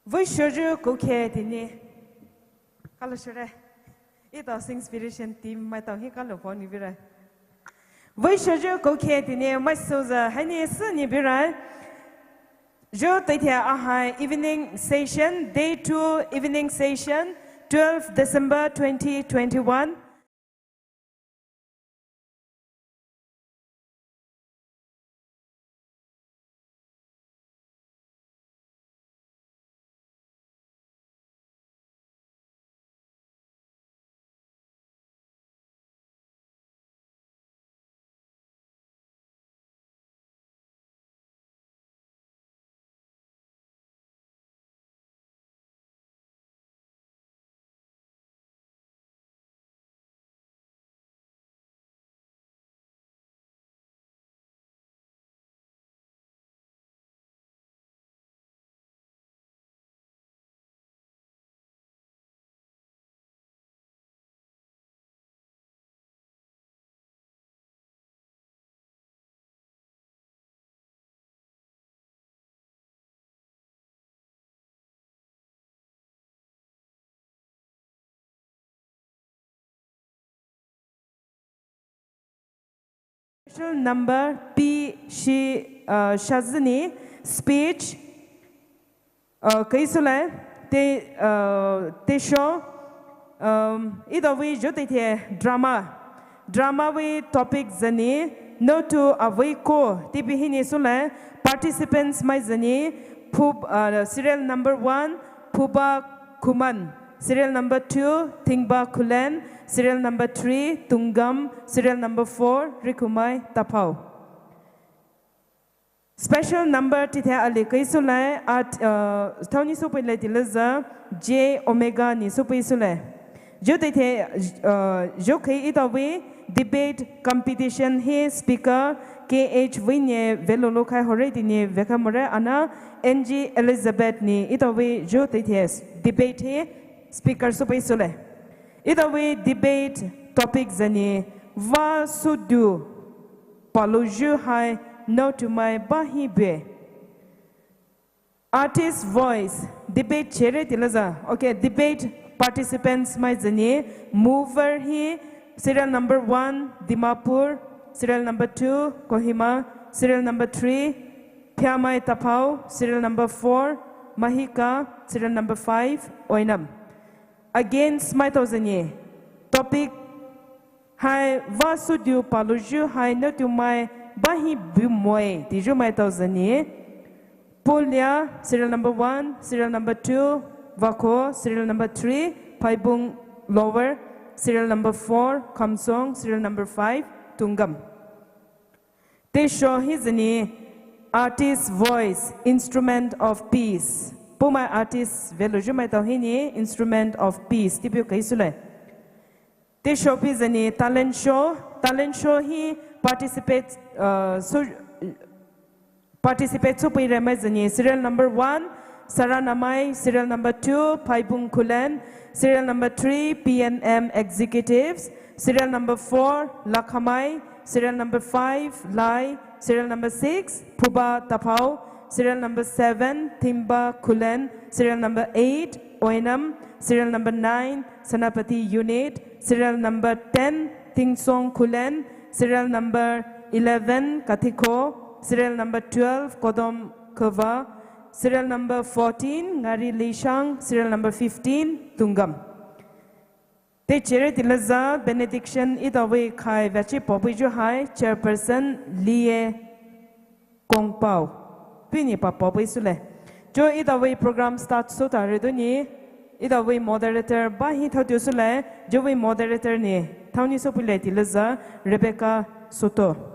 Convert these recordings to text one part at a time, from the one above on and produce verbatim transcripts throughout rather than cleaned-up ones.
Vei shoyu koukhe tini. Kalo shure. Ito sing inspiration team maitao hi kalo poni bire. Vei shoyu koukhe tini mai souza haini sini bire. Ju teithe ahai evening session, day two evening session, twelve December twenty twenty-one. Special number P shi, uh, shazini speech, uh, kaisule te, uh, te show, um, ito vei ju teithe drama. Drama vei topic zani, no tu avei ko, tipi hini sule, participants mai zani, Pub-, uh, serial number one, Puba Kuman, serial number two, Thingba Kulen, serial number three, Tungam, serial number four, Rikumai Tapau. Special number teithe ali kaisule, at, uh, thaoni supui le tilaza, J Omega ni supui sule. Ju teithe, uh, ju khe ito vei debate competition hi speaker K H vei ni velolo khai hore tini vekha more ana N G Elizabeth ni ito vei ju teithe debate hi speaker supui sule. Ito vei debate topic zani va sudu paloyu hai no tumai bahi be. Artist voice, debate chere tilaza. Okay, debate participants mai zani, mover hi serial number one, Dimapur, serial number two, Kohima, serial number three, Phiamai Tapau, serial number four, Mahika, serial number five, Oinam. Against maitao zani, topic hai va sudu paloyu hai no tumai bahi bumoi tiju maitao zani. Pulia, serial number one, serial number two, Vako, serial number three, Phaibung Lower, serial number four, Khamsong, serial number five, Tungam. Te show hi zani artist voice, instrument of peace. Pumai artist veloyu maitao hini instrument of peace tipiu kaisule. Te show pi zani talent show. Talent show hi participate, uh, su-, participate supui re mai zani serial number one, Saranamai, serial number two, Phaibung Kulen, serial number three, P N M executives, serial number four, Lakhamai, serial number five, Lai, serial number six, Phuba Taphao, serial number seven, Thimba Kulen, serial number eight, Oinam, serial number nine, Senapati Unit, serial number ten, Tingsong Kulen, serial number eleven, Kathiko, serial number twelve, Kodom Kova, serial number fourteen, Ngari Lishang, serial number fifteen, Tungam. Te chere tilaza benediction ito vei khai vachi popui ju hai chairperson Lie Kongpao. Pini pa popui sule. Jo ito vei program start sota reduni ito vei moderator bahi thotiu sule. Jo vei moderator ni thaoni sopui le tilaza Rebecca Soto.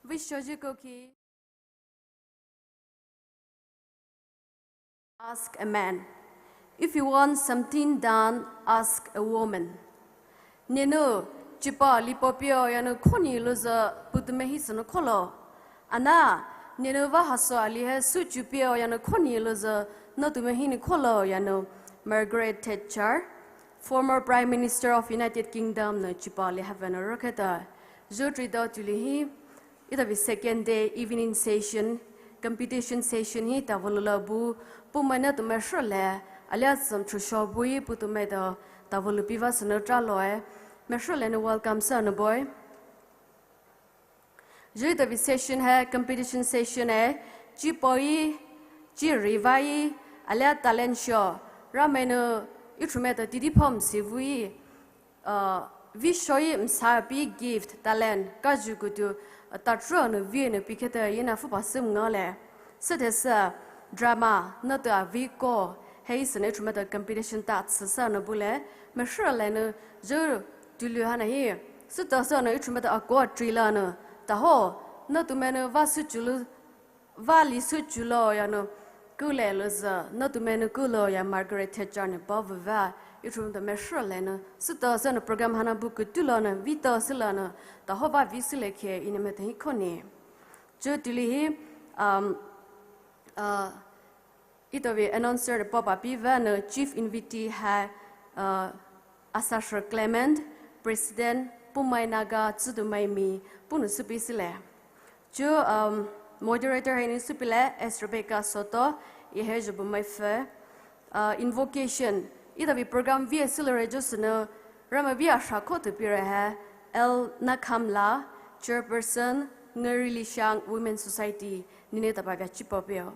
Vei shoyu koukhe. Ask a man. If you want something done, ask a woman. Nenou chipa lipo pio yanu khoni loza putume hi sunu kholo. Ana, nenou va haso ali hai suchu pio yanu khoni loza notume hi ni kholo yanu Margaret Thatcher, Former Prime Minister of United Kingdom nou chipao lihavenou rükheta. Zhou three dou tuli hi, etaovei second day evening session, competition session hi tavoloula bu, puh mai naotumai hrülai, alia tsüm thusho bui puhtumai dou, tavoloula piva sünou traloe, mai hrülai nou welcome sünou bue. Zhou etaovei session hai competition session e, chipao-e, chirivai, alia talent show, Ramai nou, ithumai dou tidi pom si vui, uh, vi show-e msa pi gift, talent, kazu kutu, uh, tatru nou vi nou pikheta ina fu pa süm ngale. Sütesa, drama, naotu avi ko, hei sünou ithumai dou competition ta tsüsa nou bule, mai hrülai nou, zhou tulu hana hi, sütasa nou ithumai dou akoa trila nou, taho, naotumai nou va süchulu, va li süchulo ya nou, kule loza, naotumai nou kulo ya Margaret Thatcher nou pa vuva, ithumai dou mai hrülai nou, sütasa nou program hana bu kutulo nou, vita süla nou, taho va vi sülekhe ina mai dou hi khone. Zhou tuli hi, um, uh, etaovei announcer papa piva nou chief invitee hai, uh, Asasher Clement, President, Poumai Naga Tsüdomai Mii, puhnou süpi sile. Zhou, um, moderator hai nou süpile, S Rebecca Soto, ea hai zhou bumai fe. Uh, invocation, etaovei program via sülore zhou sünou, Ramai via shako tupire hai, L Nakhamla, Chairperson, Ngari Lishang Women Society, nine tapa via chipao peo.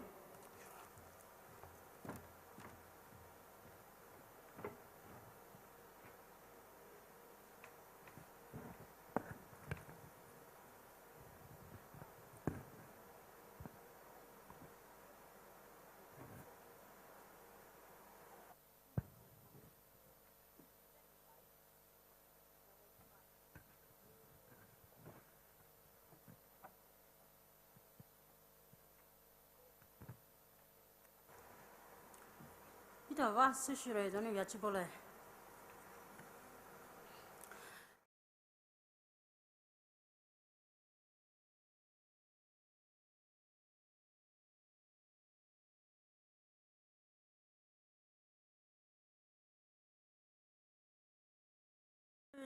Ita va sishire doni via chipole.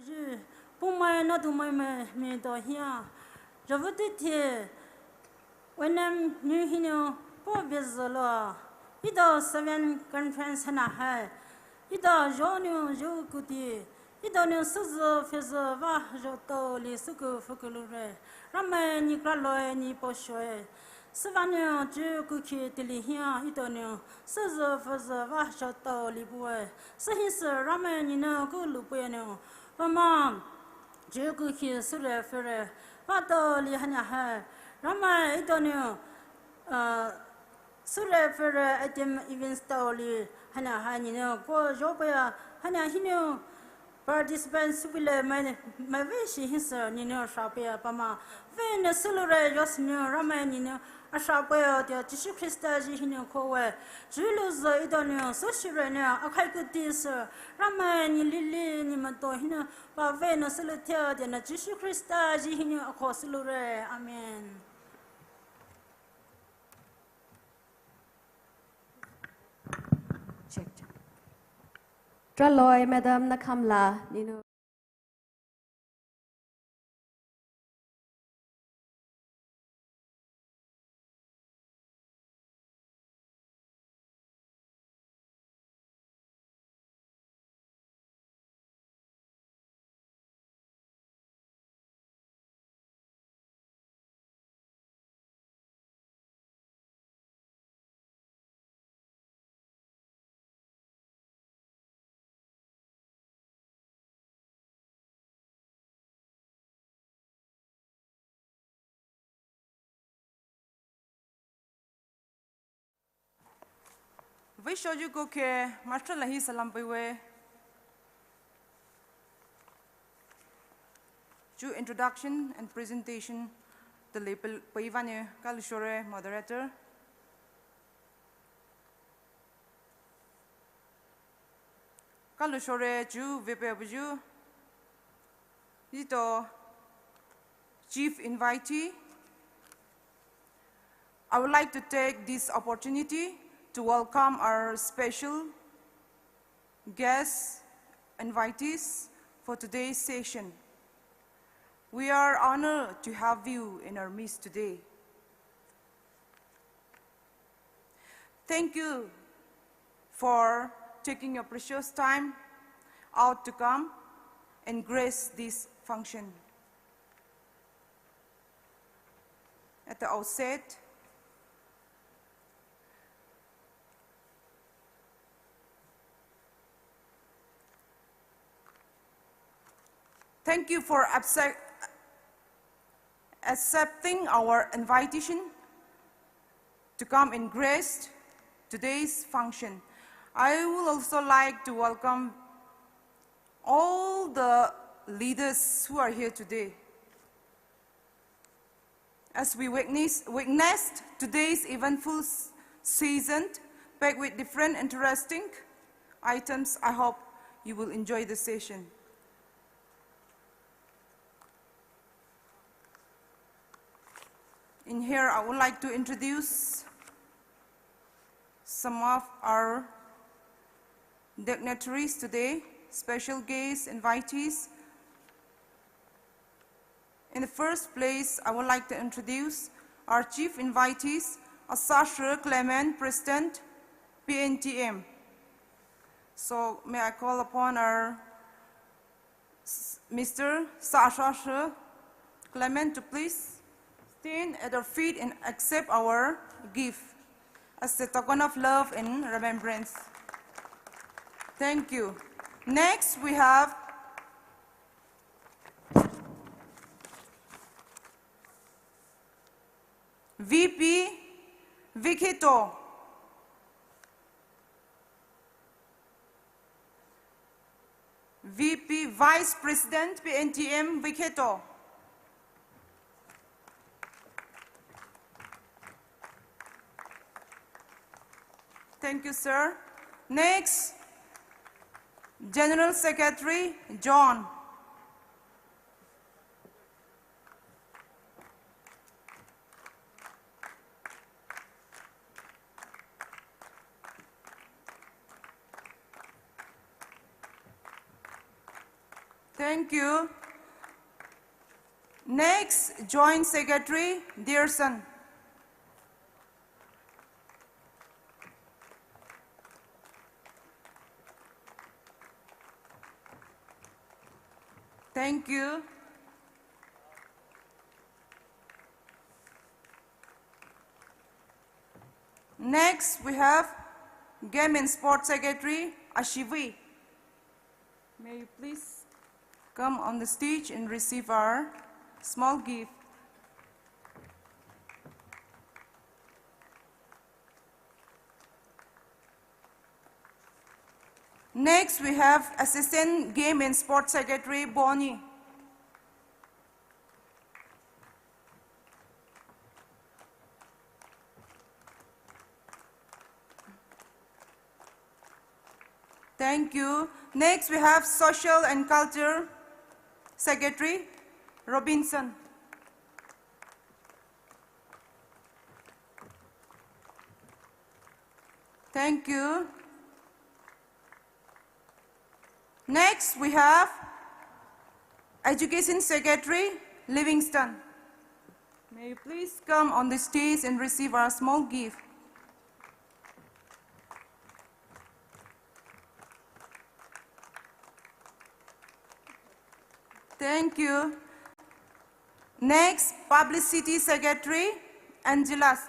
Zhi, Poumai naotumai mai mi dou hia. Zhavutiti, Wenam nu hinou, po vizülo. Ida seven conference hana hai. Ida zhou nou zhou kuti. Ida nou süzü fezü va zhou tao li süku fuku lure. Ramai ni kraloe ni poshoe. Süva nou zhou kuki tili hia ida nou süzü fezü va zhou tao li bue. Sühisü Ramai ni nou ku lu bue nou. Pama zhou kuki süre fere. Va tao li hana hai. Ramai ida nou, uh, süre fere item events tao li hana hai ni nou ko zhou bue hana hinou. Participants süpile mai, mai ve shi hisü ni nou shapea pama. Ve nou sülure yos nou Ramai ni nou ashapea tia Jisu Khrista zhi hinou kowe. Zhou lu zü ida nou süshire nou akhai kuti sü Ramai ni lili ni mato hinou pa ve nou sülu tia tia nou Jisu Khrista zhi hinou ako sülure. Amen. Check, check. Traloi, Madam Nakhamla, ni nou. Veishoyu kukhe master lahi salam peiwe. Chu introduction and presentation tele peiva nou kalushore moderator. Kalushore chu vepe buyu. Ito chief invitee. I would like to take this opportunity to welcome our special guest, invitees for today's session. We are honored to have you in our midst today. Thank you for taking your precious time out to come and grace this function. At the outset, thank you for accept-, accepting our invitation to come and grace today's function. I would also like to welcome all the leaders who are here today. As we witness, witnessed today's eventful s-, season, packed with different interesting items, I hope you will enjoy the session. In here, I would like to introduce some of our dignitaries today, special guests, invitees. In the first place, I would like to introduce our chief invitees, Asashe Clement, President, P N T M. So may I call upon our s-, Mister Sasashe Clement to please stand at our feet and accept our gift as a token of love and remembrance. Thank you. Next, we have V P Vikheto. V P Vice President P N T M Vikheto. Thank you, sir. Next, General Secretary John. Thank you. Next, Joint Secretary Dearson. Thank you. Next, we have Game and Sports Secretary Ashivi. May you please come on the stage and receive our small gift. Next, we have Assistant Game and Sports Secretary Bonnie. Thank you. Next, we have Social and Culture Secretary Robinson. Thank you. Next, we have Education Secretary Livingston. May you please come on the stage and receive our small gift. Thank you. Next, Publicity Secretary Angelas.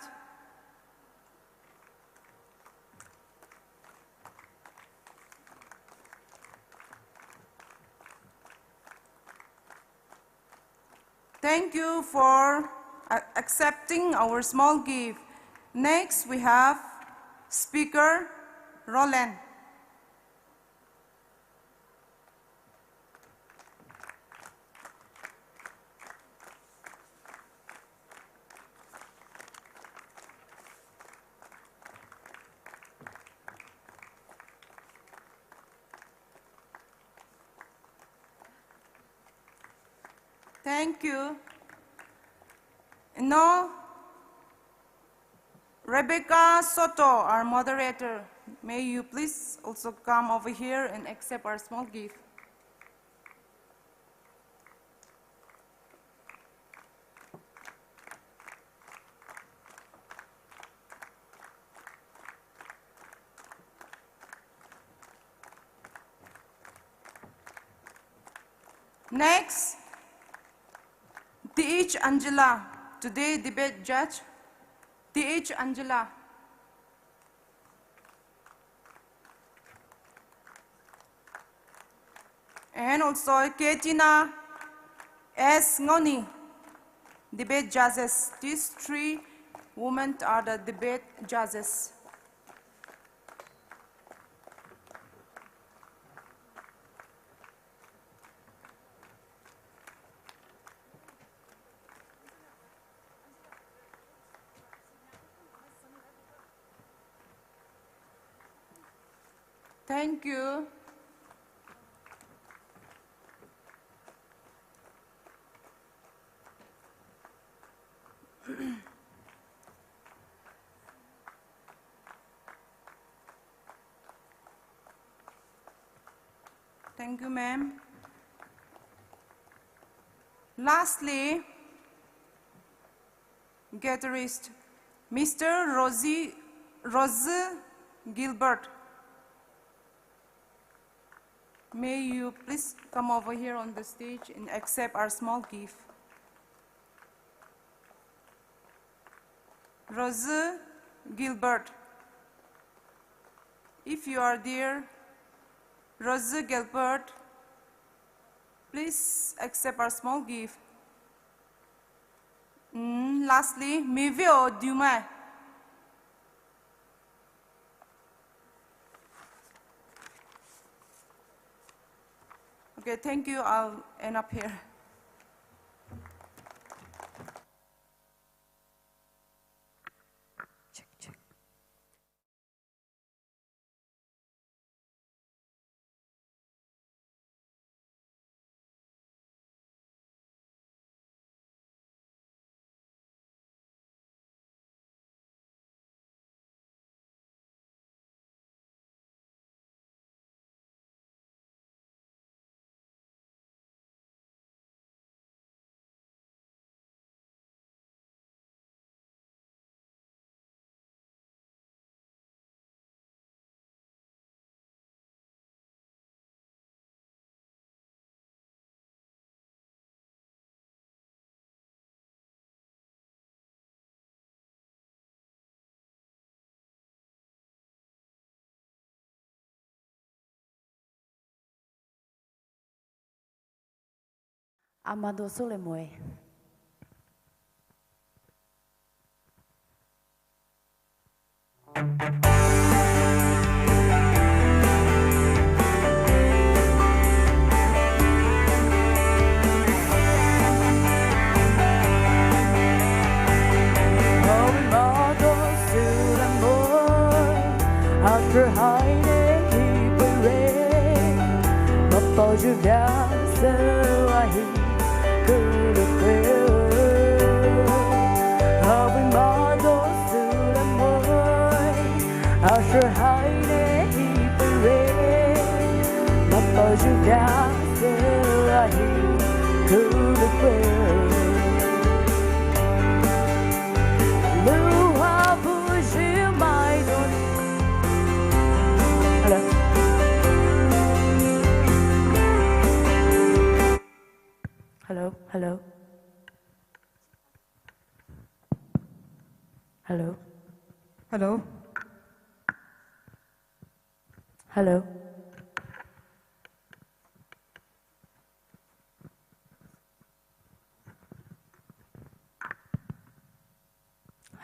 Thank you for, uh, accepting our small gift. Next, we have Speaker Roland. Thank you. Now, Rebecca Soto, our moderator. May you please also come over here and accept our small gift. Next, T H Angela, today debate judge, T H Angela. And also Ketina S Ngoni, debate judges. These three women are the debate judges. Thank you. Thank you, ma'am. Lastly, guitarist, Mister Rosie, Rose Gilbert. May you please come over here on the stage and accept our small gift. Rose Gilbert. If you are there, Rose Gilbert, please accept our small gift. Mm, lastly, Mivio Dumais. Okay, thank you. I'll end up here. Check, check. Amado Solomon. Hello? Hello, hello. Hello? Hello? Hello?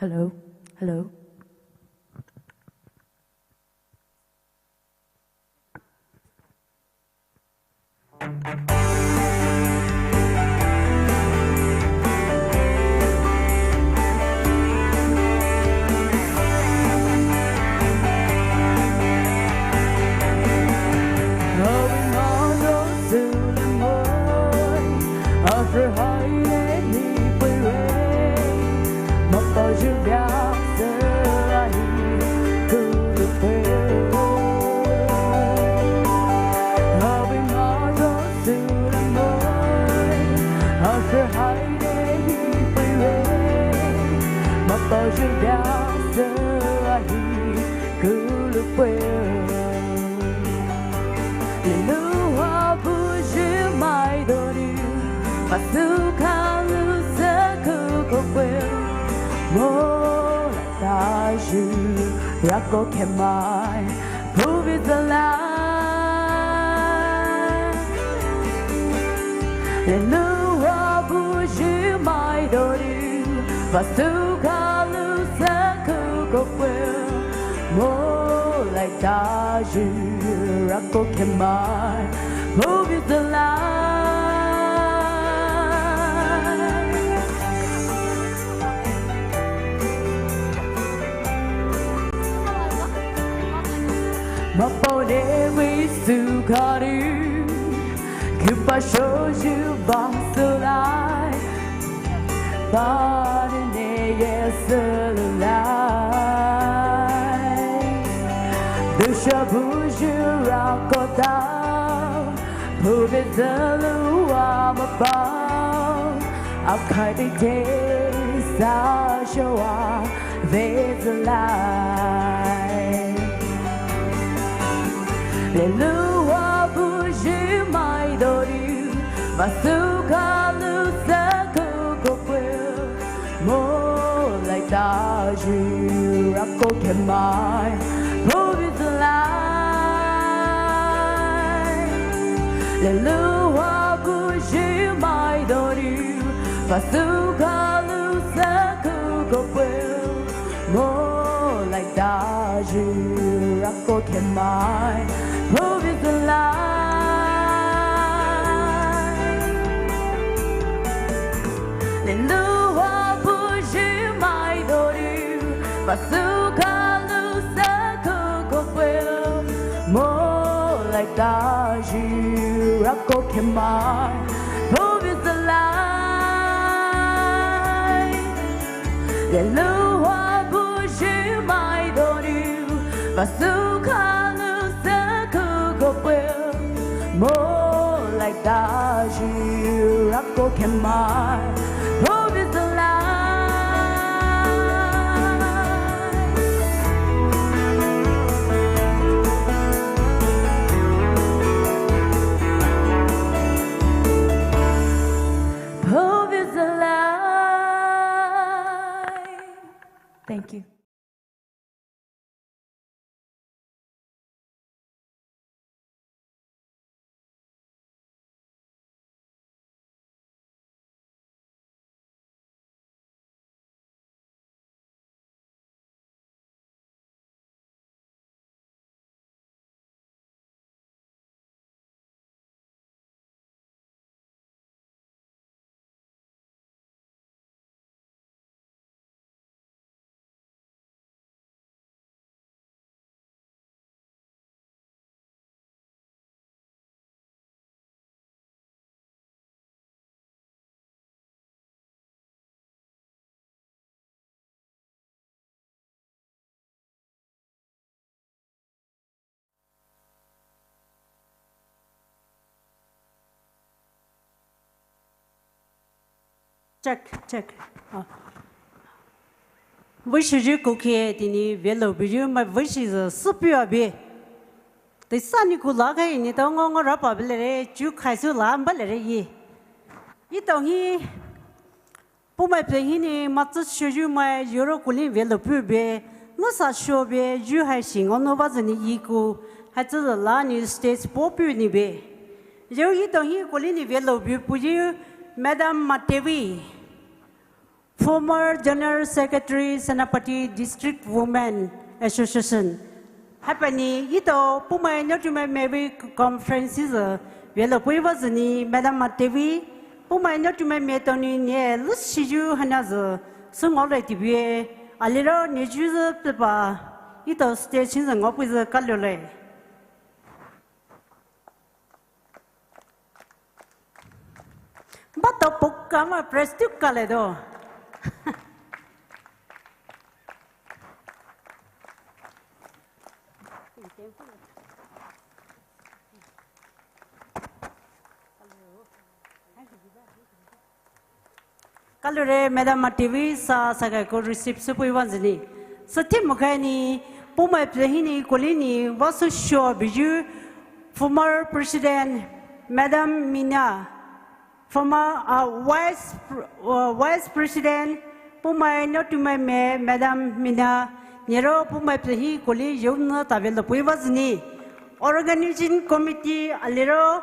Hello? Hello? Vasukalu saku kope, molai tayu rako kemai, pubi zala. Lelua buyu mai dori, vasukalu saku kope, molai tayu rako kemai, pubi zala. Mapao de vei sukari, kupa shoyu vasulai, bani ne yesulai. Dusha buyu rakota, pubi zalua mapao, akai de te sa shoa vezalai. Lelua buyu mai dori, vasukalu saku kope, molai tayu rako kemai, pubi zalai. Lelua buyu mai dori, vasukalu saku kope, molai tayu rako kemai, pubi zalai. Lelua buyu mai dori, vasukalu saku kope, molai tayu rako kemai, pubi zalai. Lelua buyu mai dori, vasukalu saku kope, molai tayu rako kemai, pubi zalai. Pubi zalai. Thank you. Check, check. Ah. Veishoyu kuki tini velo buyu mai veishoyu süpei abi. Teisa ni kula kai ni tao ngo ngo rapa belere, chu khaisu la belere ye. Etao hi Poumai pei hinou matsü shoyu mai yoro kuli velo pube, nusa shobe, yu hai sing ono ba zeni iku, hai tsü la ni stage po pu ni be. Yo etao hi kuli ni velo bu puyu, Madam Matevi, former General Secretary, Senapati District Women Association. Haipani etao Poumai Naotumai Mary Conference zü velo pui ba zeni Madam Matevi, Poumai Naotumai Mary tao ni ne lusiyu hana zü sü ngole tibie, aliro ne ju zü peba etao stage zü ngo pui zü kalole. Ba to pukama press tu kale do. Kalore Madam Matevi sa sakai ko receive sü pui wanzini. Sa ti mukai ni Poumai pei hinou kuli ni vasu sho biju former President Madam Mina Former, uh, Vice Pr-, uh, Vice President, Poumai Naotumai Me, Madam Mina, Nero Poumai Plahi Koli Yona Tavelo Puiva Zini, Organizing Committee, Aliro,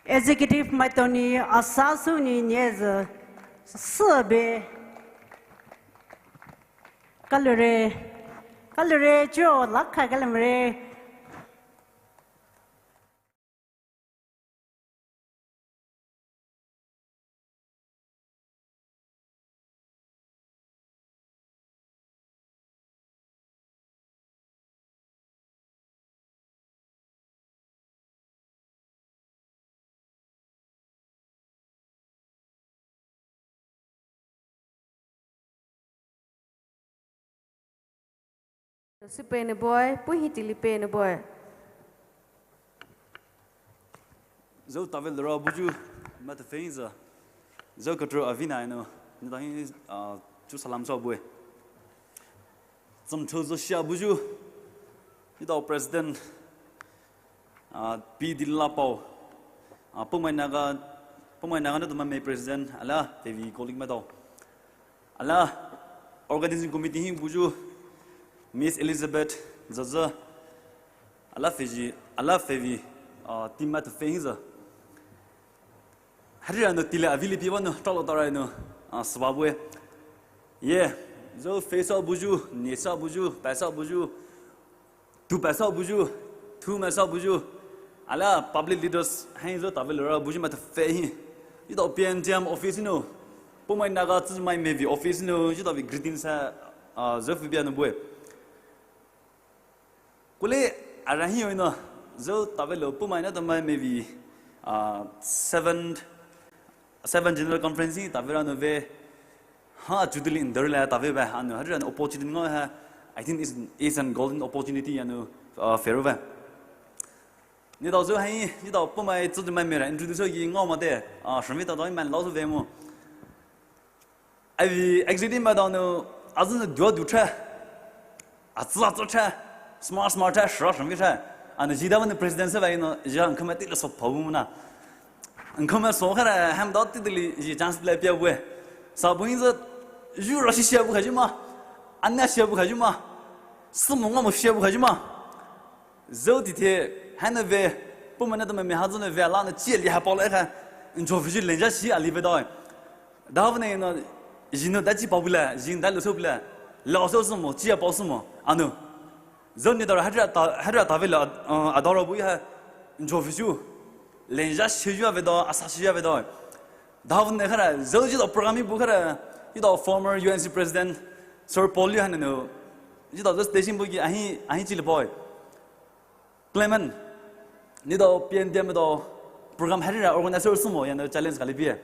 Executive Maitoni, Asasu ni Niez, Sebe, Kalure, Kalure, Jo, Laka Kalamre, Sipene boy, puhi tili pene boy. Zhou tave lerabuyu, mata feinza. Zhou katru avina eno, nita hi, ah, chu salam sa bue. Zam chu zo shia buyu. Nita president, ah, P Dilapao. Ah, Poumai Naga, Poumai Naga Naotumai Me president, ala, tevi colleague maitao. Ala organizing committee hi buyu Miss Elizabeth Zaza. Ala feji, ala fevi, ah, team mata feinza. Hari ano tile avili piwa no, talo tara no, ah, swa bue. Ye, zhou feisa buyu, nisa buyu, paisa buyu. Tu paisa buyu, tu maisa buyu. Ala public leaders, hein zhou tave lera buyu mata fei hi. Ito P N T M office no. Poumai Naga Tsumai Mevi office no. Ito vi greetings ha, ah, zhou fibia no bue. Kule ara hi yo no. Zhou tave lo Poumai Naotumai Mevi, ah, seven, seven general conference hi tave ra no ve. Ha, Jubilee in Derla tave ba, ano, hari an opportunity ngo ha, I think it's, it's an golden opportunity, ano, uh, fair ba. Nita zhou hai, nita Poumai Tsumai Mera introduce yi ngo mate, ah, shami ta doi man lo ve mo. Avi exiting ba dano, azun dua du tra. Atsa atsa tra, smart smart tra, shra shra tra. Ano jida wan president se ba ino, ja nkama tila so pawu na. Nkama so khara ham da titili ji chance la pia we. Sa bu inza, ju ra shi shia bu khaji ma. Anna shia bu khaji ma. Sumo ngamo shia bu khaji ma. Zhou tithe, hana ve, Poumai Naotumai Me ha zhou ve la na chi li ha pa la kha. Njo vi lenja shi ali ve doi. Davane no, jino dachi pabula, jin dalo sobula, la so sumo, chia pa sumo, ano. Zhou ni dara hadra ta, hadra tave la, uh, adara bu ha, njo visu, lenja shiyu ave do, asa shiyu ave do. Davane khara, zhou ji do program bu khara, ji do former U N C president, Sir Paul Liu hana no, ji do station bu ki ahi, ahi chili boy. Clement, ni do P N T M do program hari ra organizer sumo ya no challenge kali pie.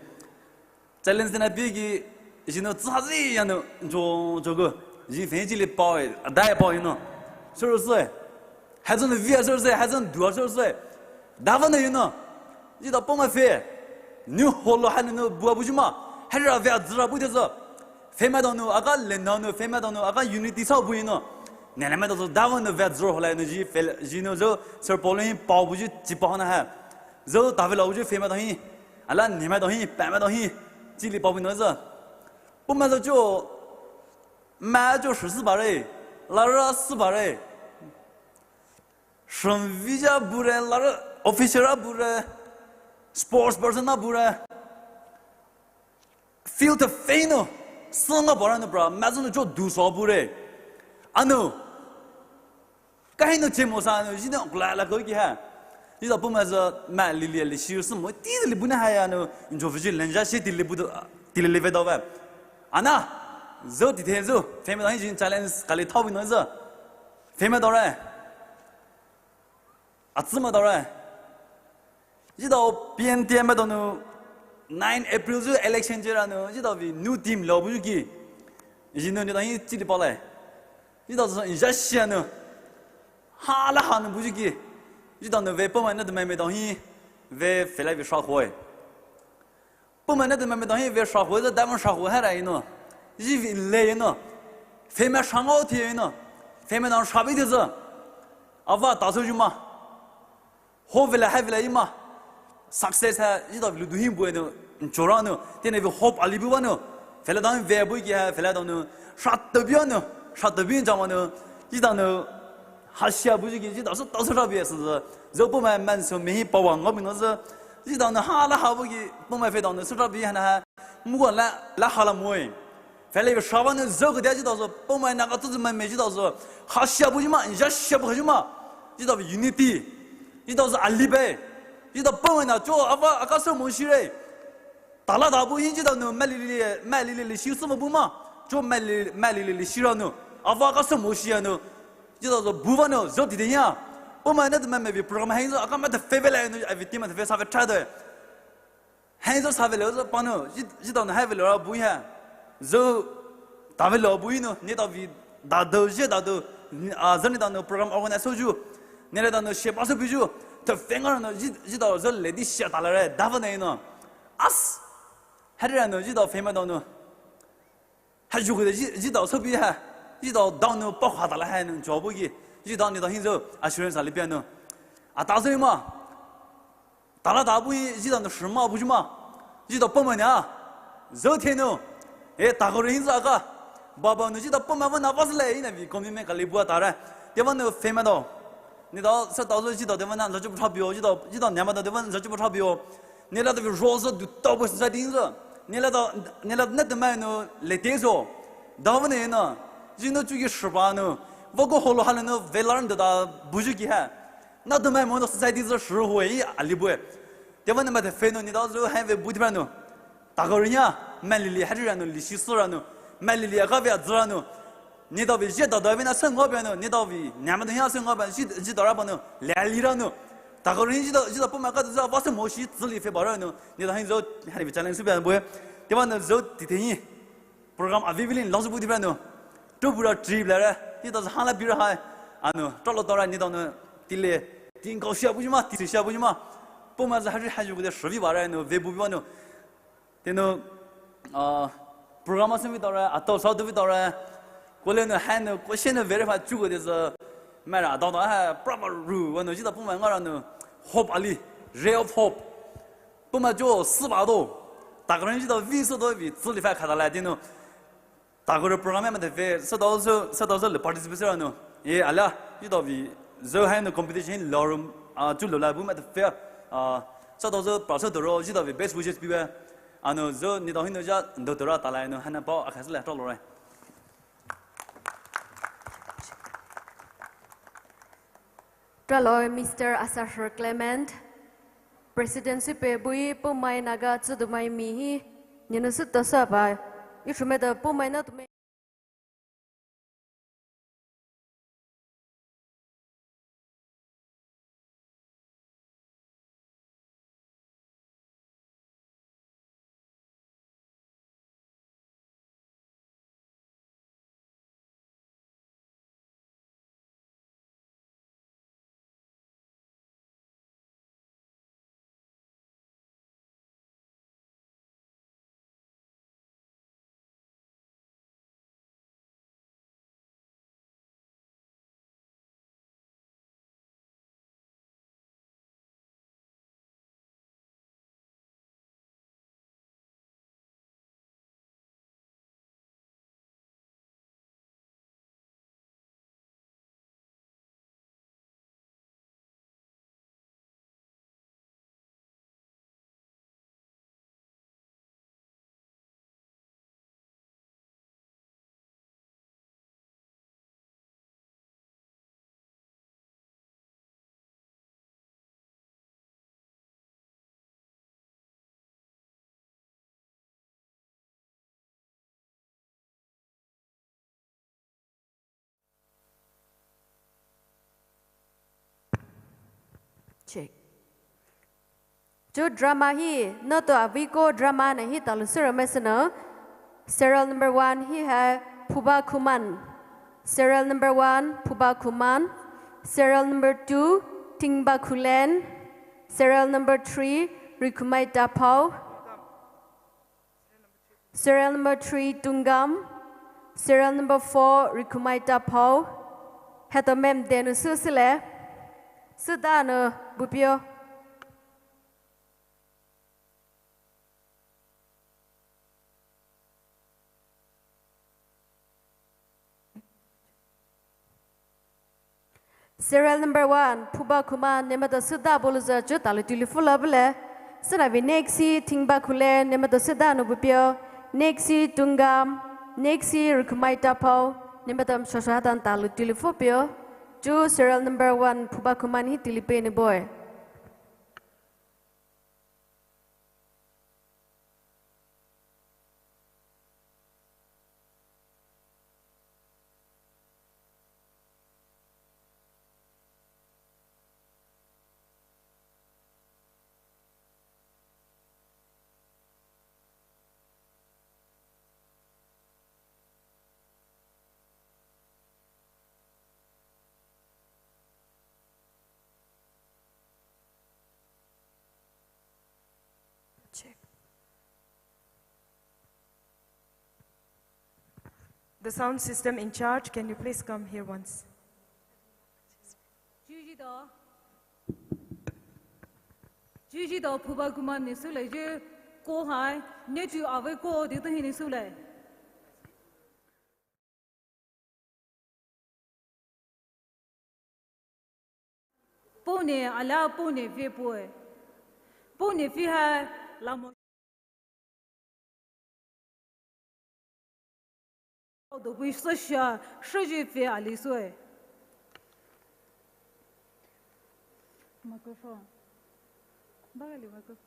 Challenge na pie ki jino tsazi ya no jo jo go ji fenji li pao e, dai pao you know. Sure sure. Hazan via sure sure, hazan dua sure sure. Davane you know. Ji do Poumai fe. New holo hanu no bua bujuma. Hari ra via zra bu de zo. Fema donu aga lena no, fema donu aga unity sa bu ino. Nene me do dawa no vet zro hola no ji fel ji no zo Sir Paul hi pao bu ji chi pa na ha. Zo tave lo ji fema do hi. Ala neme do hi, pama do hi. Chili pao bu no zo. Poumai zo jo. Ma jo shi si ba re. La ra si ba re. Shon vija bu re, la ra officer a bu re. Sports person a bu re. Feel the pain no. Sanga bara no bra, mazun jo du so bure. Ano. Kahi no chemo sa no, jino gla la ko ki ha. Ji do Poumai zo ma li li li shi su mo ti li bu na ha ya no, jo viji lenja shi ti li bu do, ti li li ve do va. Ana. Zo ti the zo, fema do hi jin challenge kali thau bi no zo. Fema do re. Atsuma do re. Ji do P N T M do no nine April ju election je ra no, ji do vi new team lo bu ju ki. Ji no ni do hi chi di pa le. Ji do so ja shi no. Ha la ha no bu ju ki. Ji do no ve Poumai Naotumai Me do hi ve fe la vi sha khoi. Poumai Naotumai Me do hi ve sha khoi, da mon sha khoi ha ra ino. Ji vi le ino. Fema sha ngo ti ino. Fema do sha bi de zo. Ava ta so ju ma. Ho vela ha vela ima. success ha, etao vei ludu hi bue nou, nchora nou, tena vei hope ali bu ba nou, fela dang vei bu ki ha, fela dang nou, sha tabi nou, sha tabi jama nou, etao nou, hasia bu ki, etao sü tao sü rabi sü, zü, zü Poumai man sü mehi pawa ngao bi nou zü, etao nou hala ha bu ki, Poumai fe dang nou sü rabi ha na ha, mugo la, la hala moi. Fela vei shaba nou zü kede etao zü, Poumai Naga Tsüdomai Me etao zü, hasia bu jima, ya sia bu jima, etao vei unity, etao zü ali be, etao Poumai na cho ava aka sü mo shire. Tala da bu hi etao nou, malili, malili li shi sü mo bu ma, cho mali, malili li shi ra nou, ava aka sü mo shi ya nou, etao zü bu ba nou, zü dide ya. Poumai Naga Tsüdomai Me vei program ha zü, aka ma de fe vei la nou, a vei team ma de fe sa vei try de. Haizü sa vei lou zü pa nou, etao nou ha vei lou ra bu ha. Zü, ta vei lou bu nou, ne tao vei, da dou, je da dou, a, zü ne tao nou program organize sü ju. Ne le tao nou sheba sü bu ju. Te fenga nou, etao zü lady shia ta la re, da va ne nou. As, ha re nou, etao fema tao nou. Hayu kede etao sü bi ha, etao dang nou pa kha ta la ha nou cho bu ki, etao ne tao hi zü assurance ali pia nou. Ata zü ma, tala da bu etao nou shima bu jima, etao Poumai na, zü the nou, e ta ko re hi zü aka, baba nou etao Poumai va na va le, ina vei commitment kali bu ta re, te va nou fema tao. Ne tao, sü tao zü etao te va na, zü ju bu tha bio, etao, etao ne ma tao te va na, zü ju bu tha bio. Ne la tao vei ro zü du tao bu society zü. Ne la tao, ne la ne te mai nou le te zü. Da va ne na. Etao nou chu ki shiba nou. Va ko holo ha le nou vei la ran da bu ju ki ha. Na te mai mo nou society zü shi hui ali bu. Te va ne ma te fe nou, ne tao zü ha vei bu te ba nou. Ta ko re ya, malili ha re ra nou, li shi sü ra nou, malili aka vei a zü ra nou, ne tao vei je da da vei na sü ngao ba nou, ne tao vei, ne ma de ya sü ngao ba, ji, ji da ra ba nou, le li ra nou. Ta ko re etao, etao Poumai ka zü va sü mo shi zü li fe ba ra nou, ne tao hi zü, ha vei challenge sü ba bu. Te ba nou zü ti te hi. Program a vei vei lin la zü bu te ba nou. Tu bu ra trip la ra, etao zü ha la bi ra ha. A nou, tao lo tao ra, ne tao nou, ti le, ti ngao shia bu jima, ti shia bu jima. Poumai zü ha re hayu kede shi vei ba ra nou, vei bu ba nou. Te nou, ah, program a sü vei tao ra, a tao sa tu vei tao ra, ko le nou ha nou, ko she nou verify chu ko de zü, ma ra, a tao tao ha, proper ru, wa nou, etao Poumai nga ra nou, hope ali, ray of hope. Poumai jo, sü ba do, ta ko re etao vei sü do vei, zü li fa kha ta la, te nou, ta ko re program ma de vei, sü tao zü, sü tao zü le participate ra nou, e, ala, etao vei, zü ha nou competition lo rum, a, chu lo la bu ma de vei, a, sü tao zü, pa sü tao ro, etao vei best wishes bi ba, A nou, zü, ne tao hi nou ja, ndo tora ta la nou, ha na pao, a kha sü la, tao lo re. Tao lo, Mister Asasher Clement, President sü pe bui, Poumai Naga Tsüdomai Me hi, ne nou sü tao sa ba, i chu me tao Poumai na tu me. Check. Cho drama hi, noto aviko drama na hi talu sura mesana. Serial number one hi hai Phuba Khuman. Serial number one, Phuba Khuman. Serial number two, Tingba Khulen. Serial number three, Rikhumai Taphao. Serial number three, Tungam. Serial number four, Rikhumai Taphao. Heto mem denu su sile. Su danu bupio. Serial number one, Phuba Khuma, ne maitao süda bolouzü chu talou tuli fula bule. Sünabi next hi Thingba Khule, ne maitao süda nou bupeo. Next hi Tungam, next hi Rukhmai Taphao, ne maitao shosho hatan talou tuli fupeo. Chu serial number one, Phuba Khuma hi tuli pe ne boy. Check. The sound system in charge, can you please come here once? Juji da. Juji da Phuba Khuma ne sülai je ko hai, ne ju ave ko de to hi ne sülai. Pone ala pone fe poe. Pone fe ha lamo. Do bui sasha, shiji fe ali soe. Microphone. Bagali microphone.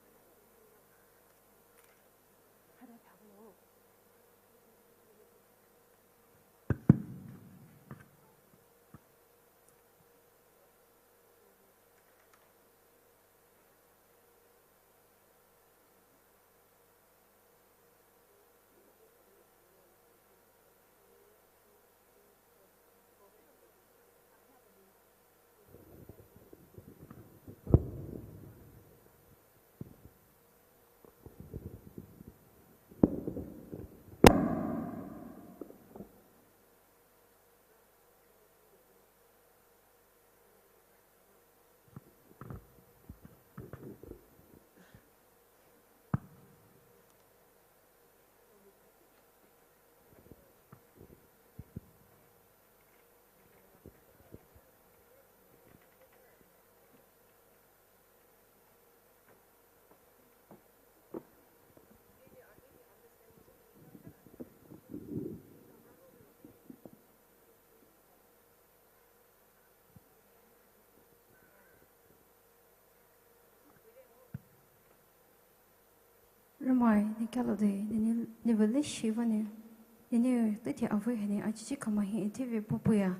Ramai, ne kalo de, ne, ne, ne vele shiva ne, ne, ne, teitei avei hene, achichi kama hi, ete ve pupuya.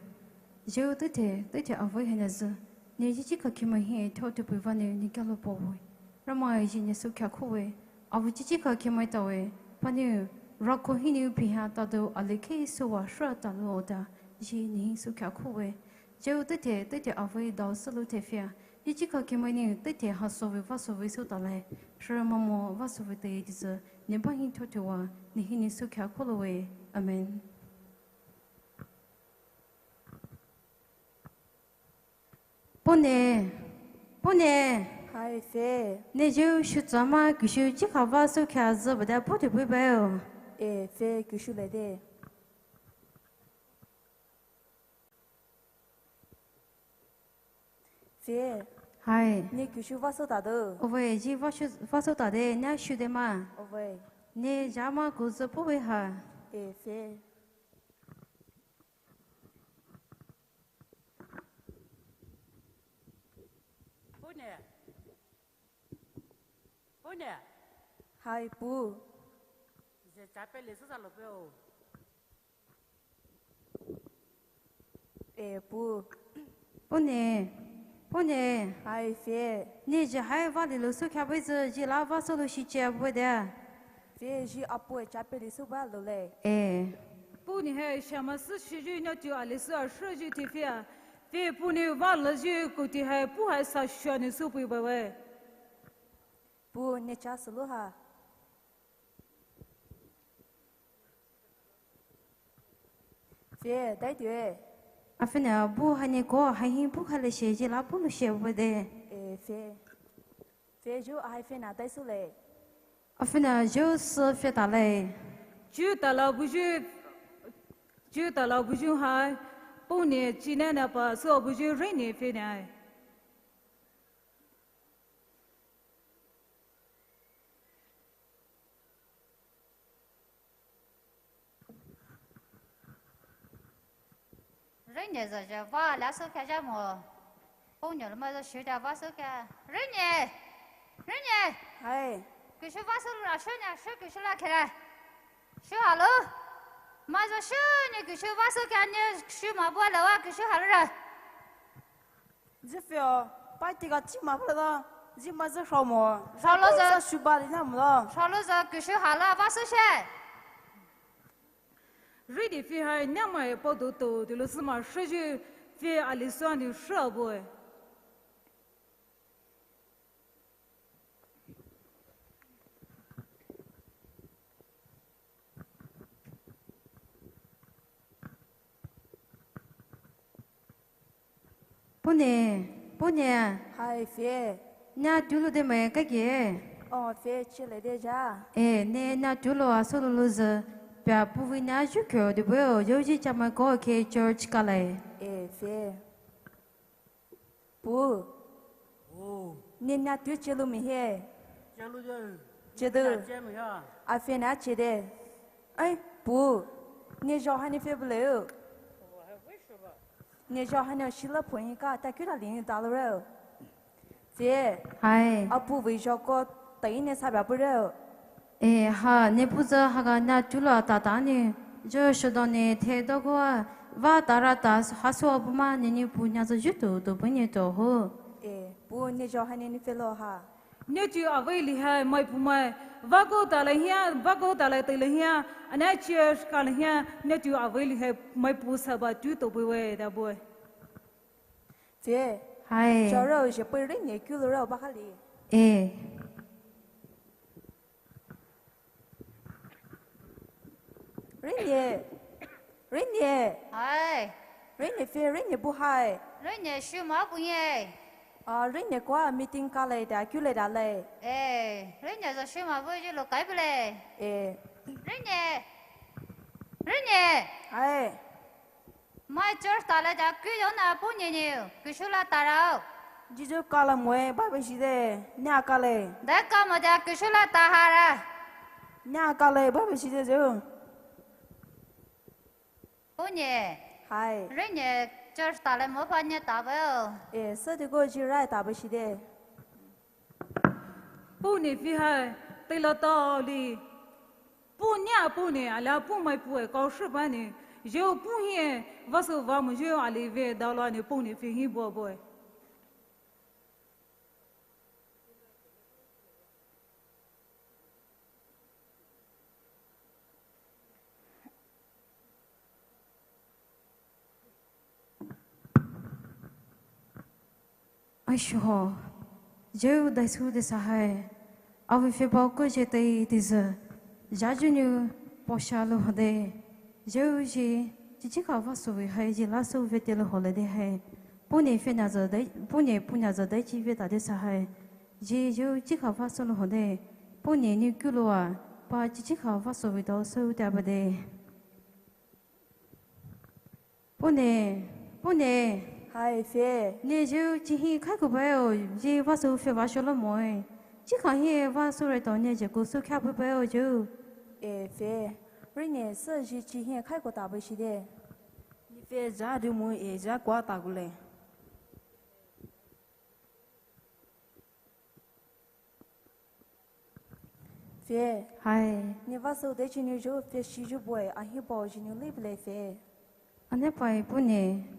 Jeu teitei, teitei avei hene zu, ne chichi kakimai hi, ete otu puiva ne, ne kalo po we. Ramai, ji ne su kya kuwe, avu chichi kakimai tawe, pani, rako hi ne upiha tado, aleke suwa shra talo oda, ji ne su kya kuwe. Jeu teitei, teitei avei dao sulu tefia. Ichika kemai ne teitei ha sove va sove su talai. Shira mamo va sove te dizu. Ne ba hin totewa. Ne hi ne su kya kolowe. Amen. Pone. Pone. Hai fe. Ne jeu shu tsama kushu chika va su kya zu bada pote bui bayo. E fe kushu le de. Fe. Hai. Ne kushu vaso ta do. Ove, ji vaso, vaso ta de, ne shu de ma. Ove. Ne jama kuzu puwe ha. E, fe. Pone. Pone. Hai, pu. Je chape le su sa lo pe o. E, pu. Pone, pone. Hai, fe. Ne ji hai va lilo su kya bai zi, ji la va so lo shi che bai de. Fe ji apu e chape li su ba lo le. E. Pu ni hai shama su shi ji na tu a li su a shu ji ti fe a. Fe pu ni va lo ji ku ti hai pu hai sa shu ni su pu ba we. Pu ne cha su lo ha. Fe, dai tue. Afina bu hani ko, hai hin bu kale she, je la bu lu she bu de. E, fe. Fe ju, hai fe na dai su le. Afina ju su fe ta le. Ju ta la bu ju, ju ta la bu ju hai. Puhne chinana pa sü abuyu Rene fena. Rene zü zü va la sü kha ja mo. Puhne lo ma zü shu da va sü kha. Rene. Rene. Hai. Kushu va sü la shu ne shu kushu la kha. Shu halo. Ma zü shu ne kushu va sü kha ne shu ma bua la wa kushu halo ra. Zifio, pai tiga chi ma bua la. Zi ma zü shu mo. Shu lo zü. Shu ba li na mo la. Shu lo zü kushu halo va sü she. Rene fihai nyamai pao dotou, tilo sü ma shiji fi ali sü ani shu abue. Puhne, Puhne. Hai, fie. Nya tulo de mai kage. Oh, fie, chile de ja. Eh, ne nya tulo asolo lo zü. Pia puvi nya ju kyo de bue o, yoji chama ko ke church kalai. Eh, fie. Pu. Oh. Ne nya tu chelu mi he. Chelu je. Chedu. Nya chemu ya. A fie na chede. Ai, pu. Ne jo hani fie bule o. Ne jo hani shila phu ka ta kula lini dalre. Fie. Hai. Apu vei jo ko tai ne sa ba bure. Eh, ha, ne pu zü haga nya tulo tata ne. Jo shodo ne the dogo a. Va tara ta haso abu ma ne ne pu nya zü jutu to pu ne to ho. Eh, pu ne jo hani ne felo ha. Netu avei lihai mai pu mai, vako talai hia, vako talai teilai hia, ana church kalai hia, netu avei lihai mai pu saba tu to bue da bue. Fie. Hai. Charo je pui Rene kulo ro bakali. Eh. Rene. Rene. Hai. Rene fie, Rene bu hai. Rene shu ma bu ye. Ah, Rene kwa meeting kalai da, kule da lai. Eh, Rene zü shu ma bu ju lo kai bule. Eh. Rene. Rene. Hai. Mai church tala ja ku yo na pu ni ni, kushu la tara o. Jisu kala moe, Bible shide, nya kale. Da ka mo ja kushu la tahara. Nya kale, Bible shide jo. Pu ni. Hai. Rene church tala mo pa ni ta ba o. Eh, sa de go ji rai ta ba shide. Pu ni fihai, teila tali. Pu nia pu ni, ala pu mai pu e kau shi ba ni. Jeu pu hie, vasu va mu jeu ali ve dala ni pu ni fihi bo bo e. Aisho, jeu daisu de sahai, avi fepao ko je tei tiza, jaju nu posha lo hode, jeu ji, chichika vasu vi hai ji lasu vete lo hole de hai, pu ni fena za dai, pu ni punya za dai chi veta de sahai, ji jeu chika vasu lo hode, pu ni ni kulo a, pa chichika vasu vi tao so tabade. Pu ni, pu ni. Hai, fe. Ni jeu chihi khai ko bayo, ji vasu fe vasho lo moi. Chika hi vasu re to ni je ko su kha pu bayo jeu. E, fe. Ri ni se ji chihi khai ko ta ba shi de. Ni fe ja du moi e ja kwa ta ko le. Fe. Hai. Ni vasu de chi ni jeu fe shi ju boi, a hi boi ji ni li bile fe. Ane pai pu ni.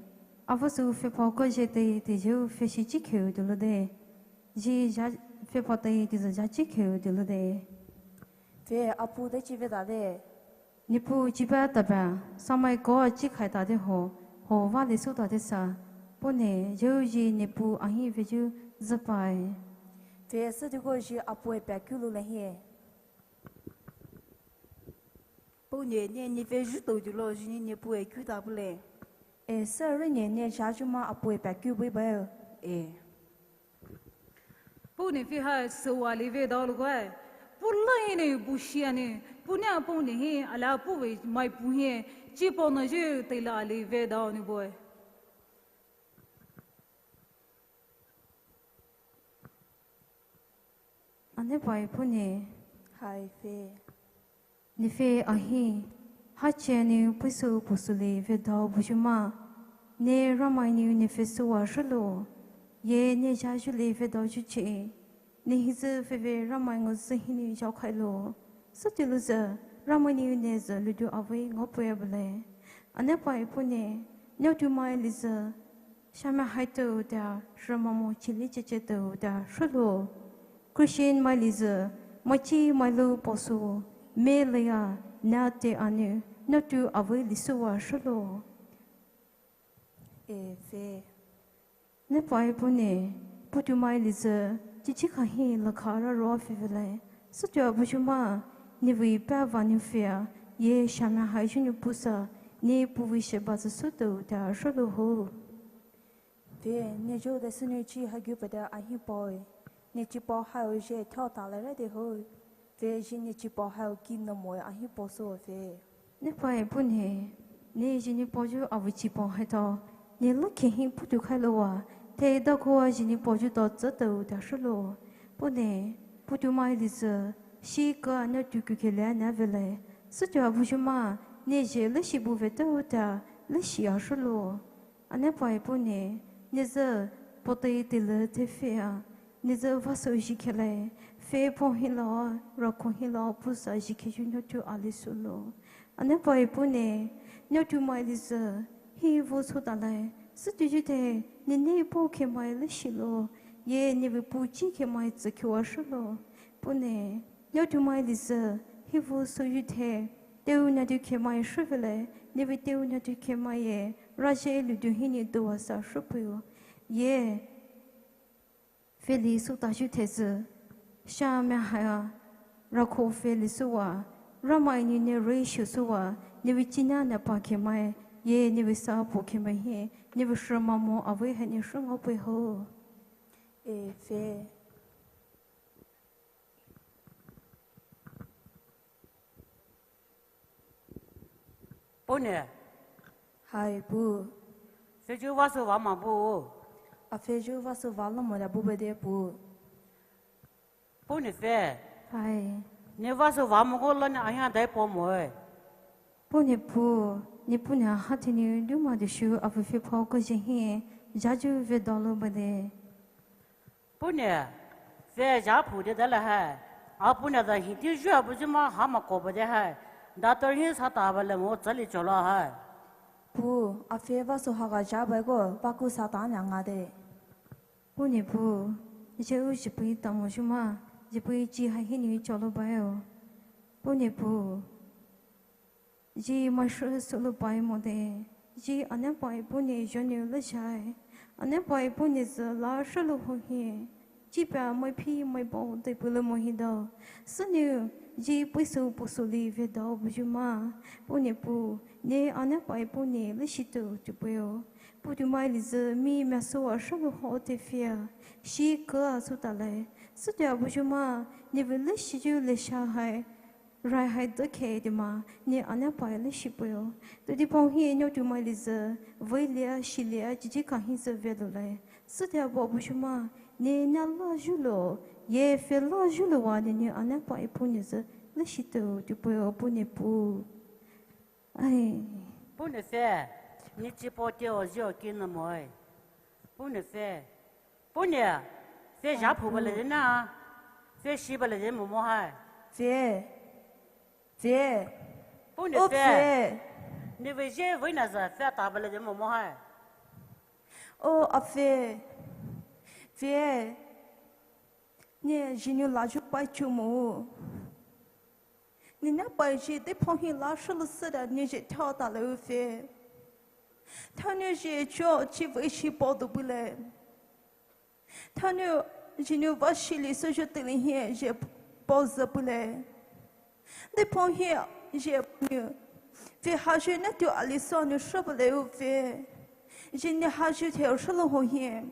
A vasu fe pao ko je te, te jeu fe shi chi kheu du lo de. Ji ja fe pao te, te ja chi kheu du lo de. Fe, a pu de chi ve da de. Ni pu chi ba ta ba, samai ko chi khai ta de ho, ho va le su ta de sa. Pu ni, jeu ji ni pu a hi ve ju za pai. Fe, se du ko ji a pu e pa ku lu le he. Pu ni, ni, ni fe ju to ju lo ji ni, ni pu e ku ta pu le. E, se ri ni, ni ja ju ma a pu e pa ku bui ba. E. Pu ni fi hai se wa li ve dao lu kua. Pulai ne bushia ne, punia pong ne hi, ala puwe mai puhie, chi pong na ju tela ali ve dao ne boy. Ane pai pune. Hai fe. Ni fe ahi. Hache ni pusu pusuli ve dao bujuma. Ne Ramai ni ne fe suwa shulu. Ye ne jaju le ve dao juche. Ni hizi feve Ramai ngo zi hini jao khailo. Sutilu zi Ramai ni ne zi ludu awe ngo pue bele. Ane pai pune. Nyotu mai li zi. Shamia hai teu da, shemamo chili cheche teu da, shulu. Christian mai li zi, machi mai lu posu, me leya, na te anu, na tu awe li suwa shulu. E fe. Ne pai pune, putu mai li zi, chichi kahi lakha ra ro fivele. Sutu abujuma, ni wi pa va ni fia, ye shamia hai junu pusa, ni puwi sheba zi sutu da shulu ho. Fe, ne jo de sunu chi hagyu pede ahi poi. Ne chi po hao je thao ta le re de ho. Fe, ji ne chi po hao ki no mo ahi po so fe. Ne pai pune, ne ji ne po ju avu chi po hai to. Ne lo ke hi putu khai lo wa. Te da ko wa ji ne po ju to tsa to da shulu. Pune, putu mai li zi, shi ka na tu ku ke le na vele. Sutu abujuma, ne je le shi bu ve to da, le shi a shulu. Ane pai pune, ne zi pote tele te fea, ne zi vaso ji kele, fe po hila, rako hila, pusa ji ke ju no tu ali sulo. Ane pai pune, no tu mai li zi, hi vo so tale, sutu ju te, ne ne po ke mai le shilo, ye ne ve pu chi ke mai zi ke wa shilo. Pune, no tu mai li zi, hi vo so ju te, teu na tu ke mai shivele, ne ve teu na tu ke mai ye, Raje ludu hini duwa sa shupu. Ye. Feli su ta shu te zi. Sha me haya. Rako feli suwa. Ramai ni ne re shu suwa. Ne wi china na pa ke mai. Ye ne wi sa po ke mai he. Ne wi shema mo awe he ne shungo pe ho. E fe. Pune. Hai pu. Feju vaso vama bu. A feju vaso valo mo da bu bede pu. Pune fe. Hai. Ne vaso vamo ko la ne aya dai po mo e. Pune pu. Ne pune hati ne duma de shu a fe po ko je he. Jaju ve dolo bede. Pune, fe ja phu de dala hai. A pune da hi ti ju a bu ju ma ha ma ko ba de hai. Doctor hi sa ta ba le mo tsali chola hai. Pu, a fe vaso ha ga ja ba go, ba ku sa ta nya nga de. Pune pu, je u ji pui ta mo ju ma, ji pui ji ha hi ni cholo ba yo. Pune pu. Ji mai shu sulu pai mo de. Ji ane pai pune jonu le jai. Ane pai pune zi la shulu ho hi. Ji pa mai phi mai bo de pu le mo hi do. Sunu ji pui su pu su li ve do bu ju ma. Pune pu. Ne ane pai pune le shi tu tu pu yo. Putu mai li zi mi mia su a shulu ho te fia. Shi ke a su ta le. Su te a bu ju ma. Ne ve le shi ju le sha hai. Rai hai de ke de ma, ne ane pai le shi pui o. De di pong hi no tu mai li zi, vei lia, shi lia, ji ji ka hi zi ve lo le. Su te a bo bu ju ma, ne na la ju lo, ye fe la ju lo wa, ne ne ane pai pu ne zi, le shi tu, tu pui o, pu ne pu. Ai. Pu ne fe, ni ji po te o ji o ki na mo ai. Pu ne fe. Pune, fe ja phu ba le na. Fe shi ba le mo mo hai. Fe. Fe. Pune fe. Ni ve je ve na za fe ta ba le mo mo hai. O a fe. Fe. Ni ji ni la ju pai chu mo. Ni na pai ji de phong hi la shu lu se da ni ji thao ta le u fe. Thao ni ji cho chi ve shi po du bu le. Thao ni ji ni va shi li se ju te li hi ji po ze bu le. De phong hi ji ni. Fe ha ju na tu a li so ni shu bu le u fe. Ji ni ha ju te shu lu ho hi.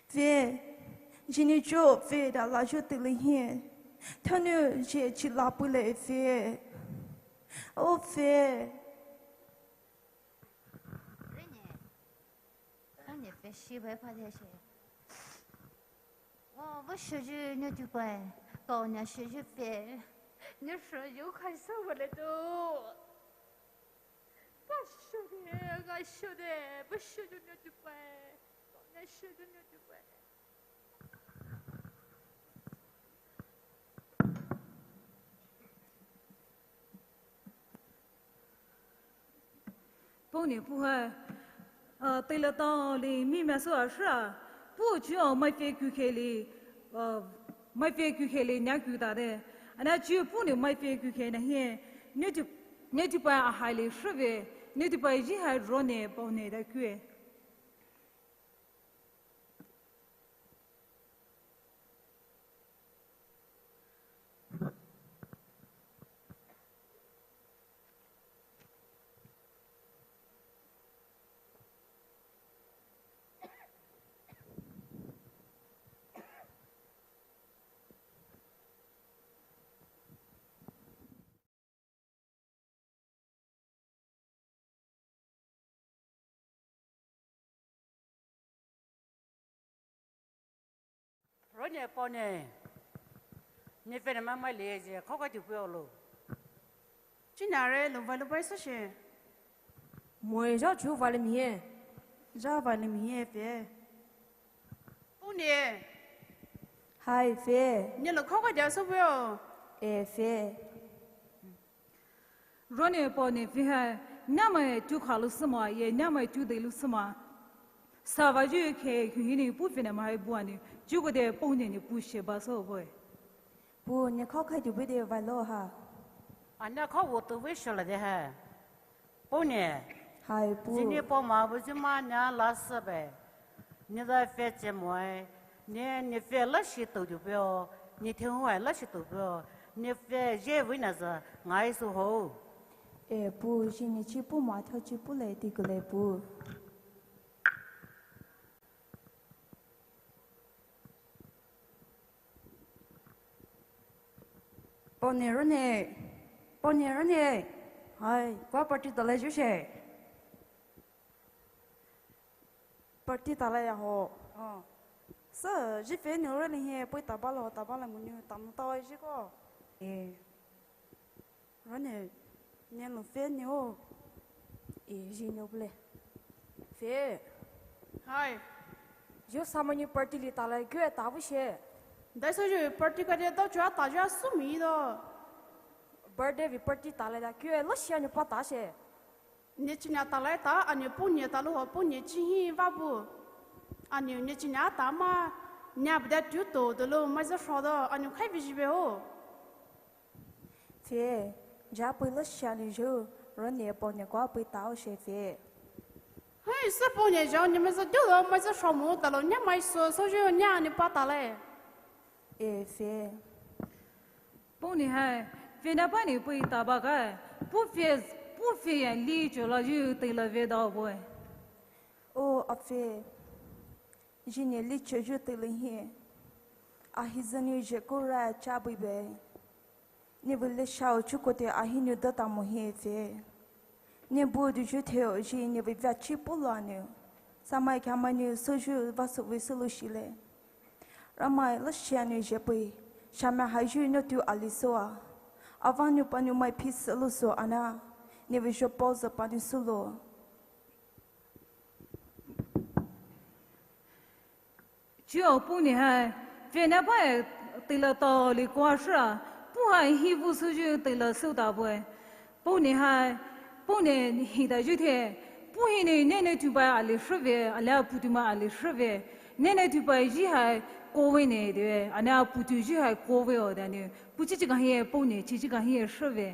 Fe, Zhih nou chuo pfüda layu teile hi. Thao nou zhih chi la pfüle pfü. O pfü. Rene. Rene pfü shi bai pa de shi. O, bu shuyu nou tu bai. Kau na shuyu pfü. Nou shuyu kai sa wale tu. Ba shuyu, ga shuyu, bu shuyu nou tu bai. Kau na shuyu nou tu bai. Puh nou puh hai, uh, teile tali mi masu ashra, puh chuo mai pfü kukhe li, uh, mai pfü kukhe li nya kuta de. Ana chuo puh nou mai pfü kukhe na hi, nou tu, nou tu bai ahai li shruve, nou tu bai zhih hai rone puh nou da kue. Rone puh nou. Ni pfü nou mai mai le zhih, khou kha tu pfüo lo. Chi nare lo vai lo bai sa she. Moe zha chu vai le mi he. Zha vai le mi he pfü. Puh nou. Hai pfü. Ni lo khou kha dia sa pfüo. E pfü. Rone puh nou pfü hai, namai tu kha lu sema, ye namai tu de lu sema. Sava ju khe kuhi ni puh pfü namai hai bua ni, ju ko de puh nou ni puh she ba so boy. Puh nou khou khai tu pfüde vai lo ha. Ana khou wo tu pfü shala de ha. Puh nou. Hai puh. Zhih nou puh ma bu zhih ma na la sa be. Ni da pfü che moe, ni, ni pfü la shi tou tu pfüo, ni theng huai la shi tou pfüo, ni pfü zhih vei na za ngai su ho. E puh, zhih nou chi puh ma thao chi puh le ti ku le puh. Puh nou rone, puh nou rone, hai, kua party tala ju she. Party tala ya ho. Oh. Sa, zhih pfü nou role hi, pui taba lo, taba lo mu nou, tam tao zhih ko. E. Rone, nou lo pfü nou. E, zhih nou ble. Pfü. Hai. Yo sama nou party li tala, kyo e ta bu she. Dai so yo party ka de dao chua ta ya su mi do. Birthday vei party tala da, kyo e lo shia nou pa ta she. Ni chi na talai ta, ani puh nou ta lo ho, puh nou chi hi va bu. Ani ni chi na ta ma, ni a bu da tu to, de lo mai za shro do, ani khai vi ji be ho. Pfü, ja pui lo shia ni ju, ro ni puh nou kua pui ta o she pfü. Hai, sa puh nou ja, ni mai za tu lo, mai za shro mo, ta lo, ni mai so, so ju, ni ani pa talai. E pfü. Puh nou hai, pfü na pa nou pui ta ba kai, puh pfü, puh pfü ya li cho la ju tei la ve da bo. O a pfü, ji nou li cho ju tei la hi. A hi za nou je ko ra cha bui be. Ni bu le shao chu ko te a hi nou da ta mo hi pfü. Ni bu du ju theo ji ni vei via chi puh la nou. Samai khamai nou so ju va so vei so lo shi le. Ramai lo shia nou je pui. Shamai hai ju nou tu a li so a. A va nou pa nou mai phi so lo so ana. Ni vei jo po za pa nou so lo. Chuo puh nou hai, pfü na pa e tei la ta li kua shra, puh hai hi vu su ju tei la su ta bo e. Puh nou hai, puh nou hi ta ju the, puh hi nou nou nou tu bai a li shra ve, a li a puh tu mai a li shra ve, nou nou tu bai ji hai ko ve nou de, a nou a puh tu ji hai ko ve o da nou, puh chi chi ka hi e puh nou, chi chi ka hi e shra ve.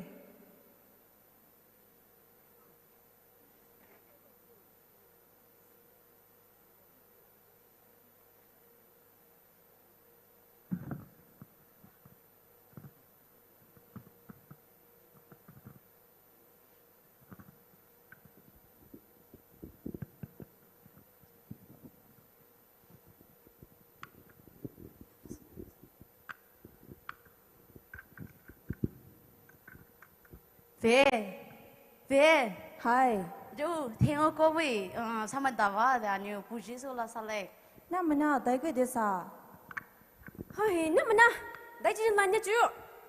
Ve, ve. Hai. Ju, thengo ko ve, uh, samai dava da niu puji so la sa le. Namana dai ke de sa. Hai, namana dai ji na ne ju.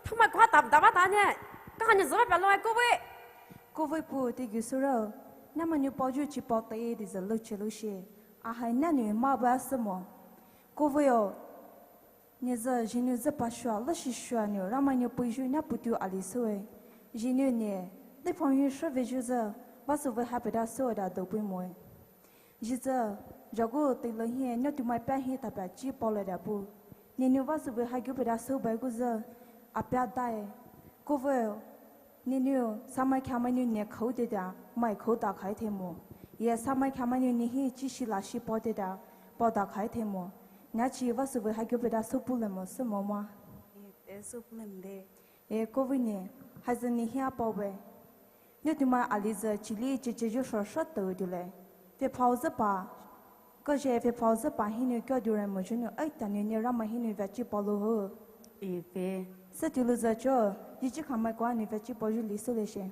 Thama kwa dava dava da ne. Ka ne zava pa lo ko ve. Ko ve pu te gu su ro. Namaniu pao ju chi pao te de za lo che lo she. A hai na niu ma ba sa mo. Ko ve o. Ne zü, zhiniu zü pa shua, lü shi shua niu, Ramai niu puyu na putu ali süwe. Zhiniu ne, lü phong yu shü ve ju zü, va sü ve ha pe da süwe da do pui moe. Zhi zü, jagu te lü hie, ne tu mai pa hie ta pa chi pao le da pu. Ne niu va sü ve ha gu pe da sü bai gu zü, a pa dai. Ku ve, Niniu, samai khamai niu ne khou de da, mai khou da khai the mo. Ye samai khamai niu ne hi chi shi la shi pao de da, pao da khai the mo. Na chi va sü ve ha gu pe da sü pu le mo, sü mo ma. E, sü pu le mo de. E, ko ve ne, ha zü ne hi a pao ve. Ne tu mai ali zü chi li chi chi ju shou shou tou du le. Ve pao zü pa, Ko zhe ve pao zü pa hiniu kyo du re mo juniu, ai ta niu ne Ramai hiniu ve chi pao lu ho. E ve. Sü tu lu zü cho, yi chi khamai kwa niu ve chi pao ju li sü le she.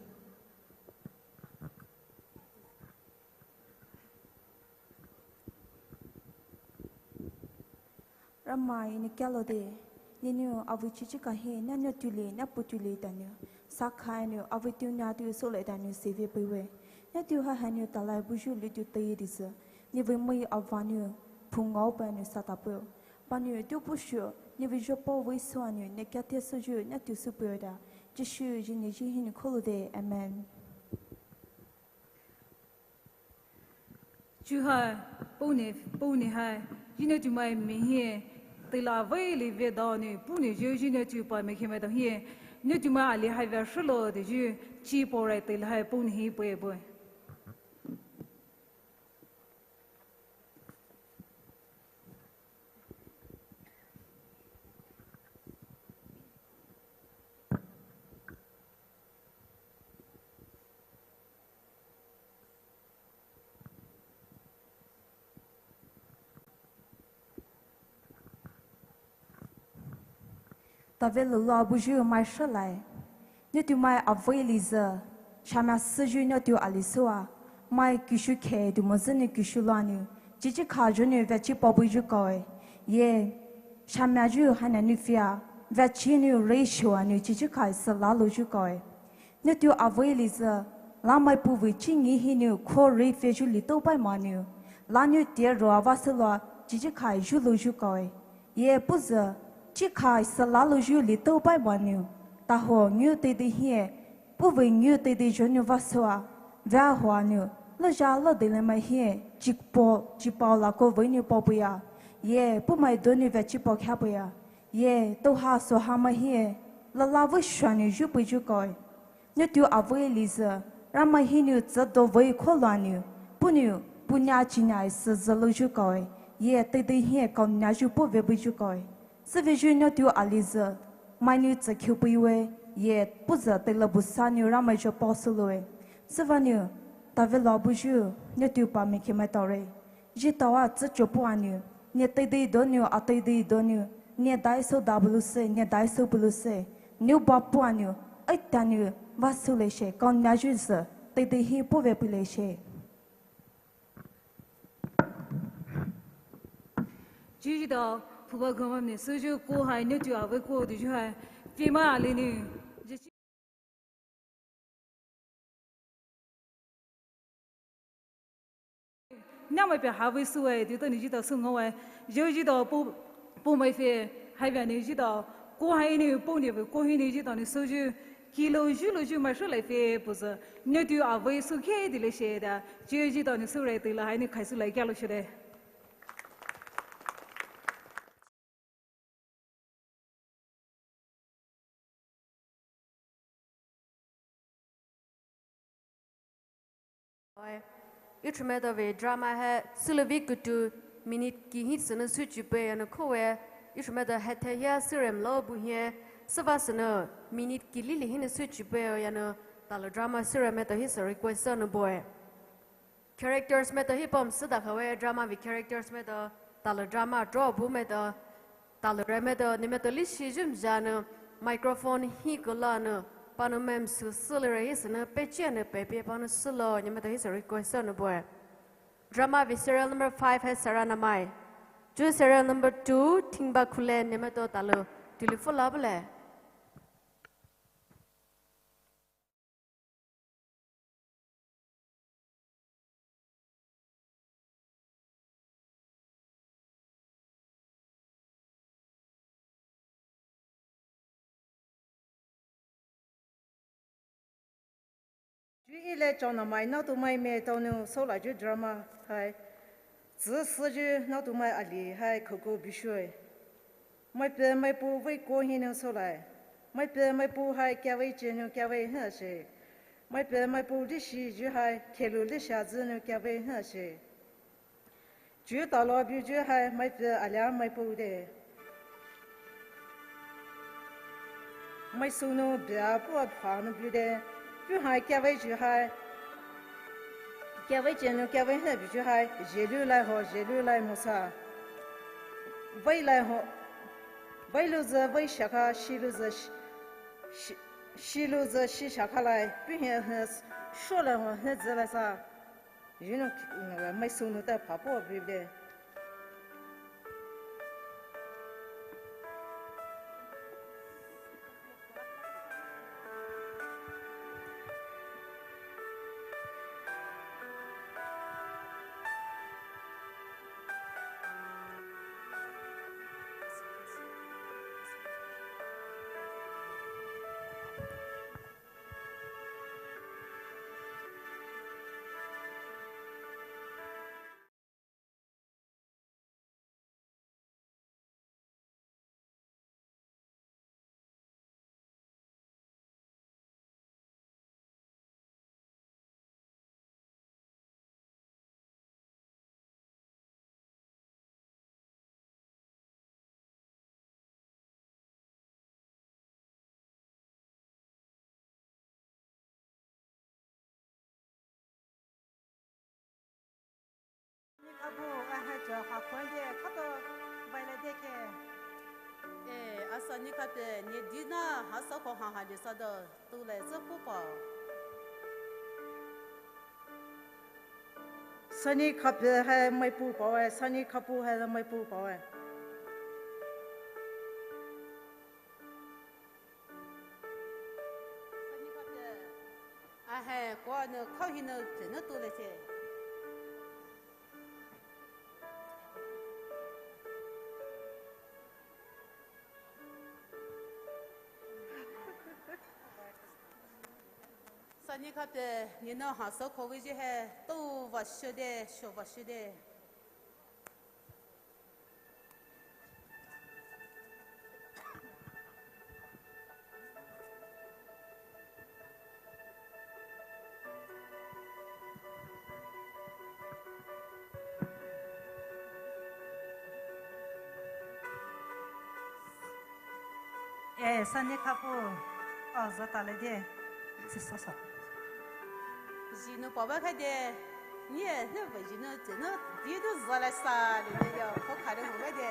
Ramai ne kya lo de, niniu avei chi chi ka hi, na ne tu li, na pu tu li ta niu. Sa khai niu, avei tu na tu sü le ta niu se ve pui ve. Ne tu ha ha niu ta lai bu ju li tu te yi di zü. Ne ve mo yi ava niu, pu ngao pa niu sa ta pui. Pa niu tu pu shu, ne ve ju pao ve sü a niu, ne kya te sü ju, ne tu sü pui da. Jisu, ji ne ji hiniu khou lu de. Amen. Ju hai, pau ne, pau ne hai, ji ne tu mai mi hie, te la vei li ve da ne, pu ne ju ji ne tu pa mi khe mai da hie, ne tu mai ali hai ve shü lo de ju, chi pao rai te la hai pau ne hi pue pue. Tave lulu abuju mai shalai. Niutumai avei liza. Shamya süju niutu alisua. Mai kishu khe du mozüni kishu luani. Chichi kha juni vechi pabuju koi. Ye. Shamya ju hana nifia. Vechi niu reishuani chichi kha sala luju koi. Niutu avei liza, lamai puvu chingi hiniu kho rei feju lito pai maniu. Laniu tie ro avaselo, chichi khai ju luju koi. Ye puza, chi khai sala luju lito pai maniu. Taho niu tede hie, puvu niu tede joniu vasoa. Vea hoa niu, loja lo dele mai hie, chikpo, chipao la ko vei niu papuya. Ye, pumai doniu ve chipo khapuya. Ye, toha soha mai hie, lala vei shuaniu ju puju koi. Niutu avei liza, Ramai hiniu tsado vei kho luaniu, puniu, punya chinya sü zaloju koi, ye tede hie kau nyaju pu vebuju koi. Süveju niutu aliza, mainiu tsakhiu puiwe, ye puza tela busaniu Ramai jo pasulue. Süvaniu, tavela buju, niutu pa mi khe mai taure. Jitaoa tsüchopu aniu, ne teidei doniu, ateidei doniu, ne daiso dabuluse, ne daiso buluse, niu bapu aniu, aitaniu, vasuleshe, kau nyajuse, teidei hi puve puleshe. Jijitao, puba gama ne, suju ko hai, niutu avei ko, duju hai, pima aliniu. Namai pe havei sue, dito ni jitao su ngawe. Jeu jitao pu, pumai fe, haivea ni jitao. Ko hai ni, pu ni, ko hi ni jitao ni suju. Kilo ju luju mai shu lai fe, puza. Niutu avei su khe dile she da. Jeu jitao ni su rai tila hai ni khai su lai kya lo she de. Oi, itrumeda ve drama hai, sulavi kutu minute ki hi sünü suchipe yana kowe, itrumeda hethe hia sirem lo bu hie, süva sünü minute ki lili hinü suchipe yana talo drama sirem meta hi sü request sünü boy. Characters meta hi pom süda khawe drama vi characters meta talo drama draw bu meta talo re meta ni meta lishi jum jana microphone hi kola na Panou mem sü sülire hisü nou pechi nou peipei panou sülo, neletao hisü request nou bue. Drama vei serial number five hai Saranamai. Chuo serial number two, Thingba Khule, neletao talou telephone la bule. Chuo ele Chaonamai naotumai maitao nou soulai chuo drama hai. Tsüsü chuo naotumai ali hai khouko bishoe. Maipfü maipuo vei ko hinou soulai. Maipfü maipuo hai kavei chenou kavei hüshe. Maipfü maipuo leshi chuo hai khelou lesha zünou kavei hüshe. Chuo talou bu chuo hai maipfü alia maipuo de. Maisounou bia puo phanou bu de. Puo hai kavei chuo hai. Kavei chenou kavei hübi chuo hai. Zhelou lai ho, zhelou lai mosa. Vei lai ho. Veilou zü vei shakha, shilou zü shi, shi, shilou zü shi shakha lai. Puo hi, hi, sholai ho, hi zü lai sa. Yunou, maisounou ta phapuo bu de. Nikhapu, ahe cho ha khonde khato baile dekhe. Eh, asa nikhape, ne dina hasa ko ha ha de sa do, tu le sa pu pa. Sani khape hai maipu pawe, sani khapu hai maipu pawe. Ahe, ko ne khau hi ne te ne tu le che. Sani khape, ne nou hasa ko ge je he, tu va sho de, sho va sho de. Eh, sani khapu, oh, zata le de, si so so. Zinu papa kha de, ni e, ne ba zinu te ne, di du zala sa le de yo, ko kha de mo de.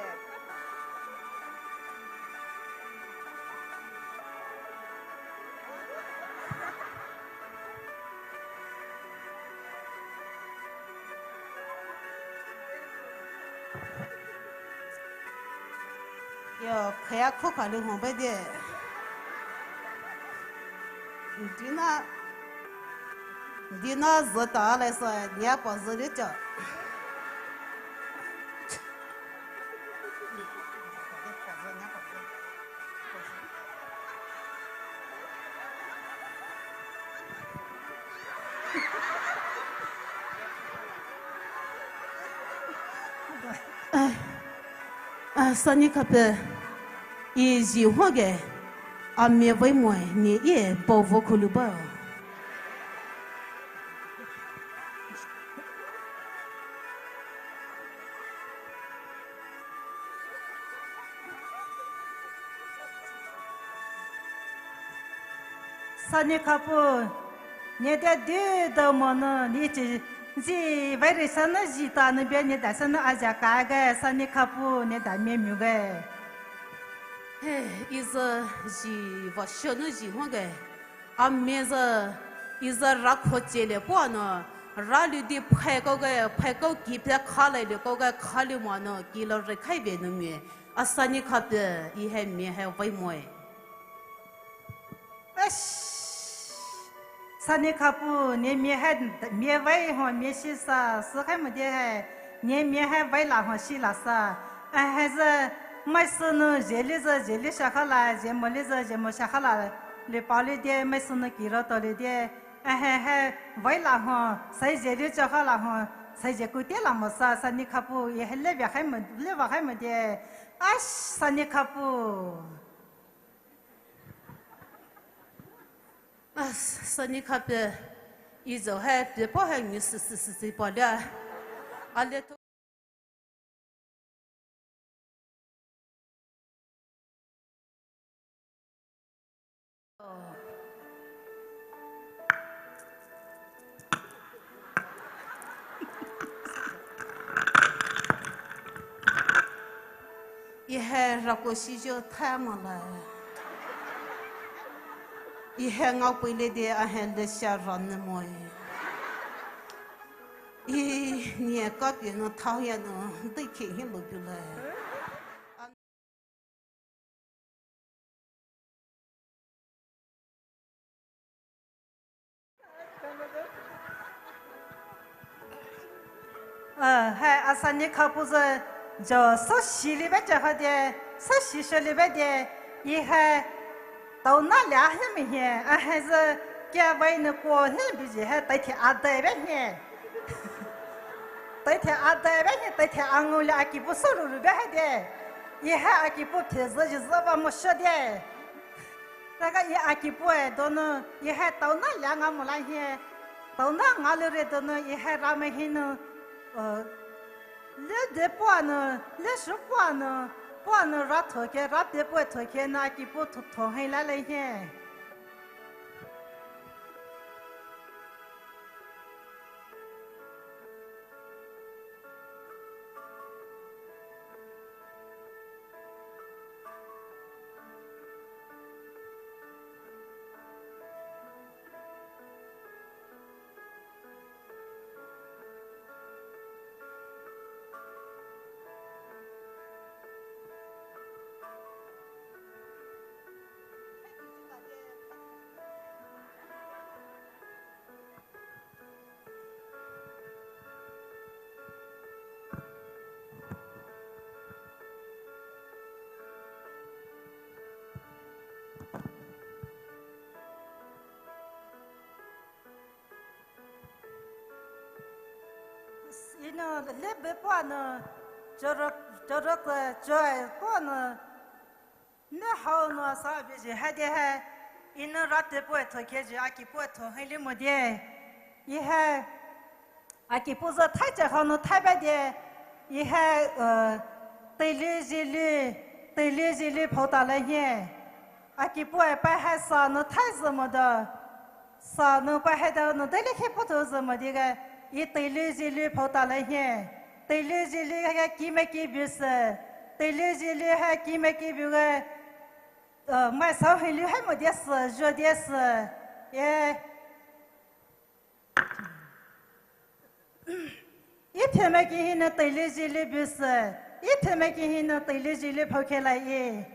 Yo, khaya khokha lu hong bai de. Dina, dina zata lai sa, nia pa zuri cha. Ah, ah, sani khape, i zi hwage, a me vai moe, ni i bau vo khulu ba. Sani khapu, ne de du da mano, ni chi zi vai re sana zi ta ne bia ne da sana aja ka ga, sani khapu, ne da me mu ga. He, iza zi va shana zi hwa ga. Amezü, izü rakho chele puano, ralidi phaikao ge, phaikao ki phe khale le kau ge khale mono, kilo rekhai ve numie, asani khape, ihe mie he vai moe. Ash, sani khapu, ne mie he, mie vai ho, mie shisa, sukhai mo de he, ne mie he vai la ho shi la sa. Ahezü, mai sunu, jeli zü, jeli shakhala, jemoli zü, jemo shakhala, le pali de, mai sunu kiro toli de, ahe he, vai la ho, sai jeli chakhala ho, sai je kute la mo sa, sani khapu, ye he le vya khai mo, le va khai mo de, ash, sani khapu. Ah, sani khape, izo he, pe po he, ngi si, si, si, si, pa le. Ale to. Ihe rako shijo tha mala. Ihe ngao pui le de ahe le sha ran ne moe. I nie ka pie no thao ya no dei khe hin lo bu la. Ah, hai asani khapu zü jo so shili be cha ha de, so shi shili be de, i hai tao na lia he mi he, a hai zü kia bai ne ko he bi ji hai tai the a dai be he. Tai the a dai be he, tai the a ngau le a kipu so lu lu be he de. I hai a kipu the zü ji zü ba mo sha de. Taka i a kipu e donou, i hai tao na lia nga mo la he. Tao na nga le re donou, i hai ra me he nou, eh, le de pua nou, le shu pua nou, pua nou ra tho ke, ra de pua tho ke na a kipu tho tho he la le he. Ino lebe pua no, choro, choro ke, choi pua no, ne hao no sa bi ji ha de ha, ino rate pua tho ke ji, a kipu tho he le mo de, i ha, a kipu zü thai cha hao no thai ba de, i ha, eh, teile jili, teile jili phou ta le he. A kipu e pa ha sa no thai zü mo de. Sa no pa ha de no de le khe pu tho zü mo de ge. I teile jili phou ta le he. Teile jili ha ki me ki bi se. Teile jili ha ki me ki bi ge. Eh, mai sa he li ha mo de se, jo de se. Ye. I pheme ki hi no teile jili bi se, i pheme ki hi no teile jili phou khe la ye,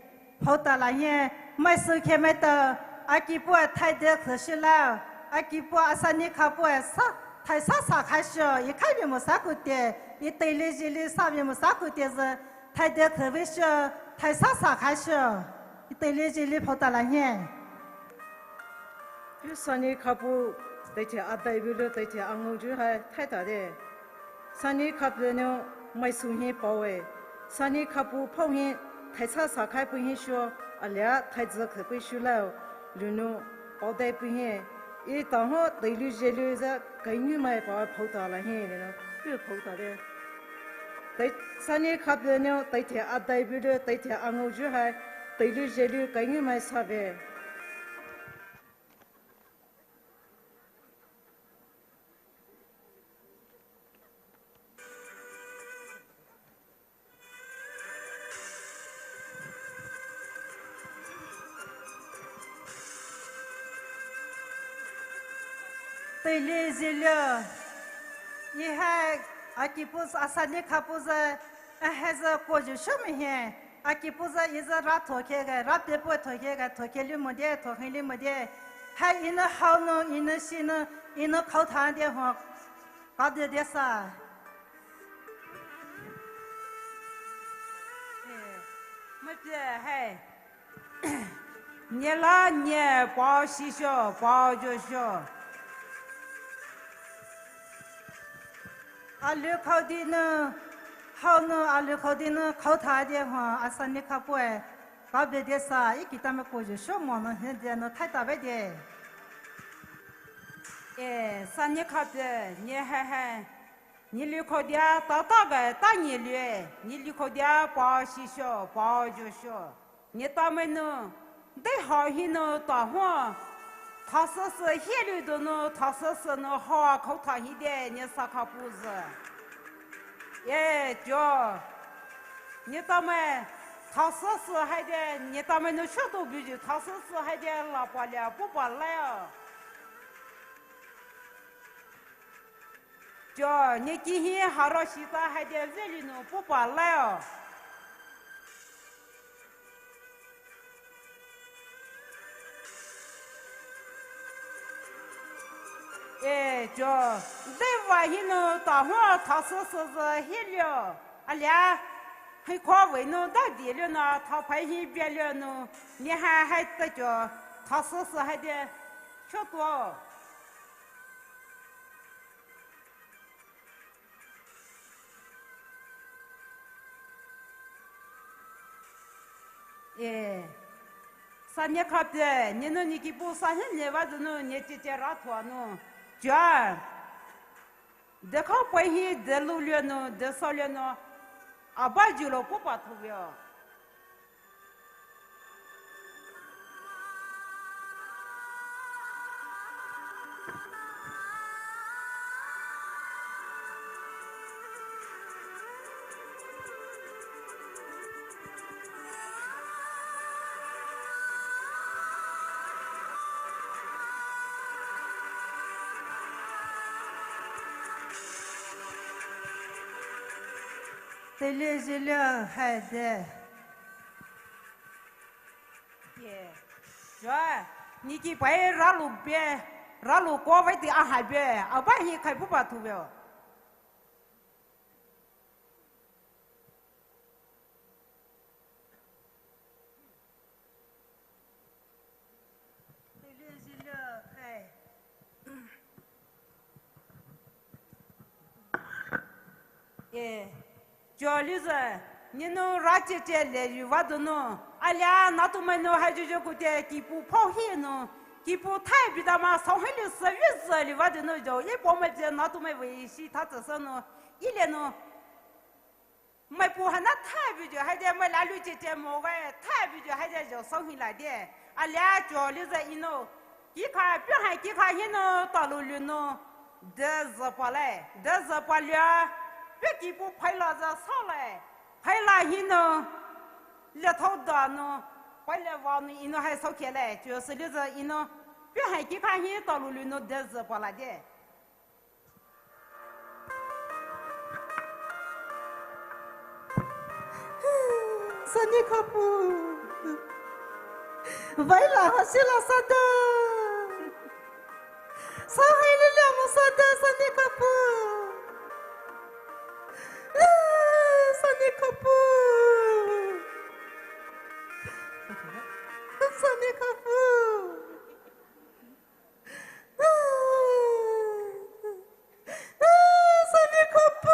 phou ta la ye, mai su khe me ta, a kipu a thai de khe shi la, a kipu a sani khapu a sa, thai sa sa khai shi, i khai bi mo sa ku te, i teile jili sa bi mo sa ku te zü, thai de khe bi shi, thai sa sa khai shi, i teile jili phou ta la ye. Yu sani khapu, teithe a dai bi le, teithe a ngau ju hai, thai ta de. Sani khapu no, mai su hi pao e. Sani khapu phou hi, thai sa sa khai pu hi shu, a lia thai zü khe pu shu la, lu no, pao dai pu hi. I ta ho, teile jili zü, kai ngi mai pao phou ta la hi, le no, pu phou ta de. Tei, sani khapu no, teithe a dai bi le, teithe a ngau ju hai, teile jili, kai ngi mai sa be. Teile zile, ih hai akipuh sü, asani khapuh sü, ahe sü koyu shomai hi, akipuh sü ih sü ratho khe ge, rapepuh tho khe ge, tho khe li mo de, tho khe li mo de. Hai Enou haonou, Enou shinou, Enou khouthade ho, kade de sa. Eh, mapie hai. Nela ne pao shisho, pao josho. Alu khaodinou, haonou alu khaodinou, khouthade ho, asani khapuh e, kabe de sa, ih kitamai koyu shomonou hide nou thaitabe de. Eh, sani khapuh, ne hai hai. Nili khaodia tata ge ta nili, nili khaodia pao shisho, pao josho. Netamai nou, dei hao hinou taho. Thasüsü hiali donou, thasüsü nou hao khoutha hide, ne sa khapuh sü. Eh, jo. Netamai, thasüsü haide, netamai nou shoto buyu, thasüsü haide, la pa lia, puh pa la ya. Jo, ne kihi haro shita haide veli nou puh pa la ya. Eh, jo, dei va hinou taho thasüsü sü hilio. Alia, hi kho vei nou dadi lio nou, thapai hi bia lio nou, ne hai hai ta jo, thasüsü haide, shoto. Eh, sani khapuh, ne nou ne kipuh sa hi ne va donou, ne cheche ratho nou. Jua. Dekha pai hi delu lio nou, desao lio nou, aba julo puh pa thuveo. Teile zile haide. Ye. Jua, ne kipai ralu be, ralu ko vei ti ahai be, aba hi khai puh pa thuveo. Eh, jolizü, ne nou racheche le yu va donou. Alia naotumai nou hai jojo kute kipuh phao hi nou. Kipuh thai bidama sou hi li sü vizü li va donou jo. Ih pao mai je naotumai vei shi tha tsü sü nou. Ih le nou. Mai puh hana thai buyu haide mai la lu cheche mo ga thai buyu haide jo sou hi la de. Alia jolizü Enou. Kikha, pia hai kikha hinou talu lu nou. Dezü pa le, dezü pa lia. Pia kipuh phaila zü sou le. Phaila hinou. Le thao da nou. Phaile va nou Enou hai sou khe le. Josü lizü Enou. Pia hai kikha hi talu lu nou dezü pa la de. Sani khapuh. Vaila hasila sada. Sahailele mo sada sani khapuh. Sani khapuh. Sani khapuh. Sani khapuh.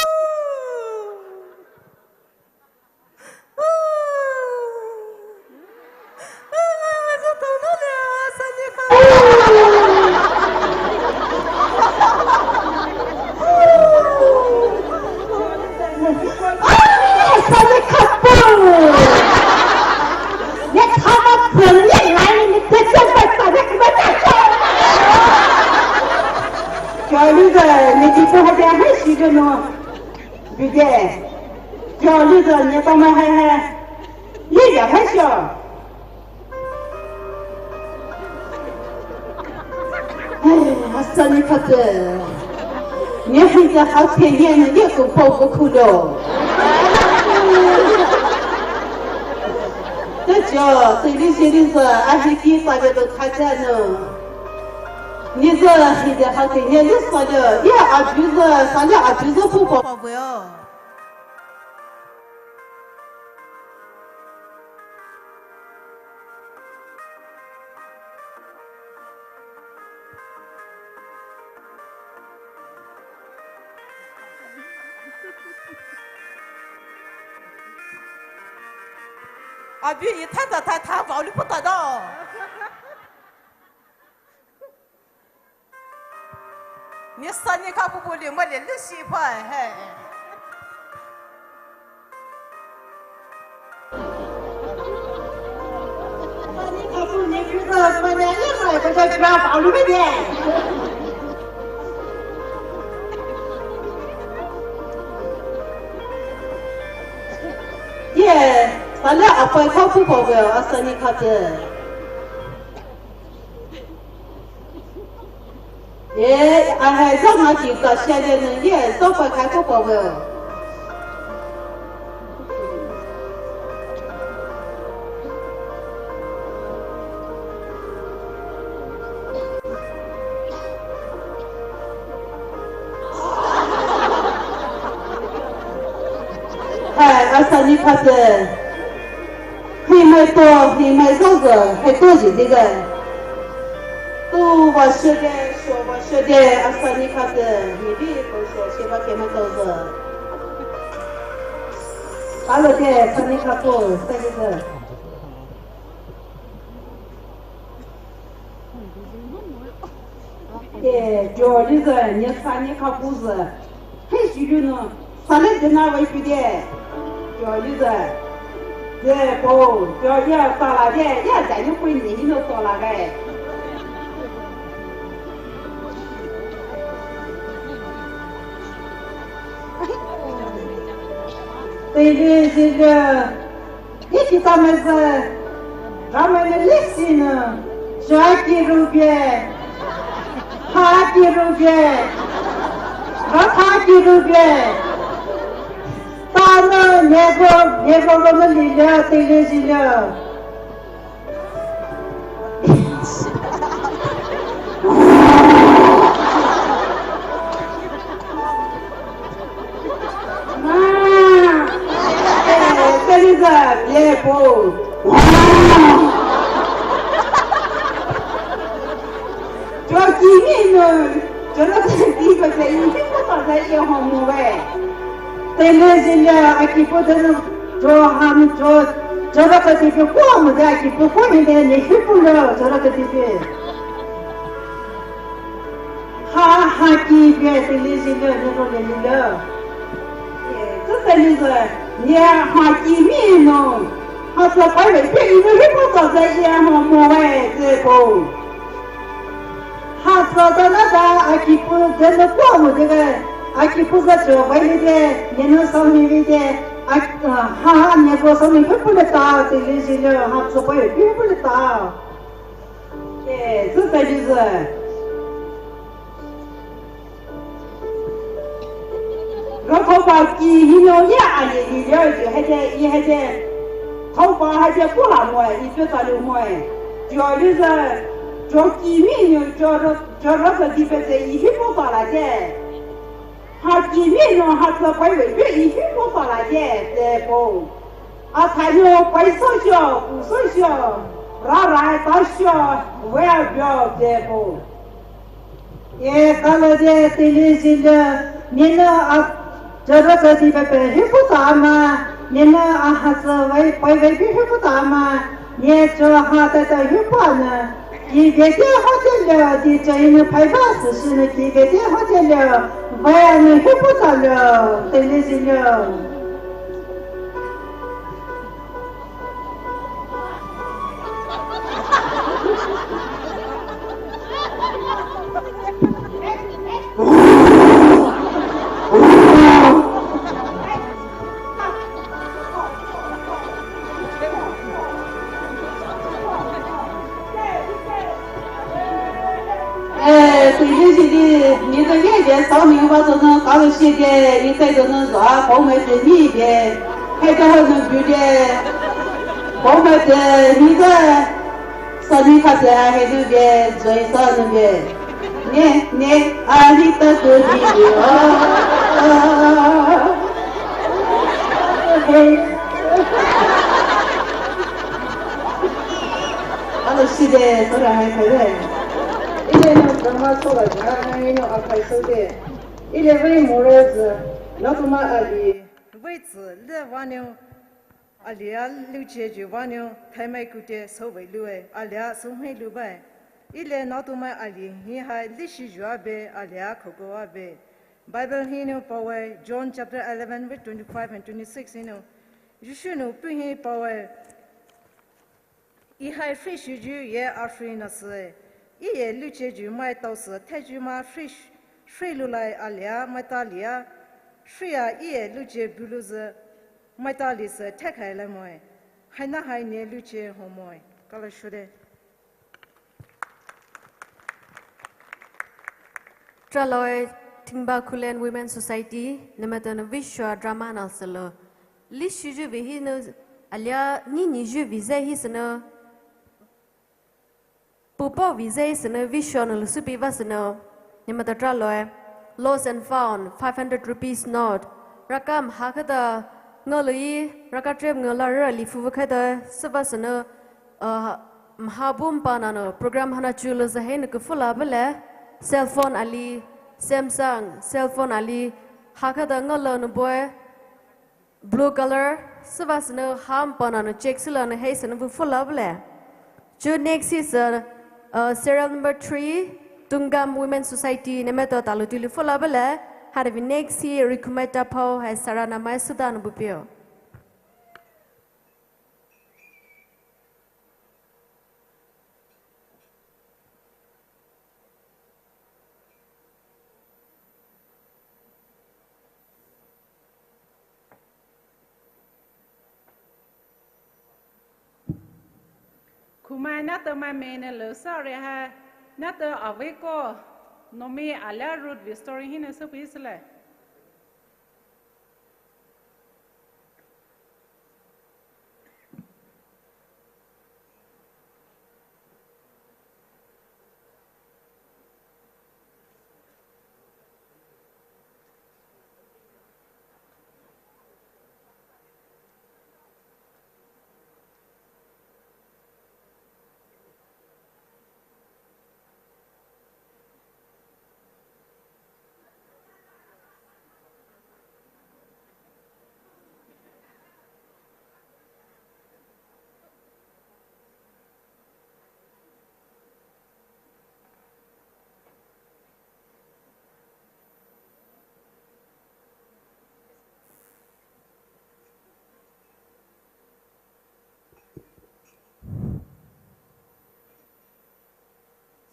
Sani khapuh. Jolizü, ne kipuh haide hai shi donou. Bide. Jolizü, netamai hai hai. Ye ya hai sho. Hai, ha Sani khate. Ni hide hate ni ni ye ku po ku kulo. Tejo, tili sili sa, ahiki sa ye to khacha no. Ni sa hide hate ni ni sa ye, ye abuza, sa ye abuza pu po. Abi, i tha tha tha tha, vao li pu ta do. Ni sani kha pu pu li mo le le si pha he. Sani kha pu ni pu sa ma ne le sa ko ja gra pa lu be de. Ye, sale apai kha pu pa we a sani kha te. Ye, a hai sa ma ki sa sha de ne, ye, sa pa kai ko pa we. Hai, a sani kha te. Hi mai to, hi mai zao ze, hai to ji de ge. Tu wa she de, sho wa she de, a sani kha te, ni bi ko sho she wa ke mai zao ze. Alo de, sani kha ko, sa de ze. Ke, jo li ze, ni sani kha pu ze. He shi lu no, sale de na wai pi de. Jo li ze. Ze po, jo ya sa la de, ya ja ni pu ni no to la ge. Te le, te le. Ye kita meze, ramai ne lesi ne, jaki rubie, haki rubie, rakaki rubie, tane, nebo, nebo rome lile, tele zile. Ma, eh, Teresa, ye po. Joki ni no, jora te ti ko te i ko ta ye ho mo we. Tele zile aki po te no, jo ham jo, jora te ti ko mo de aki po ko ni de ni ki po lo, jora te ti. Ha, ha, ki bie, tele zile, ni ko le ni lo. Ye, tse tele ze, ye, ha, ki mi no. Ha, tse pai we, bie, i no, hi po tse ze, ye, ha, mo we, tse po. Ha, tse ze na da, a ki po, ze no ko mo de ge, a ki po ze jo, bai le de, ye no sa mi le de, a, ha, ha, ni ko sa mi, hi po le ta, tele zile, ha, tse pai we, hi po le ta. Ke, tse tse li ze. Ro thoupa ki hi no ye a ye li le ji, haide, i haide. Thoupa haide ko la mo, i pe ta lu mo. Jo li ze, jo ki mi no, jo ro, jo ro ze di pe ze, i hi po ta la de. Ha ki mi no, ha tse pai we, i hi po ta la de, tse po. A thai no, pai so sho, ku so sho, ra ra ta sho, we a bio de po. Ye ka lo de tele zile, ni no a, jora ka di pe pe hi po ta ma, ni no a ha tse wai, pai wai hi po ta ma, ni jo ha ta ta hi po na. Ki bie de ho de le, di jo i ne pai ba se shi ne ki bie de ho de le, bai a ne hi po ta le, tele zile. Eh, Ni sidi, ni de ye de, sao ni ba zo no, ka lo si de, ni de zo no zo a, ko me de ni de, he de ho no bu de, ko me de, ni de, sao ni ka de, he no de, zo i sao no de. Ne, ne, a ni de zo ni de, oh, oh, oh, oh. Hey. Alo side, sora hai kai. Ile no drama sola ja, ino akai so de. Ile vei more zi, natuma ali. Vei zi le vanou, alia luche ju vanou, thaimai kute so vei lue, alia so hei lu bai. Ile natuma ali, hi hai lishi ju abe, alia koko abe. Bible hinou pawe, John chapter eleven verse twenty-five and twenty-six hinou. Jisu nou puhi pawe, I hai free shuju ye a free na se. I ye luche ju mai tao se, te ju ma free sh-, free lu lai alia, mai ta lia. Free a i ye luche bulu ze, mai ta li se, te kai lai moi. Hai na hai ne luche ho moi. Kala shude. Traloi Tingba Khullen Women Society, nemeton vishwa drama nalselo. Lishuju vihi no alia ni ni ju vize hi seno. Pupo vize hi seno vishwa no lusupi va seno. Nemeton traloi. Lost and found, five hundred rupees note. Rakam hakada ngaloi rakatrem ngala rali fuvu kada seva seno. Uh, mhabum panano program hana chulo zahe nuku fula bele, cell phone ali, Samsung cell phone ali, hakada ngalo no boy, blue color, seva seno ham panano check sila no hei seno bu fula bele. Chu next is, uh, uh, serial number three, Tungam Women Society, nemeton talo tuli fula bele, hadavi next hi Rikumeta Pao, hai Sarana Mai Sudan bupio. Khumai nato mai mene lo sare ha, nato avei ko, nomi alia root vi story hine supi sile.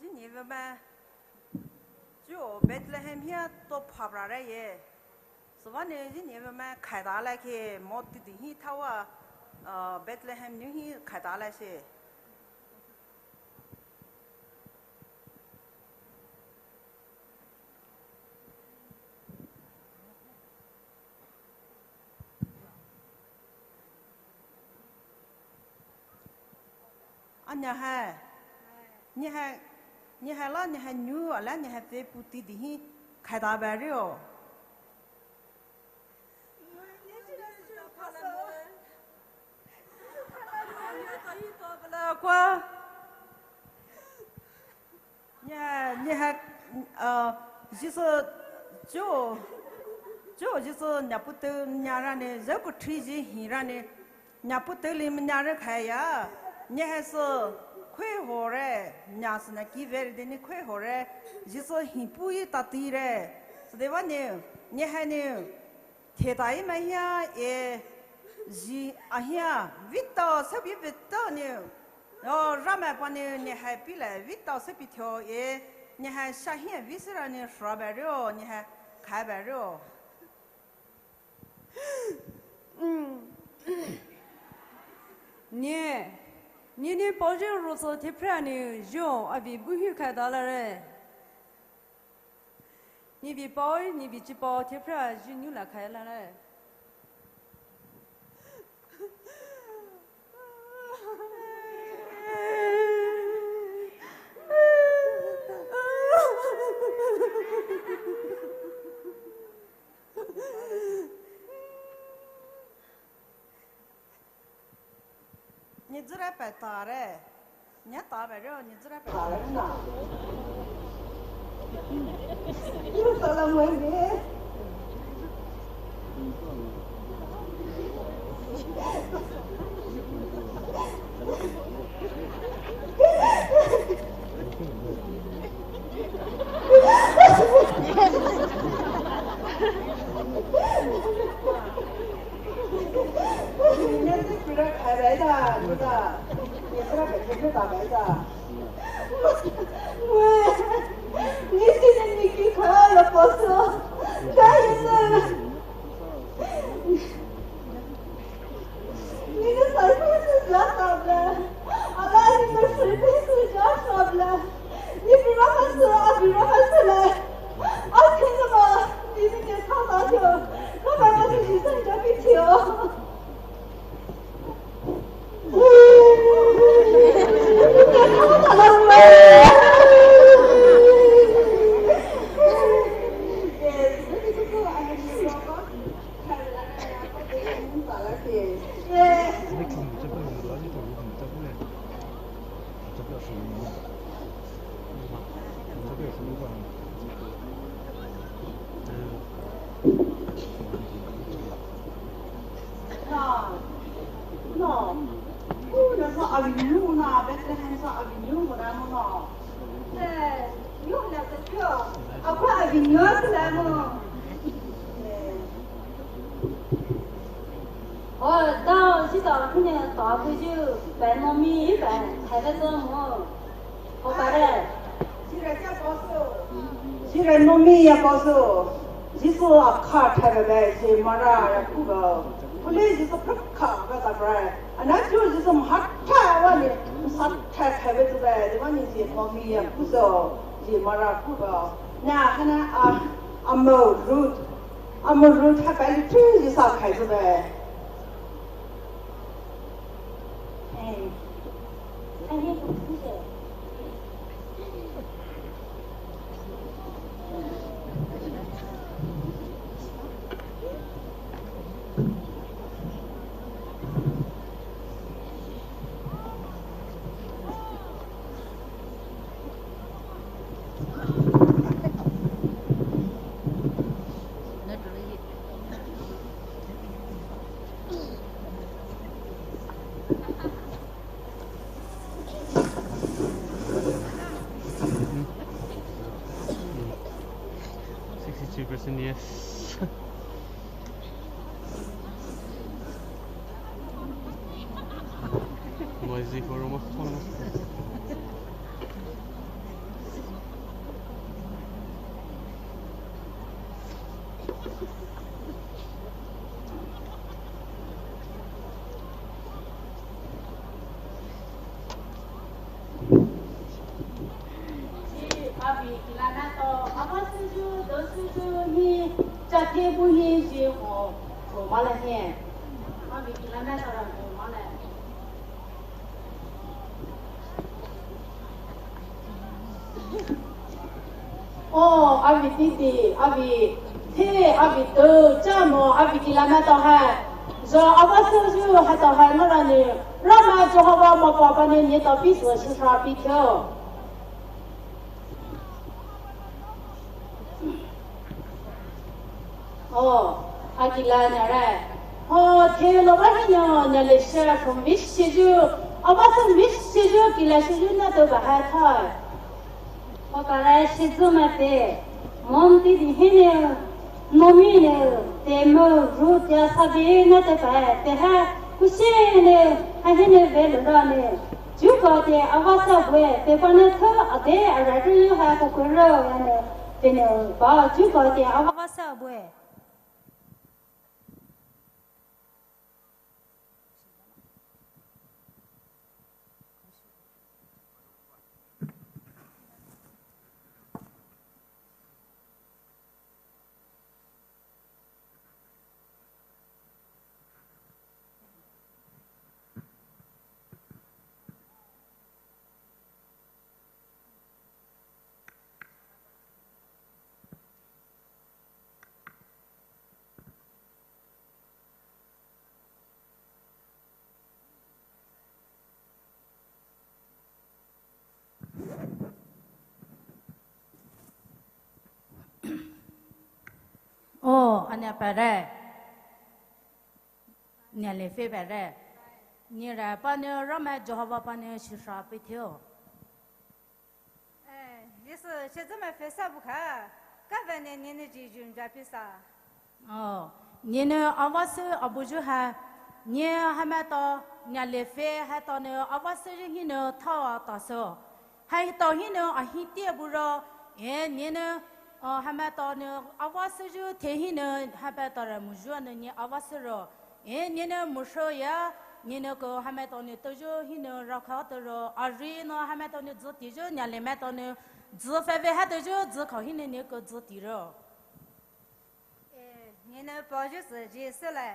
Zini veme, ju Bethlehem hia to phabra re ye. Suvane zini veme khaida la ke mo titi hi thawa, uh, Bethlehem nu hi khaida la she. Anya hai. Ni hai, ni hai la, ni hai nu, ala ni hai te puti di hi, khaida ba rio. Kwa. Nya, nya ha, uh, Jisu, ju, ju, Jisu nya putu nya rane, ju ku tri ji hi rane, nya putu li nya re khaya, nya ha su, khui ho re, nya su na ki ver de ni khui ho re, Jisu hi pu yi ta ti re, su de wa ne, nya ha ne, Theta i mahia e ji ahia vito sabi vito ni. O rama pani ni hai pile vito sabi tho e ni hai shahia visra ni shraberio ni hai khaberio. Ni, ni ni paoje roso thepra ni jo abi buhi khaida la re. Nivei paoe, nivei chipao, thepra ji niu la khaila le. Nizüra pe tare. Nya ta be ro, nizüra pe tare na. Salam wenge. Oi, dao, ji dao, kune dao, kuju, bai Naomi, bai, hai le zo mo. Ho ba le. Jire Naomi ya paoso. Jisu akha thai bai, ji Mara ya kuba. Kule Jisu prakha ba ta bai. Ana ju Jisu mhatha wa ni, mhatha thai bai tu bai, de wa ni ji Naomi ya kuso, ji Mara kuba. Na, hana, a, amo Ruth. Amo Ruth ha bai li tu Jisu khai tu bai. Sixty-two percent yes. Noisy for almost one. Ji abi kila na to, aba süju, do süju ni, chate bu ni ji ho, ho mala he. Abi kila na to ho mala. O, abi titi, abi the, abi do, chamo, abi kila na to hai. Jo, aba süju ha to hai, mala ni. Rama Jehovah mo papa ni ni to pi so shi sa pi kyo. O, akila nya re. O, the lo ba hi nyo, nya le sha from wish shi ju. Aba sa wish shi ju, kila shi ju na to ba ha thai. O, ka re shi ju ma te. Mom ti di hi ne. Naomi ne, te mo Ruth ya sa be na te pa, te ha, kusi ne, ha hi ne ve lo da ne. Ju ko te ava sa bue, te pa ne tho ade ara tu ha ko ko ro ya ne, te ne ba ju ko te ava sa bue. Pania pare. Nia le fe pare. Nia ra pania Ramai Jehovah pania shisha pe theo. Eh, Jisu, shezuma fesa buka, kavene nini ji jumja pisa. Oh, nini avase abuju ha, ni hamato, nia le fe hato ni avase ji hini thawa taso. Haito hini ahiti aburo, eh, nini, oh, hamato ni avase ju the hini hapato ra muju ni avase ro. Eh, nini musho ya, nini ko hamato ni tojo hini rakha toro, ari no hamato ni dzoti jo, nia le mato ni dzi feve hato jo, dzi kho hini ni ko dzoti ro. Eh, nini poju se ji se le.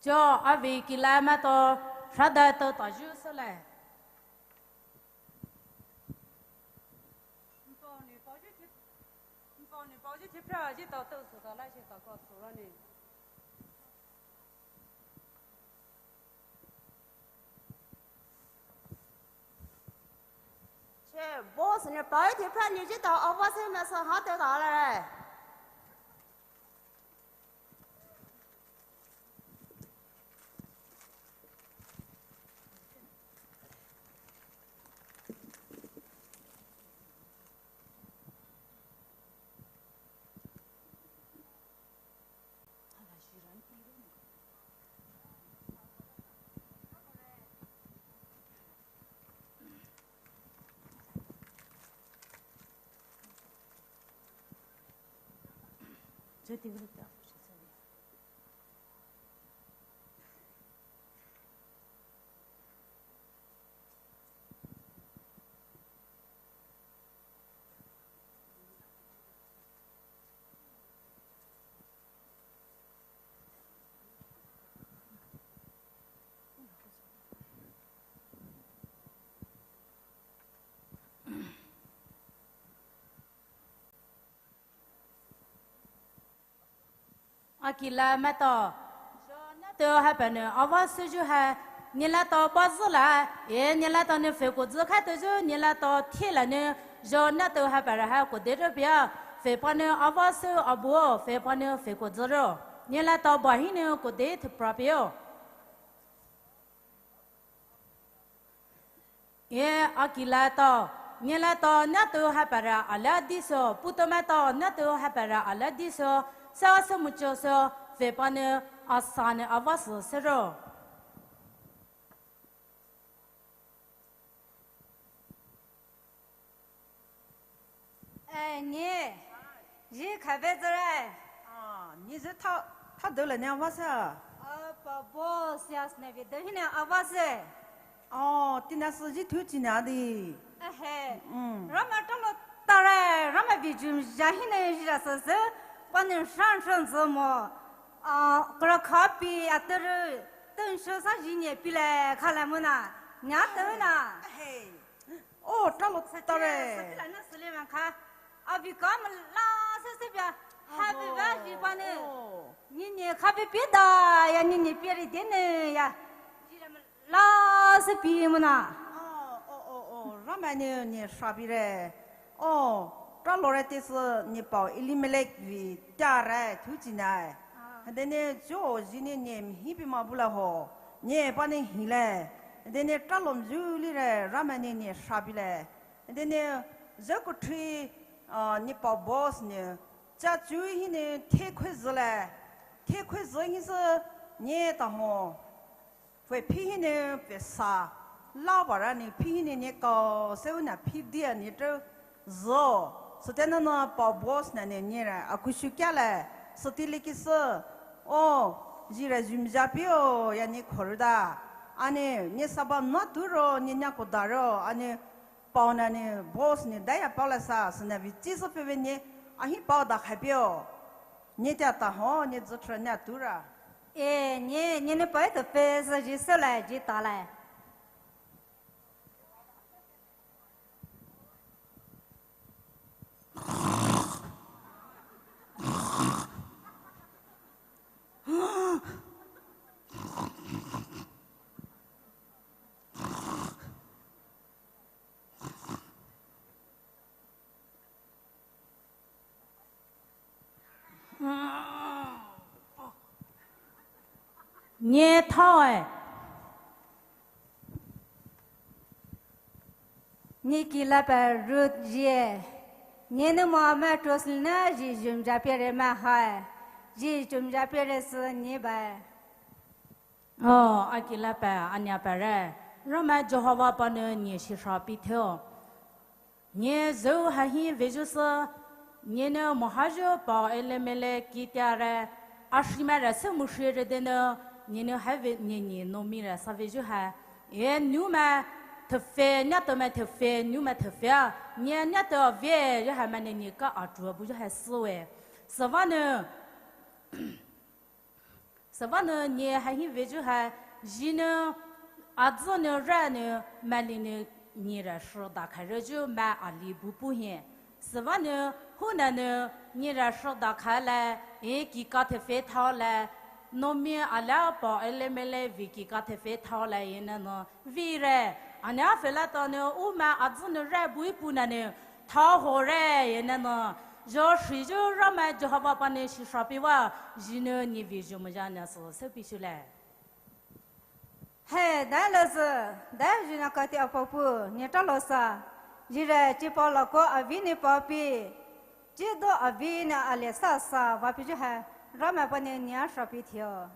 Jo, avi kila mato, shada to ta ju se le. Npau ni pau ji thi, npau ni pau ji thi phra ji tao tao su ta lai shi ta ko su ra ni. Che, boss ni pau ji thi phra ni ji tao office ma sa ha tao ta lai. Akila mato. Jona to hapane, ava suju ha, nila to bazula, e nila to ne feko zu khato ju, nila to thila ne, jona to hapara ha kode ro pia, fe pane ava su abuo, fe pane feko zu ro. Nila to bahine kode thupra pio. E akila to, nila to natu hapara ala diso, puto mato natu hapara ala diso, sa sa mucho so, fe pane asane ava su sero. Eh, ni, ji khabe zere. Ah, ni je tha, tha dole ne ava sa. Ah, pa bo sias ne bi de hine ava se. Oh, tina su ji thu china di. Eh, he. Mm. Rama tolo tare, rama bi jum ja hine ji ra sa se. Pa ne shan shan zo mo. Ah, kra khapi atere, ten sho sa ji ne pile khala mona. Nya te na. Eh, he. Oh, talo tare. Satila na sule man kha. Abi kam la se se bia. Happy birthday pane. Oh. Ni ni happy birthday ya ni ni piri dene ya. Ji la se pi mona. Oh, oh, oh, oh. Rama ni ni shabi re. Oh, talo re te se ni pao Elimelek vi tare tu jinai. Ah. Dene jo ji ni ni hi bi ma bula ho. Ni pane hi le. Dene talo ju li re Rama ni ni shabi le. Dene, zhe kutri, ah, ni pao boss ne, cha chu hi ne, the khui zhe le, the khui zhe hi zhe, ne ta ho. Fe phi hi ne, fe sa, la ba ra ne, phi hi ne, ne kao, se u na phi dia ne, tre zo. So te na na pao boss na ne, ne ra, a ku shu kya le, so ti le ki se, o, ji ra jum ja pi o, ya ne khor da. Ane, ne sa ba na tu ro, ne nya ko da ro, ane, Pao na ni boss ni daya pao la sa, sina vi chi so pe ve ni, ahi pao da khai pio. Ni tia ta ho, ni zu tra ni atura. E, ni, ni ni pao to pe sa ji so la ji ta la. Ne thaoe. Ne ki la pa Ruth zie. Ne nou mo ma trosli na zi zumza pere ma hae. Zi zumza pere sü ne bae. Oh, a ki la pa, a nia pa re. Ramai Jehovah panou ne shisha pi theo. Ne zhou hahi veyu sü, ne nou mohayu pa Elimelek ki tia re, a shima re sü mushi re de nou, ne nou ha ve ne ne Naomi re sa veyu ha. E nou ma thefe, nia tou ma thefe, nou ma thefe a, ne nia tou ve, yu ha ma ne ne ka a tu bu yu ha sü we. Süvanou, Süvanou ne hahi veyu ha, zi nou, a zü nou, ra nou, mali nou, ne ra shida kha re yu ma ali bu pu hie. Süvanou, huna nou, ne ra shida kha le, e ki ka thefe thao le, Naomi alia pa Elimelek vei ki ka thefe thao le, e nou nou, vei re, a nia fe la ta nou, u ma a zü nou re bu pu na nou, tha ho re, e nou nou, zho shi yu Ramai Jehovah panou shisha pi wa, zi nou ne vei yu mo ja na sü, sü pi shu le. He, da lo sü, da zi na ka ti a pa pu, ne ta lo sa, zi re, chi pa lo ko a vei ne pa pi, chi do a vei ne a le sa sa, va pi yu ha, Ramai panou ne a sha pi theo.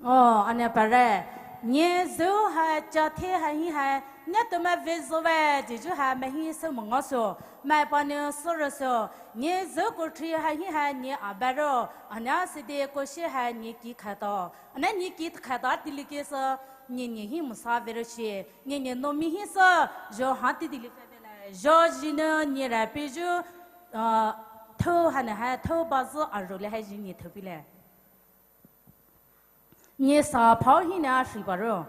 Oh, a nia pa re. Ne zhou ha cha the hahi ha, ne tou ma ve zhou ve, zi yu ha ma hi sü mo ngo so, ma panou sü re so, ne zhou ko thi hahi ha, ne a ba ro, a nia sü de ko she ha, ne ki kha to. A nia ne ki kha to a ti li ke sü, ne ne hi mo sa ve ro she, ne ne Naomi hi sü, zho ha ti di li fe ve le. Zho zi nou ne ra pi yu, uh, thou ha nou ha, thou ba zü a ro le ha zi ne thou pi le. Ne sa phao hi na shi ba ro.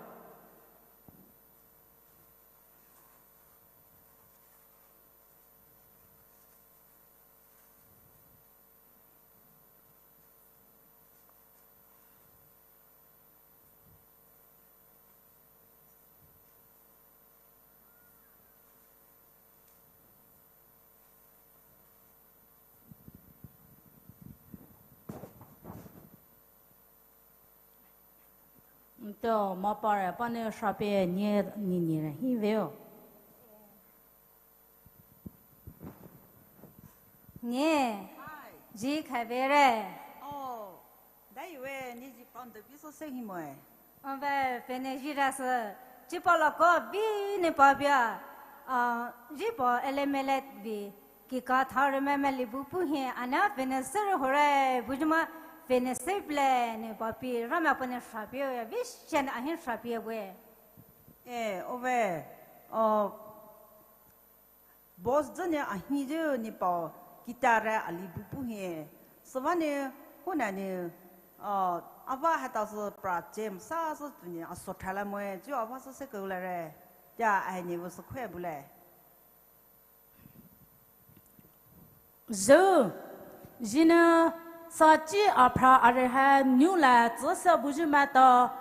Nto, ma pa re, panou sha pe, ne, ne, ne, hi ve o. Ne, zi kha ve re. Oh, da yu ve, ne zi pa nto pi so se hi mo e. Ove, fe ne zi ra sü, chi pa lo ko vei ne pa pia, ah, zi pa Elimelek vei, ki ka tha re ma ma li bu pu hie, a nia fe ne sü re ho re, bu zi ma fe ne sü pi le ne pa pi, Ramai panou sha pi o ya, vei shen a hin sha pi o we. E, ove, oh, Boaz zü ne a hi zü ne pa kita re a li bu pu hie. Süvanou, huna nou, uh, ava hata sü pra chem sa sü tu ne a so thala mo e, zü ava sü se ko la re. Tia a ne vu sü kwe bu le. Zü, zi nou, sa chi a phra a re ha nou la zü sa bu zi ma ta,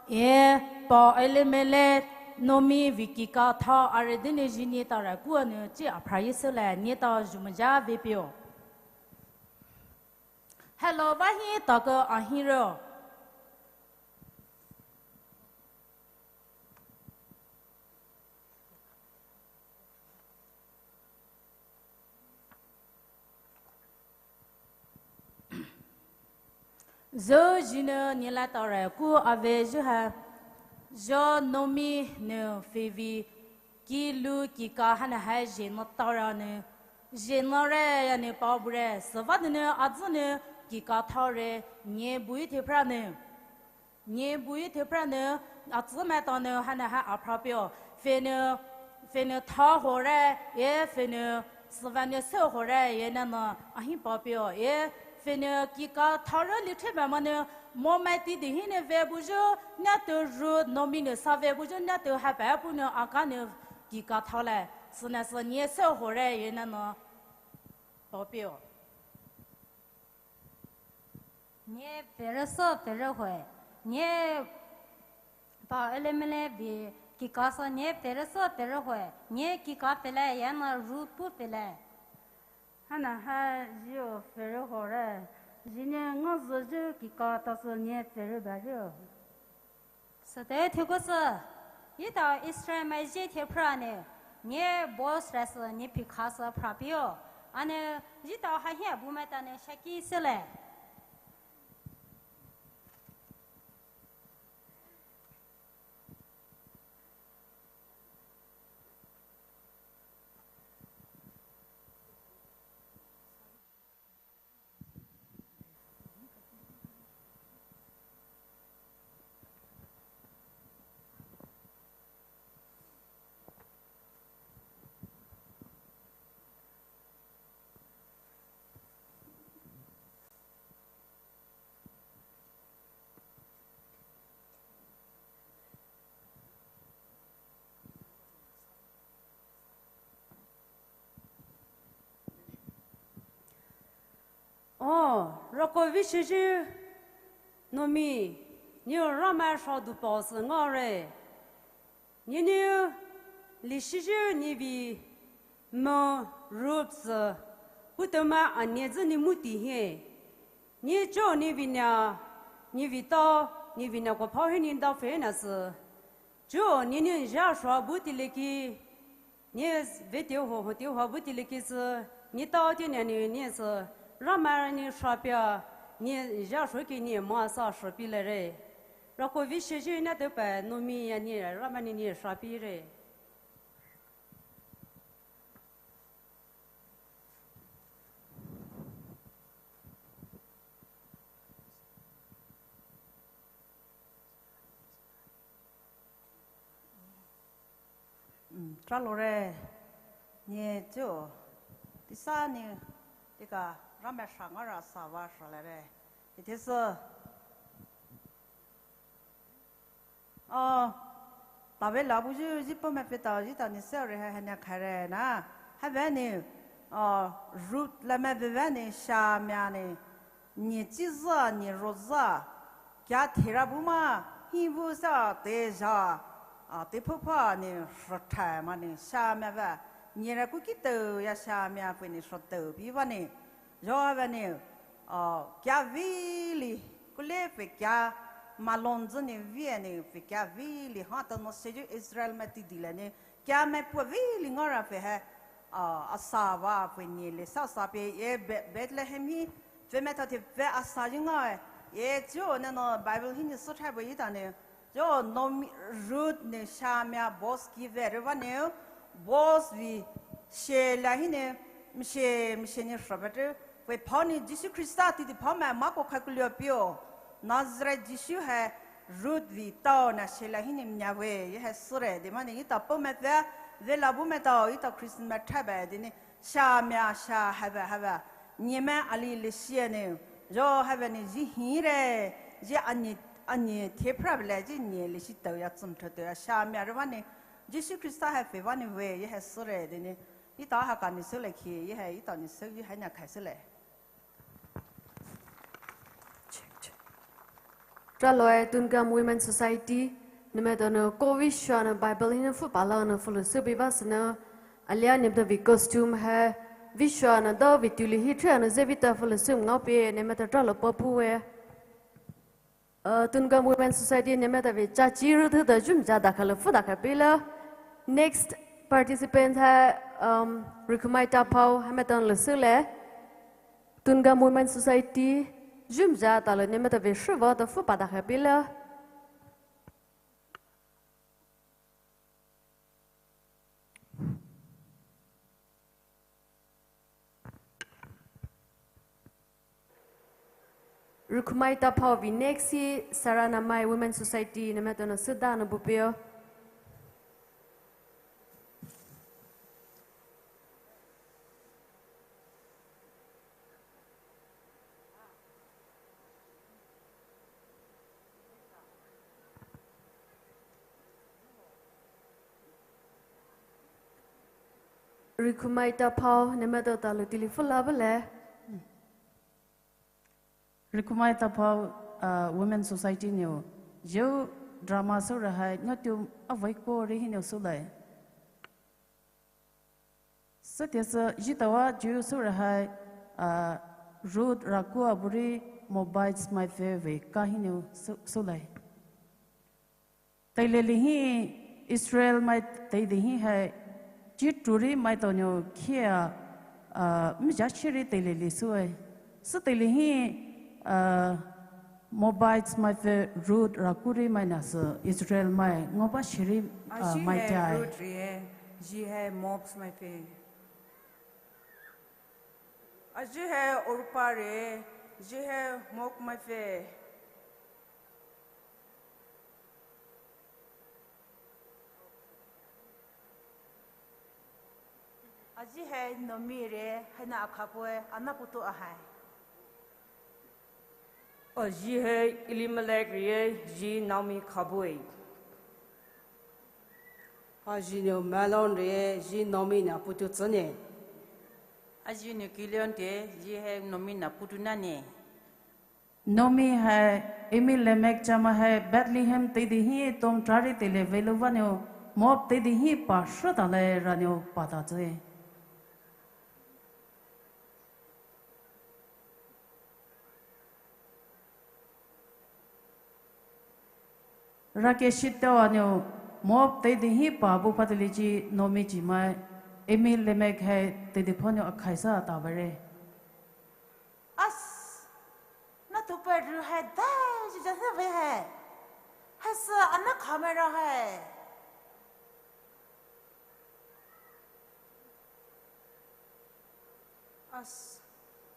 e, pa Elimelek, Naomi vei ki ka tha a re de ne zi ne ta ra ku a nou chi a phra ye sü la ne ta zu mo ja ve pio. Hello, va hi ta ko a hi ro. Zü zi nou ne la ta re ku a ve zü ha, zho Naomi nou fe vei ki lu ki ka ha nou ha zi nou ta ra nou, zi nou re ya nou pa bu re, süvanou nou a zü nou ki ka tha re, ne bu i the phra nou. Ne bu i the phra nou, a zü ma ta nou ha nou ha a phra pio. Fe nou, fe nou tha ho re, e fe nou, süvanou sü ho re, e nou nou, a hi pa pio. E fe nou ki ka tha re li the ba ma nou, mo ma ti di hi nou ve bu zü, nia tou ru, Naomi nou sa ve bu zü, nia tou ha pa pu nou, a ka nou ki ka tha le, sü nou sü ne sü ho re, e nou nou, pa pio. Ne fe re sü fe re hoe. Ne pa Elimelek vei ki ka sü ne fe re sü fe re hoe. Ne ki ka fe le ya nou ru pu fe le. Ha nou ha zi o fe re ho re. Zi ne nga zü zü ki ka ta sü ne fe re ba re o. Sütei thikosü, etao Israel mai zhih thei phrane, ne boss rasa ne pikha sü phrapei-o, ana etao hahi abu maitao ne shaki sülai. Oh, rako vei shizhi Naomi, ne Ramai shadu paosü ngaore. Ne ne li shizhi ne vei mo Ruth sü, puletao mai anie zü ne muti hi. Ne chuo ne vei nia, ne vei tao, ne vei nia ko phao hi ne dao pfü na sü. Chuo ne ne zha shua buti leki, ne vei teo ho, ho teo ho buti leki sü, ne tao te nia ne ne sü, Ramai ne shapei-a, ne zha shuki ne mo sa shapei lare. Rako vei shizhi na tao pa Naomi ya ne Ramai ne ne shapeire. Mm, tralore, ne chuo, tisa ne, tika Ramai sha ngara sa va shalare. Ite sü, oh, tave la buyu, ji po me peta, ji ta ni se re ha, ha nia khaire na. Ha ve ni, oh, Ruth la me ve ve ni, sha mia ni, ni chi za, ni ro za. Kya thera bu ma, hi bu sa, te ja, a, te pho pha ni, sha thai ma ni, sha mia ve. Ni ra ku ki te ya sha mia pui ni, sha te pi va ni. Yo ve ni, uh, kya vili, kule pfü kya malonzü ni vie ni pfü kya vili, ha ta no seju Israel mai ti dile ni, kya mai pua vili ngara pfü he, uh, asa va pfü ni le sa sa pfü ye Be-, Bethlehem hi, pfü mai ta te pfü asa ji nga, ye jo ne no Bible hi ni so thai bo yi ta ni, Jo Naomi, Ruth ni sha mia Boaz ki ve re va ni, Boaz vei she la hi ni, mshe, mshe ni shra ba te, vei phao ni Jisu Khrista ti di phao mai ma ko khai kulio pio, Nazareth Jisu hai Ruth vei tao na she la hi ni mnya vei, ye hai sure, di ma ni, ita po mai ve, ve la bu mai tao, ita Christian mai thai ba, di ni, Sha mia sha hava hava. Nyeme ali leshia ne. Jo hava ne ji hire. Ji ani, ani thepra bele ji nye leshi tao ya tsum tho tao ya. Sha mia re va ne. Jisu Khrista hai fe va ne ve ye hai sure de ne. Ita ha ka ne sule ki ye hai ita ne su ye hai nya khai sule. Check, check. Traloi Tungam Women Society, neme dono ko vei shua na Bible hina fu pala na fu lu su bi ba sene, alia neme do vei costume hai, vei shua na do vei tuli hi tria na ze vei ta fu lu su ngau pe, neme do tralo po pu we. Uh, Tungam Women Society, neme do vei cha chi ru thu do jum ja da kha lu fu da kha pe la. Next participant hai, um, Rikumai Tapao, hai me don lu su le. Tungam Women Society, jum ja talo neme do vei shuwa do fu pa da kha pe la. Rikumai Tapao vei next hi Saranamai Women Society, neme dono su da na bu peo. Rikumai Tapao, neme do talo tili fu la bele. Rikumai Tapao, uh, Women Society niu, jiu drama su ra hai, nyo tiu avai ko ri hi niu su lai. Sa tia sa jitawa jiu su ra hai, uh, Ruth ra ku aburi Moabites mai fe ve ka hi niu su, su lai. Teile lihi Israel mai teidei hi hai, chi turi mai tou nou khia, ah, mja chiri teile li sue. Sü teile hi, ah, Moabites mai pfü Ruth ra kuri mai na sü Israel mai ngoba chiri, ah, mai tai. Aji hai Ruth rie, ji hai Moabs mai pfü. Aji hai Orpah rie, ji hai Moab mai pfü. Aji hai Naomi rie, haina akhapoe, ana putu ahai. Aji hai Elimelech rie, ji Naomi khapoe. Aji nou Mahlon rie, ji Naomi na putu tsüne. Aji nou Kilion rie, ji hai Naomi na putu nane. Naomi hai Elimelech chama hai Bethlehem teidei hi tong tari teile veilouva nou Moab teidei hi pa shuta le ra nou pata tsüe. Rake shitawa nou Moab teidei hi pa bu patali chi Naomi chi mai Elimelech hai teidei pho nou akhaisa ta bare. As, na tu pa ru hai dai ji ja sa ve hai. Hai sa ana khamai ra hai. As,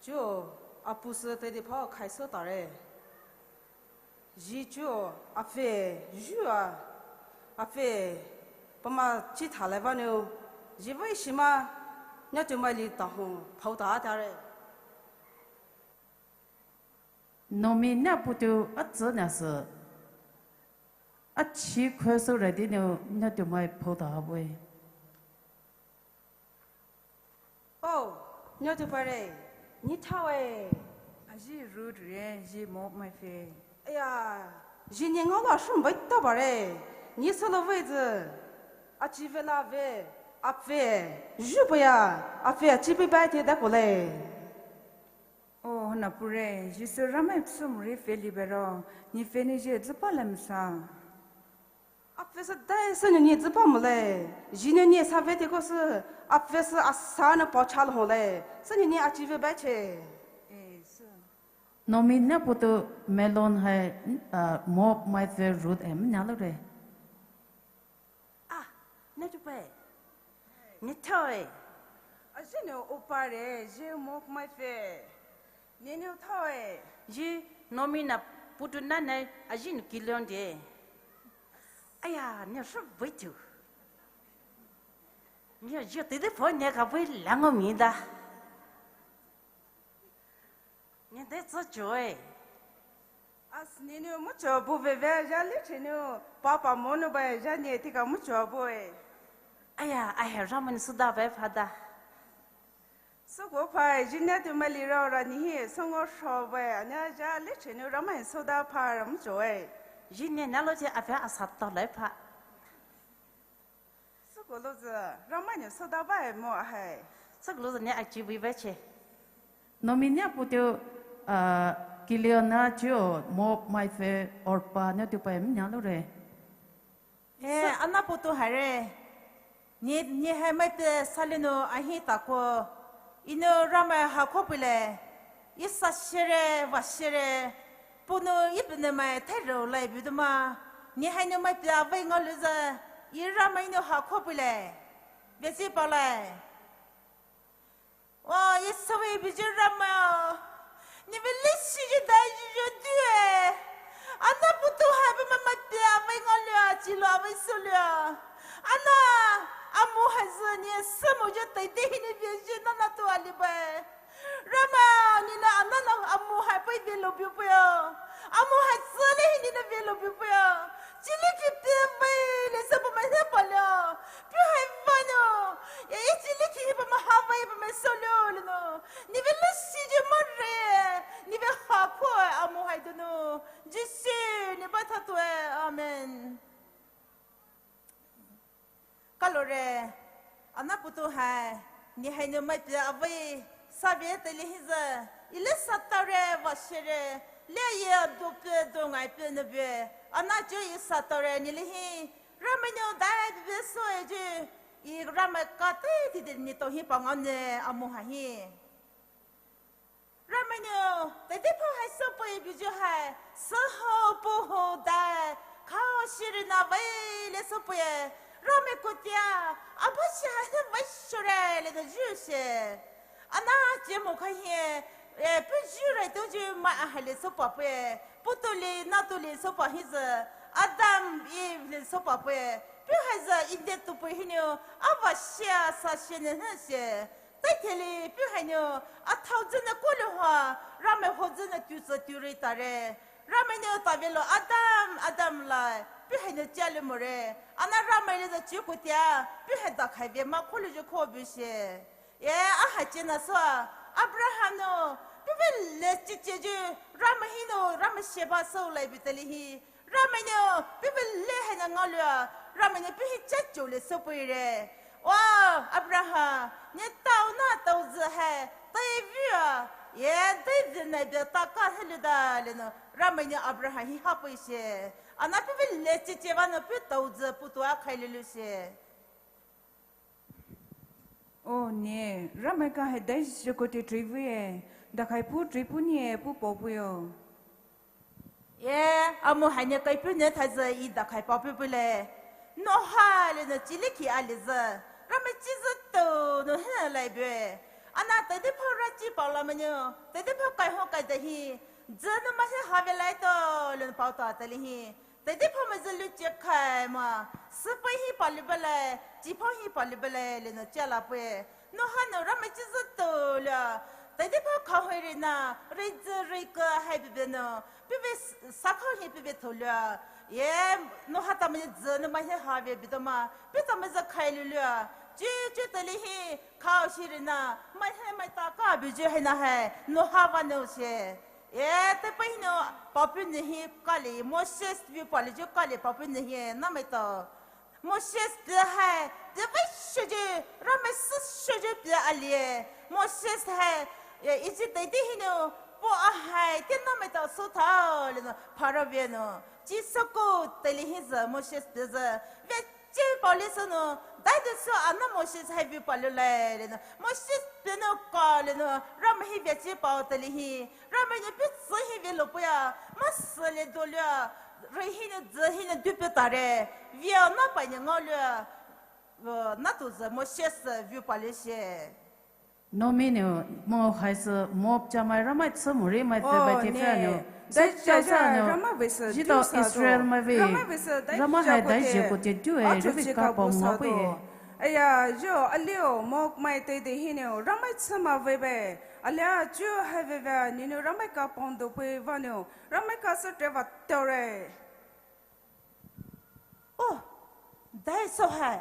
chuo, apu sü teidei pho khaiso tare. Ji chuo, apfü, jua, apfü, pama chi thalai vanou, ji vei shima, nya tu mai li ta hong, phou ta tare. Naomi nya putu atsü nya sü. Achi khwe sü ready nou nya tu mai phou ta ha bue. Oh, nya tu pare, ni thawe. Aji Ruth rie, ji Moab mai pfü. Aya, ji ni ngao la shun bai ta pare. Ni solo vei zü. Achi ve la ve, apfü, ju baya, apfü achi bi bai te da kole. Oh, na pure, Jisu Ramai psum ri feli bero, ni feni je zupa lemsa. Apfü sü dai sü ni zupa mole, ji ni sa ve te ko sü, apfü sü asa na po chal hole, sü ni achi ve bai che. Eh, sü. Naomi nya putu Mahlon hai, ah, Moab mai pfü Ruth em nya lo re. Ah, ni tu pai. Ni thoi. Aji nou Orpah rie, ji Moab mai pfü. Ni nou thoi. Ji Naomi na putu nane, aji nou Kilion rie. Aya, ni shu bui tu. Ni ji teidei pho ni ka bui lango mi da. Ni dai tsü joe. As ni nou mucho bu ve ve ja li chi nou papa mo nou bai ja ni tika mucho bue. Aya, ai he Ramai nou suda bai phada. Suko pai, ji ni tu mai li rao ra ni hi, songo sho bai, anya ja li chi nou Ramai suda pa ra mucho e. Ji ni na lo che apfü asa to lai pa. Sükolo zü Ramai nou soda bai mo ahai. Sükolo zü ni achi bui bai che. Naomi nya putu, ah, Kilion na chuo Moab mai pfü Orpah nya tu pai nya lo re. Eh, ana putu hai re. Ni, ni hai mai pfü sali nou ahi ta ko. Inu Ramai ha ko pile. Isa shere, va shere, punu ipene mai thairo lai biduma, ni hainu mai pia vai ngalu za, i Ramai nou ha khopile. Besi palai. O, Isa we biji Ramai o. Ni veli siji dai ji jo due. Ana putu hai ba mai pia vai ngalu a, chilo vai sulu a. Ana, amu hai zü ni samu jo tai de hini biji nana tu ali bai. Ramai, ni na ana na amu hai pai ve lo biu pai a. Amu hai tsü le hi ni na ve lo biu pai a. Chili ki pia bai le sa ba mai na pa le. Pia hai va no. Ya i chili ki hi ba ma ha bai ba mai so lo le no. Ni ve le si je ma re. Ni ve ha ko amu hai do no. Jisu ni ba tha tu e. Amen. Kalore, ana putu hai, ni hainu mai pia avai, sa ve tele hi za, ile sa tare va shere, le ye do pe do ngai pe ne be, Ana chu i sa taore ni lihi. Ramai nou dai bibi soe ju. I Ramai ka te ti de ni to hi pangane amu ha hi. Ramai nou, teidei pho hai soupei buyu hai, soho poho dai, khao shiri na vei le soupei, Ramai kutia, abashi hai vei shore le no ju she. Ana je mo khai he, e, pu ju rai to ju mai a hai le soupa pe, pu to le, na to le soupa hi ze, Adam, Eve le soupa pe, pu hai ze inde to pe hi nou, abashi a sa she ne he she. Taitheli pu hai nou, athao zene kolu ha, Ramai ho zene tu se tu ri tare. Ramai nou tavelo Adam, Adam lai, pu hai nou chia le more. Ana Ramai le za chu kutia, pu hai dakhai ve ma kolu ju ko bu she. E, a ha che na so, Abraham nou, pu ve le chi che ju, Ramai hi nou, Ramai sheba so lai bu teli hi. Ramai nou, pu ve le hai na ngaolua, Ramai nou pu hi cha cho le soupei re. Wa, Abraham, ne tao na tao ze hai, tai via, ye tai ze na de ta ka he le da le no, Ramai nou Abraham hi ha pei she. Ana pu ve le chi che va no pu tao ze pu tua khai le lu she. O ne, Ramai ka hai dai jiko te trivi e, dakhai pu tripu ni e pu popu yo. E, amu hai ne kai pu ne thai ze i dakhai popu pu le. Noha le no chi le ki a le ze. Ramai chi ze to no he lai be. Ana teidei pho ra chi pao la me no, teidei pho kai ho kai de hi. Ze no ma he ha ve lai to le no pao ta teli hi. Teidei pho mai ze lu che khai ma, sepai hi pa lu bele, chipao hi pa lu bele, le no chia la pue. Noha nou Ramai chi ze to lua. Teidei pho khao hoi ri na, ri ze ri ke hai bebe no. Pu ve s-, sa khao hi pu ve to lua. Ye, Noha ta mai ze no mai he ha ve bi to ma. Pu ta mai ze khai lu lua. Chi, chi teli hi, khao shiri na, mai he mai ta ka buyu hai na hai, Noha va no she. E, te pa hi nou, papu ne hi kali, Moses view pali ju kali papu ne hi, na mai to. Moses te hai, te vei shuju, Ramai su shuju pe alie. Moses hai, e, iji te di hi nou, po a hai, te na mai to su thao le no, Pharaoh view nou. Chi soko teli hi ze, Moses te ze, ve Chi pao le sü nou, dai de sü ana Moses hai view pao le lai le nou, Moses pe nou ka le nou, Ramai hi vei chi pao teli hi, Ramai nou pe sü hi vei lo puya, ma sü le do lua, ri hi nou zi hi nou du pe tare, view na pai nou ngao lua, uh, na tu zi Moses view pao le she. Naomi nou, mo hai sü, Moab cha mai Ramai tsü muri mai tsü bai te fia nou. Dai cha cha nou, Ramai vei sü, jitao Israel mai vei, Ramai hai dai jiko te du e, rivi ka pao ma pui e. Aya, yo, alio, Moab mai te de hi nou, Ramai tsü ma vei bai, alia ju hai vei vei, ni nou Ramai ka pao do pui va nou, Ramai ka sü te va tore. Oh, dai so hai.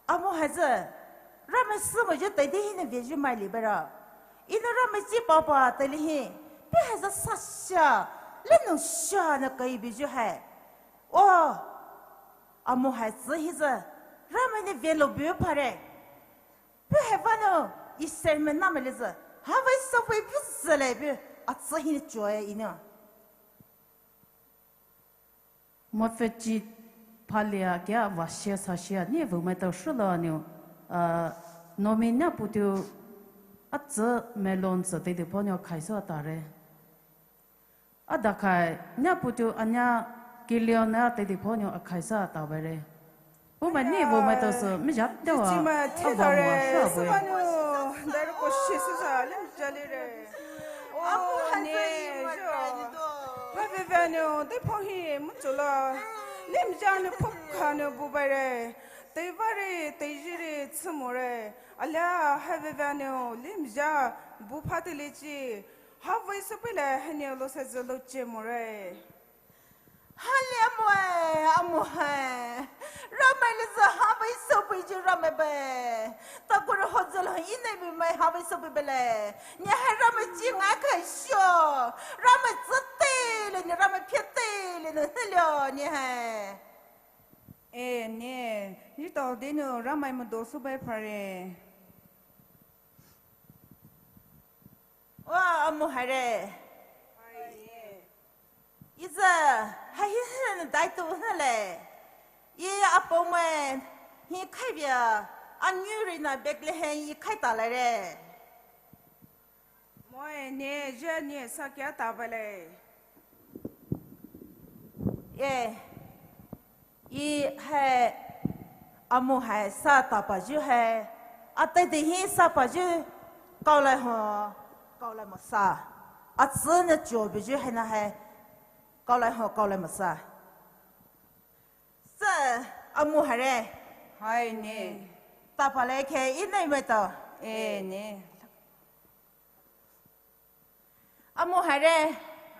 Amo hai zü, Ramai sü mo ju tai di hi nou vei ju mai li bai ra. Ino Ramai chi pao pa tai li hi. Pe hai zü sa sha, le nou sha na kai bi ju hai. Oh, amo hai zü hi zü, Ramai nou vei lo bi pa re. Pe hai va nou, Israel mai na mai le zü. Ha vai so vai bi zü le bi. A zü hi nou chua ino. Mofet chi phalia kia vashia sashia ni vu mai tao shulo aniu, ah, Naomi nia putu a zü Mahlon zü te de pho niu khai so tare. A da khai nia putu ania Kilion a te de pho niu a khai so ta bai re. Pu mai ni vo mai tao sü, mi jap tao a. Chi ma the tao re, sü ba nu, dai ro ko shi sü sa, lim ja li re. O, ne, jo. Ba ve ve nu, dai pho hi, mu chu la. Lim ja nu pho kha nu bu bai re. Dai va re, dai ji re, tsu mo re. Alia, ha ve ve nu, lim ja, bu pha te li chi. Ha vai sü pi le, ha ni lo sa zü lo che mo re. Hale amoe, amoe. Ramai le zü ha vai so pi ju Ramai bai. Ta kuru ho zü lo ine bi mai ha vai so pi bele. Ni hai Ramai chi ngai khai sho. Ramai zü te le ni Ramai phe te le ni helio ni hai. E ni, ni tao de nu Ramai mo do su bai pare. Wa amoe hai re. Ih zü, ha hi hina dai tu hina le. Ih apaomai hi khaivea, anyu rina Bethlehem ih khaita laire. Moe ne, zhih ne sa kia ta bale. Eh, ih hai amu hai sa ta pa zhih hai, ateidei hi sa pa zhih, kaolai ho, kaolai mo sa. Atsü ne cho bi zhih hai na hai, kaolai ho, kaolai mo sa. Sü, amu haire. Hai ne. Ta pa le khe ih nei mai to. Eh ne. Amu haire.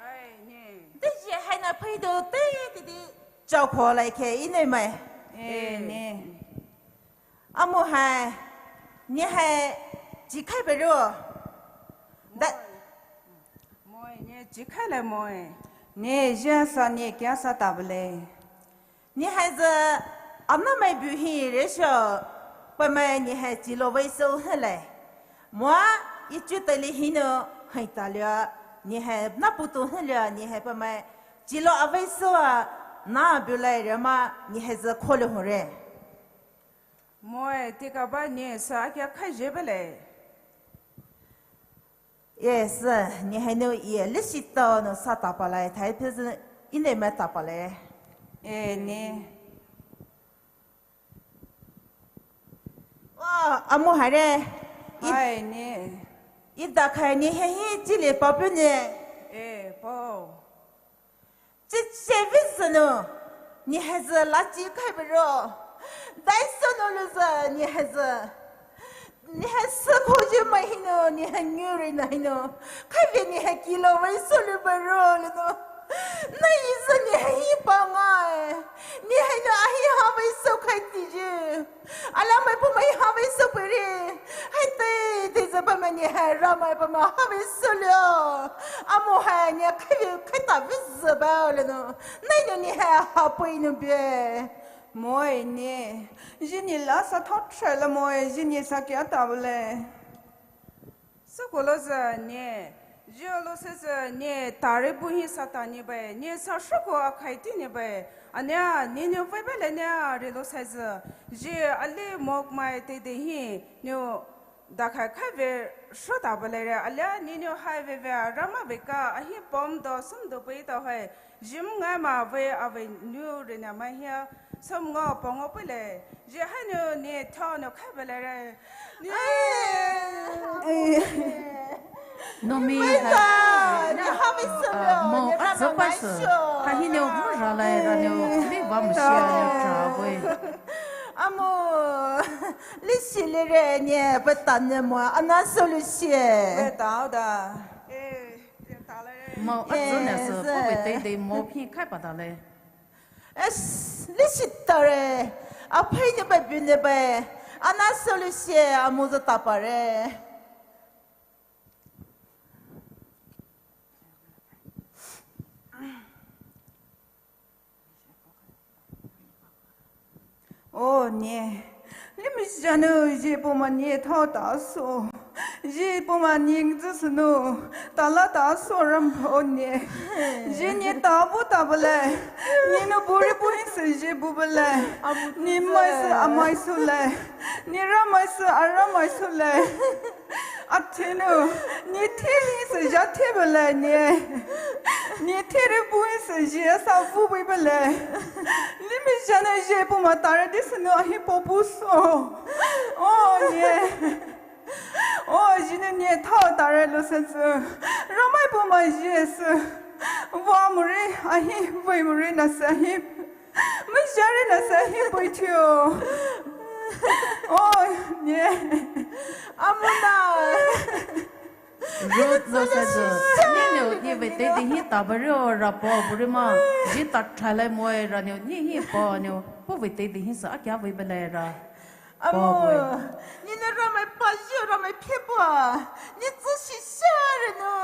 Hai ne. Dei zhih hai na phei do tei tei tei. Chao kho lai khe ih nei mai. Eh ne. Amu hai. Ne hai. Chi khai be ro. Da. Moe ne chi khai le moe. Ne zhih sa ne kia sa ta bale. Ni hai zü, anamai bu hi re sho, pamai ni hai chilo vei sou hele. Moa, ih chu tali hino, hai talia, ni hai na putu hele, ni hai pamai chilo avei sou a, na bu lai re ma, ni hai zü khole hore. Moe, tika ba ni sa kia khai je bale. Yes, ni hai no ih lisi to no sa ta pa lai thai phe zü ih nei mai ta pa le. Eh, ni. Wa, amu haire. Ih, hai, ni. Ih da khai ni hai hi chili pa pu ni. Eh, po. Chi chevi züno, ni hai zü la chi khai bero. Dai sono lu zü, ni hai zü. Ni hai sü khoji mai hino, ni hai nyuri na hino. Khai ve ni hai kilo vai solu bero le no. Na ih zü ni hai hi pa ngai. Ni hai no ahi ha vai so khai ti je. Alamai pumai ha vai sou pere. Hai tei, tei zü pamai ni hai ramai pamai ha vai sou lio. Amu hai ni khai, khai ta vi zü ba le no. Nai ni ni hai ha pui no bie. Moe ni. Zhih ni la sa thao trai la moe, zhih ni sa kia ta bale. Sükolo zü ni, zhih lo se zü ni, tare bu hi sa ta ni bai, ni sa shuko akhai ti ni bai, ania, ni ni vai bale nia, re lo se zü, zhih ali mok mai te de hi, ni da khai khai ve shu ta bale re, alia ni ni hai ve ve, rama ve ka, ahi pom do, sum do pui to hai, Zhih ngai ma ve ave nu rena mai hia, sum ngo pongo pele. Zhih hai nu ni thao nu khai bale re. Ni. Ai. Nomi hai. Ni ha ve sum lo, mo ni a zho pai shu. Hai hi ni mo ra lai ra ni, ni va mo shia ni tra ve. Amo. Lisi le re ni, pe ta ni mo, ana so lisi. Pe ta da. Eh. Mo a zho ne se, po ve tei dei mo phi khai pa ta le. Es, lisi ta re. A phei ne bai bi ne bai. Ana so lisi, a mo zho ta pa re. O ni, limih janu ji puma ni thao ta so, ji puma ni zu sunu, tala ta so ram o ni, ji ni ta bu ta bale, ni no buri buri se ji bu bale, ni mai se amai su le, ni ramai se aramai su le. Athinu, ni thiri se ja thiba le ni. Ni thiri bui se ji sa fu bui ba le. Limih jana ji puma tare di sunu ahi po bu so. O ni. O ji ni ni thao tare lo se se. Ramai puma ji se. Wa muri ahi, wai muri na se ahi. Mishari na sa hi pui thiu. O, ni. Amuna. Ruth lo sa zu. Ni ni ni ve tei dei hi ta ba rio ra po buri ma. Ji ta thalai mo ra ni ni hi po ni. Po ve tei dei hi sa a kia ve ba lai ra. Amo, ni ne ramai pa ji ramai phe pa, ni tsu shi sha re no,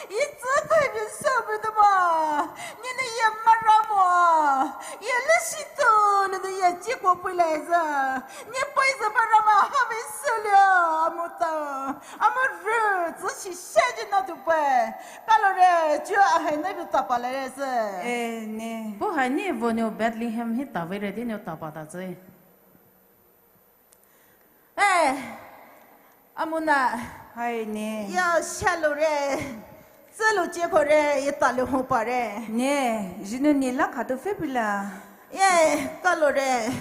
i tsu kai bi sha bi de ma, ni ne ye ma ra mo, ye le shi to, Ye chiko pui lei zü. Ni pui zü pa rama ha ve sülio amuta. Amu ru zü shi she ji na tu pui. Kalore ju ahai ne bu tapa lei zü. Eh, ne. Puh hai ni vo nyo Bethlehem hi ta ve re di nyo tapa ta zü. Eh, amuna. Hai ne. Ya shalore. Zülu chekore, ye talu hopare. Ne, jinu ni la khatu fepila. Ye, kalore.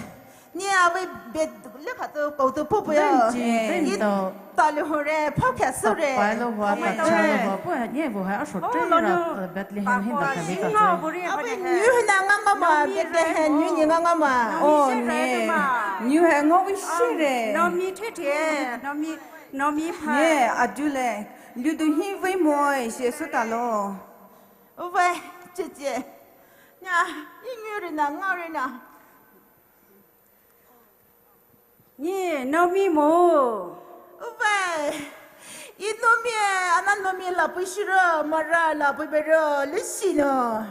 Ni ave bet le khatu koutu pupu ya. Benji, ye bento. Talu hore, phokya sore. Tapailo hua, tachalo hua, puh hai ni vo hai asho. Oh, tre lo ra, nyo. Eh, Bethlehem hin da kami ta. Ave nyu hina ngangama, Bethlehem nyu ni ngangama. Oh, ne. Nyu hai ngo vi shire. Naomi thethie, Naomi, Naomi pha. Ne, adule. Ludu hi vei moi, shi sutalo. Ove, cheche. Nya, inyu rina, nga rina. Ni Naomi mo. Ove, i Naomi, ana Naomi la pui shiro, mara la pui bero, lisino.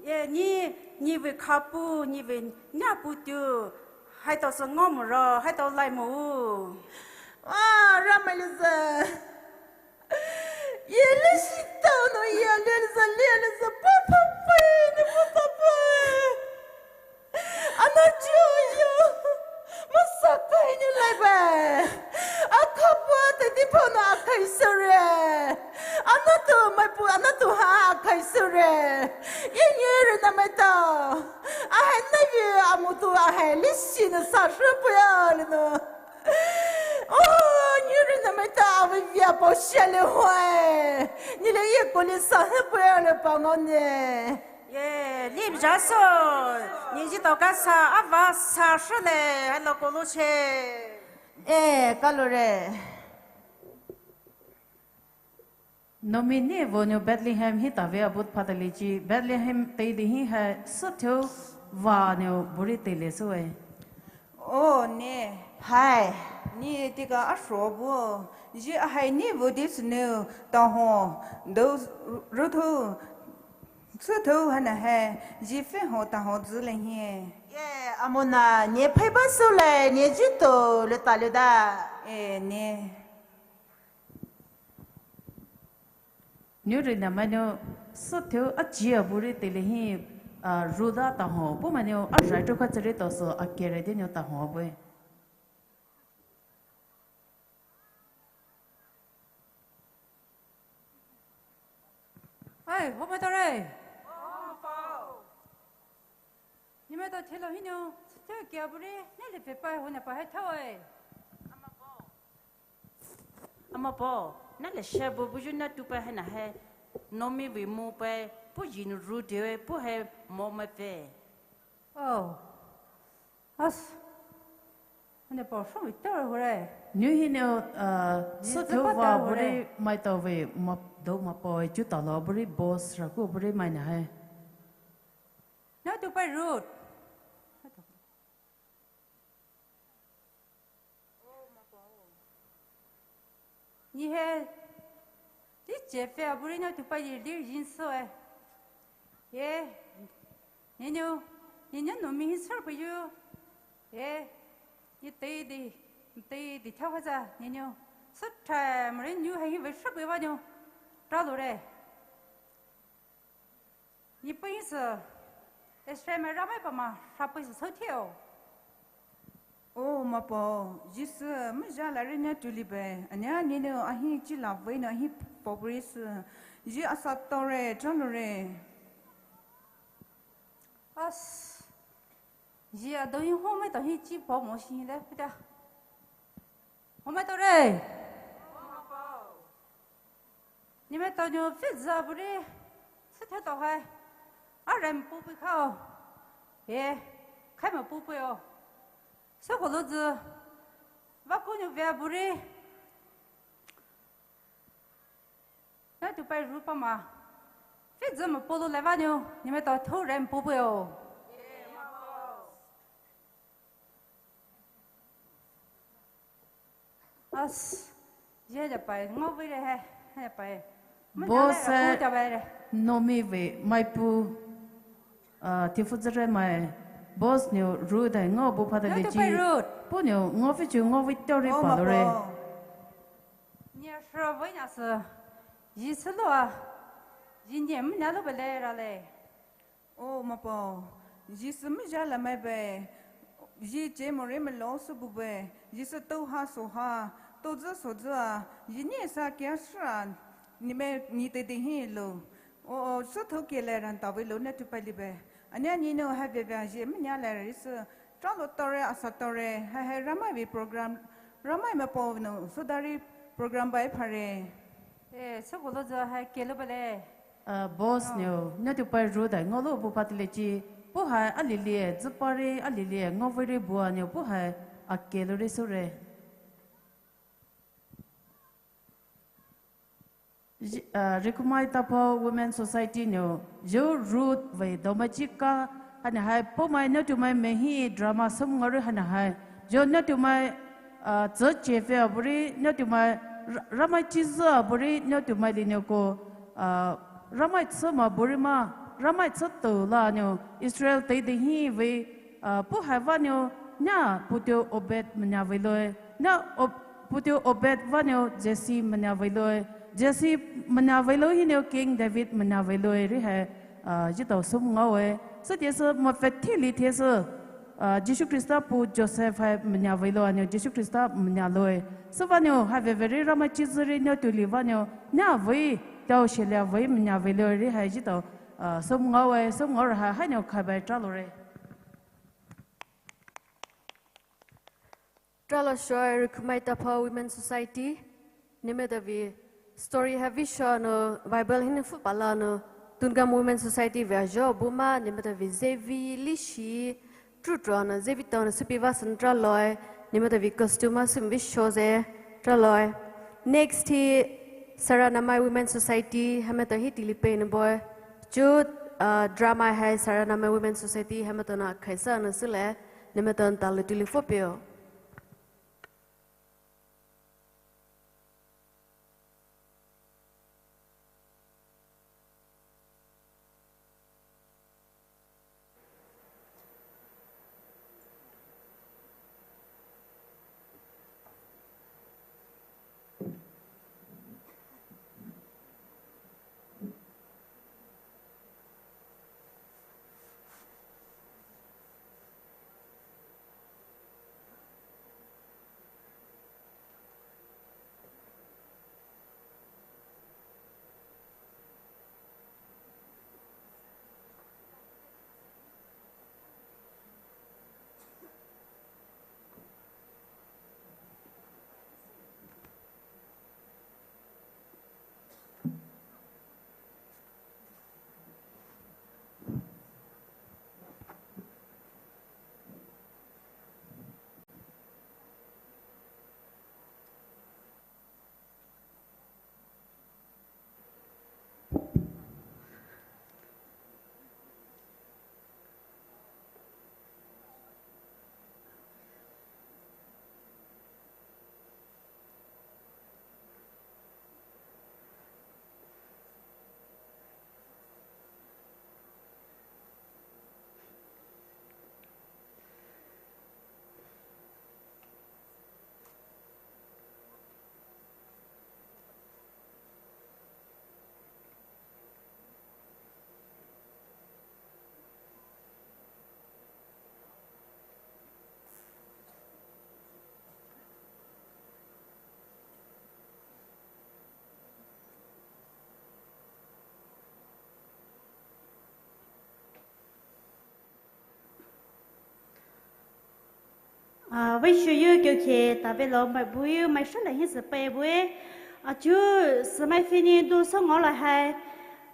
Ye, ni, ni ve khapu, ni ve nyapu tu, hai to so ngo mo ro, hai to lai mo. Ah, Ramaliza. Ye le shi tao no ye le le za le le za pa pa pa ne pa pa pa. Ana ju yo. Masa kai ne lai ba. Akapa te di pa no akai sore. Ana tu mai pu ana tu ha akai sore. Ye ni re na mai tao. Ahai na ye amu tu ahai le shi no sa shu pu ya le no. Oh, ni re na mai ta ave via po shale hoi. Ni le ye ko le sa he po ya le pa ngo ne. Ye, lim ja so. Ni ji to ka sa ava sa shale. Hello, ko lo che. Eh, kalore. Naomi ni vo nyo Bethlehem hi ta ve abut phatali chi Bethlehem tei di hi hai suthu va nyo buri tei le sue. Oh, ne. Hai. Ni tika asho bu. Ji ahai ni vo di sunu ta ho. Do ruthu. Suthu hana hai. Ji fe ho ta ho zü le hi. Ye, amuna, ni phai ba su le, ni ji to le ta le da. Eh, ne. Nyu rina mai nyo suthu achi aburi tele hi, ah, ruda ta ho. Pu mai nyo a rai to kha tsere to so a kere de nyo ta ho bue. Ai, ho mai to re. Ni mai to thilo hi nyo suthu kia buri ne le pe pai ho na pa hai thao e. Ama po, na le she bu buyu na tu pa hena he, Naomi vei mo pa, pu jinu ru de, pu he mo ma pe. Oh. As. Ane po shong vei tor hure. Nyu hi nyo, uh, suthu va buri mai tao vei ma do ma po e chu ta lo buri boss ra ku buri mai na he. Na tu pa Ruth. Ni he, ti che fe aburi na tu pa ye dir jin so e. Ye, ni nyo, ni nyo Naomi hi sar pa yu. Ye, ni tei di, tei di thao ha za, ni nyo. Sar tha, mare nyu hai hi ve sar pa va nyo. Tra lo re. Ni pui sü, Israel mai Ramai pa ma, sa pui sü so theo. O ma po, Jisu, mu ja la re ne tu li be, anya ni no ahi chi la ve no ahi po pui sü, ji asa to re, cha lo re. As, ji a do yin ho mai to hi chi po mo shi le, pita. Ho mai to re. Ni mai to nyo fit za buri, sü the to hai. A rem pu pui khao. He, khai ma pu pui o. Sü ko lo zi. Va ko nyo vea buri. Na tu pai ru pa ma. Fit zi ma po lo le va nyo. Ni mai to tho rem pu pui o. As, ye ja pai, ngo vei re he, he pai. Bo se, Naomi vei, mai pu, ah, tifu zere mai, Boss nou Ruth hai ngao bu phatale chi. Puhnou ngao pfüchu ngao vei taori paloure. Nia shra vei nia sü. Ji sü loa. Ji nia mü nia lo bale rale. O Mapao, ji sü mü ja la mai be, ji che more me lo sü bu be, ji sü tou ha so ha, tou zü so zü a, ji ni sa kia sra, ni me ni te de hi lo. O, o, sü thou ke le ran ta vei lo ne tu pa li be. Ania ni no ha be be ji mü nia le ri sü, tra lo taore, asa taore, ha ha Ramai vei program, Ramai Mapao no, so dari program bai phare. E, sü ko lo zü ha ke lo bale. Ah, boss nou, nou tu pai ru dai ngao lo bu phatale chi, puhai alilie, züpare alilie, ngao vei ri bua nou puhai ake lo ri sure. Ji-, ah, Rikhumai Taphou Women Society nou, zhou Ruth vei doma chi ka, hani hai pomai nou tu mai mehi drama sum ngari hani hai, zhou nou tu mai Ah, tsü chefe a buri, nou tu mai, ra-, Ramai chi zü a buri, nou tu mai li nou ko, ah, Ramai tsü ma buri ma, Ramai tsü tou la nou, Israel tei de hi vei, ah, puhai va nou, na putu Obed manya vei loi, na Ob-, putu Obed va nou Jesse manya vei loi, Jesse manya vei loi hi nou King David manya vei loi, ri hai, ah, ji tau sum ngao e, sü tia sü ma fe thi li tia sü, Ah, Jisu Khrista pu Joseph hai manya vei lo a nou, Jisu Khrista manya loi. Sü va nou, hai vei vei ri Ramai chi zü ri nou tu li va nou, na vei, tau shelia vei manya vei loi ri hai ji tau, ah, sum ngao e, sum ngao ra hai, hai nou khai bai tra lo re. Tra lo shoi Rikhumai Taphou Women Society. Nemetavei story ha vei sho nou, Bible hinou fu pala nou, Tungam Women Society vei a zhou bu ma, nemetavei zevi, lishi, trutro nou, zevi tau nou, süpi va sün tra loi, nemetavei costume a süm vei sho ze, tra loi. Next hi, Saranamai Women Society, hametao hi tili pe nou boi. Chu, ah, drama hai Saranamai Women Society, hametao nou khaisa nou sile, nemetao nou talu tili fo peo. Ah, vei sho yu kyo khe, ta vei lo mai bu yu, mai sho la hi sü pai bu e. Ah, chu sü mai fini du sü ngao la hai.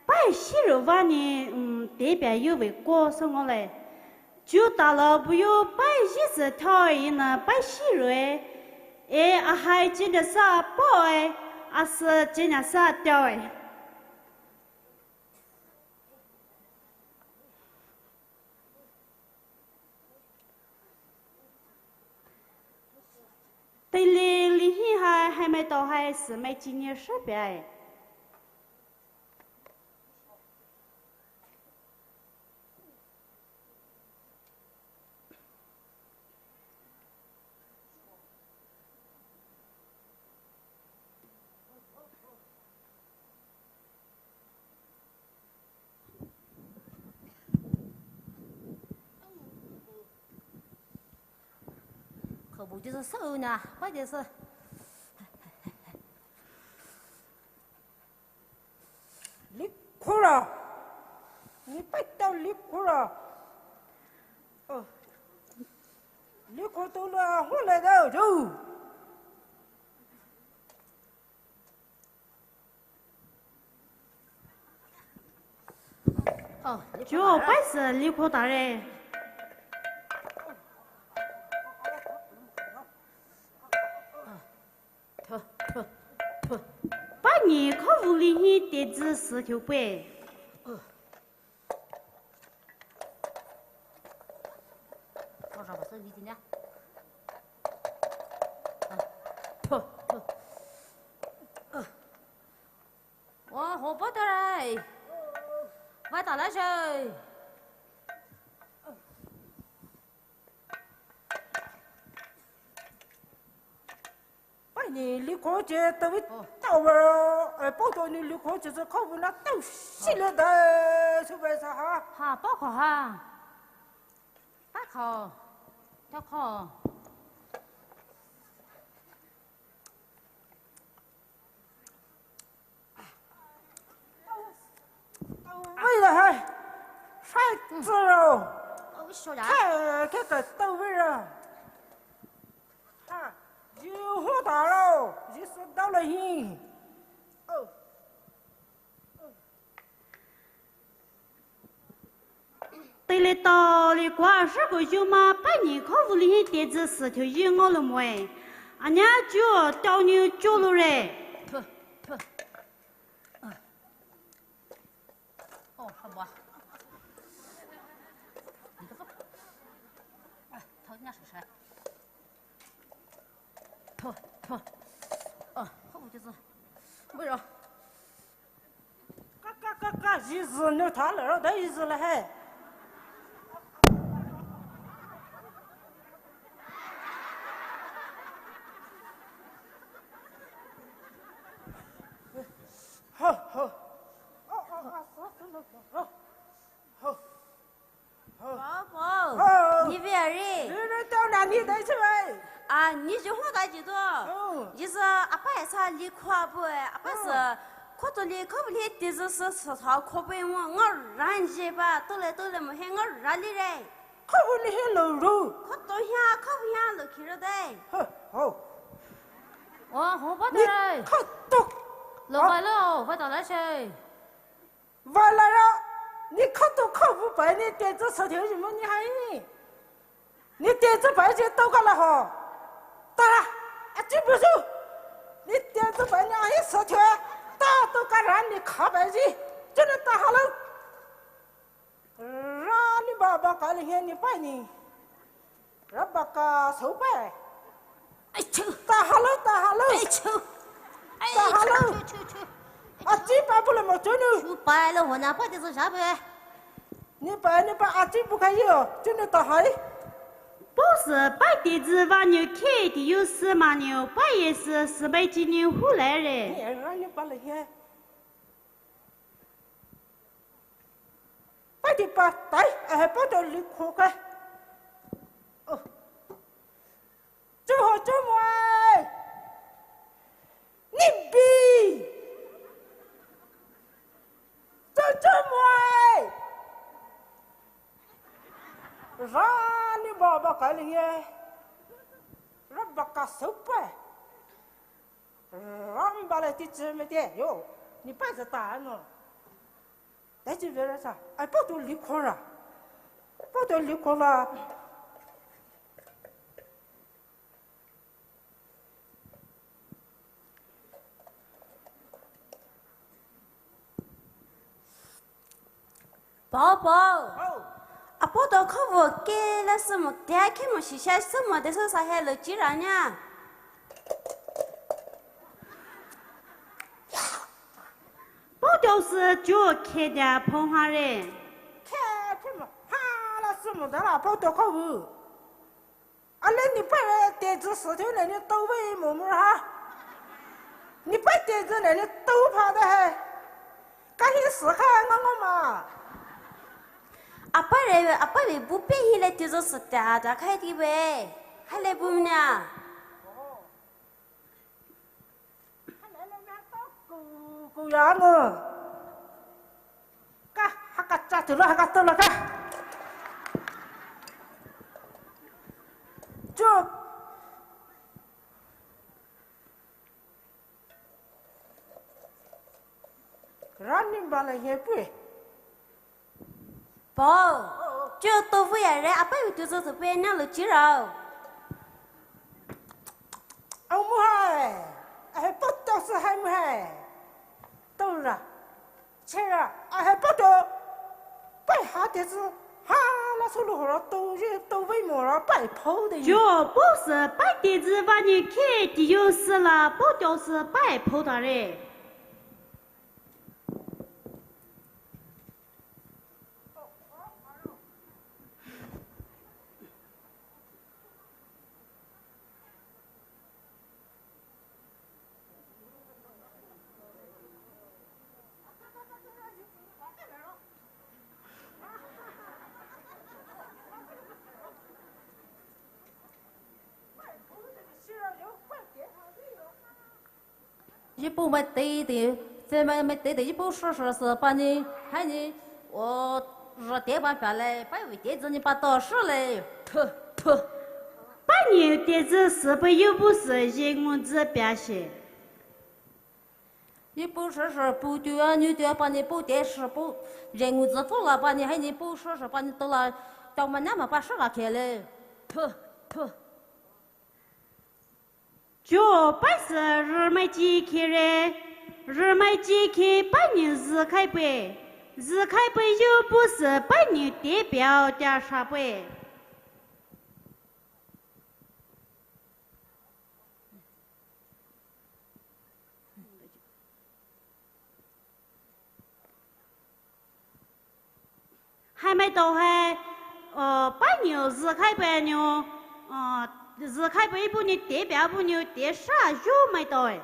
Pai shi ru va ni, um, te pia yu vei ko sü ngao la. Chu ta lo bu yu pai shi sü thao e na pai shi ru e. E a hai chi da sa po e, a sü chi na sa tao e. Teile li hi hai, hai mai tao hai sü mai chi ni sha pia e. Buti sa sau na, pa de sa. Likho ra. Ni pa tao likho ra. Oh. Likho to la ho la da do. Oh, chuo, pai sü likho tare. Tho, tho, tho. Pai ni khovuli hi tezü sü thiu pue. Wa, ho pa ta rai. Wa ta la shai. Pai ni likho che ta wi. Oh. Tao wa, eh, pao to ni likho che sa khovuna tao shi le da, su bai sa ha. Ha, pa kho ha. Pa kho. Ta kho. Oi la hai. Sai zero. Oh, so ya. Ke, ke, ke, tao wi ra. Ha, ji hu ta lo, ji su dao le hi. Oh. Tele tao le kua sa ko ju ma pai ni khovuli hi tezü sü thiu ji ngo lo moe. Anya ju tao ni ju lo re. Tho, tho. Oh, haba. Ah, tho nya sa sa. Tho, tho. Oh, haba je sa. Bai ra. Ka, ka, ka, ka, ji zü nu ta le ra, da ji zü le he. Ho, ho. Oh, oh, oh, oh, oh, oh. Ho. Ho. Ho. Ho. Ni ve a re. Ni ve tao na ni dai chi bai. A, ni ju ho dai ji do. Oh. Ji sa apa sa likho a bu e, apa sa. Oh. Kho to likho bu le ti sa sa sa kho bu e mo ngo ran je ba, to le to le mo he ngo ra li re. Kho bu ni he lo ru. Kho to hia, kho bu hia lo ki ro dai. Ho, ho. Oh, ho ba dai. Kho to. Lo ba lo, ba ta la she. Valara, ni kho to kho bu bai ni tezü sa thiu ji mo ni hai. Ni tezü bai je tao ka la ho. Ta ra, a chi bu su. Ni tezü bai ni a hi sa thiu. Ta to ka ra ni kha bai ji. Ju ni ta ha lo. Ra ni ba ba ka le he ni pai ni. Ra ba ka sau pai. Ai chu. Ta ha lo, ta ha lo. Ai chu. Ai ta ha lo. Chu, chu, chu, chu. A chi pa bu le mo chu nu. Chu pa lo ho na pa ti sa sha be. Ni pa, ni pa a chi bu ka yo. Chu nu ta hai. Pao sü pai tezü va ni khe ti yu sü ma ni pai ye sü sü bai chi ni hu le re. Ni ra ni pa le he. Pai ti pa tai, eh, pa to likho ka. Oh. Chu ho chu mo ai. Ni bi. Chu chu mo ai. Ra ni ba ba ka li ye. Ra ba ka sau pa. Ra ba le ti chi me te yo. Ni pa sa ta no. Dai chi ve ra sa, ai pao to likho ra. Pao to likho ra. Pao, pao. Pao. A pao to kho vo ke la sü mo, te khe mo shisha sü mo, de sa sa he lo chi ra nya. Pao to sü ju khe da phong ha re. Khe, khe mo, ha la sü mo da la pao to kho vu. A le ni pa re tezü sü thiu ne ni tao ve mo mo ha. Ni pa tezü ne ni tao pha da he. Ka hi sü kha nga ngo ma. A pa re, a pa ve bu pe hi le tezü sü ta da kha ti ve. Hale bumnya. Ku, ku ya ngo. Ka, haka cha tu la, haka tu la ka. Chup. Rani bala he pui. Pao, chu to fu ya re, apai wi tu so so pe na lo chi rao. Au mu hai, a he poto so hai mu hai. To ra, che ra, a he poto. Pai ha te zi, ha la so lo ho ra to ye to vei mo ra pai pao de. Jo, po se pai te zi va ni ke ti yo se la, poto se pai pao da re. Yipu mai tei tei, fe mai mai tei tei, yipu shi shi si pa ni, hai ni, o, zhi tei pa pia lei, pai wi tei zi ni pa to shi lei, tu, tu. Pa ni tei zi si pa yipu si ye ngu zi pia shi. Yipu shi shi pu tu a ni tu a pa ni pu tei shi pu, ye ngu zi fu la pa ni, hai ni pu shi shi pa ni to la, tao ma na ma pa shi la ke lei, tu, tu. Jo pai se rümai chi khe re, rümai chi khe pai ni zi khai pe, zi khai pe yo bu se pai ni te piao tia sha pe. Hai mai tao hai, uh, pai niu zi khai pe niu, uh, zi khai pe bu niu te pia bu niu te sha yu mai tao e.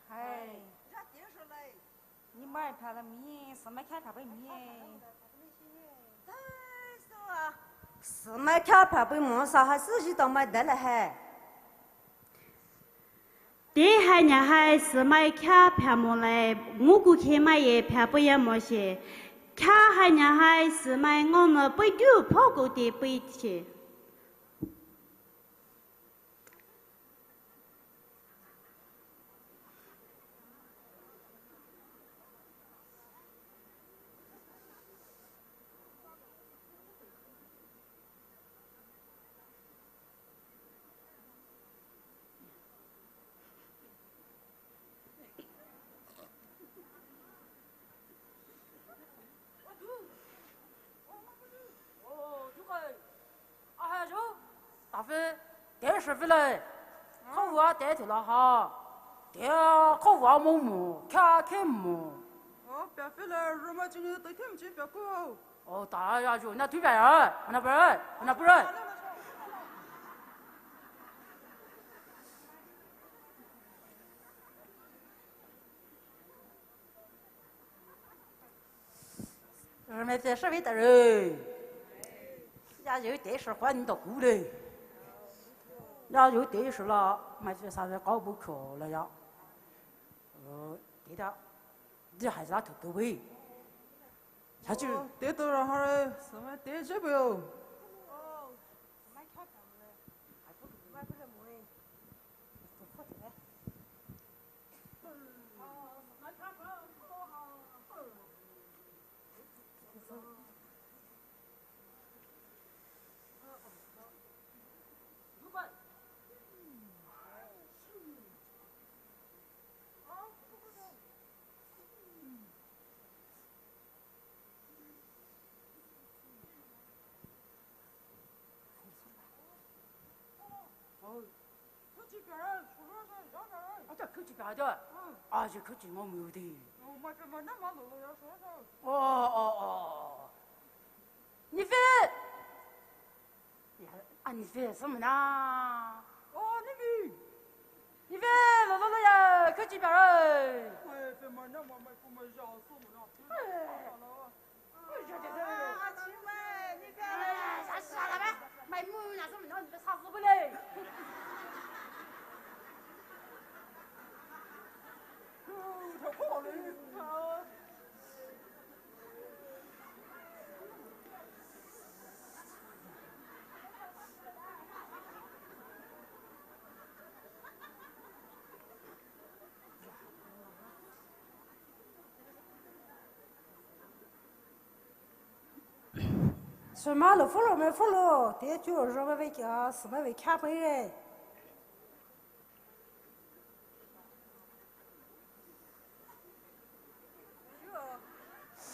Hai. Ni mai pha la mi, si mai kha pha bai mi. Simai kha pha bai mo sa ha si ji tao mai da la hai. Te hai nya hai simai kha pha mo lai, ngu ku khe mai ye pha bai ya mo she. Kha hai nya hai simai ngau na bai du pho ko te bai che. Ahai jo, ta phi, te shi phi lei. Khou vua te thu la ha. Te khou vua mo mo, kha khe mo. O, pia phi lei, roma ching te khe mchi pia ko. O, ta ya jo, na tu pia ya, na pia, na pia. Rümai phe shi vei ta re. Ya yo te shi hua ni dou ku le. Ya yo te shi la, mai phe sa ve kau bu kyo la ya. Te da, di hai za tu tu vei. Ya ju. Te to ra ha re, sa mai te je bu yo. Ata khuchi pia da. Aji khuchi ngo mu de. Oh, oh, oh, oh. Nife. Ya, a nife sumna. Oh, nife. Nife, lo lo lo ya, khuchi pia re. Sümai lo phulo, mai phulo, te chu rho mai ve kya, sümai ve kya pei re.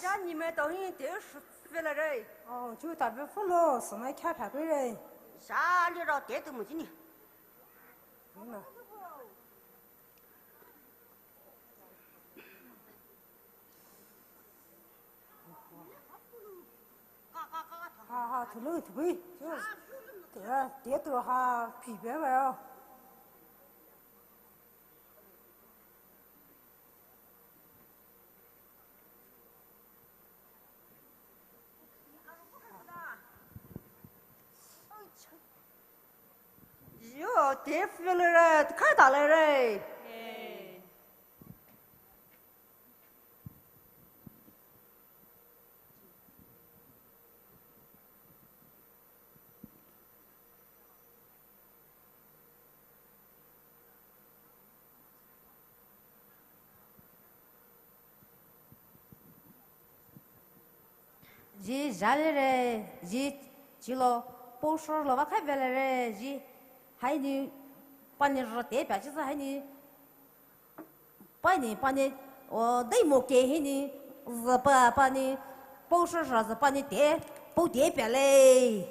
Jani mai tao hi te shu pei le re. Oh, chu ta ve phulo, sümai kya pha pei re. Sha li ro te tu mu jini. Ni ma. Ha ha, thulu thubui. Te, te tu ha, pi be ba yo. Yo, te phi le re, kha ta le re. Ji ja le re, ji chilo, pou sho lo va khai ve le re, ji, hai ni, pani ro te pia chi sa hai ni, pani, pani, o, dai mo ke hi ni, za pa, pani, pou sho sho za pani te, pou te pia le.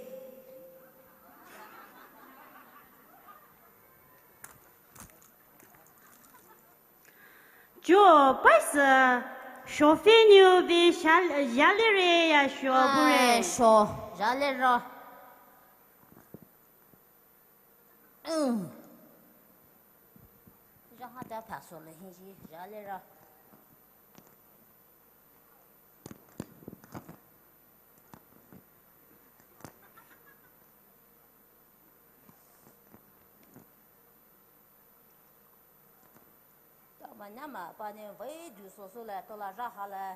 Jo, paisa, sho fe niu ve sha, ja le re ya sho bu re. Ai, sho, ja le ro. Mm. Ja ha da pa so le hi ji, ja le ro. Tama nama pani vei du so so le, tola ja ha le.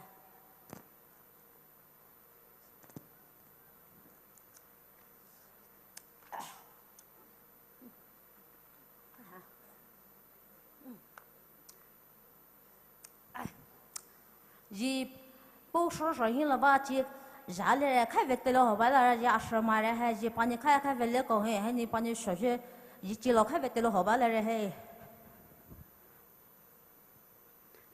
Ji pou sho sho hi lo ba chi ja le re khai ve te lo ho ba la re ji a sho ma re hai ji pani khai khai ve le ko he hai ni pani sho sho ji chi lo khai ve te lo ho ba la re hai.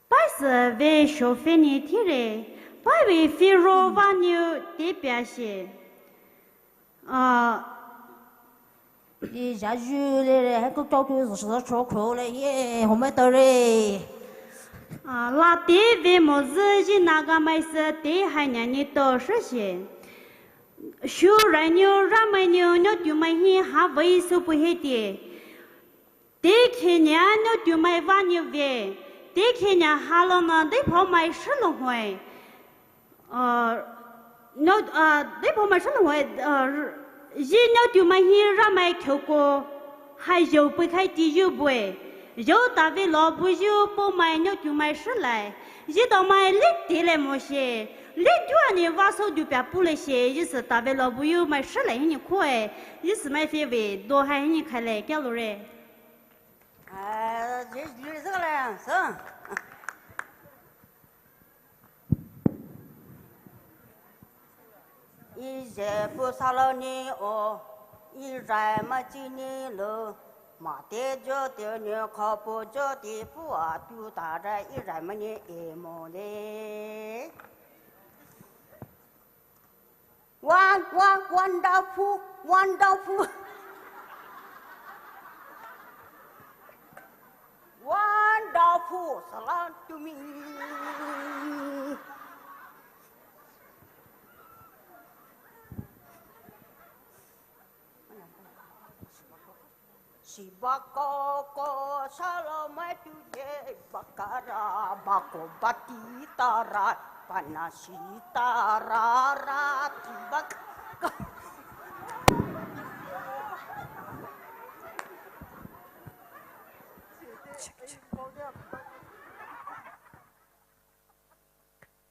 Paisa ve sho fe ni thi re, pa ve fi ro va niu te pia she. A, i ja ju le re, hai ku tau tu zo zo cho kho le ye, ho mai ta re. A, la te ve mo zi ji na ga mai se te hai nya ni to shi she. Shu rai niu ra mai niu niu tu mai hi ha vei su pu he tie. Te khenya niu tu mai va niu ve, te khenya ha lo na dei pho mai shi lo hoi. A, niu, a, dei pho mai shi lo hoi, a, ji niu tu mai hi ra mai khou ko, hai jou pui khai ti ju bue. Jou ta ve lo bu ju pou mai niu tu mai shi lai. Ji dao mai le te le mo she, le du a ni va so du pia pu le she, ji se ta ve lo bu ju mai shi lai hi ni kho e, ji se mai fe ve, do hai hi ni khai le kia lo re. A, ji, ji se le, so. Ije pu salo ni o, Izai ma chi ni lo, ma te jo te ni kho pu jo ti pu a tu ta ra Izai ma ni e mo le. One, one, wonderful, wonderful. Sibako ko salome tude bakara bako bati tara panasi tara rati bak.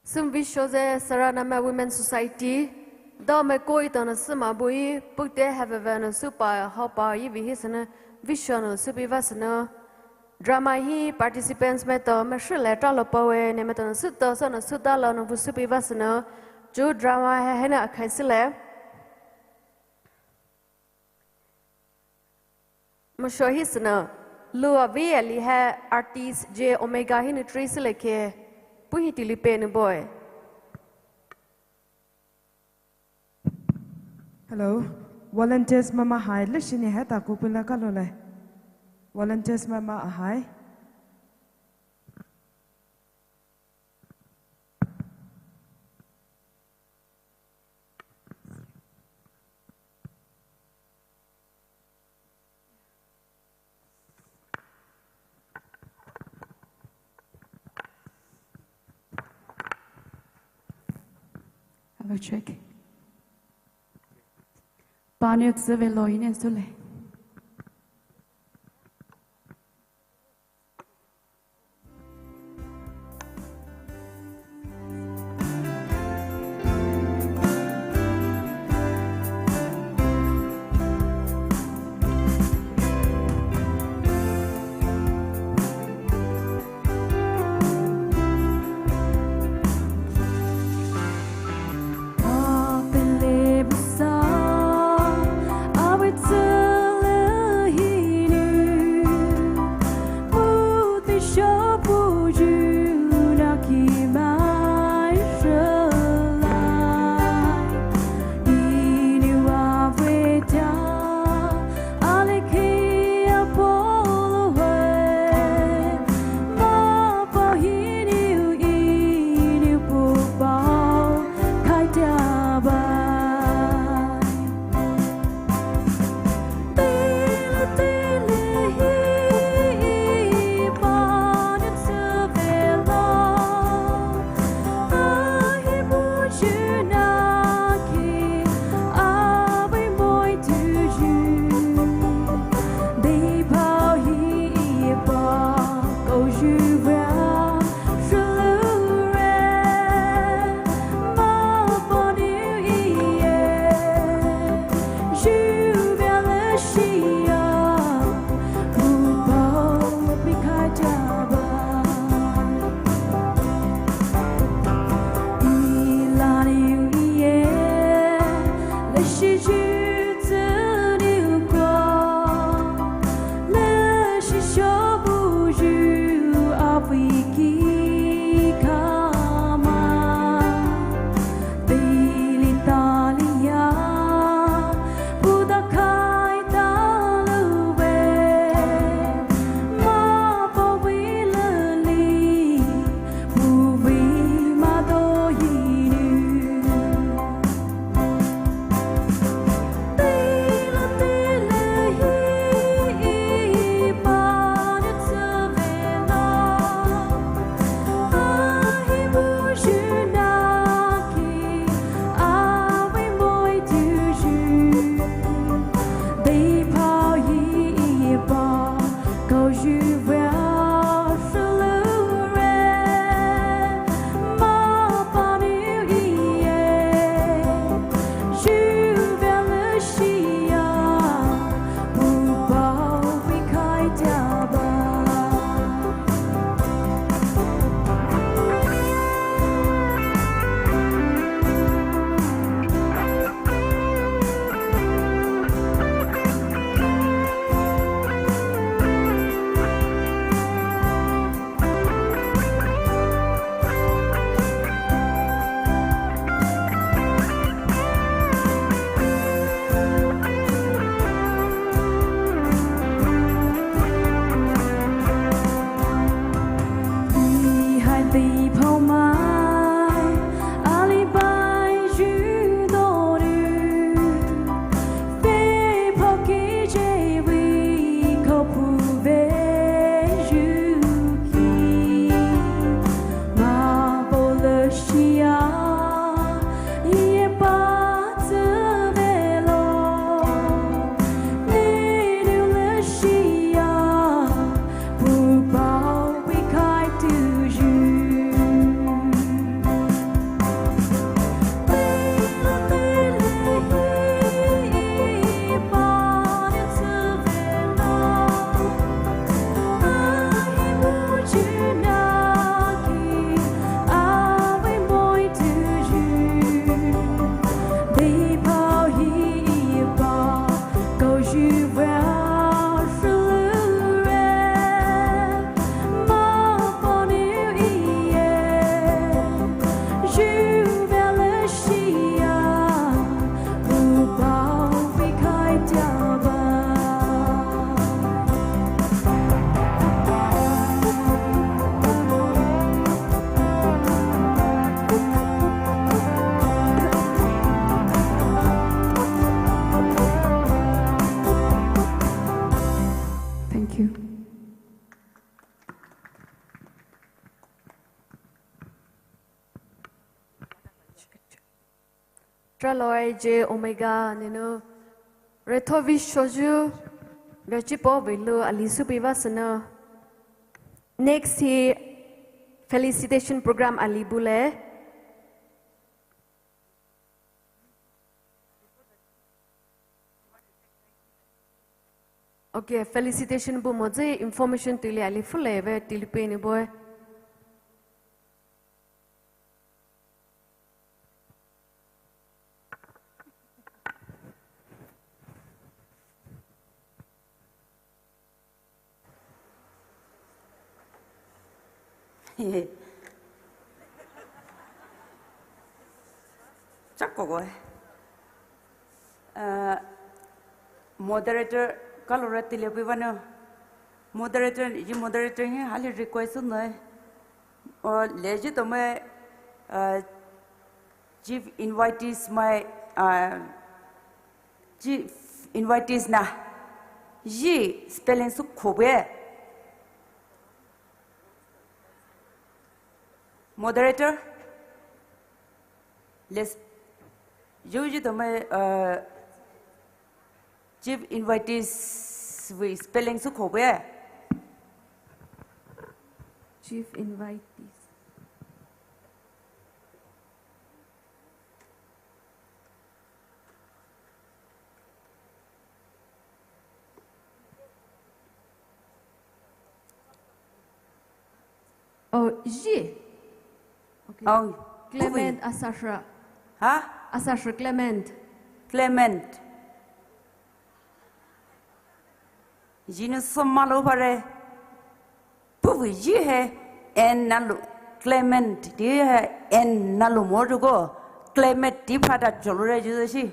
Sümo veishoze Saranamai Women Society, dao mai ko etao nou sü mah bue, puh te haibüa nou süpa haopa yive hi sünou, veisho nou süpei vah sünou. Drama hi participants maitao mai shilai talo paowe, ne maitao nou sütao sü nou sütalo nou bu süpei vah sünou. Chuo drama hai haina akhai sile. Maisho hi sünou, lou avei ali hai artist J Omega hinou try sile khe, puh hi tili pe nou boe. Hello, volunteers mama hai, leshi ne hai ta kupula kalo le. Volunteers mama ahai. Hello, check. Panou tsüvei lo ine sule. Raloe je Omega nenu. Rethovi shoju. Vechipo velu ali supi vasana. Next hi felicitation program ali bule. Okay, felicitation bu moje information tili ali fule ve tili pe ni boy. Chak ko ko. Uh, moderator kalora tile pui vano. Moderator, ji moderator hi hali request no. O leji to mai, uh, chief invitees mai, uh, chief invitees na. Ji spelling su khobe. Moderator, let's, you, you to my, uh, chief invitees with spelling su khobe. Chief invitees. Oh, ji. Okay. Oh, Clement Asashra. Ha? Asashra Clement. Clement. Jinu somalo pare. Puvi ji he en nalu. Clement di he en nalu morugo. Clement di phada cholore judashi.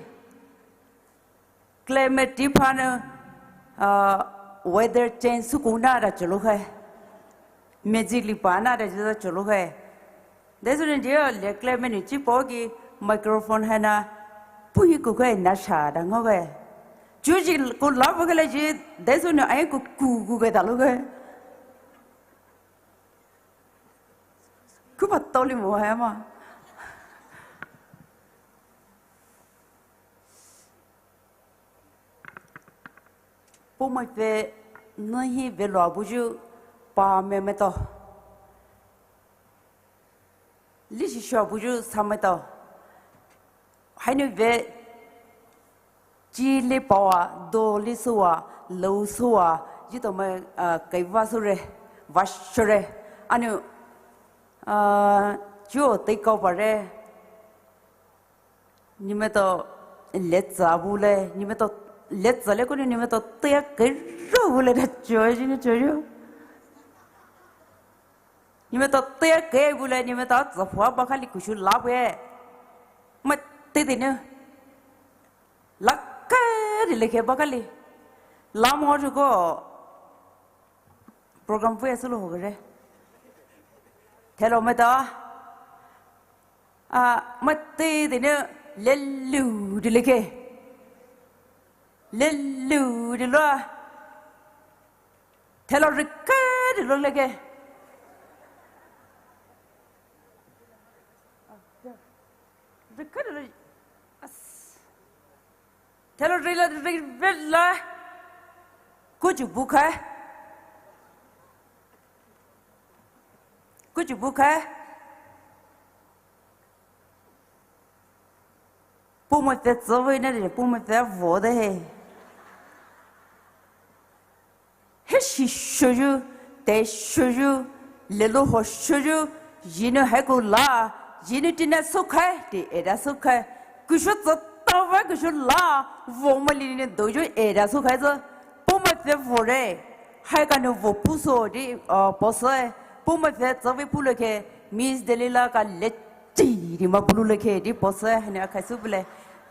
Climate di phana, uh, weather change sukuna da chulu hai. Magic li pana da chulu hai. Desu ni dia le climate ni chipo ki microphone hai na puhi ku kai na sha da ngo hai. Chuji ku la ba le ji desu ni ai ku ku ku kai da lu hai. Ku ba toli mo hai ma. Pumaipfü nü hi velo buyu pa memeto. Lishisho buyu sameto. Hainu ve chi li pawa, do li suwa, lo suwa, jito me, ah, kaiva sure, vashure. Anu, ah, chuo teikao pare. Nimeto letsa bule, nimeto letsa le kuni nimeto tea kero bule da choi jini choi. Nimeto tea ke bule, nimeto tsa phua bakali kushu la bue. Ma te de ne. La ke de le ke bakali. La mo ju ko. Program pui asulu ho gere. Thelo meto. Ah, mate de ne lelu de leke. Lelu de lo. Thelo reke de lo leke. Reke de lo. As. Thelo rela rela. Kuchu bukai. Kuchu bukai. Pumai te tsovo ina de, pumai te vo de he. He shi shuyu, te shuyu, lelo ho shuyu, yinu hai ku la, yinu tina sukai, te eda sukai. Kushu tso tava kushu la, vo mali ne dojo eda sukai zo. Pumai te vo re, hai ka no vo puso di, uh, poso e. Pumai te tsovo pulo ke, Miss Delila ka le Chi, di ma bulu leke, di poso, hani akai su bule.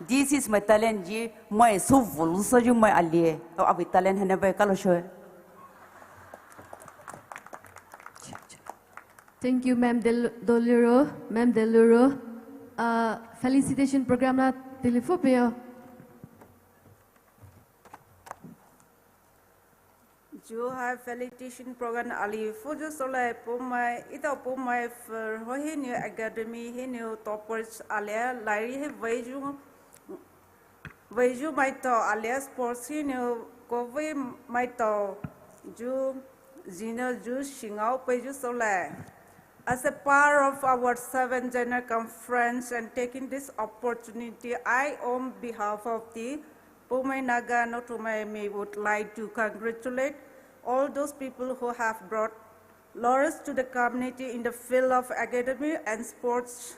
This is my talent, ji, mai su vulu sa ju mai alie. O, abi talent hani bai kalo shoe. Thank you, Ma'am Del-, Doluro, Ma'am Deluro. Uh, felicitation program na telephone pe yo. Ju hai felicitation program ali fuju sole pumai, ita pumai for ho hinu academy hinu toppers ale, lairi he vai ju Veyu maitao alias sports hinou kovei maitao ju zino ju shingao peiyu soulai. As a part of our seventh General Conference and taking this opportunity, I, on behalf of the Poumai Naga Naotumai Mi, would like to congratulate all those people who have brought laurels to the community in the field of academy and sports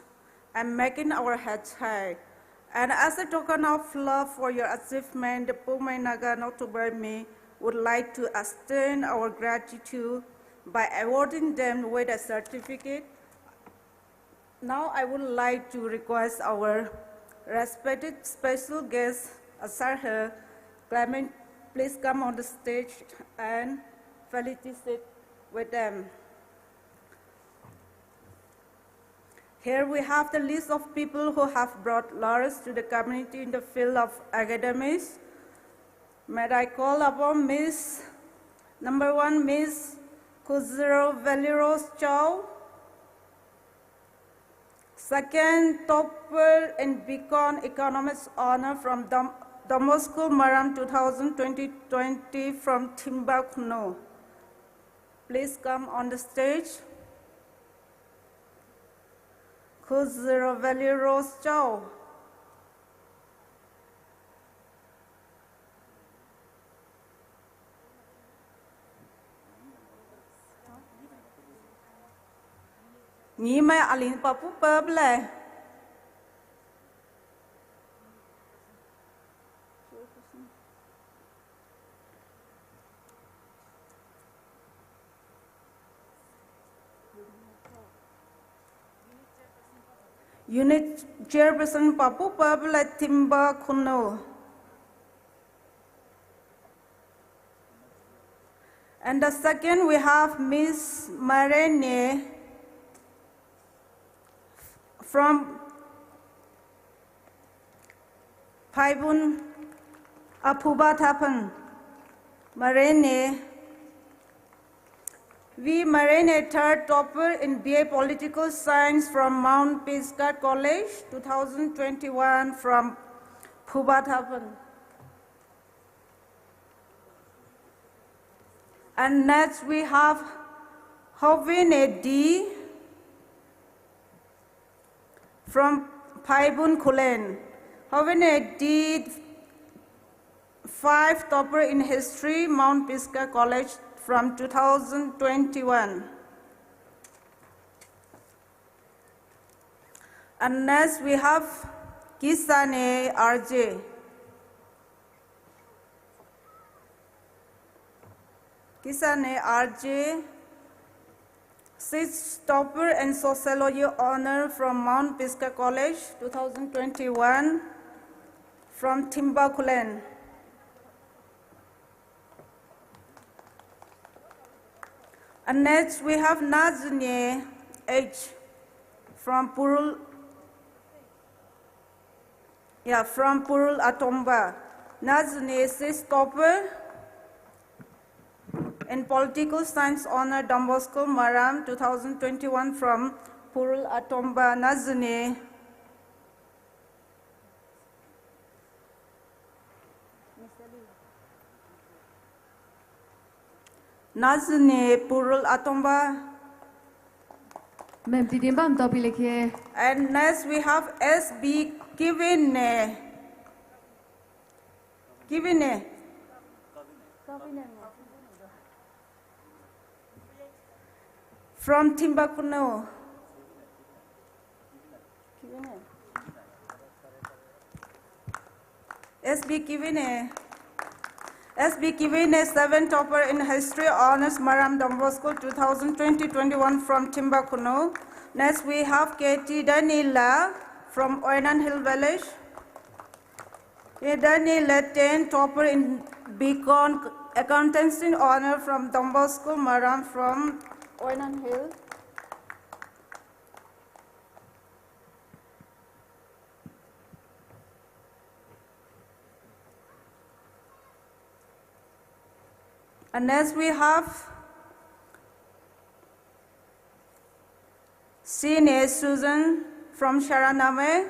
and making our heads high. And as a token of love for your achievement, the Poumai Naga Naotumai Mi would like to extend our gratitude by awarding them with a certificate. Now I would like to request our respected special guest, Asarha Clement, please come on the stage and felicitate with them. Here we have the list of people who have brought laurels to the community in the field of academics. May I call upon Miss number one, Miss Kuzuro Valley Rose Chow. Second, topper in Beacon Economics Honor from Dom- Don Bosco Maram two thousand twenty twenty from Thimba Khunou. Please come on the stage. Kuzuro Valley Rose Chow. Ni mai alin papu purple. Unit Chairperson papu purple Thimba Khunou. And the second, we have Miss Marene from Phaibun, Aphuba Thapan. Marene. V Marene, third topper in B A Political Science from Mount Pisgah College, two thousand twenty-one, from Phuba Thapan. And next we have Hovine D from Phaibun Khullen. Hovine D, five topper in history, Mount Pisgah College from two thousand twenty-one. And next we have Kisane R J. Kisane R J, six topper and sociology honor from Mount Pisgah College, two thousand twenty-one, from Thimba Khullen. And next we have Nazune H from Purul, yeah, from Purul Atomba. Nazune, six topper in Political Science honor, Don Bosco Maram, two thousand twenty-one, from Purul Atomba. Nazune. Nazune Purul Atomba. Ma'am, tidin bam topi lekhe. And next we have S B Kivine. Kivine. From Thimba Khunou. S B Kivine. S B Kivine, seven topper in history, honors Maram Don Bosco, two thousand twenty twenty-one, from Thimba Khunou. Next, we have K T Daniela from Oinan Hill Village. K T Daniela, ten topper in Beacon accountancy honor from Don Bosco Maram from Oinan Hill. And next we have Sine Susan from Sharanamai.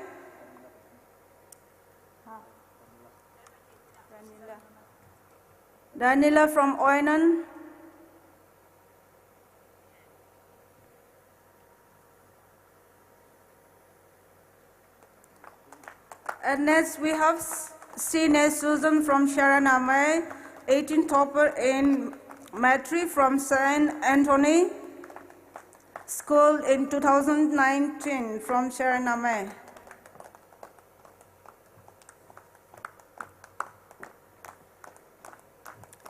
Daniela from Oinon. And next we have S-, Sine Susan from Sharanamai, eighteen topper in Matric from Saint Anthony School in two thousand nineteen from Sharanamai.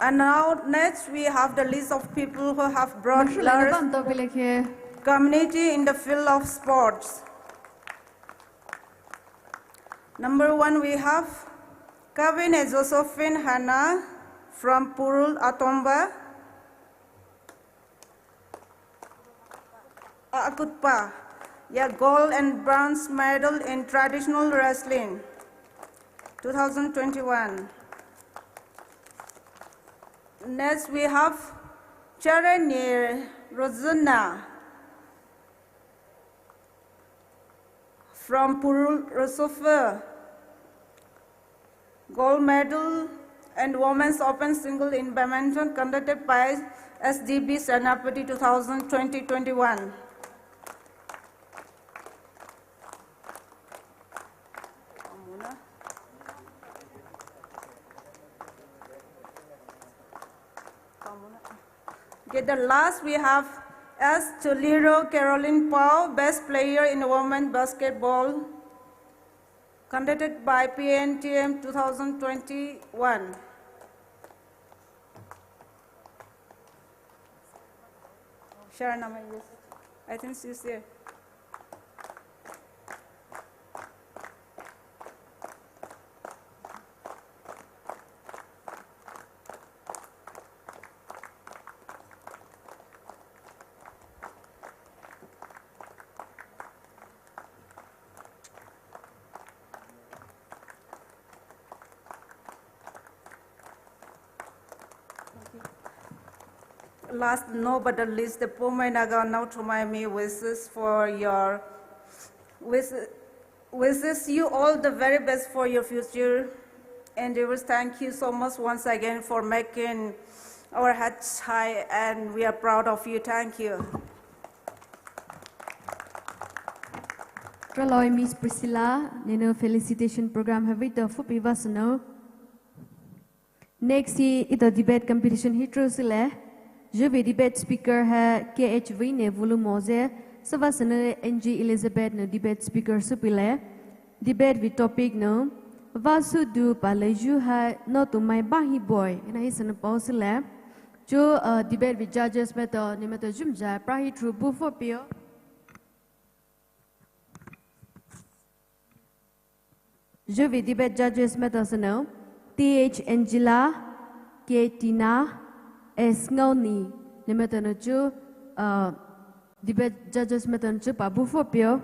And now next we have the list of people who have brought large community in the field of sports. Number one, we have Kavin and Josephine Hannah from Purul Atomba. Akutpa, ya gold and bronze medal in traditional wrestling, two thousand twenty-one. Next, we have Charani Rozana from Purul Rosofe. Gold medal and Women's Open Single in Badminton conducted by S D B Senapati two thousand twenty twenty-one. Okay, the last we have S Tuliro Caroline Pau, best player in women basketball. Conducted by P N T M two thousand twenty-one. Sharanamai, yes. I think she's there. Last, no, but the least, the Poumai Naga Naotumai Mi wishes for your, wishes, wishes you all the very best for your future endeavors. Thank you so much once again for making our heads high, and we are proud of you. Thank you. Raloi Miss Priscilla, nenou felicitation program hi vei tou phupi vah sünou. Next hi ito debate competition hi through sile. Zhuvei debate speaker hi K H Vine Vulumoze, süvah sünou N G Elizabeth nou debate speaker süpeile. Debate vei topic nou, vah sü du pale zhu hi nou tumai bah hi boi, ina hi sünou pao sile. Chu, uh, debate vei judges maitao, nenou maitao zhumzhai pra hi through bu pho pio. Zhuvei debate judges maitao sünou, T H Angela, K Tina, S Ngaoni, nenou maitao nou chu, uh, debate judges maitao nou chu pa bu pho pio.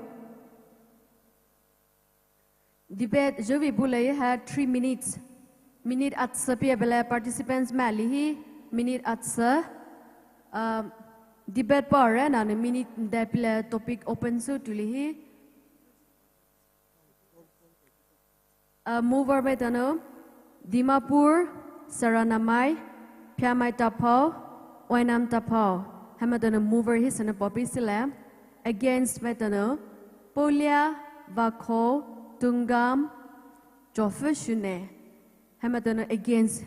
Debate zhuvei bulai hi three minutes. Minute atsü pia bele participants mai lihi minute atsü. Uh, debate pare na ne minute de pile topic open sü tulihi. Uh, mover maitao nou, Dimapur, Saranamai, Phyamai Taphao, Oinam Taphao. Hi maitao nou mover hi sünou paopi sile. Against maitao nou, Polia, Vakho, Tungam, Jophu Shune. Hi maitao nou against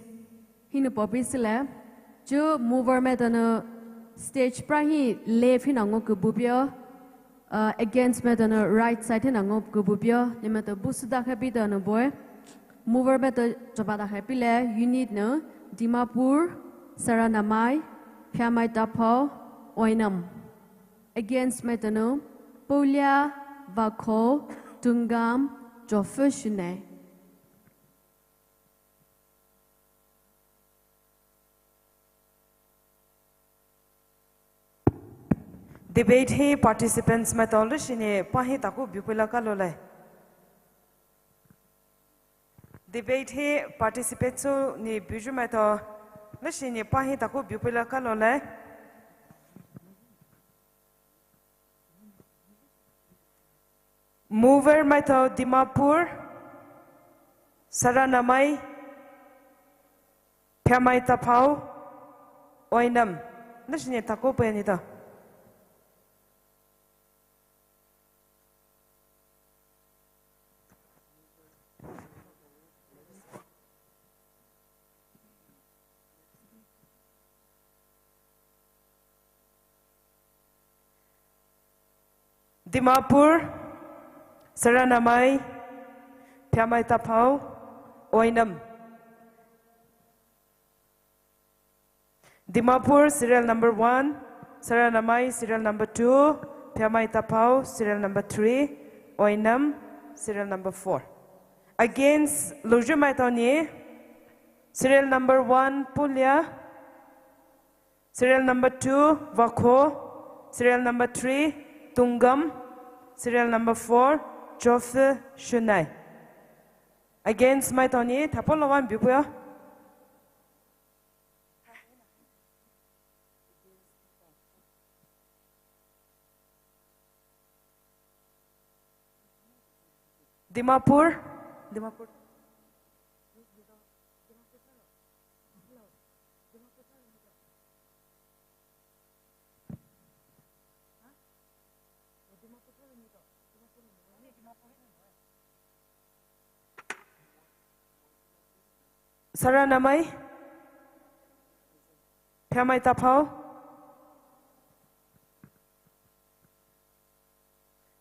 hinou paopi sile. Chu mover maitao nou stage pra hi left hinou ngao khe bupio. Uh, against maitao nou right side hinou ngao khe bupio. Nenou maitao bu sü dakhai pitao nou boi. Mover maitao choba dakhai pile unit nou Dimapur, Saranamai, Phyamai Taphao, Oinam. Against maitao nou Polia, Vakho, Tungam, Jophu Shune. Debate hi participants maitao leshi ne pa hi takou biupeila kalo lai. Debate hi participants ne biuyu maitao leshi ne pa hi takou biupeila kalo lai. Mover maitao Dimapur, Saranamai, Phyamai Taphao, Oinam. Nashini thako pwe ni ta. Dimapur, Saranamai, Phyamai Taphao, Oinam. Dimapur, serial number one, Saranamai, serial number two, Phyamai Taphao, serial number three, Oinam, serial number four. Against Lujumai Tony, serial number one, Pulia, serial number two, Vakho, serial number three, Tungam, serial number four, Chofe Shunai. Against mai Tony, thapolo wan bipuya. Dimapur. Dimapur. Saranamai. Phyamai Taphao.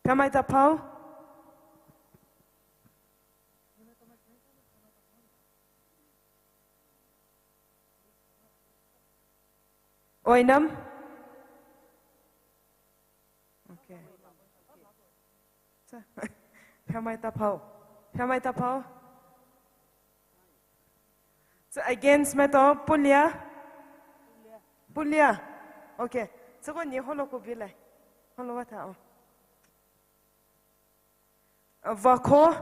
Phyamai Taphao. Oinam. Okay. Phyamai Taphao. Phyamai Taphao. So against mai to Pulia. Pulia. Okay. So ko ni holo ko bilai. Holo wata o. Vakho.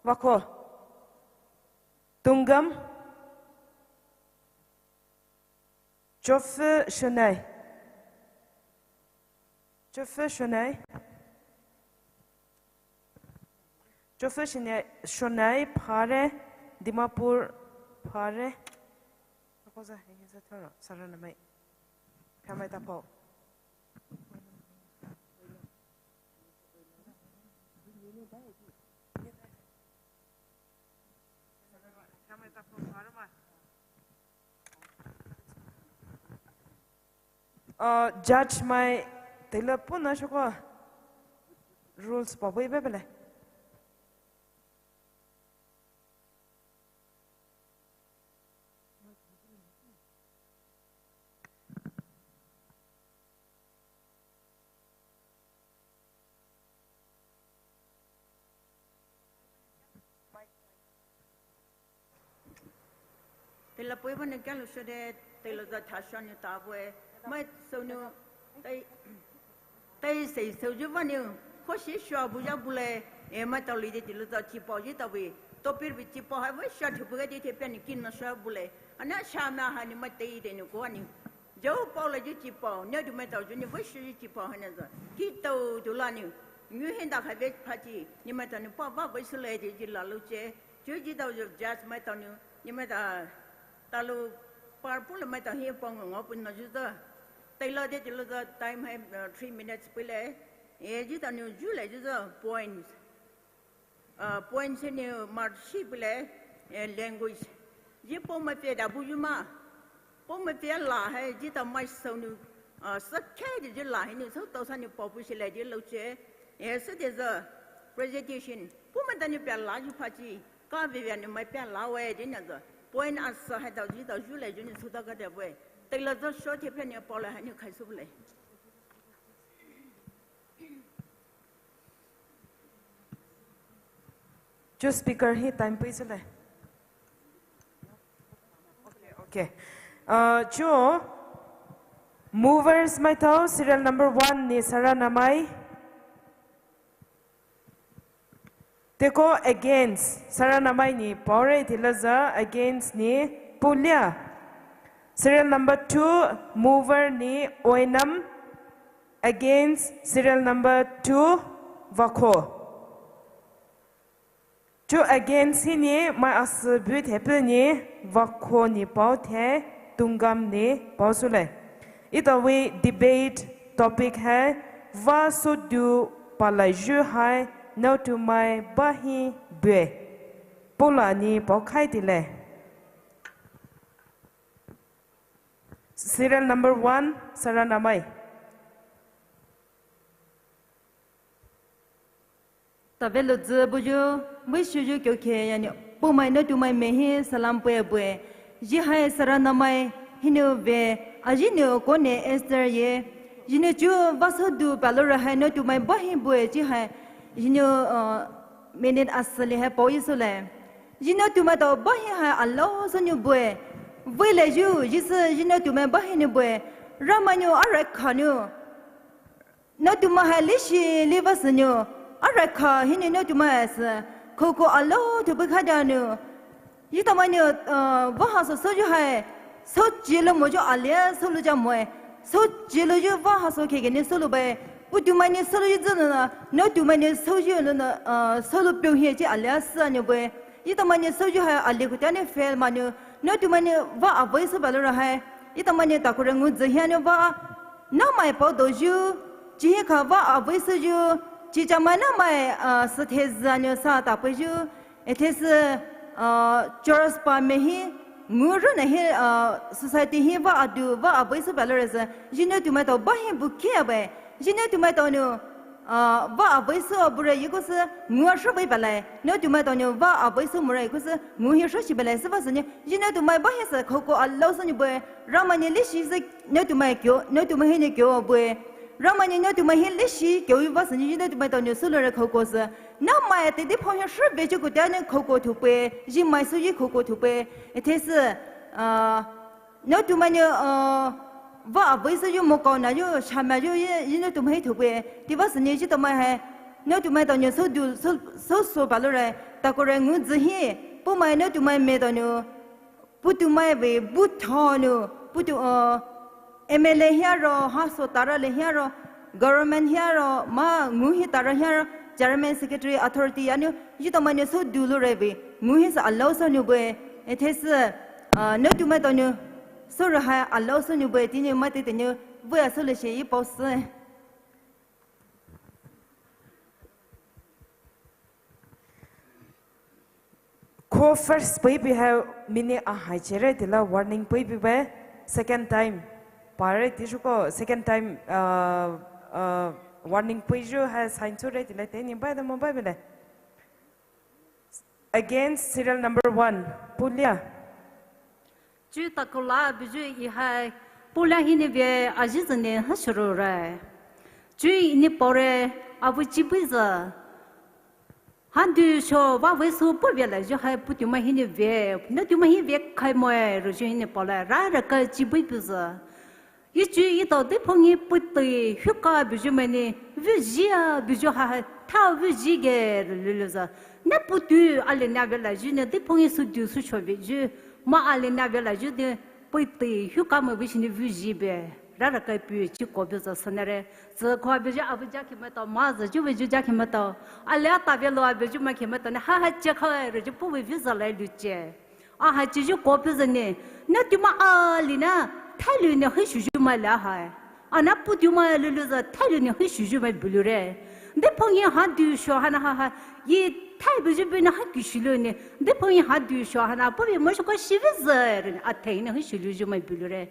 Vakho. Tungam. Chofe Shunai. Chofe Shunai. Chofe Shunai, Shunai, Phare, Dimapur, Phare. Ako za, he za thoro, Saranamai. Phyamai Taphao. Phyamai Taphao, Phare ma. Uh, judge mai tailor puna shoko rules pa bui bebele. Tailor pui bani kalo shode, tailor za thasha ni tabue. Mai sonu, tai, tai sei soju bani, khoshi shwa buja bule, e mai tali de tailor za chipao ji tabi, topir bi chipao hai we sha thubu ga de te piani kin na sha bule. Ana sha ma hani mai tai de ni ko ani. Jou pao la ji chipao, ne du mai tao ju ni we shu ji chipao hani za. Ki tao du la ni, ngu hen da khai ve pha ji, ni mai tao ni pa ba we shu le de ji la lu che. Ju ji tao ju judge mai tao ni, ni mai ta, ta lu par pu le mai tao hi pong ngo pu na ju za. Tai la de ji lu za time hai, uh, three minutes pu le. E ji tao ni ju le ju za points. Uh, points ni mar shi pu le, eh, language. Ji po mai pe da bu ju ma. Po mai pe la hai ji tao mai sonu, uh, sa khe ji ji la hai ni so tao sa ni pao pu shi le ji lu che. E se de za presentation. Pu mai ta ni pia la ju pha ji. Ka ve ve ni mai pia la we ji na za. Point a sa hai tao ji tao ju le ju ni su ta ka de we. Tai la za sho te pia ni pao la hai ni khai su le. Chu speaker hi time pui sule. Okay, okay. Uh, chu movers mai tao serial number one ni Saranamai. Teko against Saranamai ni Paore Tilaza against ni Pulia. Serial number two mover ni Oinam against serial number two Vakho. Chuo against hinou mai asü bu thaipeini vakho nou pao thai Tongam nou pao soulai. Etao vei debate topic hai vah sodu palaiyu hai naotumai bahi bue. Paula nou pao khai tilai. Serial number one, Saranamai. Tavelo dzü buyu, vei shuyu kyo khe yani, Poumai naotumai me hi salam pue bue. Zhihai Saranamai hinou ve, ayi nou kone Esther ye. Zhinou chuo vah sodu palo rahai naotumai bahi bue zhihai. Zhinou, uh, minute asüli hai pao yi soulai. Zhi naotumai tao bahi hai alao sünou bue. Vei laiyu, zhisü zhi naotumai bahi nou bue. Ramai nou arai kha nou. Naotumai hai leshi li vah sünou, arai kha hinou naotumai sü, khouko alao thupei khadia nou. Zhitamai nou, uh, vah haso soyu hai, sochi lo moyu alia solu ja moe, sochi loyu vah haso khekhe nou solu bae, putumai nou soluyu dzü nou, naotumai nou soyu nou, uh, solu piu hi chi alia sü nou bae. Zhitamai nou soyu hai ali kutia nou fail ma nou, naotumai nou vah avei sü palo rahai. Zhitamai nou takure ngu dzü hi nou vah, namai pao doyu, chi hi kha vah avei süyu, chi chamai namai, uh, süthe zü nou sa tapeiyu, ethesü, uh, church pa me hi, ngu ru na hi, uh, society hi vah adu, vah avei sü palo rahai sü, zhi naotumai tao bahi bu khe abae, zhi naotumai tao nou, uh, vah avei sü abure yikosü, ngu asho vei palai, naotumai tao nou vah avei sü mure yikosü, ngu hi shoshi palai sü vah sünou, zhi naotumai bahi sü, khouko alao sünou bue, Ramai nou leshi sü, naotumai kyo, naotumai hinou kyo bue. Ramai nou naotumai hi leshi kyo vah sünou zhi naotumai tao nou solu re khouko sü. Namai te deiphao hi shübe chuko tia nou khouko thupei, zhimai süyu khouko thupei. Ethesü, uh, naotumai nou, uh, vah avei süyu mokao nayu, shamayu ye, zhi naotumai hi thupei. Ti vah sünou zhitamai hai, naotumai tao nou sodu, so, so, so palo re, takure ngu dzü hi, Poumai naotumai me tao nou, putumai vei butho nou, putu, uh, M L A hi aro, haso tara le hi aro, government hi aro, ma ngu hi tara hi aro, chairman, secretary, authority ya nou, zhitamai nou sodu lo re vei, ngu hi sü alao sünou bue, ethesü, uh, naotumai tao nou, so rahai alao sünou bue, ti nou mate te nou, vei asü le she yi pao sü. Ko first peipi hai minute ahai chere tila warning peipi bae, second time. Pare tishuko second time, uh, uh, warning peiyu hai sign sure tila teni bae da mo bae bile. Against serial number one, Pulia. Chuo takula buyu ihai, Pulia hinou ve aji zene ha shuru re. Chuo inou pao re, avu chibui zü. Handu sho vah vei sü pao ve laiyu hai putumai hinou ve, naotumai hi ve khai moe, ruyu hinou pao le, ra ra ka chibui bu zü. Ichu itao deiphao hi puotei huka buyu mai ni, vuzhia buyu ha ha, thao vuzhi ge lulu zü. Na putu ali na ve laiyu ne, deiphao hi südu sücho veyu, ma ali na ve laiyu ne, puotei huka mai buyu ni vuzhi be, rara kai pu chi ko bu zü sünare. Zü ko buyu abuja ki maitao, ma zü ju buyu ja ki maitao. Ali ata ve lo buyu ma ki maitao ne, ha ha che kha re ju pu ve vu zü lai lu che. Aha chiyu ko pu zü ne, naotumai ali na, thailu ne hishuyu mai la ha. Ana putumai lulu zü thailu ne hishuyu mai bulure. Deiphao hi ha du sho ha na ha ha, yi thai buyu bu na ha kishu lu ne. Deiphao hi ha du sho ha na, pu ve mo sho ko shi ve zü re ne, athai ne hishuyu mai bulure.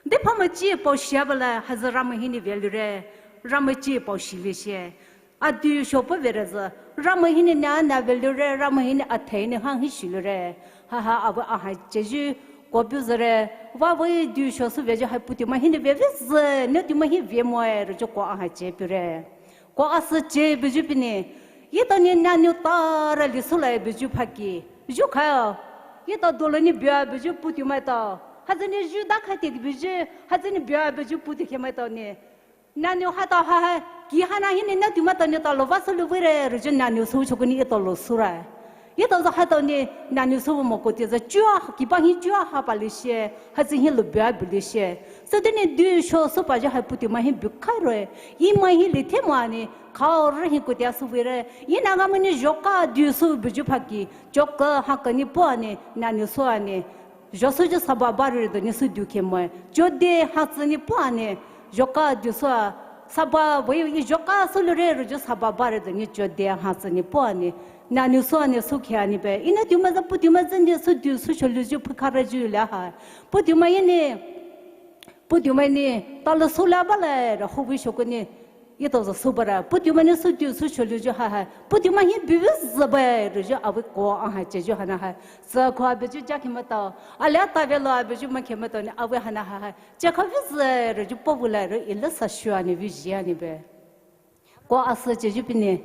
Deiphao mai chi pao shia bala, ha zü Ramai hinou ve lure. Ramai chi pao shi ve she. Adu sho pu vere zü, Ramai hinou na na ve lure, Ramai hinou athai ne ha hishi lure. Ha ha, avu aha chiyu ko pu zü re, vah vei du sho sü ve ju hai putumai hinou ve ve zü, naotumai hi ve moe re ju ko aha chi pu re. Ko asü chi buyu pu ne, itao ne naniu tara li sü lai buyu phaki. Ju kha, itao dolo ne bia buyu putumai tao. Ha zü ne ju da kha te buyu, ha zü ne bia buyu putu khe maitao ne. Naniu hatao ha ha, ki ha na hinou naotumai tao ne tao lo vah sü lu vei re, re ju naniu sü choko ne itao lo sü ra. Etao zü haitao ni, nani sü mo koute zü chua, kiba hi chua ha pali she, hatsü hi lubia bili she. Sütao ni dusho sü payu hai puhtou mai hi bukhairo. Emai hi lithe mo ani, khaore hi koute sü vire. Ina ga mani joka dusho buyu phaki, joka ha kani po ani, nani sü ani. Zhosüyu saba bare do ni sü dukhe moe. Jode hatsü ni po ani. Zhoka dusho a saba vei i zhoka sü lure ruyu saba bare do ni jode hatsü ni po ani. Nani sü ani sü khe ani be. Ina tumai zü puhtou mai zü ni sü dusho sholuyu phukharayu la ha. Puhtou mai ni. Puhtou mai ni. Talo sü la bale ra hovei shoko ni. Etao zü sü bara, puhtou mai ni sü dusho sholuyu ha ha. Puhtou mai hi bibi zü bare ruyu avei ko a ha cheyu hana ha. Sü ko abeyu ja khe matao. Alia tavelo abeyu ma khe matao ni avei hana ha ha. Chakha vizü ruyu po vula ru ila sa shua ni viyu ani be. Ko asü cheyu pini.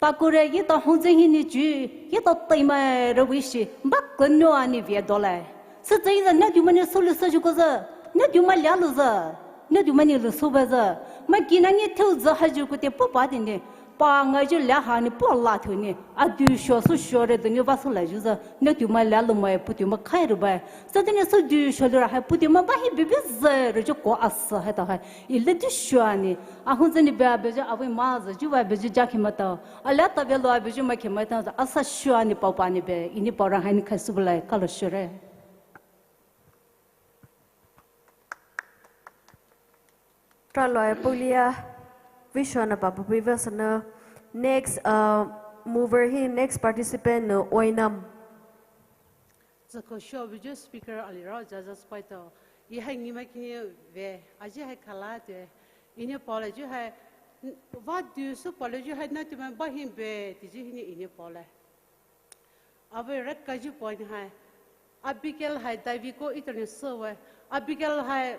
Takure etao hongzü hi ni ju, etao taima ru vishi, ba kunu ani via dolai. Sütao zü na tumai ni sü lu sü ju ko zü, na tumai lia lu zü, na tumai ni lu sü ba zü. Ma kina ni theu zü ha ju koute po pa di ni, pa nga ju lia ha ni po la theu ni, a dusho sü shore do ni va sü la ju zü, na tumai lia lu mai puhtou mai khairo ba. Sütao ni sü dusho lu ra hai puhtou mai ba hi bibi zü ruyu ko asü haitao hai. Ila dusho ani. Ahongzü ni be abeyu avei ma zü ju va abeyu ja khe matao. Alia tavelo abeyu ma khe matao zü asa shua ni pao pa ni be. Ini pao ra hai ni khai sü bulai kalo shure. Traloi pulia vishona pa pupi vesana. Next uh, mover hi next participant no Oinam. Zako sho abeyu speaker aliro jaja spaito. I hai ngima kini ve. Aji hai kala te. Ini pole ju hai. Va dusho pole ju hai na tumai ba hi be. Tiji hi ni ini pole. Avei red kaju point hai. Abigail hai David ko etao ni sü ve. Abigail hai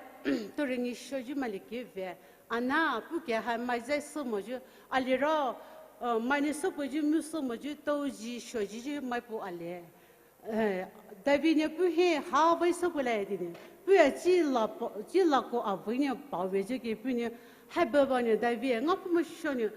turingi shoyu maliki ve. Ana puke hai mai zai sü moyu. Aliro, uh, mai ni sü puyu mu sü moyu touji shoyu ju mai pu ale. Eh, David ni puh hi ha vei sü pulai tini. Puh ya chi la po, chi la ko avei ni pao ve ju ke puh ni. Hai baba ni David nga pu mo sho ni.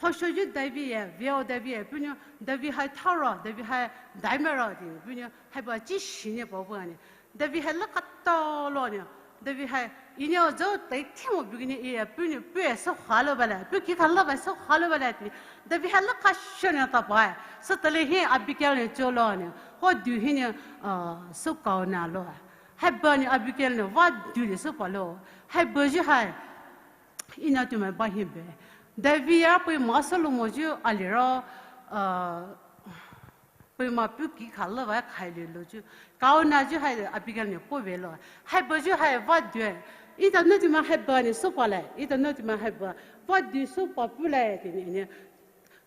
Phashoyu David ya, veo David ya, puh ni, David hai tharo, David hai daimero tini. Puh ni, hai ba chi shi ni pao pu ani. David hai la kata lo ni. David hai, ini o zao tai thimo bigini iya, puh ni, puh ya sü khalo bala, puh ki khala ba sü khalo bala tini. David hai la kasho ni ta pai. Sütao le hi Abigail ni cho lo ni. Ho du hi ni, uh, sü kao na lo. Hai ba ni Abigail ni va du ni sü pa lo. Hai ba ju hai. Ina tumai ba hi be. David ya pui ma sü lu moyu aliro, uh, pui ma puh ki khala ba khai le lo ju. Kao na ju hai Abigail ni po ve lo. Hai ba ju hai va du. Etao na tumai hai ba ni sü pa le. Etao na tumai hai ba. Va du sü pa pu le tini ni.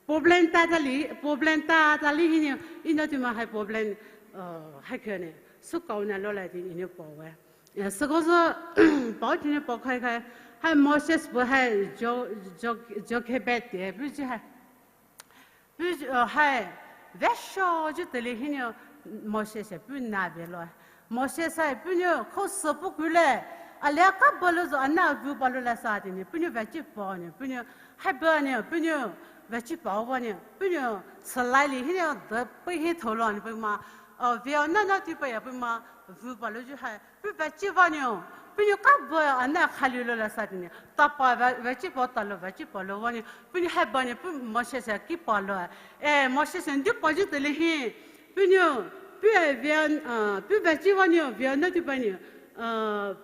Problem ta tali, problem ta tali hi ni. Ina tumai hai problem, uh, hai khe ni. Sü kao na lo le tini ni po ve. Ya, süko zü, pao tini pao khai khai, hai Moses bu hai Jo-, Jo-, Jochebed te, bu ji hai. Bu ji, uh, hai, vesho ji tele hini Moses ya bu na be lo. Moses hai, bu ni kho sü pu kule, alia ka balo zü ana bu balo la sa tini, bu ni vechi pao ni, bu ni hai ba ni, bu ni vechi pao ba ni, bu ni salai li hini de pe hi tholo ni, bu ma, uh, veo na na ti pa ya, bu ma, bu balo ji hai, Pu vechi vaniu, puniu kabo ana khaliu lo la sa tini. Tapa ve-, vechi po talo, vechi po lo vaniu. Puniu hai baniu, pu Moses ya ki pa lo. Eh, Moses ya ndi pa ju tele hi. Puniu, pu ya via, ah, pu vechi vaniu, via na ti baniu. Ah,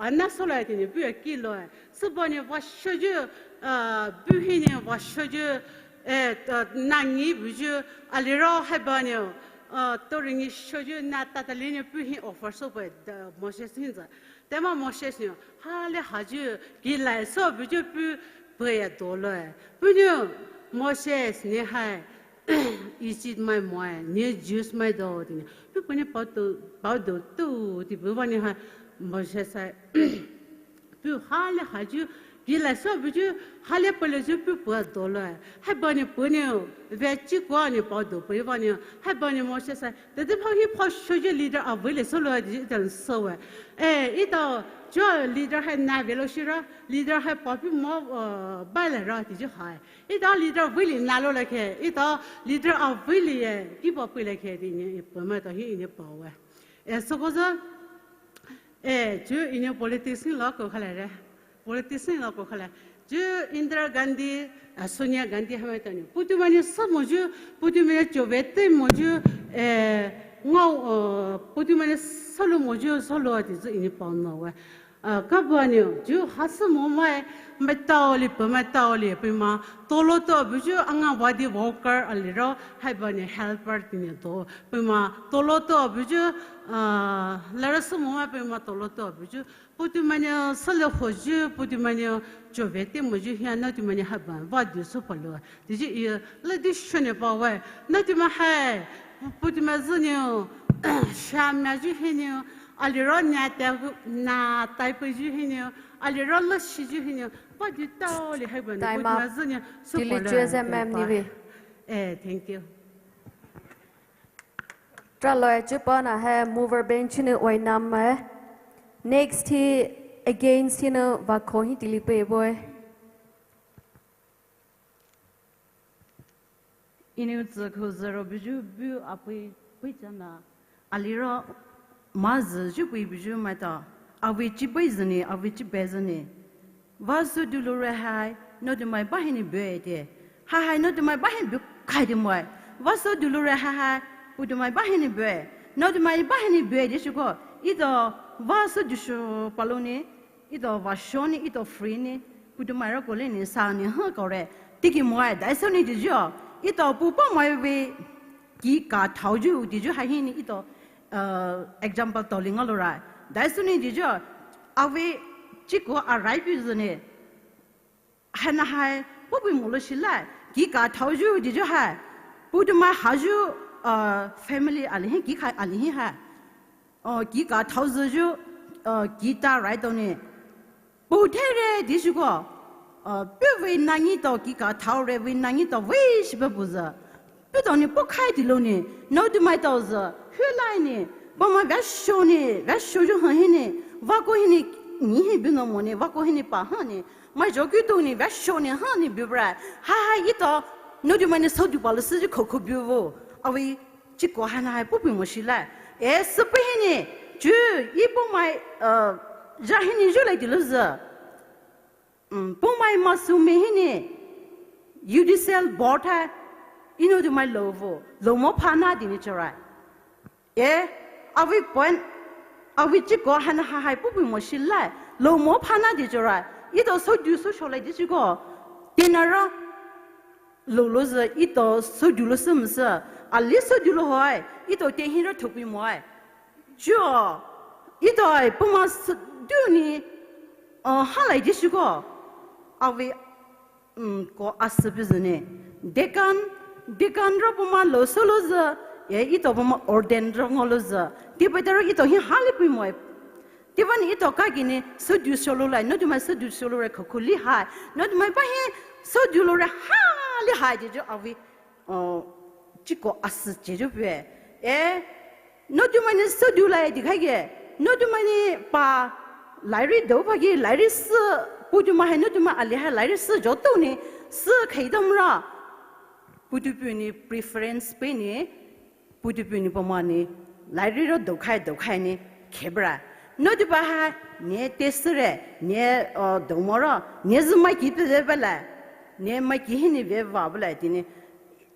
ana so la tini, pu ya ki lo. Su baniu va shoju, ah, pu hiniu va shoju, eh, ta-, nangi buju, aliro hai baniu. Ah, to ringi shoju na tatali ni pu hi offer so pa, da, Moses hinza. Tema Moses ni, hale haju, ki lai so buju pu, pu ya dolo. Puniu, Moses ni hai, Egypt mai mo, ni Jews mai do, tini. Pu puni pao do, pao do, tu, ti pu vani hai, Moses hai, pu hale haju, Ki la so buyu, hale pele ju pu pu do lo. Hai bani pu ni, ve chi kwa ni pa do pu va ni. Hai bani mo se sa. Te te pha hi pha sho je leader a vei le so lo di dan so we. Eh, ito, jo leader hai na ve lo shi ra, leader hai pa pu mo, eh, ba le ra di ju hai. Ito leader vei le na lo le ke, ito leader a vei le ye, ki pa pu le ke di ni, pu ma to hi ni pa we. Eh, so ko za, eh, ju ini politics ni lo ko khala re. Politics ni lo ko khala. Ju Indira Gandhi, ah, Sonia Gandhi hamai tani. Putu mani sa mo ju, putu mani chove te mo ju, eh, ngau, eh, putu mani solo mo ju, solo ati ju ini pao no we. Ah, kabani ju hasa mo mai, mai tao li pe, mai tao li pe ma. Tolo to bu ju anga wadi worker aliro, hai bani helper tini to. Pe ma, tolo to bu ju, ah, lara sa mo mai pe ma, tolo to bu ju. Putu mani sale ho ju, putu mani chove te mo ju hia na tu mani haban, wa du so palo. Di ju i, la di shone pa wai. Na tu ma hai, putu ma zini, sha ma ju hini, aliro na ta, na tai pe ju hini, aliro la shi ju hini. Wa du tao li hai ban, putu ma zini, so palo. Time up. Diligence and ma'am ni we. Eh, thank you. Traloi chupana hai mover bench ni wainam mai. Next hi against hi na vakho hi tili pe boy. Inu tsü kho zero buju bu apui pui chana. Aliro ma zü ju pui buju mai ta. Avi chi bai zini, avi chi bai zini. Vasu dulure hai, no dumai bahini bue te. Hai hai no dumai bahini bu kai de moi. Vasu dulure hai hai, pu dumai bahini bue. No dumai bahini bue de shuko. Ito vasu dushu paloni, ito vashoni, ito free ni, pu dumai ro kole ni sa ni ha kore. Tiki moi, dai so ni de jo. Ito pu pa moi ve ki ka thau ju, de ju hai hini ito, uh, example toli ngalo rai. Dai so ni de jo. Avi chiko arai pi zini. Hana hai, pu pi mo lo shi lai, ki ka thau ju di ju hai. Pu tu ma ha ju, uh, family ali hi, ki khai ali hi hai. Oh, ki ka thau zu ju, uh, ki ta rai to ni. Pu the re di ju ko. Uh, pu vei na ngi to ki ka thau re vei na ngi to vei shi pa pu zu. Pu to ni pu khai di lo ni, no tu mai to zu, hu lai ni, pa ma va sho ni, va sho ju ha hi ni, va ko hi ni, ni hi bu no mo ni, va ko hi ni pa ha ni, mai jo ku to ni, va sho ni ha ni bu bra, ha ha ito, no tu mai ni so du pa lo si ju ko ko bu vo, avi chi ko ha na hai pu pi mo shi lai, e si pu hi ni, ju, i pu mai, uh, ja hi ni ju lai di lo zu. Mm, pumai masu mi hini, U D C L board hai, ino di mai lo vo, lo mo phana di ni chorai. E, avi point, avi chiko hana ha hai pupi mo shilai, lo mo phana di chorai. Ito so du so sholai di chiko, tinara, lo lo za ito so du lo sa masa, ali so du lo hoi, ito te hinra thupi mo ai. Chuo, ito ai puma s-, duni, uh, halai di shuko. Avi, um, ko asi bizini. Deacon, deacon ro puma lo solo za, e ito puma ordain ro ngolo za. Di pa daro ito hi hali pui moi. Di pa ni ito ka gini, so du solo lai, no du mai so du solo re kokuli hai. No du mai pa hi, so du lo re hali hai di jo avi. Oh, chiko asi chejo pue. E, no tu mani so du lai di khai ge. No tu mani pa lairi do pa ge, lairi si, pu tu ma hai no tu ma ali hai lairi si jo to ni, si khai dam ra. Pu tu pu ni preference pe ni, pu tu pu ni pa ma ni, lairi ro do khai, do khai ni, khebra. No tu pa hai, ne te si re, ne, oh, do mo ro, ne zi mai ki pe ze pa lai, ne mai ki hi ni ve va pa lai ti ni.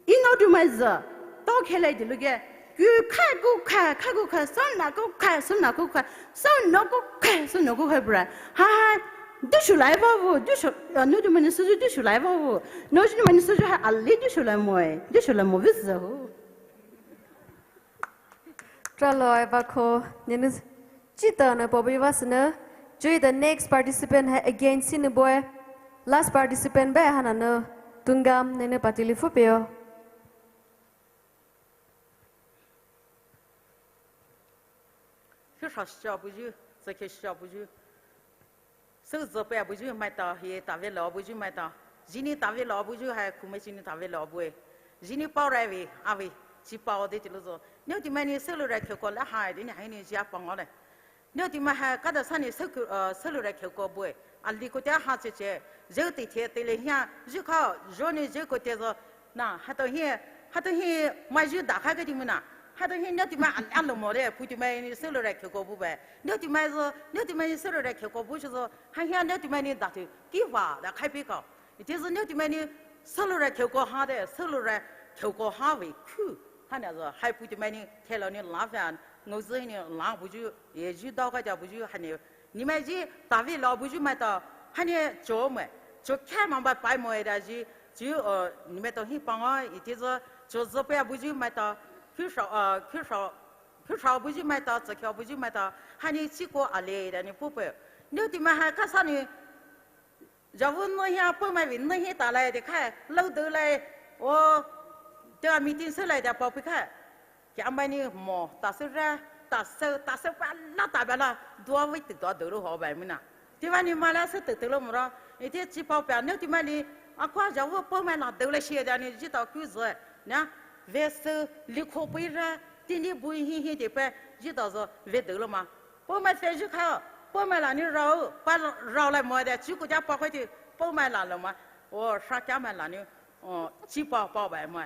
Ino du mai za, to khelai di luge, ku khai ku khai, khai ku khai, so na ku khai, so na ku khai, so no ku khai, so no ku khai bra. Ha ha, du shu lai va vo, du shu, no du mani suju du shu lai va vo. No du mani suju ha ali du shu lai moi, du shu lai mo vis za hu. Traloi va ko, nini Chita na pobi vasna, chui the next participant hai against ni boy. Last participant ba hana na tungam nene patili fu peo. Ke sha sha buju, se ke sha buju. Sü züpei buyu maitao, hi tave lo buyu maitao. Zhini tave lo buyu hai khumai zhini tave lo bue. Zhini paorai ve, ave, chi pao de chi louzü. Neotimai ni sülou rai kheuko la hai de ni hai ni zhia pang le. Neotimai hai kada sa ni sü, uh, sülou rai kheuko bue. Ali koute ha cheche. Zheu te the te le hia, zhukha, zhoni zheu koute zo. Na, hato hi, hato hi, mai zhu da khai ke di muna. Hato hi neotimai an, an lo mo de, putimai ni sülou rai kheuko bu bai. Neotimai zo, neotimai ni sülou rai kheuko bu zo. Ha hia neotimai ni da tu, ki va, da khai pi ko. Ite zo neotimai ni sülou rai kheuko ha de, sülou rai kheuko ha ve ku. Hana zo, hai putimai ni, thelo ni la fan, ngou zo ni la buyu, ye zhu dao ka ja buyu, hani, Nimai zhi tave lo buyu maitao, hani cho mai, cho kha mamba pai mo da zhi, zhi, uh, nimai to hi pang o, ite zo, cho züpei buyu maitao, khusha, uh, khusha, khusha buyu maitao, zükyo buyu maitao, hani chiko ale da ni pupe. Neotimai hai kasa ni, javu no hia pamai ve no hi ta lai de khai, lo de lai, o, te meeting sü lai da pao pi khai. Kia mai ni mo, ta sü ra, ta sü, ta sü pa la ta ba la, dua ve te dua de lo ho bai muna. Te va ni ma la sü te te lo mo ra. Ite chi pao pa neotimai li, a kwa ja wo pao mai la de le shi da ni ji ta ku zo. Na, ve sü li kho pui ra, ti ni bu hi hi de pe, ji ta zo ve de lo ma. Pao mai fe ji kha, pao mai la ni rao, pa rao lai mo de, chi ku ja pa kho ti, pao mai la lo ma. O, sha kia mai la ni, o, chi pao pao bai mo.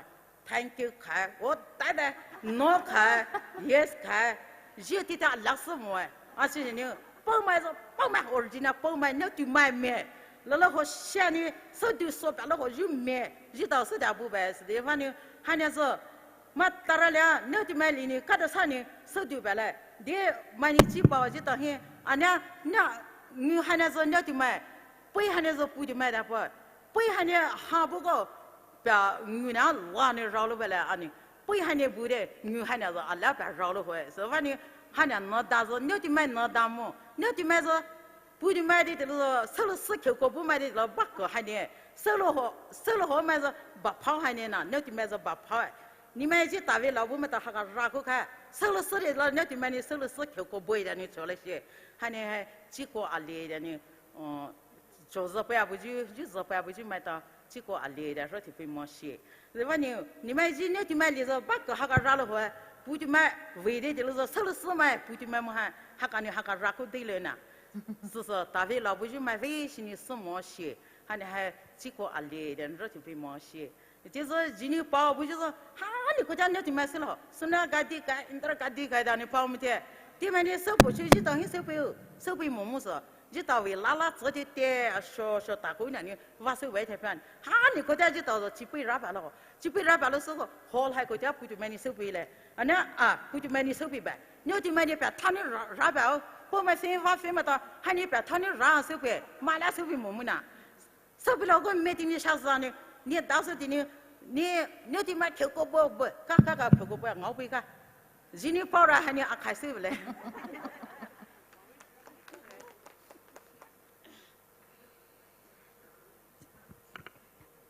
Thank you khai, o, tai dai, no khai, yes khai, zhi ti ta lak sü mo, a si ni, pao mai zo, pao mai original, pao mai neotimai me, lo lo ho shia ni, so du so ba lo ho yu me, zhi ta so da bu bai, si de va ni, ha ni zo, ma ta ra le, neotimai li ni, ka da sa ni, so du ba le, de, mai ni chi pao zhi ta hi, a ni, ni, ni ha ni zo neotimai, pui ha ni zo putimai da pao, pui ha ni ha bu ko, pa ngu na la ni rao lo ba le a ni. Pui ha ni bu de, ngu ha ni zo a la pa rao lo hoe. So va ni ha ni no da zo, neotimai no da mo. Neotimai zo, putimai de te lo zo, sülou sü kheuko bu mai de lo ba ko ha ni. Sülou ho, sülou ho mai zo, ba pao ha ni na, neotimai zo ba pao. Nimai ji tave lo bu maitao ha ka ra ko kha. Sülou sü de lo, neotimai ni sülou sü kheuko bu da ni cho le shi. Ha ni hai, chiko ale da ni. O, cho züpei buyu, ju züpei buyu maitao, chiko ale da ro ti pui mo shi. Ze va ni, nimai ji neotimai li zo ba ko ha ka ra lo hoe, putimai ve de de lo zo, sülou sü mai, putimai mo ha, ha ka ni ha ka ra ko de le na. Sü sü, tave lo buyu mai ve shi ni sü mo shi. Ha ni hai, chiko ale da ro ti pui mo shi. Ite zo zhini pao buyu zo, ha ni ko ja neotimai sü lo, suna gadi kai, Indira Gandhi kai da ni pao mi te. Ti mai ni sü po chu ji ta hi sü pui, sü pui mo mo zo. Ji ta ve la la zo te te, a sho sho ta ko na ni, va sü ve te pan. Ha ni ko ja ji ta zo, chi pui ra ba lo. Chi pui ra ba lo sü ko, hall hai ko ja putimai ni sü pui le. A na, a, putimai ni sü pui ba. Neotimai ni pa ta ni ra, ra ba o. Pao mai sü va sü maitao, ha ni pa ta ni ra sü pui. Ma la sü pui mo mo na. Sü pui lo ko me ti ni sha za ni, ni da sü ti ni, ni, neotimai kheuko bo bo, ka, ka, ka kheuko bo, ngao pui ka. Zhini pao ra ha ni a khai sü le.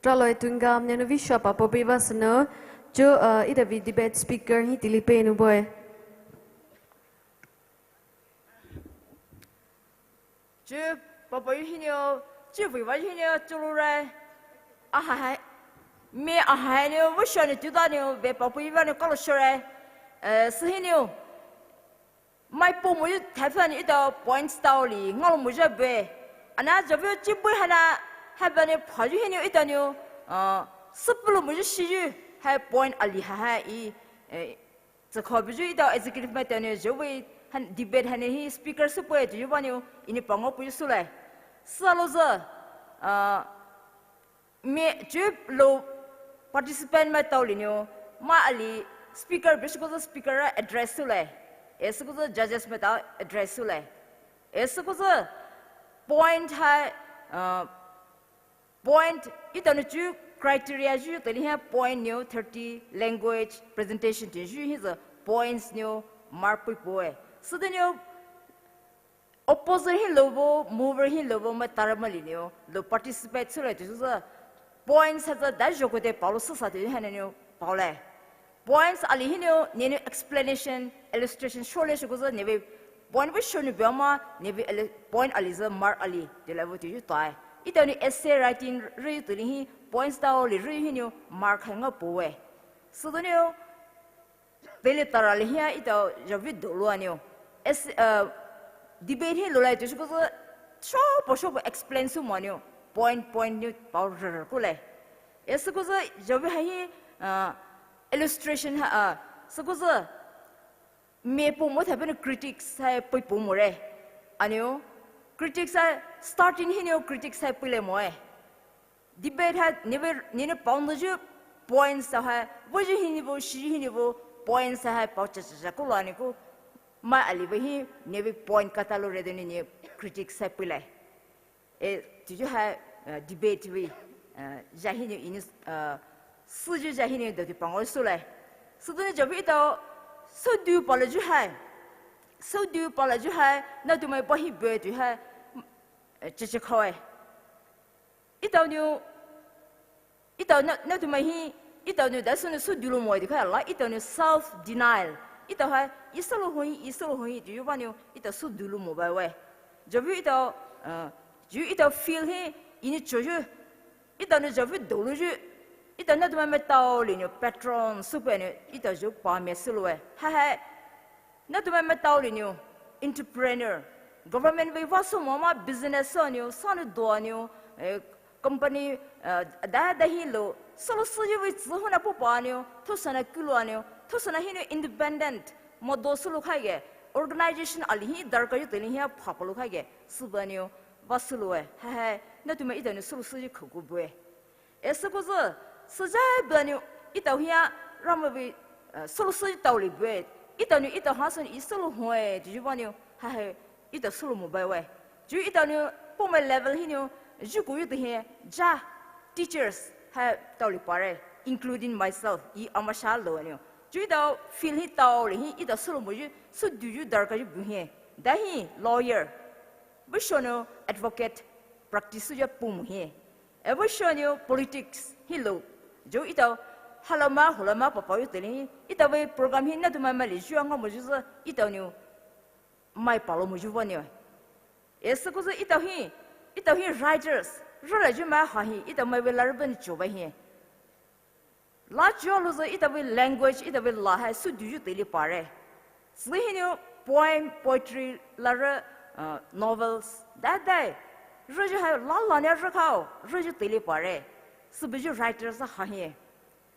Traloi tungam nenu vi shapa popi ba seno, jo, uh, ida vi debate speaker hi tilipe nu boy. Chi papa yu hinyo, chi vui va yu hinyo, chulu rai. Aha hai. Me aha hai nyo, vusho ni tuda nyo, ve papa yu va nyo kalo shore. Eh, sü hinyo. Mai po mo yu thai fan yu ita points tao li, ngalo mo ja be. Ana ja ve chi bui hana, ha ba nyo pha yu hinyo ita nyo. Ah, sü pulo mo yu shi yu, hai point ali ha ha i. Eh, Tsükha buyu ita executive maitao ne zhou vei han debate hane hi speaker süpei tuyu ba niu ini pango puyu sülai. Süalouzü, ah, me zhou lo participant maitao li niu, ma ali speaker bisü kozü speaker address sülai. E sükozü judges maitao address sülai. E sükozü point hai, ah, Point, ita nou chu criteria zhu tali ha point niu thirty language presentation ti zhu hi zü points niu mark pui pue. Süde niu opposite hi lobo, mover hi lobo ma tarama li niu lo participate sülai ti zü points ha zü da zhoko de paolo süsa ti ha niu paolai. Points ali hi niu, niu explanation, illustration shole shukozü niu Point vei shoni bia ma, nevei ali, point ali zü mark ali, de la vei teyu tai. Etao nou essay writing rü teile hi, points tao li rü hinou mark hai nga poe. Südonou, teile tara li hia etao javi dolo anou. Es, uh, debate hi lolai teyu kozü, shopo shopo explain sü mo anou. Point, point nou pao rü rü kulai. E sükozü, javi hai hi, uh, illustration ha, uh, sükozü, me po mo thape nou critics hai pei po more. Anou, critics hai starting hinou critics hai peile moe. Debate hai nevei, nevei pound ju points hai, vei ju hinou vei, shi hinou vei, points hai pao cha cha cha kulo anou ku, mai ali vei hi, nevei point kata lo re de nou critics hai peile. E, teyu hai, uh, debate vei, uh, ja hinou English, uh, süju ja hinou dati pangol sülai. Südonou javi etao, südu pala ju hai. Südu pala ju hai, naotumai pa hi bue teyu hai, uh, cheche khaoe. Etao nou, etao na, naotumai hi, etao nou da sünou südu lo moe teyu khai la, etao nou self denial. Etao hai, I sülo hoi, I sülo hoi, teyu vanou, etao südu lo mo baiwe. Javi etao, uh, ju etao feel hi, Enou choyu. Etao nou javi dolo ju. Etao naotumai maitao linou patron, süpanou, etao ju pa me süloe. Hai hai, naotumai maitao linou, entrepreneur. Government vei vaso mo ma business anou, sanu do anou, eh, company, eh, da da hilo. Sülo süyu vei tsü hona popa anou, thosana kulo anou, thosana hinou independent. Modo sülo khaige, organization ali hi darkar yu teile hia phapalo khaige, sübanou, vasüloe, hai hai, naotumai etao nou sülo süyu khaku bue. E sükozü, süja banou, etao hia, Ramai vei, uh, sülo süyu tao li bue. Etao nou etao hason I sülo hoe, teyu vanou, hai hai, etao sülo mo baiwe. Ju etao nou, pomai level hinou, ju kuyu te hi, ja, teachers, hai tao li pare, including myself, I amasha lo anou. Ju etao feel hi tao li hi, etao sülo mo ju, südu ju darkar ju bu hi. Da hi, lawyer. Vei shonou, advocate, practice ju pum hi. E vei shonou politics hilo. Ju etao, halama, hulama, papa yu teile hi. Etao vei program hi naotumai maili ju anga mo ju zü, etao nou, mai palo mo ju vanou. E sükozü etao hi, etao hi writers, rüla ju mai ha hi, etao mai vei la rü ben choba hi. La chulouzü etao vei language, etao vei la hai südu ju teile pare. Sü hinou poem, poetry, la rü, uh, novels, da da. Rü ju hai la la nou rü khao, rü ju teile pare. Sübü ju writers ha hi.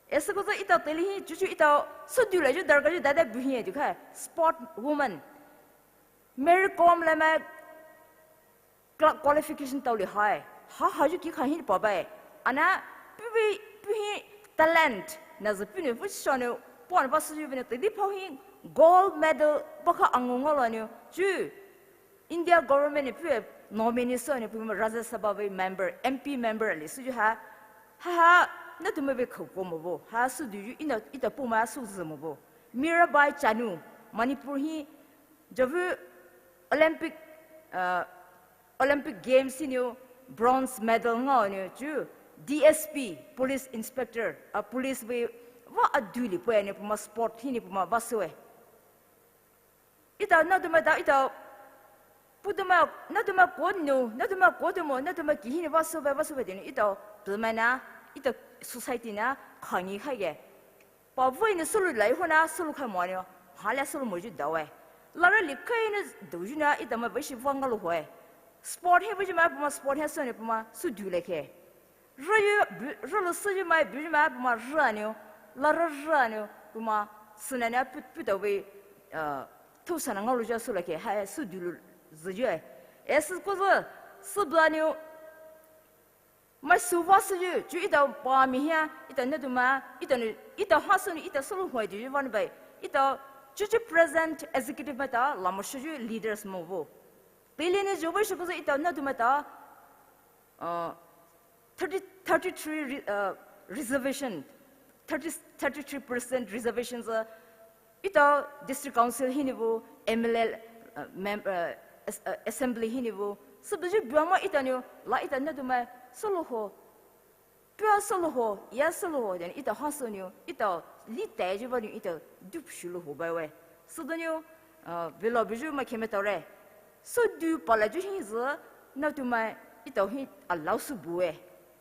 E sükozü etao teile hi, ju ju etao südu la ju darkar ju da da bu hi teyu khai. Sport woman. Mary Kom la mai, cla-, qualification tao li hai. Ha ha ju ki kha hi pa bai. Ana, pu vei, pu hi talent. Na zü pu nou, vei shonou, puan vasü ju vei nou, teile pao hi gold medal, pa kha angu ngalo nou. Ju, India government nou pu nominee sünou, pu Rajya Sabha vei member, M P member ali süju ha. Ha ha, naotumai vei khaku mo bo. Ha südu ju, ina, etao pomai süzü mo bo. Mirabai Chanu, Manipur hi, javu Olympic, uh, Olympic Games hinou bronze medal ngaonou ju D S P, police inspector, a police vei va adu li poe nou puma sport hinou puma vasüwe. Etao naotumai tao etao, putumai, naotumai konou, naotumai kotomo, naotumai ki hinou vasüwe, vasüwe tenou etao, pumai na, etao society na, khangi khaige. Pa vei nou sülo lai hona sülo khai mo nou, hala sülo mo ju dawe. La rü li khai nou do ju na etao mai vei shi vangalo hoe. Sport hi vei ju mai puma sport hi sünou puma südu le khe. Rü yu, bu-, rülo süyu mai, bu ju mai puma rü anou, la rü rü anou, puma sünana pu-, puta vei, uh, thosana ngalo ja sülo khe, hai südu lo zü ju ai. E sükozü, sübü anou, mai süva süyu, ju etao pa mi hia, etao naotumai, etao nou, etao hason, etao sülo hoe ju ju vanou bai. Etao, ju ju present executive maitao, la mo süyu leaders mo bo. Teile nou ju vei sükozü etao naotumai tao, uh, thirty, thirty-three re-, uh, reservation, thirty, thirty-three percent reservations, uh, etao district council hinou vei, M L A, uh, mem-, uh, as-, uh, assembly hinou vei, sübü ju bua mo etao nou, la etao naotumai, sülo ho, pua sülo ho, ya sülo ho, then etao hason nou, etao li tai ju vanou etao dup shulo ho baiwe. Südonou, uh, velo buyu mai khemai taore. Südu palayu hi zü, naotumai etao hi alao sü bue.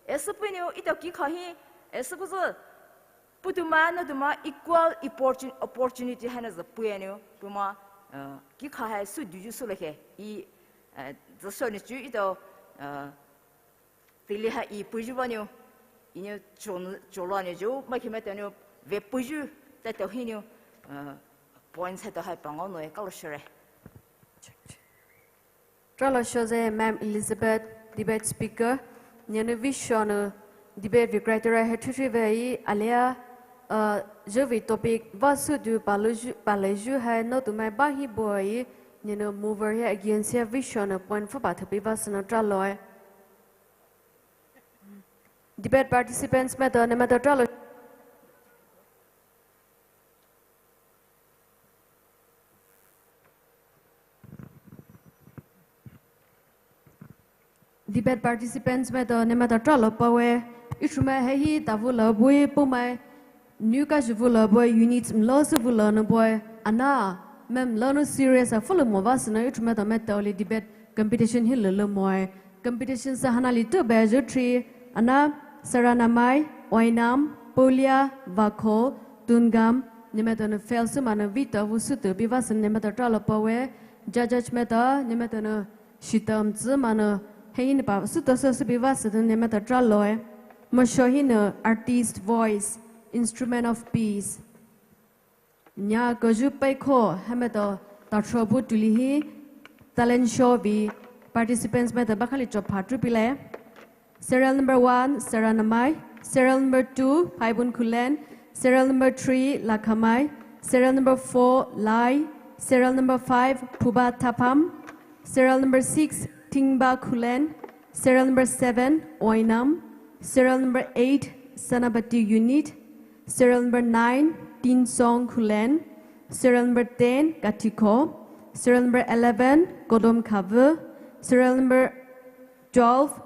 E süpei nou etao kikha hi, e süku zü, putumai naotumai equal opportun-, opportunity haina zü pei nou, puhmai, uh, kikha hai süduyu sülakhe. E, uh, zü sho ni chu etao, uh, Tili ha e puyu ba nou, e nou chon-, cholo nou ju, mai khemai tao nou, ve puyu, taitao hi nou, uh, points haitao hai pangao nou e, kalo shere. Tralo shoze Ma'am Elizabeth, debate speaker, nou nou vision nou, debate vi criteria hai thuthu vei, alia, uh, juvi topic, va südu palayu, palayu hai, naotumai ba hi bue, nou nou mover hai against hai vision nou point four ba thupi va sünou tralo e. Debate participants maitao, ne maitao tralo. Debate participants maitao, ne maitao tralo paowe. Ithumai haihi tavu la bui puhmai. Niu kashi vulo bue, units mlo sü vulo nou bue, ana, ma'am lo nou serious a full mo va sünou ithumai tao maitao li debate competition hi lolo moe. Competition sü hana li tu be ju three, ana, Saranamai, Oinam, Polia, Vakho, Tungam, ne maitao nou fail sü ma nou veto vu sütu bi va sünou ne maitao tralo paowe, judge maitao, ne maitao nou shitam tsü ma nou, hei ne pa sütao sü sübi va sütou ne maitao tralo e. Mosho hi nou artist voice, instrument of peace. Nya koju peikho, hai maitao, tathro bu tuli hi, talent show bi, participants maitao bakhali chopha trupile. Serial number one, Saranamai. Serial number two, Phaibun Khullen. Serial number three, Lakhamai. Serial number four, Lai. Serial number five, Phuba Thapham. Serial number six, Thingba Khullen. Serial number seven, Oinam. Serial number eight, Senapati Unit. Serial number nine, Tinsong Khullen. Serial number ten, Kathikho. Serial number eleven, Kodom Khavu. Serial number twelve,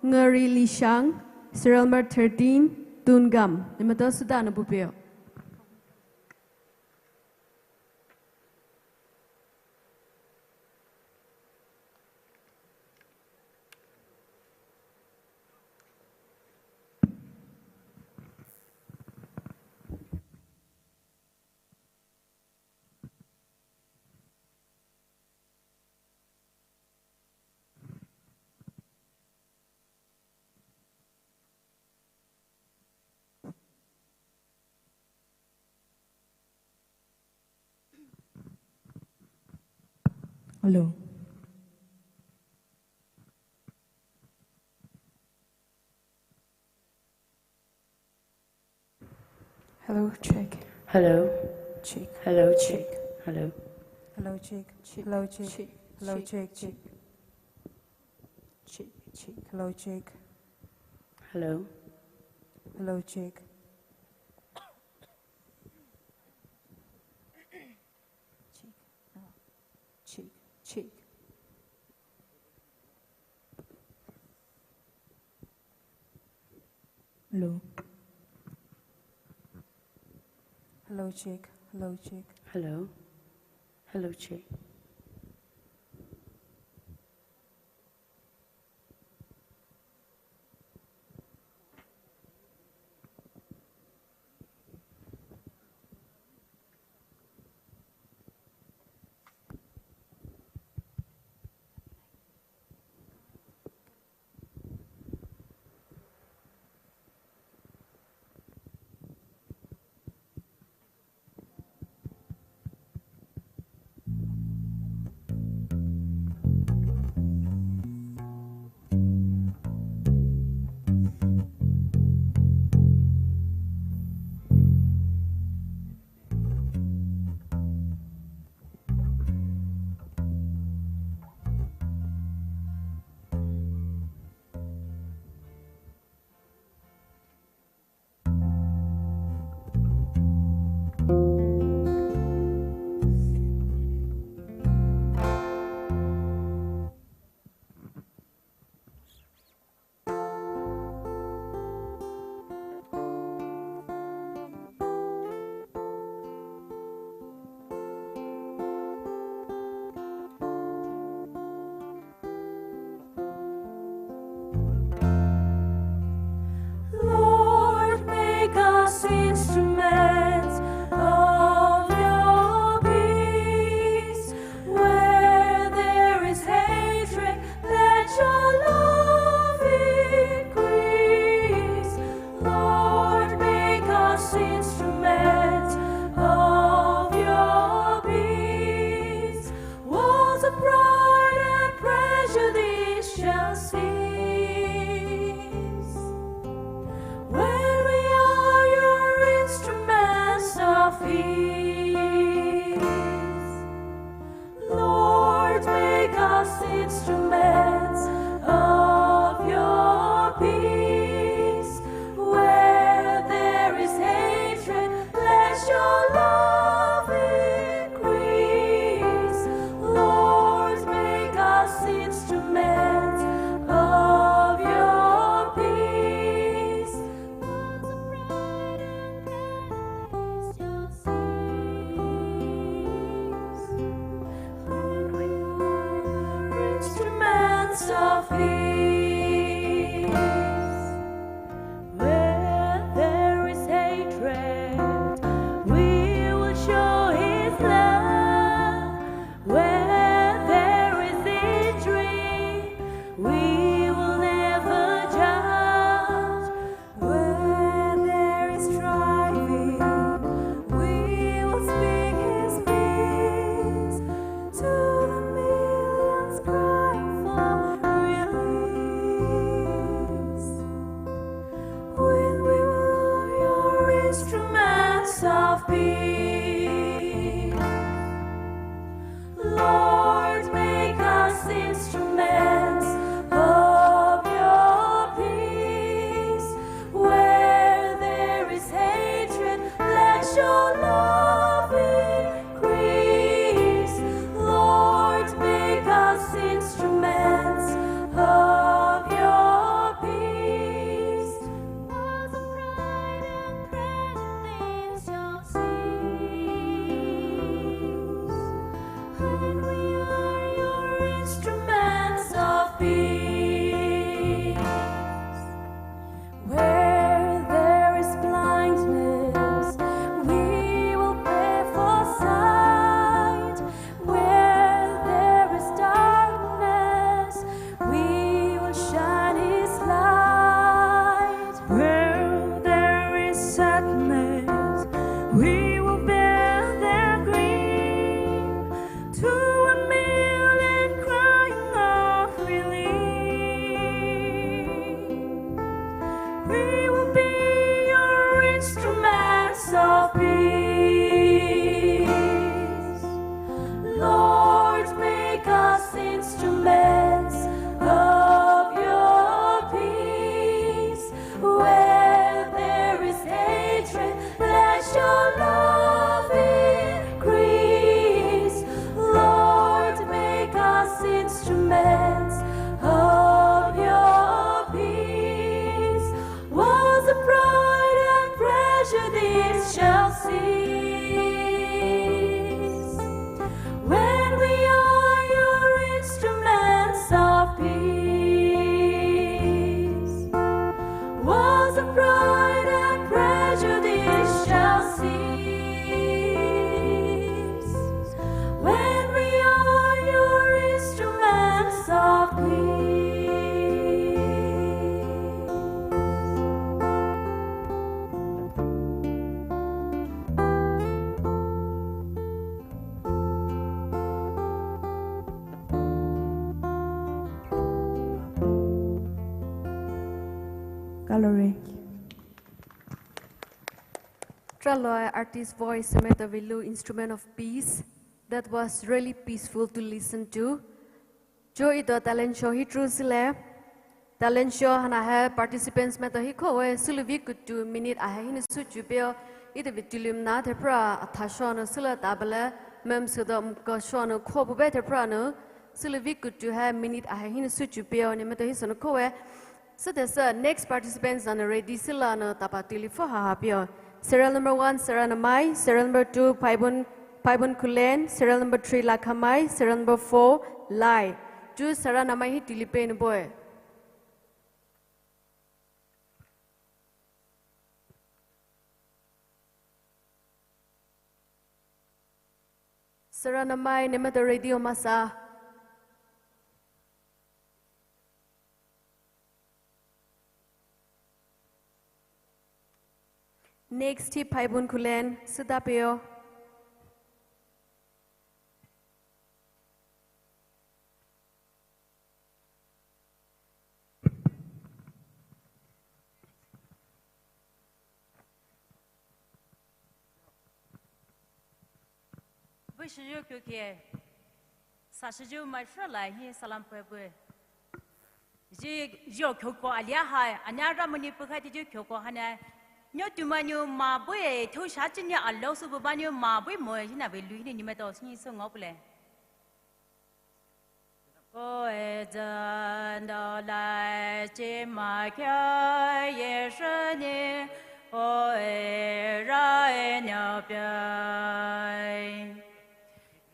Ngari Lishang. Serial number thirteen, Tungam. Ne maitao süda nou bupeo. Hello. Hello, check. Hello. Check. Hello, check. Hello. Hello, check. Check. Hello, check. Check. Hello, check, check. Check, check. Hello, check. Hello. Hello, check. Check. Check, check. Hello. Hello, check. Hello, check. Hello. Hello, check. of peace. Where there is hatred, we will show his love. Where there is injury, we will never judge. Where there is striving, we will speak his peace to the millions crying for release. When we were your instruments of peace. Lord, make us instruments of your peace. Where there is hatred, let your love increase. Lord, make us instruments of your peace. Cause of pride and prejudice shall cease. And we are your instruments of peace. Where there is blindness, we will pray for sight. Where there is darkness, we will shine his light. Where there is sadness, we will bear their grief. To a million crying of relief, we will be your instruments of peace. Lord, make us instruments of your peace. Where there is hatred, let your love increase. Lord, make us instruments of your peace. Walls of pride and prejudice shall cease. When we are your instruments of peace, walls of pride and prejudice shall cease. When we are your instruments of peace. Kalore. Traloi artist voice semeto velu instrument of peace. That was really peaceful to listen to. Cho ito talent show hi through sile. Talent show hana hai participants meto hi khowe, sülivi kutu minute ahai hini suchu peo. Ito vi tulim na thepra atha show no süla tabale mem sudo mko show no khobu be thepra no. Sülivi kutu hai minute ahai hini suchu peo ni meto hi sono khowe. Sütesa next participants ana ready sila no tapa tuli fo ha ha pio. Serial number one, Saranamai. Serial number two, Paibun, Paibun Kulen. Serial number three, Lakhamai. Serial number four, Lai. Two, Saranamai hi tuli pe no boy. Saranamai, nemeto ready o masa. Next hi Paibun Kulen, süda peo. Bui shiyu kyo ke, sa shiyu mai fro lai hi salam pwe bui. Ji yo kyo ko alia hai, anya ra muni pu khai ti ji kyo ko hana. Nyo tu ma nyu ma bui, tu sha chi nya alo su bu ba nyu ma bui mo, ji na bui lu ni ni me to sni so ngo pule. Ko e zan do lai chi ma kya ye shi ni, ko e ra e nyo pya e.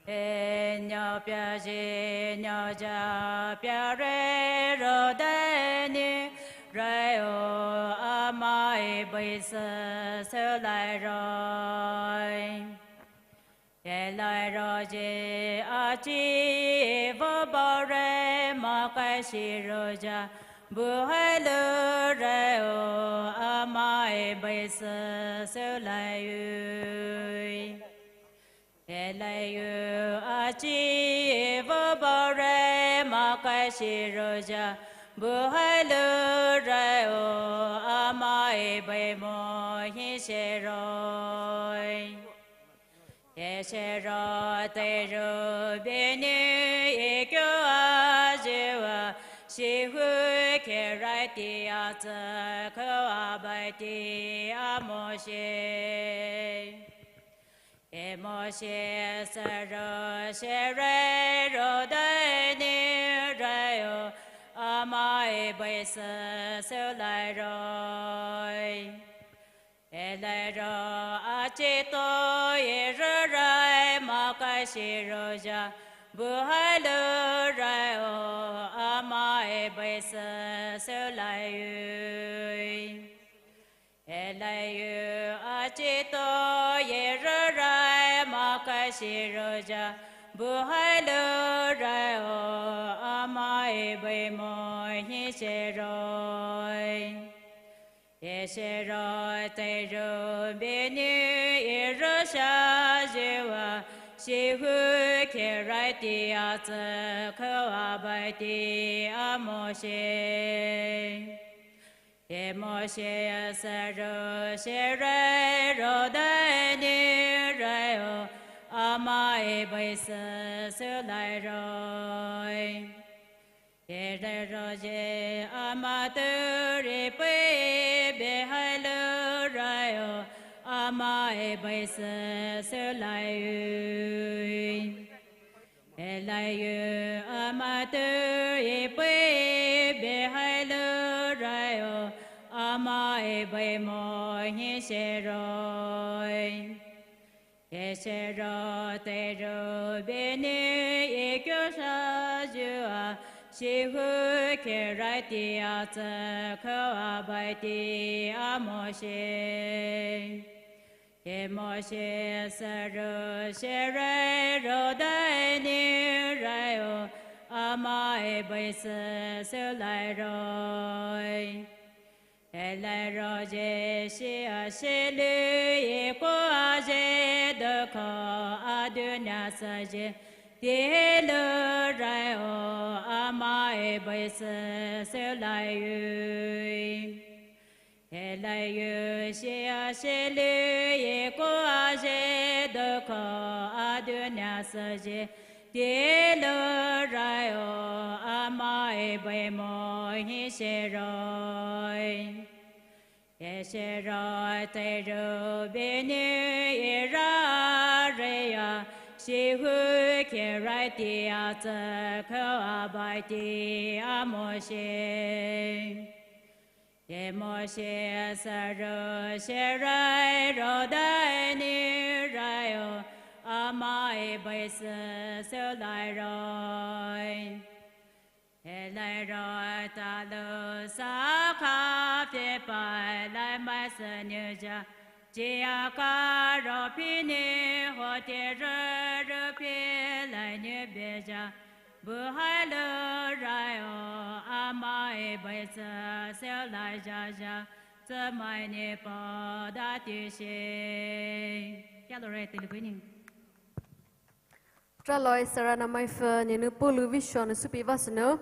E nyo Pia ji nyo ja pia re ro de ni re o, ama e bai se se lai roi. E lai ro je a chi e vo bao re ma kai shi ro ja bu hai lu re o, ama e bai se se lai ui. E lai yu a chi e vo bao re ma kai shi ro ja bu hai lu re o, ama e bai mo hi she roi. E she ro te ru bi ni e kyo a je wa shi hu ke rai ti a tse ko a bai ti a mo she. E mo she se ro she re ro de ni re o, ama e bai se se lai roi. E lai ro a chi to e ro rai ma kai shi ro ja bu hai lu re o, ama e bai se se lai ui. E lai yu a chi to e ro rai ma kai shi ro ja bu hai lu re o, ama e bai mo hi she roi. E she ro te ru bi ni e ro sha je wa shi hu ke rai ti a tse ko a bai ti a mo she. E mo she se ru she re ro de ni re o, ama e bai se se lai roi. E re ro je ama tu ri pui bi hai lu re o, ama e bai se se lai ui. E lai yu ama tu e pui bi hai lu re o, ama e bai mo hi she roi. E she ro te ru bi ni e kyo sha ju a shi hu ke rai ti a tse ko a bai ti a mo she. E mo she se ru she re ro de ni re o, ama e bai se se lai roi. E lai ro je shi a shi lu e ko a je do ko a du nya sa je ti lu re o, ama e bai se se lai ui. E lai yu shi a shi lu e ko a je do ko a du nya sa je ti lu re o, ama e bai mo hi she roi. E she ro te ru bi ni e ra re ya shi hu ke rai ti a tse ko a bai ti a mo she. E mo she se ru she re ro de ni re o, ama e bai se se lai roi. E lai ro ta lu sa ka phi pa lai mai se ni ja, ji a ka ro phi ni ho ti ru ru phi lai ni bi ja. Bu hai lu re o, ama e bai se se lai ja ja, tse mai ni pa da ti she. Kia lo re te lu bi ni. Traloi Sarana mai fe ni nu pulu vision nu supi vasnu.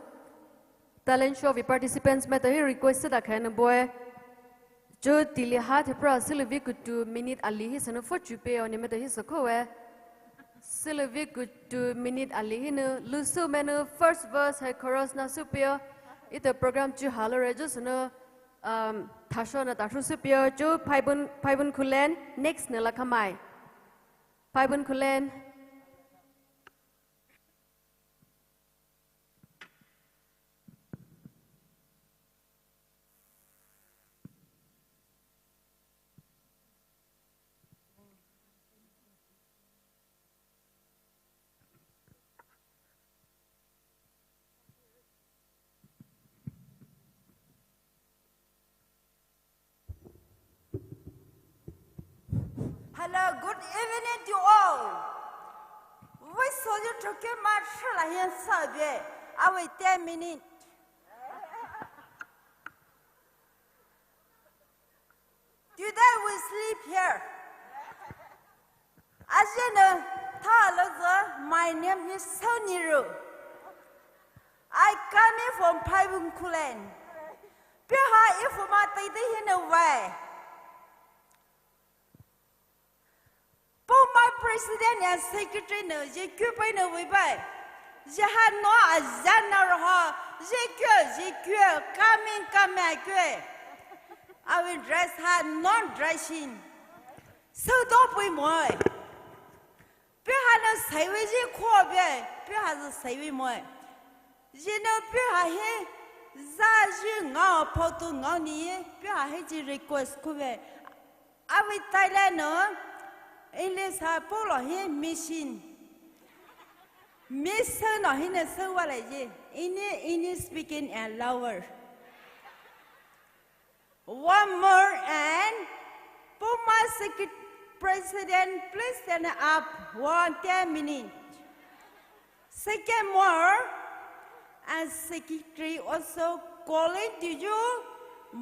Talent show vi participants maitao hi request da khai nu boy. Jo tili ha the pra silu vi kutu minute ali hi sanu fo chu pe o ni maitao hi so ko we. Silu vi kutu minute ali hi nu lusu menu first verse hai chorus na su pe o. Ito program chu halo re jo sanu, um, thasho na tashu su pe o. Jo Phaibun, Phaibun Khullen next ne la khamai. Phaibun Khullen. Hello, good evening to all. We saw you to keep my shall I sabe. I will ten minutes. Today we sleep here. As you know, Taloza, my name is Soniru. I coming from Paibung Kulen. Piha ifuma tete hina wai. Poma president and secretary no, je kyu pai no wai bai. Je ha no a jan na ro ha, je kyu, je kyu, coming, coming, kyu. I will dress ha, non dressing. So do pui moi. Piha no sai wai je ko be, piha no sai wai moi. Je no piha he, za je ngao photo ngao ni, piha he je request ko be. Awi Thailand no, English ha polo hi mission. Mission no hi ne so wala ye. Ini, ini speaking and lover. One more and Puma Secret President, please stand up. One, ten minutes. Second more, and secretary also calling to you,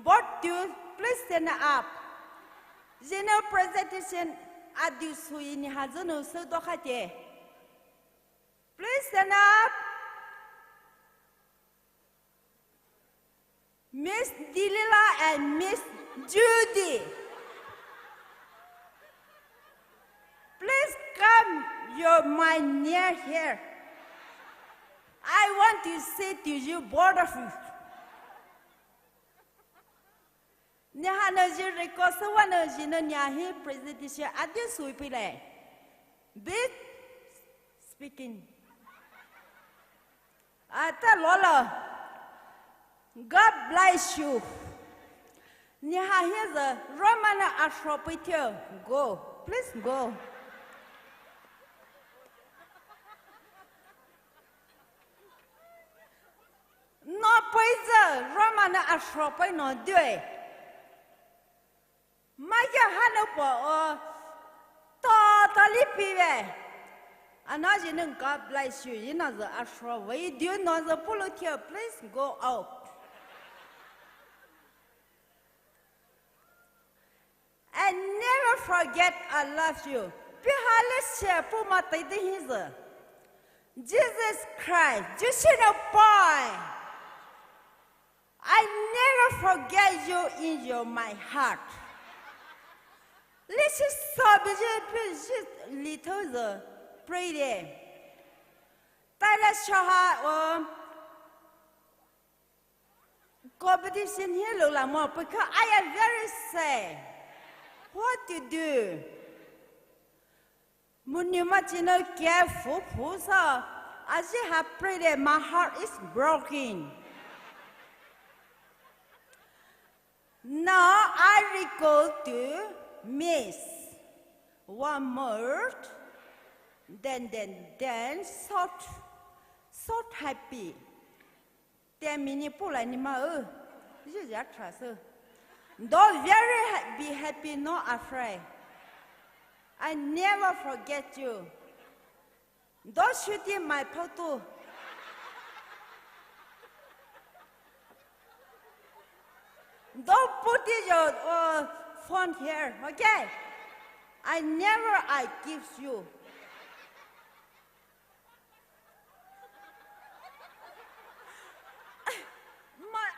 both you, please stand up. General presentation, adu sui ni hazunu so dokhate. Please stand up. Miss Delilah and Miss Judy, please come your my near here. I want to say to you, both of you. Nihana ji request wana ji no niahi presentation adi sui pile. Bit speaking. Ata lolo. God bless you. Niha heza Romana ashro pitio. Go. Please go. No poiza Romana ashro pai no due. Maya hano po o totally pive. Ana ji nung God bless you. Ina za ashro wai do you know the pulutia, please go out. And never forget I love you. Pihale se puma tai de hiza. Jesus Christ, Jesus no boy. I never forget you in your my heart. Let's just stop it, please just little the pray there. Tala shaha o competition here lo la mo because I am very sad. What to do? Munima chino care fu fu sa, as you have prayed, my heart is broken. Now I recall to miss one more, then then then short, short happy. Ten minute pula ni ma o. Ji ja trust o. Don't very ha- be happy, no afraid. I never forget you. Don't shoot in my photo. Don't put in your uh, phone here, okay? I never I gives you. My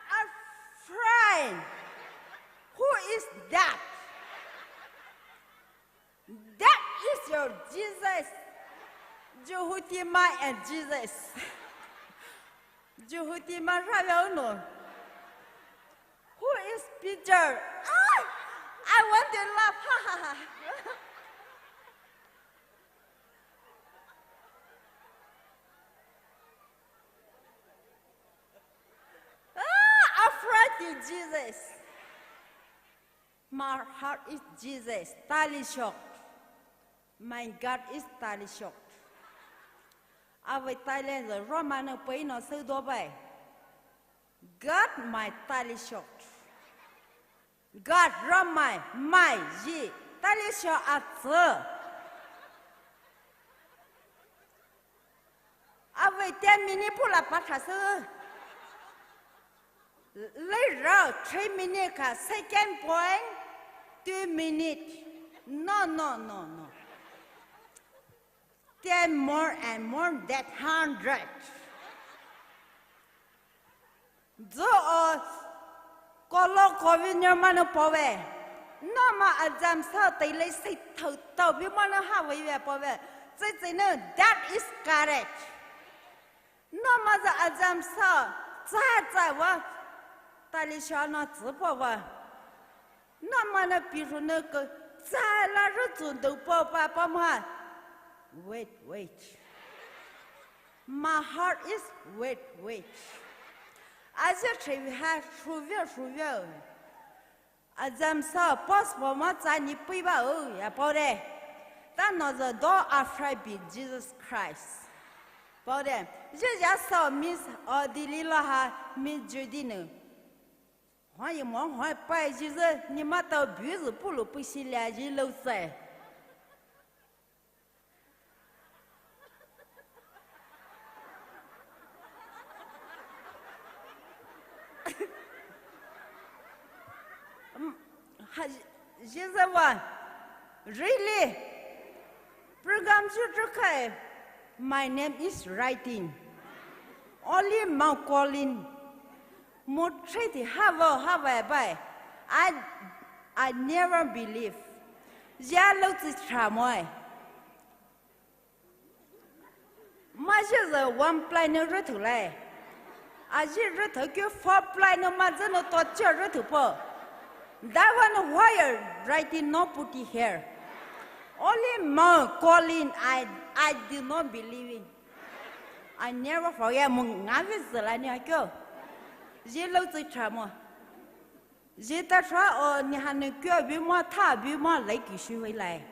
friend, who is that? That is your Jesus. Jehuti mai and Jesus. Jehuti mai rayo no. Who is Peter? Ah, I want to laugh. Ha ha ha. Ah, afraid to Jesus. My heart is Jesus. Tali shocked. My God is tali shocked. Awe Thailand the Roman pay no so do bai. God my tali shocked. God Roman my ji. Talisha atsü. Avei ten minute pula pathasü. Lei rao three minute ka second point, two minute. No, no, no, no. Ten more and more than hundred. Zü o kolo kovi nirmanu pove. Nama azam sa teile sei thau thau bimanu ha vei ve pove. Zü zü no, that is correct. Nama zü azam sa, zü zü wa, talisha na zü pove. Namana piru ne ke, zü la ru zü do pove pa ma. Wait, wait. My heart is wait, wait. Aze trevi ha, shuve, shuve. Azam sa, passport ma zü ni pui ba o, ya pove. Tano zü do afraid be Jesus Christ. Pove. Je ya sa Miss, o Delhi la ha, Miss Judy ne. Hua ye mo hua pai Jesus, ni ma tau bu zü pulu pui si lia ji lo zü. Mm, ha, Jesus wa, really? Program chu chu kai. My name is writing. Only Mount Colin. Mo treaty havo havo bai. I, I never believe. Ya lo tsi tra moi. Ma zü zü one ply no rüthu lai. A zü rüthu kyo four ply no ma zü no to zü rüthu po. That one why you writing no put it here. Only Mount Colin I, I do not believe in. I never forget mo nga vi zü la ni a kyo. Zü lo tsi tra mo. Zü ta tra o ni ha ne kyo bi mo tha bi mo lai ki shu vei lai.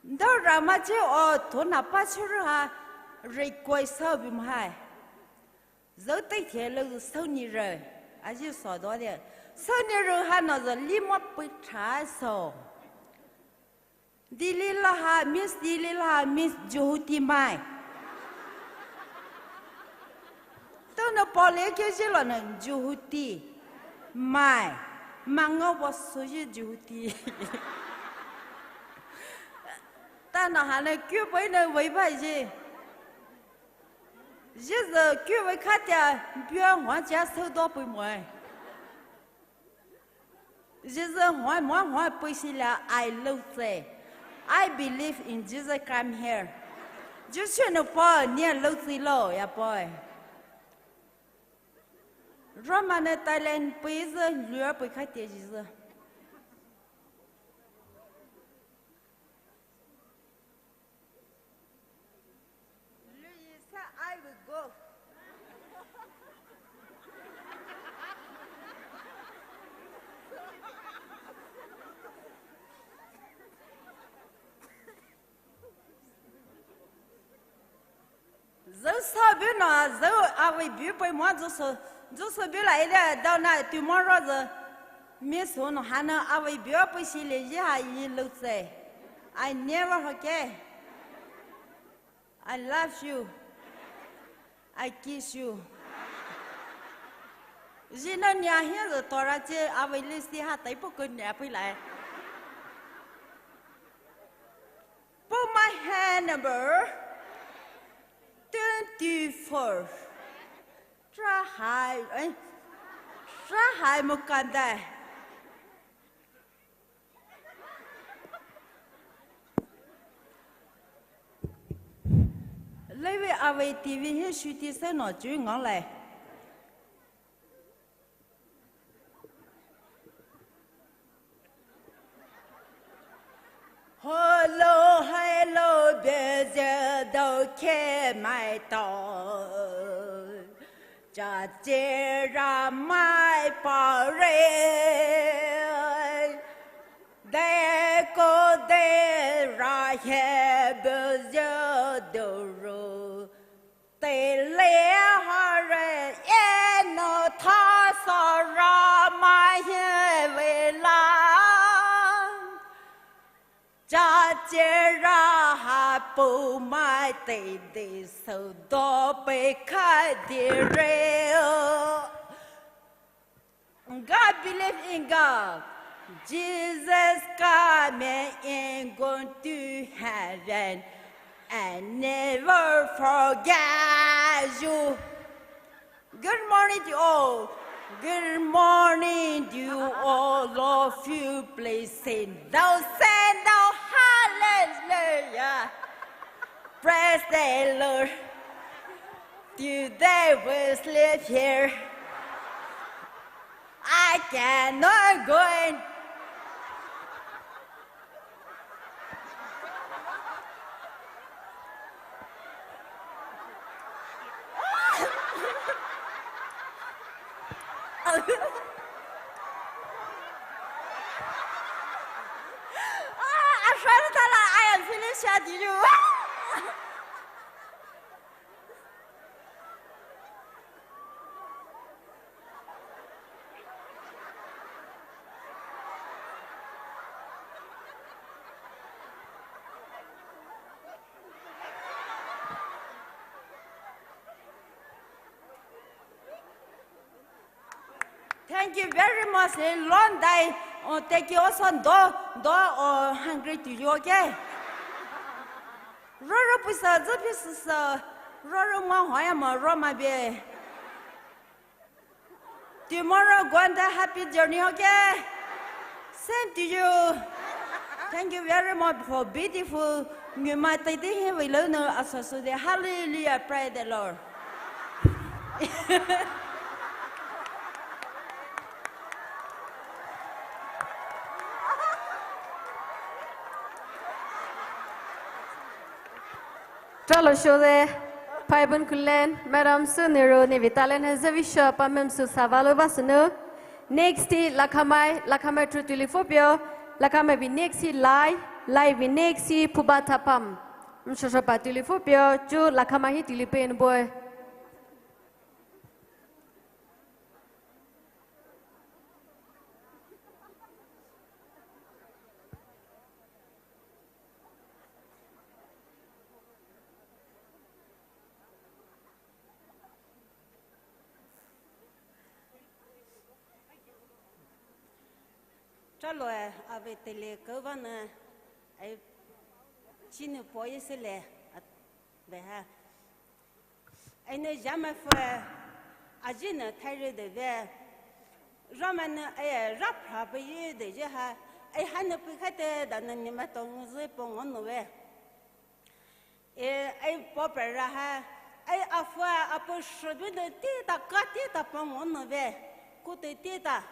Ndo rama chi o thona pa chi ru ha request sa bi mo hai. Zü tai the lo zü sau ni re. A zü so do de. Sau ni re ha no zü li mo pui tra so. Delhi la ha, Miss Delhi la ha, Miss Juhuti mai. Tau no pole ke zü lo no Juhuti mai. Mangau bo su zü Juhuti. Tano ha no kyu bai no wei bai zü. Zü zü kyu wei kha tia bia hua zia sau do pui moi. Zü zü hua hua hua pui si la I lo zü. I believe in Jesus come here. Zü shu no po ni lo zü lo ya poi. Roma ne Thailand pui zü lua pui kha tia zü zü. Louisa, I will go. Zü sa bu no, zü avei bu pui mo zü so, zü so bu la ile dao na tomorrow zü. Miss Hun hana avei bu pui si le ye ha yi lo zü. I never forget. I love you. I kiss you. Zü no nia hia zü tora che avei list ha tai po ko nia pui lai. Put my hand number twenty-four. Sahai, eh? Sahai mukandai. Lewe avei T V hi shuti se no chui ngau lai. Hello, hello, busy, don't care my thought. Just tear up my parade. They go there, I have busy, the road. Te le hare eno thasara mahe vela. Cha chera ha pu mai te de so do pe kha de re o. God believe in God. Jesus coming and going to heaven and never forget you. Good morning to all. Good morning to all of you. Please sing thou, sing thou, hallelujah. Praise the Lord. Today we sleep here. I cannot go in. Ah, I am feeling sad, you. Thank you very much. Eh, long day. Oh, thank you also. Do, do, oh, hungry to you, okay? Roro pusa, zupi susa. Roro ma hoya ma, ro ma be. Tomorrow, go on the happy journey, okay? Same to you. Thank you very much for beautiful. Ngiuma tete hi vei lo no asoso de. Hallelujah, praise the Lord. Tralo shode, Phaibon Kulen, Madam Sü Nero, nevei talent hai zevisho pa mem sü savalo vasunu. Next hi Lakhamai, Lakhamai tru tuli fopio, Lakhamai vei next hi Lai, Lai vei next hi Phuba Thapam. Mshosho pa tuli fopio, chu Lakhamai hi tuli pen boy. Tralo e, avei tele kava na, ai, chinu poi sele, a, veha. Aine jama fue, ajine thaire de ve. Ramane, ai, rapra pe ye de je ha. Ai hane pe khate da ne nima tong zui pong ono ve. E, ai po pe ra ha. Ai afua, apo shebe de ti ta ka ti ta pong ono ve. Ku te ti ta.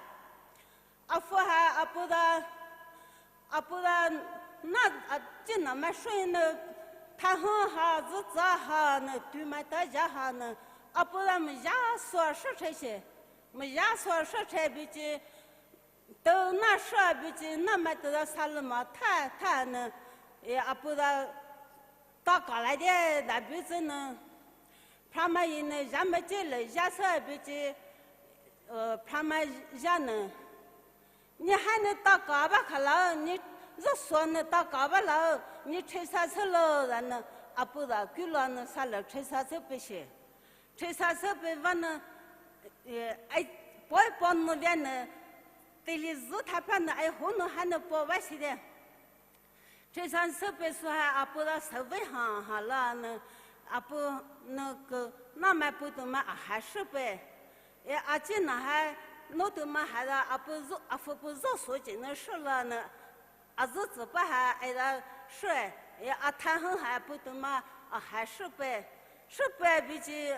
Afu ha, apu da, apu da, na, a, china ma shui ne, tha hu ha, zu za ha ne, tu ma ta ja ha ne, apu da me ja so shu che che, me ja so shu che bi chi, to na shu bi chi, na ma to da sa le ma tha, tha ne, e, apu da, ta ka la de, da bi chi ne, phra ma yi ne, ja ma chi le, ja so bi chi, e, phra ma ja ne, Ni hane ta kaba khala, ni zo so ne ta kaba la, ni thesa selo da ne, apu da kulo ne sa le thesa se pe she. Thesa se pe va ne, e, ai, poi pon ne via ne, tili zu thapa ne, ai ho ne hane po va shi de. Thesa se pe su ha apu da se ve ha, ha la ne, apu ne ke, na ma pu tu ma a ha shi pe. E, a chi na ha, no tu ma ha da, apu zo, afu pu zo so chi ne shi la ne, a zo zi pa ha, e da shi, e, a tha hu ha pu tu ma, a ha shi pe. Shi pe bi chi,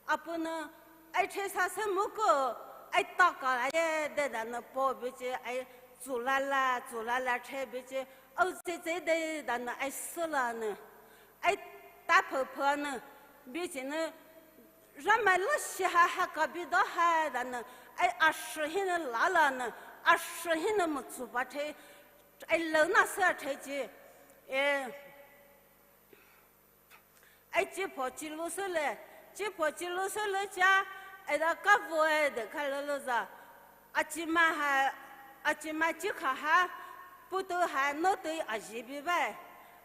apu ne, ai thesa se mu ko, ai ta ka la ye, de da ne po bi chi, ai zu la la, zu la la the bi chi, au zi zi de da ne, ai su la ne, ai ta pho pho ne, bi chi ne, Ramai lo shi ha ha ka bi do ha da ne, ai a shi hi ne la la ne, a shi hi ne mu zu ba the, ai lo na se the chi, e, ai chi pho chi lu se le, chi pho chi lu se le cha, ai da ka vo e de ka lo lo za, a chi ma ha, a chi ma chi ka ha, Putu hai notu aji bi bai.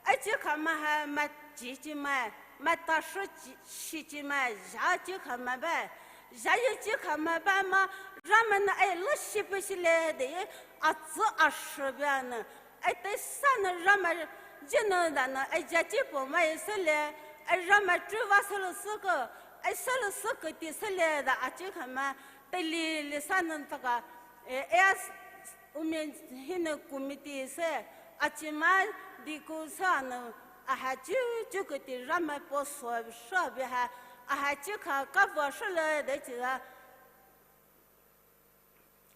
Ai chi khamai hai mai chi chi mai, mai ta shi chi, shi chi mai, ja chi khamai bai. Ja yi chi khamai bai ma, Ramai nou ai lüshi pei shi le de, atsu ashi bia nou. Ai tei sa nou Ramai ji nou da nou, ai ja chi po mai se le, ai Ramai chi va se le se ke, ai se le se ke ti se le da a chi khamai, tei li li sa nou taka, e, e a s-, Women hinou committee se, achimai dikun sa nou, ahai chi chi keti Ramai po so sha bi hai, ahai chi kha kava sha le de chi la.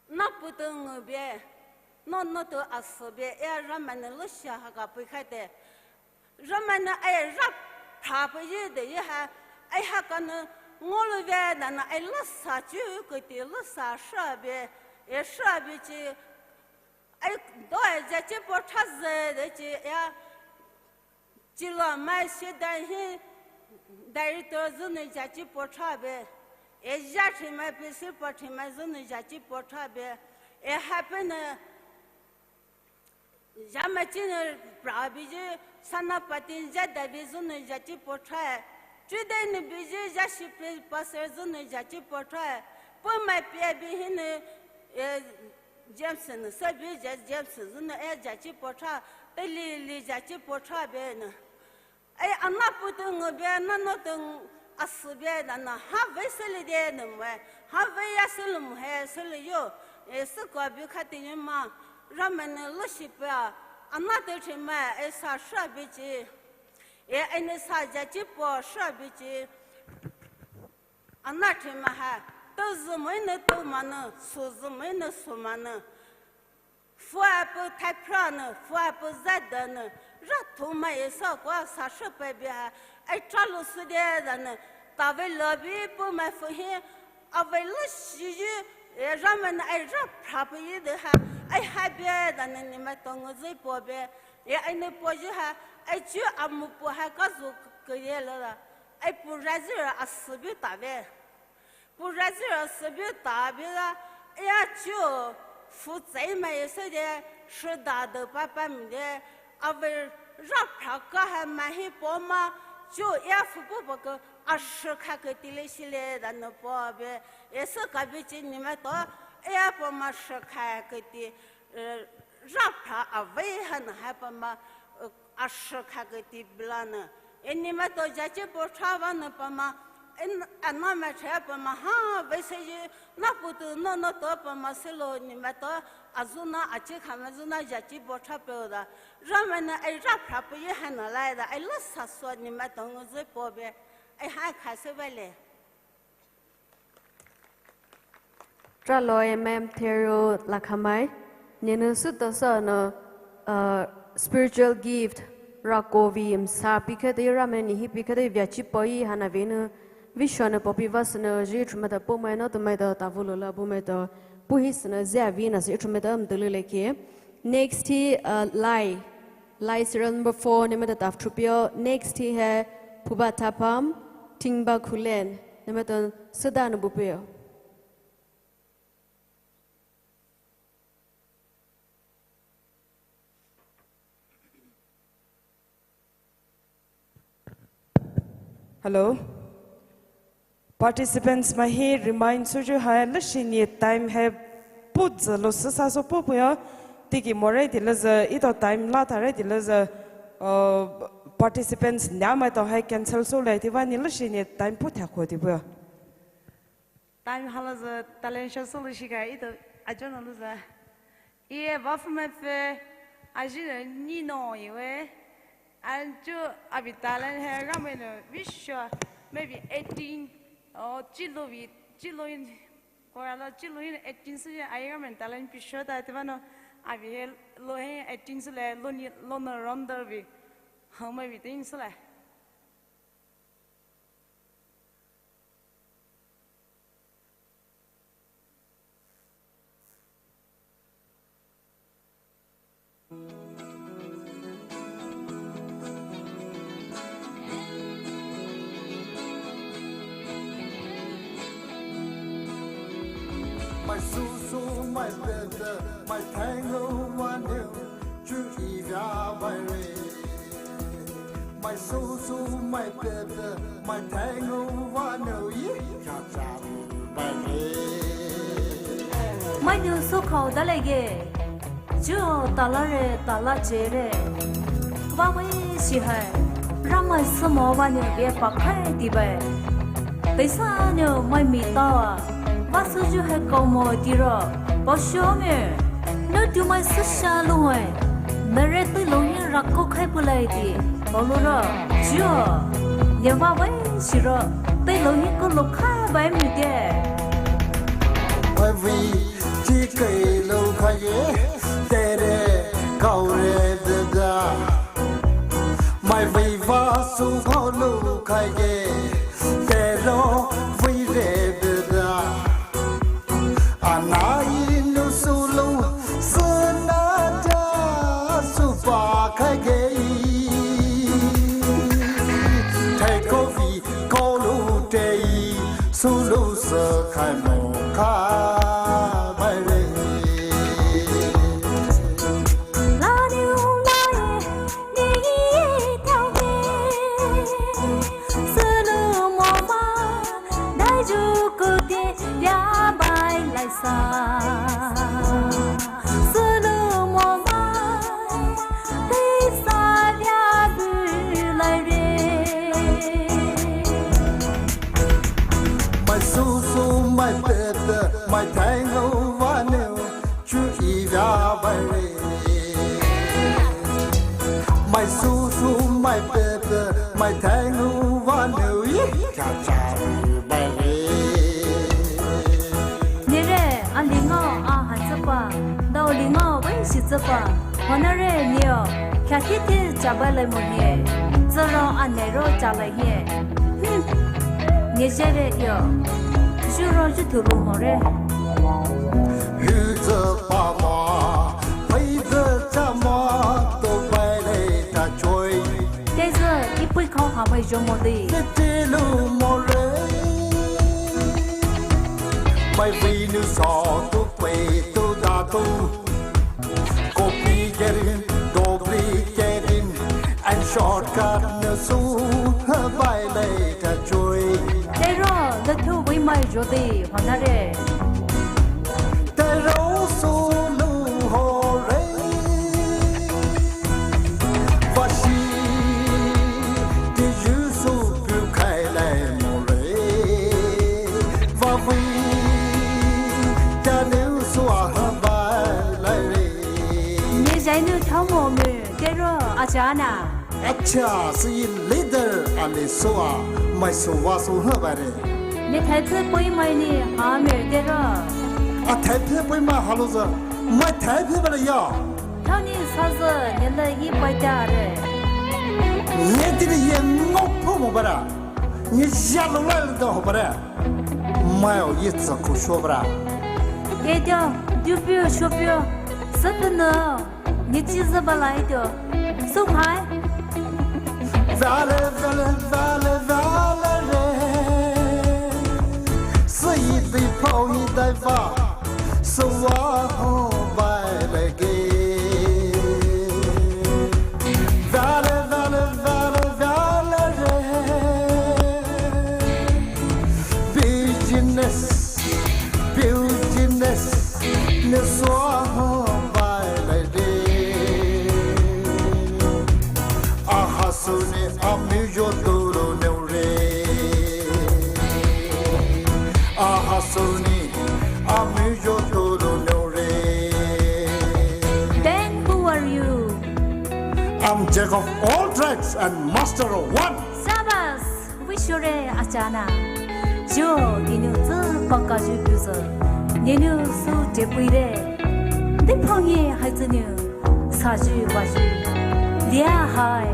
Na putu ngu bi, no no tu asu bi, e Ramai nou lüshi ha ka pui khai te. Ramai nou ai rapha pei yi de yi hai, ai ha ka nou ngulu ve da nou ai lüsa chi keti lüsa sha bi, e sha bi chi, ai do ai ja chi po cha ze de chi ya, chi lo mai shi da hi director zu nou ja chi po cha bi, e ja chi mai pi si po chi mai zu nou ja chi po cha bi, e happen nou Jamai chi nou pra bi ji, Sanapati ja da bi zu nou ja chi po cha. Chi de nou bi ji ja shi pi pastor zu nou ja chi po cha. Po mai pi bi hi nou, e, James nou se bi ja James zu nou e ja chi po cha. Tei li li ja chi po cha bi nou. Ai, ana putu ngu bi, na no tu asu bi, na na ha ve se le de nou mai, ha ve ya se le mu he se le yo, e se ko bi kha ti ni ma, Ramai nou lüshi pei a, ana te chi mai, e sa sha bi chi, e, e nou sa ja chi po sha bi chi, ana chi mai ha, tu zu mai nou tu ma nou, su zu mai nou su ma nou. Fu a pu thai phra nou, fu a pu za da nou, ra thu mai e sa kwa sa sha pei bi ha, ai cha lu su de da nou, ta ve lo bi pu mai fu hi, a ve lüshi yi, e Ramai nou ai ra phra pei yi de ha, ai ha bi da nou ni mai tong zui po bi, e ai nou po yi ha, ai chi a mu po ha ka zu ke ye le la, ai pu ra zi ra a su bi ta ve. Pu ra zi ra se bi ta bi la, ya chiu fu tsei mai se de, shi da de pa pa mi de, a ve ra phra ka ha mai hi po ma, chiu ya fu po po ke, a shi kha ke ti le shi le da nou po bi, e se ka bi chi ni mai to, ya po ma shi kha ke ti, e, ra phra a ve ha nou ha po ma, e, a shi kha ke ti bi la nou. E ni mai to ja chi po cha va nou pa ma, e n-, a na mai cha pa ma ha, ve se yi, na putu no no to pa ma se lo ni mai to, a zu na a chi kha ma zu na ja chi po cha pei da. Ramai nou ai ra phra pei yi ha nou lai da, ai lüsa so ni mai to ngu zui po bi, ai ha kha se ve le. Traloi ma'am Thero Lakhamai, nenou süta sa nou, uh, spiritual gift, rako vei msa pi khe de Ramai nou ni hi pi khe de vei chi po yi ha na ve nou, vei sho nou po pi va sü nou, ji chu mai ta po mai nou tu mai ta ta vu lo la bu mai ta, pu hi sü nou zia vei na sü chu mai ta mdulu le ke. Next hi, uh, Lai. Lai serial number four, nenou mai ta taf thupio. Next hi hai Phuba Thapam, Tingba Khulen, nenou mai ta sada nou bupio. Hello. Participants mai hi remind sü ju hai lüshi ni time hai put zü lo sü sa so pu pu ya. Tiki more ti le zü ito time la ta re ti le zü, uh, participants nia mai to hai cancel so le ti va ni lüshi ni time pu thako ti pu ya. Time hala zü talent show sü lüshi ka ito ajo no lu zü. Iye va fu mai fe, aji ni no iwe. Anchu abi talent hai Ramai nou vei sho, maybe eighteen, oh, chi lo vei, chi lo in, kora lo chi lo in eighteen sü ye ai Ramai talent vei sho ta te va nou, abi hai lo hai eighteen sü le, lo ni, lo nou ronda vei, ha mai vei ting sü le. My susu, my brother, my tango, my new. Chu i via bai re. Mai su su mai pe pe mai thai ngu va nu i cha cha bai re. Mai nu su khao da lei ge. Chu ta la re ta la che re. Va mai si hai. Ramai su mo va nu bie pa khai ti bai. Teisa nu mai mi ta. Vasu ju hai kau mo ti ro, pa sho me. Nu tu mai su sha lu hai. Na re tui lo ni ra ko khai pu lai ti. Pa lu ro, ju. Ne va vai shi ro. Tui lo ni ko lo khai bai mi de. Vai vi ti kai lo khai ye. Te re kau re de da. Mai vei vasu ho lu khai ye. Te lo vei re de da. Ana i nu su lu su na da su pa khai ye. Te ko vi ko lu te i su lu su khai mo khai bai re. Mai su su mai pe pe mai thai ngu va nu. Chu i via bai re. Mai su su mai pe pe mai thai ngu va nu i cha cha bai re. Ni re, a li ngao a han tsa pa, dao li ngao bai shi tsa pa. Hona re ni o, kya ti ti cha bai lai mo ni. Zero a ne ro cha lai ni. Hmm. Ni je re yo. Ju ro ju tu lu mo re. Hu zhe pa ma, pei zhe cha ma, to bai lei ta choi. Te zhe i pui khao ha mai jo mo de. Te te lu mo re. Mai vi nu sa tu pei tu da tu. Copy getting, duplicate in, and shortcut nu su ha bai lei ta chui. Te ro, le thu vei mai jo de, hona re. Te ro su lu ho re. Va shi, te ju su bu khai lei mo re. Va vei, ta nu su a ha bai lei re. Ni jai nu thao mo me, te ro, a cha na. Acha, si leader a ni su a, mai su va su ha bai re. Ni thai tse poi mai ni, ha me, te ro. A thai tse poi mai ha lo za, mai thai tse bai le ya. Thao ni sa za, ni le i bai ta re. Ni ti ni ye ngau po mo bai ra. Ni ya lo lai le da ho bai re. Mai o ye za ko sho bai ra. Ye dio, du pio, sho pio, sa te na. Ni chi zhe ba lai tio. Su khai. Vale, vale, vale, vale re. Su yi dui pao yi dai va. Su wa ho bai le ge. Vale, vale, vale, vale re. Business, business, ne swa ho bai lai de. Aha suni amiyo tolo ne re. Aha suni amiyo tolo ne re. Then who are you? I'm Jack of all trades and master of one. Sabas. Vei sho re achana. Jo, ninu tsu paka ju buzo. Ninu su te pui re. De phang ye hai tsu nu. Sa ju ba ju. Lia hai.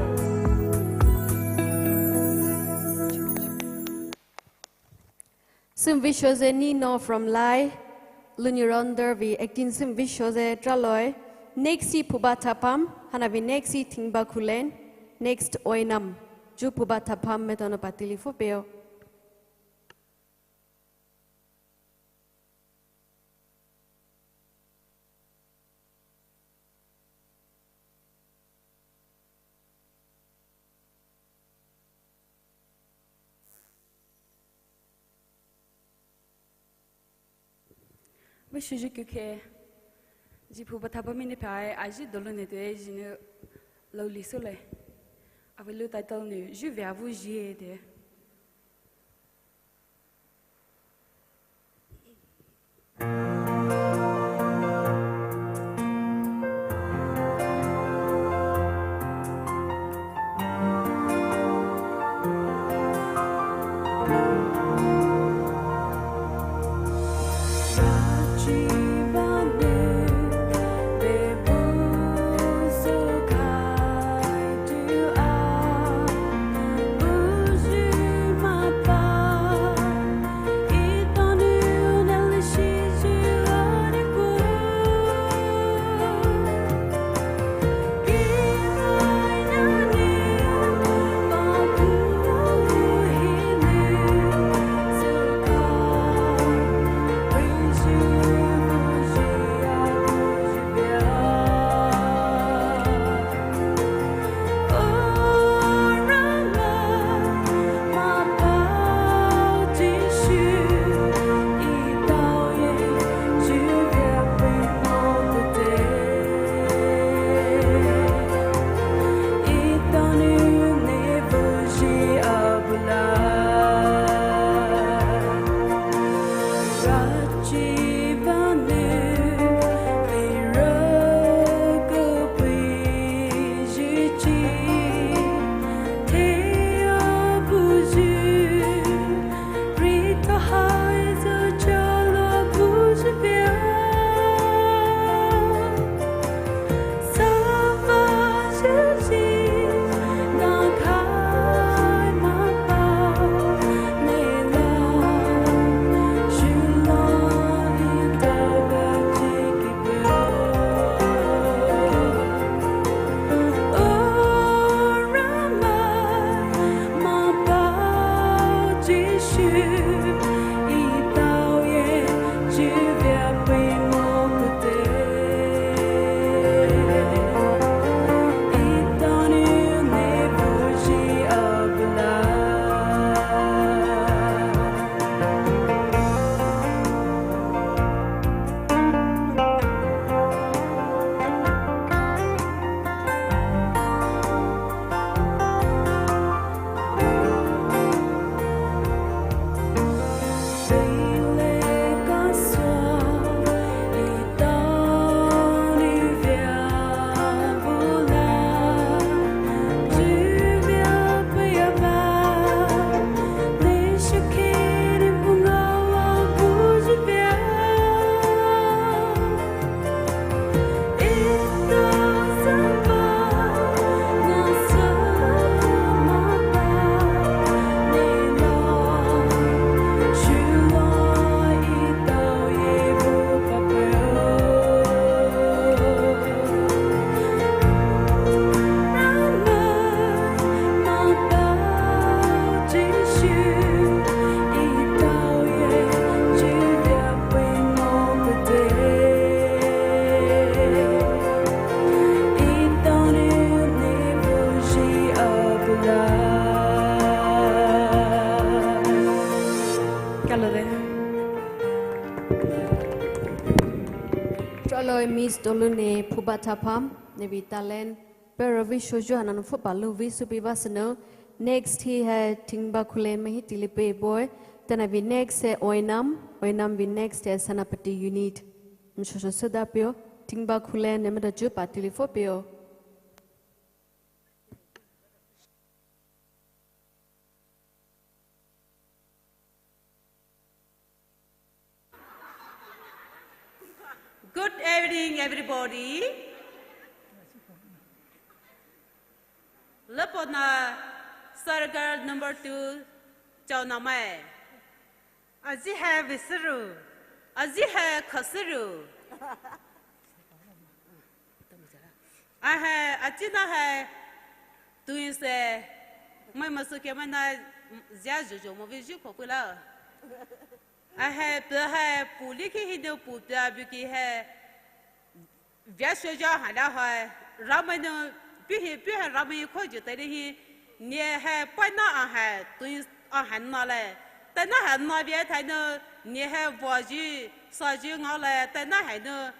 Sum vei sho ze Nino from Lai. Luni Ronder vei acting sum vei sho ze traloi. Next si Phuba Thapam. Hana vei next si Thingba Khulen. Next Oinam. Ju Phuba Thapam metono patili fo peo. Vei shoyu kukhe, ji phuba thapa mini phai, aji dolu ne tue, ji ne lou li sole. Avei lou title ne, ju via vu ji de. Kalo de. Chaloi Miss Dolune Phuba Thapam, nevei talent, pero vei shoyu hanan phuba lou vei supi vasano. Next hi hai Tingba Khulen mai hi tili pei boy. Tena vei next hai Oinam, Oinam vei next hai Senapati Unit. Mshosho suda peo, Tingba Khulen ne meda ju pa tili pho peo. Good evening, everybody. Lepona circle number two, chao namai. Aji hai Visuru. Aji hai Khasuru. Ahai, achina hai, tuin se, mai masu ke mai na, zia juju mo vi ju ko pula. Ahai, pe hai, puli ki hi de pu pe abu ki hai, via shoyu ha da hai, ramai no, pi hi, pi hai ramai ko ju te de hi, ne hai, pa na ahai, tuin ahai na le, te na hai na via thai no, ne hai vo ju, Sayu ngaolai taina hanou,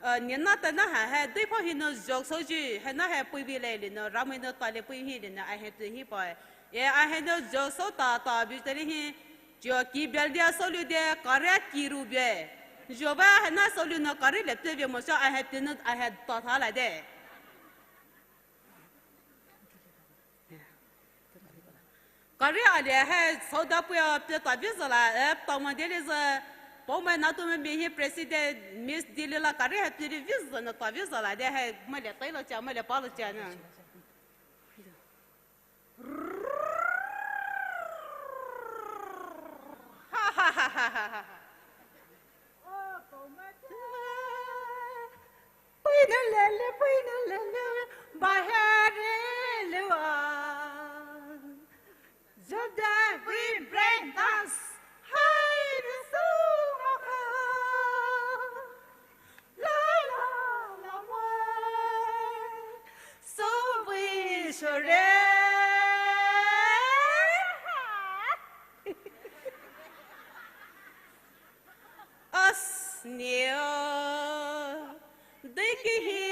uh, nina taina ha hai deiphao hinou zhou souyu haina hai puibi le linou Ramai nou tali pui hi linou ahai pei hi paoe. E ahai nou zhou sou tata bi tali hi, zhou ki bel dia soulou de kare ki ru bie. Zhou ba haina soulou nou kare le pie bie mo sou ahai pei nou ahai tata la de. Kare ali hai souda puya pie tabi zala, e, tama dele ze, Poumai Naotumai mi hi president Miss Delhi la kare hai pie vi zana tabi zala de hai male tai lo cha, male pa lo cha na. Ha ha ha ha ha ha. Puina lele, puina lele, bahare lewa. Jada we break dance, hai de sungaka. La la la mwe, so we shore. Asneo, dei ki hi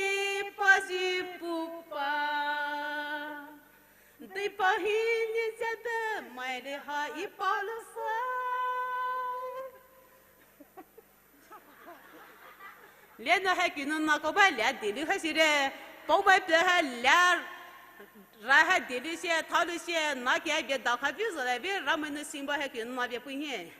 paji pupa, dei pa hi ni jada mai de ha i palusa. Lena hai kinu na ko ba lia dili ha sire, Poumai pie ha lia, ra ha dili se, thalu se, na kia bie da kha bi zala bi, Ramai nou simba hai kinu na bie pui hi.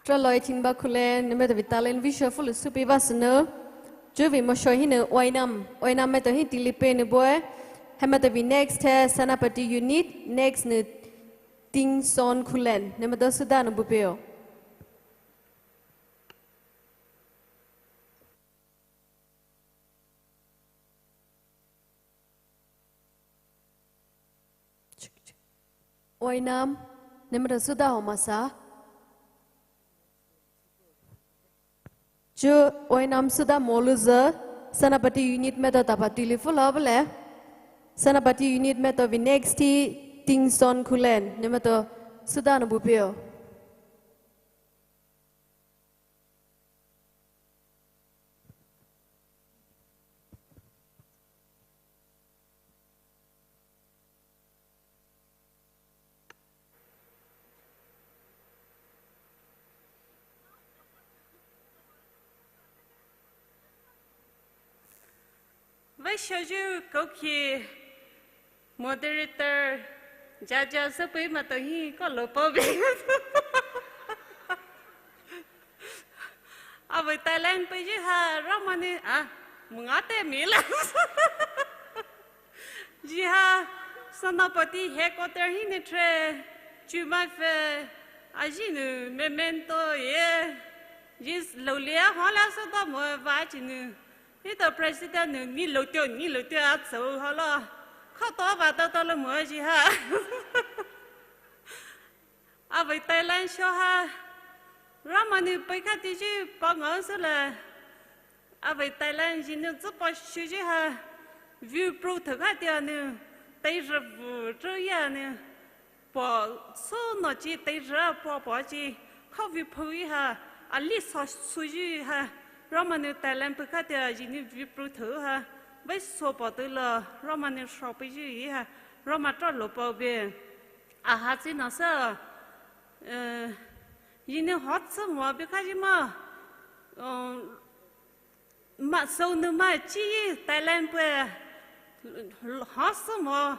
Traloi thingba khule, nemeto vei talent vei show fulu supi ba sunu. Chuo vei mo show hinou Oinam, Oinam meto hi tili pe nou boe. Hameto vei next hai Senapati unit, next nou Tingson Khullen, nemeto suda nou bupeo. Oinam, nemeto suda ho masa. Chuo Oinam suda molu ze, Senapati unit meto tapa tili fulu bale. Senapati unit meto vei next hi Tingson Khullen, nemeto suda nou bupeo. Vei shoyu koki moderator jaja sepei mato hi ko lo po be. Avei talent pei ji ha Ramai nou a mungate mi la. Ji ha Senapati headquarter hinou tre chumai fe a ji nou memento ye. Ji loulia ha la so da mo va ji nou. Ito president nou ni lou teo, ni lou teo a tsou ha la. Kha to va to to lo mo ji ha. Avei talent show ha. Ramai nou pei kha ti ji pa ngao se le. Avei talent ji nou zi pa shu ji ha. View pro thou kha ti a nou. Tai ra vu tru ya nou. Pa so no ji tai ra pa pa ji. Kha view pro yi ha. Ali sa su ji ha. Ramai nou talent pei kha ti a ji nou view pro thou ha. Vei so pa tu la. Ramai nou show pei ji yi ha. Ramai tra lo pa be. Aha zi na sa. Eh, yi nou hot sa mo bi kha ji ma. Eh, ma so nou ma chi talent pei. Hot sa mo,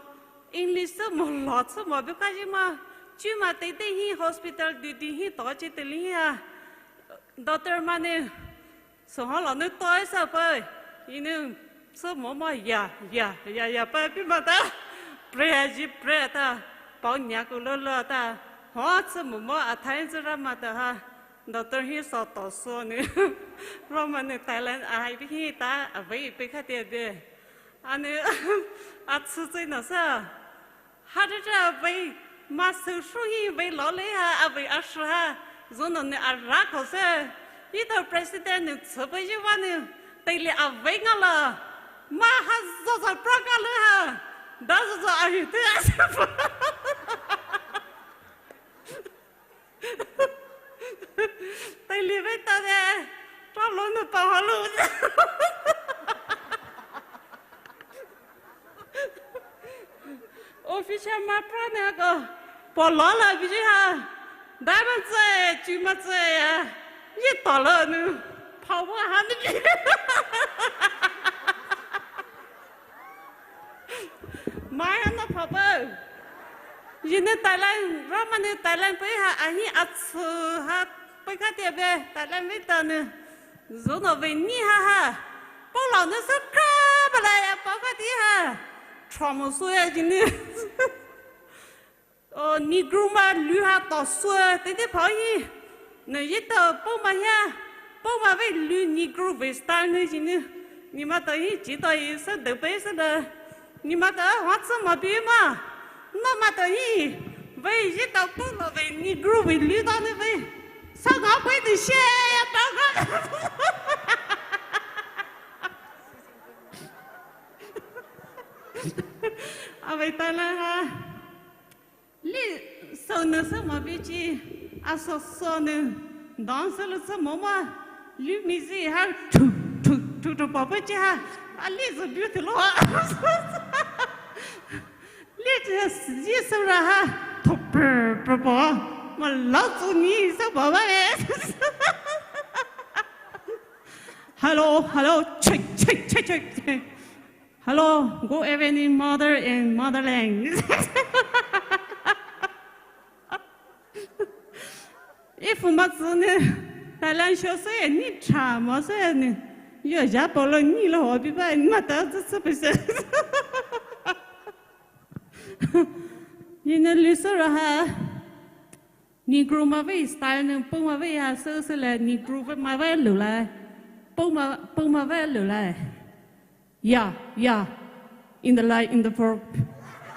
English sa mo, lot sa mo bi kha ji ma. Chi ma te te hi hospital duty hi to chi te li hi a. Doctor ma nou. Soho la nou toi sa pa, yi nou, so mo mo ya, ya, ya, ya pa pi ma ta, pray a ji pray ta, pao nya ku lo lo ta, ho so mo mo a thai so ra ma ta ha, doctor hi so to so nou, Ramai nou talent a hai pi hi ta, avei pei kha te de, a nou, a tsu tsu na sa. Ha de de avei, ma su shu hi vei lo le ha, avei a shu ha, zo no nou a ra ko se. Ito president nou tsu pei ji wa nou, tai le avei nga la. Ma ha zaza praka le ha. Da zaza ahi te asa. Taili vei ta de. Problem nu pa halu. Office ma pra ne ko. Polo la biji ha. Dai ma tse, chi ma tse ya. Yi to lo nu. Pao wa ha ni. Mai ha na pao ba. Yi ne Thailand, Ramai ne Thailand pei ha, ahi atsu ha, pei kha te be, Thailand vei ta ne. Zo no vei ni ha ha. Pao la ne sa kra ba la ya, pao kha ti ha. Trauma so ya yi ne. Oh, Negro ma lu ha to sua, te te pao hi. Na yi to pao ma hia, pao ma vei lu Negro vei style ne yi ne. Ni ma to hi, chi to hi, sa de pei sa de. Ni ma to, wa tsa ma bi ma. Na ma to hi. Vei yi to pao ma vei Negro vei lu to ne vei. Sa ga pei de she ya to ga. A vei ta la ha. Li so ne sa ma bi chi, a so so ne, dance le sa ma ma, li mi zi ha, tu, tu, tu, tu, pa pa chi ha, a li so beautiful lo ha. Li chi zi so ra ha, to pe, pe pa, ma la so ni sa pa pa e. Hello, hello, check, check, check, check. Hello, good evening, mother and motherland. If ma tsu ne, Thailand show se ni cha ma se ne. Yo ja pao lo ni lo ho bi ba ni ma ta tsu tsu pe se. Ni ne lu so ra ha. Negro ma vei style ne pao ma vei ha se se le Negro vei ma vei lu lai. Pao ma, pao ma vei lu lai. Yeah, yeah. In the light, in the fork.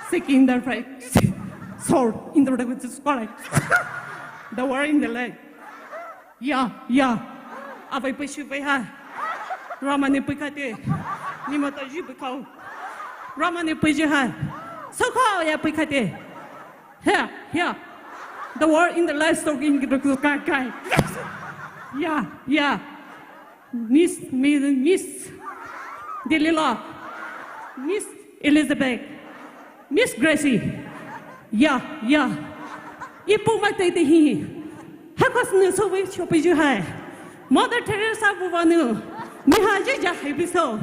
Seeking the right. Sword in the right. The war in the light. Yeah, yeah. A vei pei shi vei ha. Ramai ne pei kha te. Ni ma ta yi pei kha. Ramai ne pei ji ha. So kha ya pei kha te. Here, here. The world in the livestock in the sky, sky. Yeah, yeah. Miss, Miss, Miss Delilah. Miss Elizabeth. Miss Gracie. Yeah, yeah. Ipu ma te te hi. Hakas ne so we shopi ju hai. Mother Teresa bu vanu. Ni ha je ja hai bi so.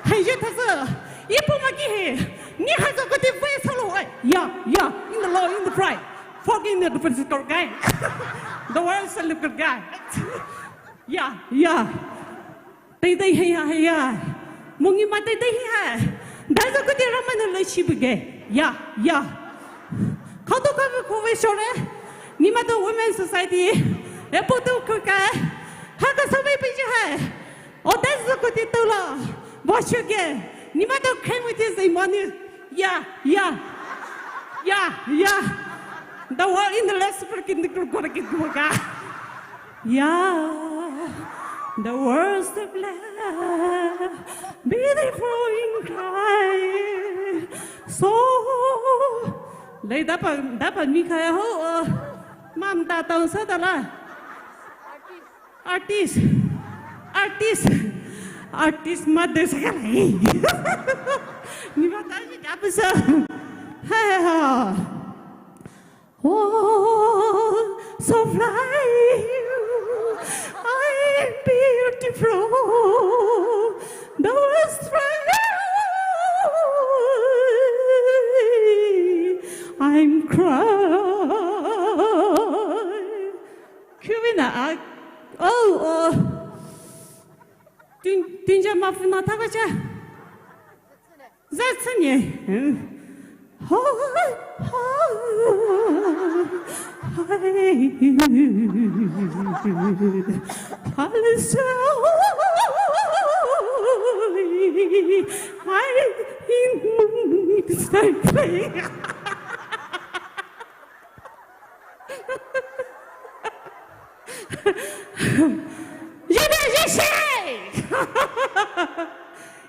Hai je ta so. Ipu ma ki he. Ni ha so ko te we so lo. Yeah, yeah. In the law, in the pride. Forgive the principal guy. The world is a little guy. Yeah, yeah. Teitei heiya, heiya. Mungi ma teitei heiya. Daiso kuti Ramai ne le shibuge. Ya, ya. Khauto kave khove shore. Ni ma to Women Society. Epo to kuka. Haka sabai pije hai. O daiso kuti to la. Boshuge. Ni ma to khemuti zai mani. Yeah, yeah. Yeah, yeah. The world in the last freaking the group gonna get good guy. Yeah. The worst of love. Beautiful in cry. So. Lei dapa dapa mi kaya ho. Mam ta tang sa ta la. Artist. Artist. Artist mother sa kalai. Ni ba ta si dapa sa. Ha ha ha. Oh, so fly you, I'm beautiful. The world fly, I'm cry. Kuvina, oh, oh. Tin, tinja mafuna takacha. That's it.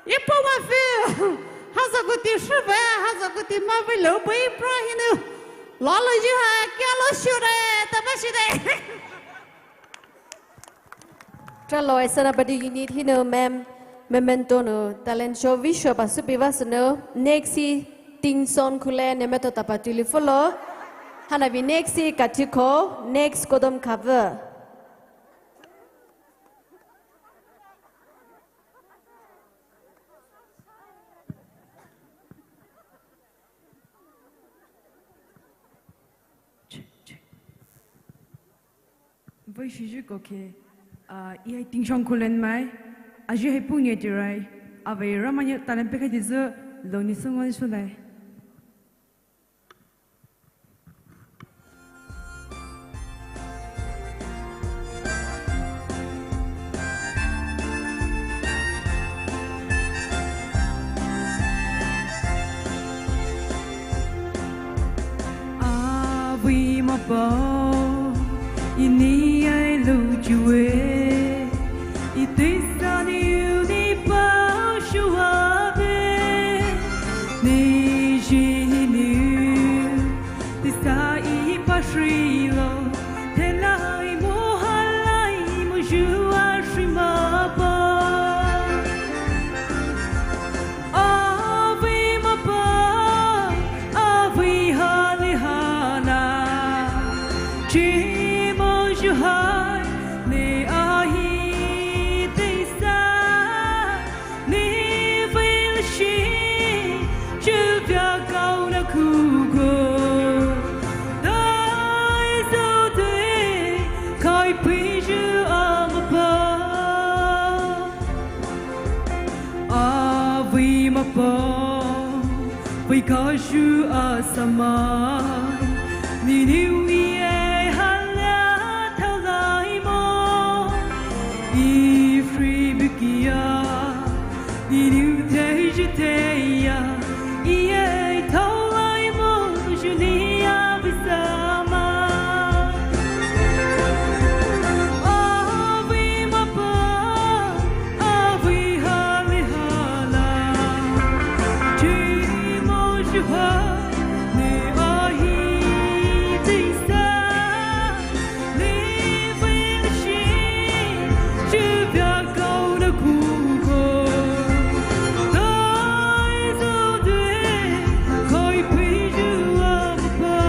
Ipa mafi, haza kuti shuba, haza kuti mafi lo bai pra hinu. Lalo ji ha, kya lo shure, taba shide. Tralo Senapati unit hinu ma'am, memento nu talent show vei show pa supi vasunu. Next hi Tingson Khullen ne maitao tapa tili follow. Hana vei next hi Katikho, next Kodom Khava. Vei shiji kokhe, ah, ihai Tingson Khullen mai, aji hai punye tirai, avei Ramaiye talent pekha tizu, loni sungwa shulai. Avei mapa, ini ai lo chue, ite sani uni pa shuabe, ni ji ni, tisa ipa shilo, telai mo halai mo jua shimapa. Avei mapa, avei hali hana, chimo juhai, ni ahi tisa, ni vei lashi, juvia kauna kuko, dai zode, kai piju amapa. Avei mapa, vei kashu asamai, niniu ie hala taulaimo, ifri bikia, niniu teji teya, ie taulaimo, junia visama. Avei mapa, avei hali hana, chimo juhai, ni ahi tisa, ni vei lashi, juvia kauna kuko, dai zode, kai piju amapa.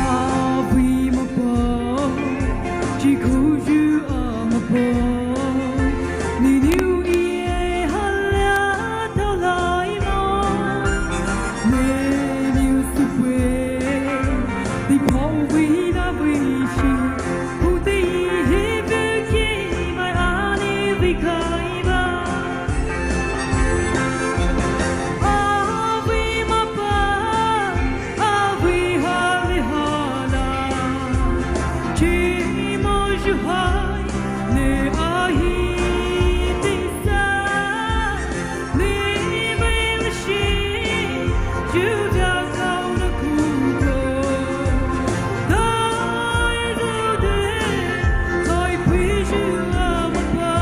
Avei mapa, chikhoju amapa, niniu ie hala taulaimo, niniu supwe, ni pao vei na vei shi, pute hi vei ki mai ani vei kai ba. Avei mapa, avei hali hana, chimo juhai, ni ahi tisa, ni vei lashi, juvia kauna kuko, dai zode, kai piju amapa.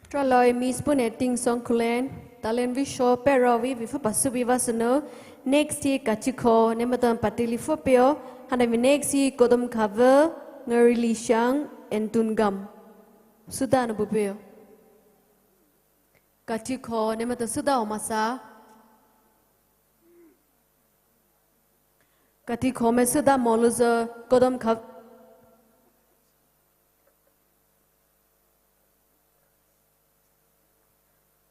Traloi Miss Pune Tingson Khullen, talent vei show pera vei vei fu pasu vei vasunu. Next hi Katikho, ne maitao patili fu peo, hana vei next hi Kodom Khava, Ngari Lishang, and Tungam. Suda na bu peo. Katikho, ne maitao suda o masa. Katikho me suda moluzo, Kodom Khav-,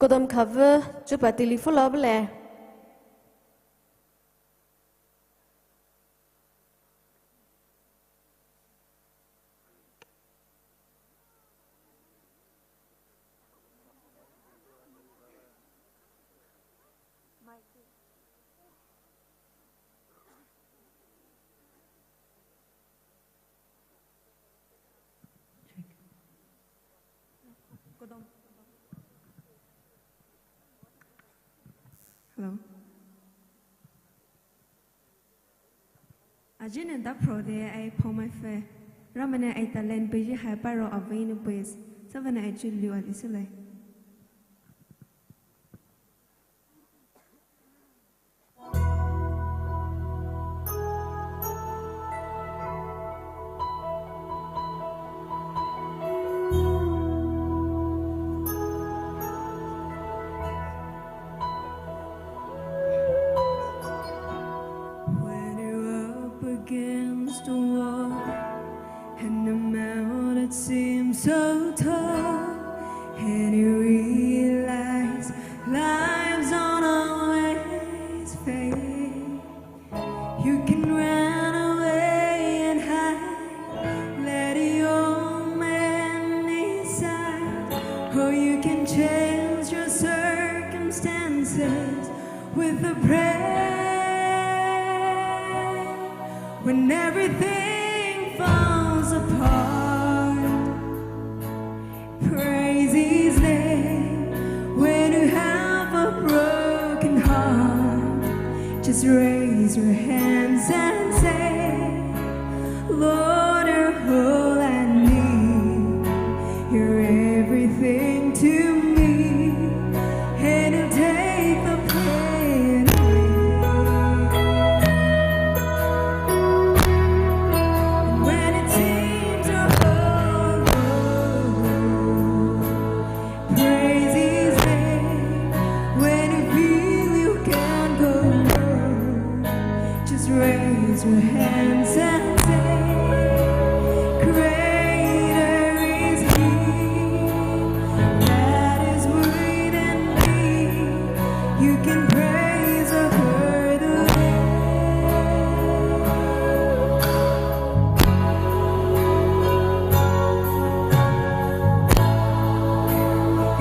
Kodom Khava, chupa tili follow bele. Hello. Ajinü daprode ai phomaiphe. Ramaiye ai talent peiji hai paro avei nou peis. Savana ai chu liu ali sulai. When you're up against a wall and the mountain seems so tall, and you realize life's not always fair, you can run away and hide, let your old man inside, or you can change your circumstances with a prayer. When everything falls apart, praise His name. When you have a broken heart, just raise your hands and say, "Lord, you're all I need. You're everything to me." And He'll take the pain away. When it seems you're all alone, praise His name. When you feel you can't go on, just raise your hands and say, "Greater is He that is within me." You can praise the Lord.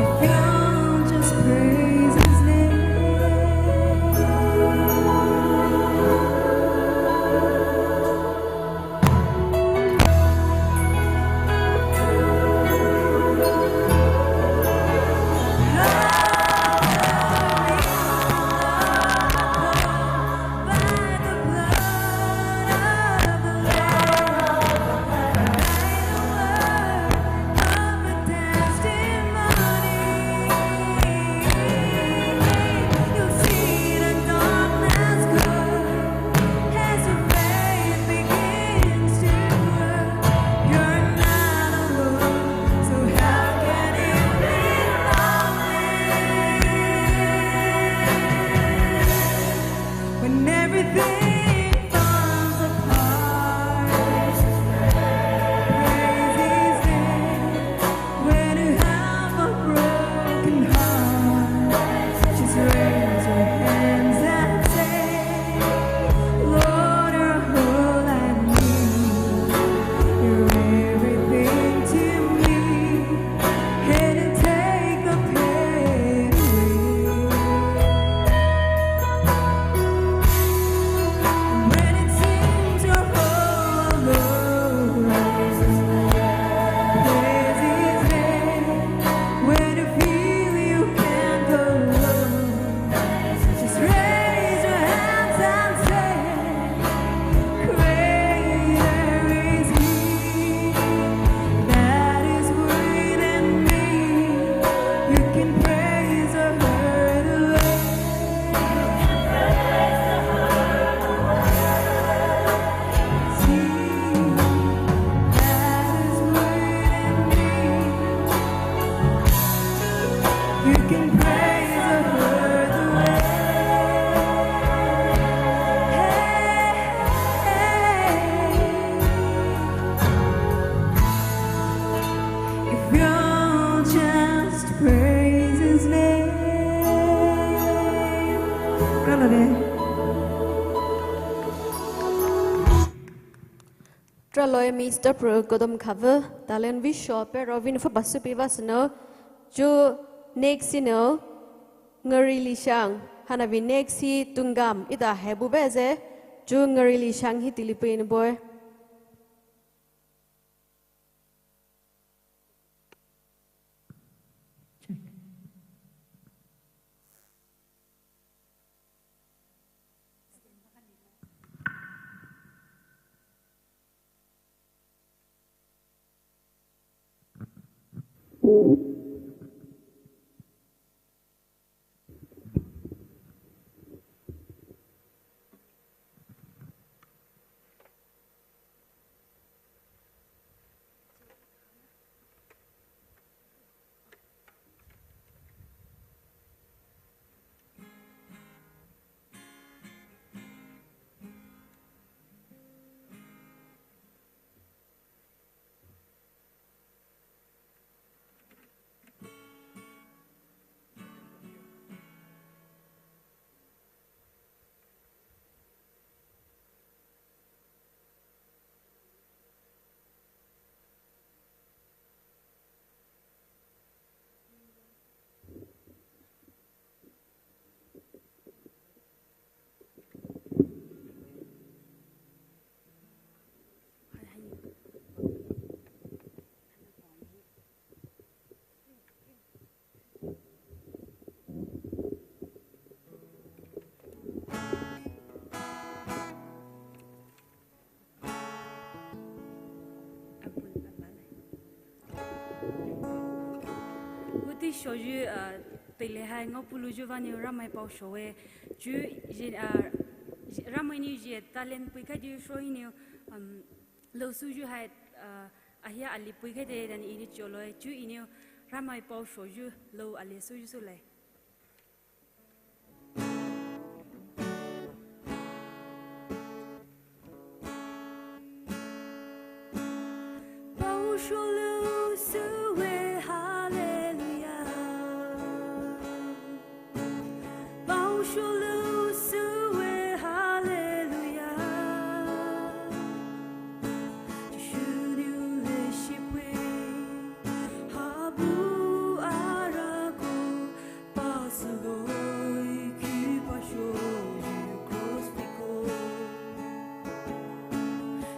If you'll just praise His name. When everything falls apart, praise His name. When you have a broken heart, just raise your hands and say, "Lord, you're all I need. You're everything to me." And He'll take the pain away. When it seems you're all alone, praise His name. When you feel you can't go on, just raise your hands and say, "Greater is He that is within me." You can praise the Lord. It's He that is within me. You can praise the Lord. Hey, hey, hey. If you'll just praise His name. Ralode. Traloi Mister Pro Kodom Khava, talent vei sho pe rovin fa basu pi vasno, chu next sino, Ngari Lishang, hana vei next hi Tungam, ida hebu beze, chu Ngari Lishang hi tilipi ni boy. Check. Wuti shoyu, uh, teile hai ngaopu louyu vanou Ramai pao showe. Chuo, ye, uh, Ramai nou ye talent peikhai dei shoyu nou, um, lousuyu hai, uh, ahia ali peikhai dei dan Enou choloe. Chuo Enou Ramai pao shoyu lou ali suyu sülai. Pao sho lou süwe, hallelujah. Pao sho lou süwe, hallelujah. Jisu nou leshi pei, habu arako, pa sülou kipao shoyu cross piko.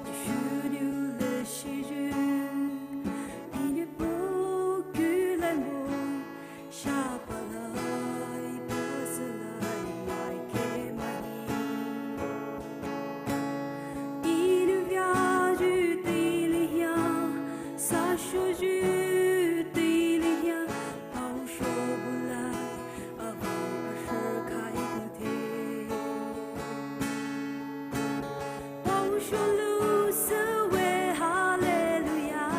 Jisu nou leshiyu, Enou pao kulai mo, shapalai pa sülai mai ke mai. Enou veayu teile hia, sashoyu teile hia, pao sho bulai, avei asür khai pute. Pao sho lou süwe, hallelujah.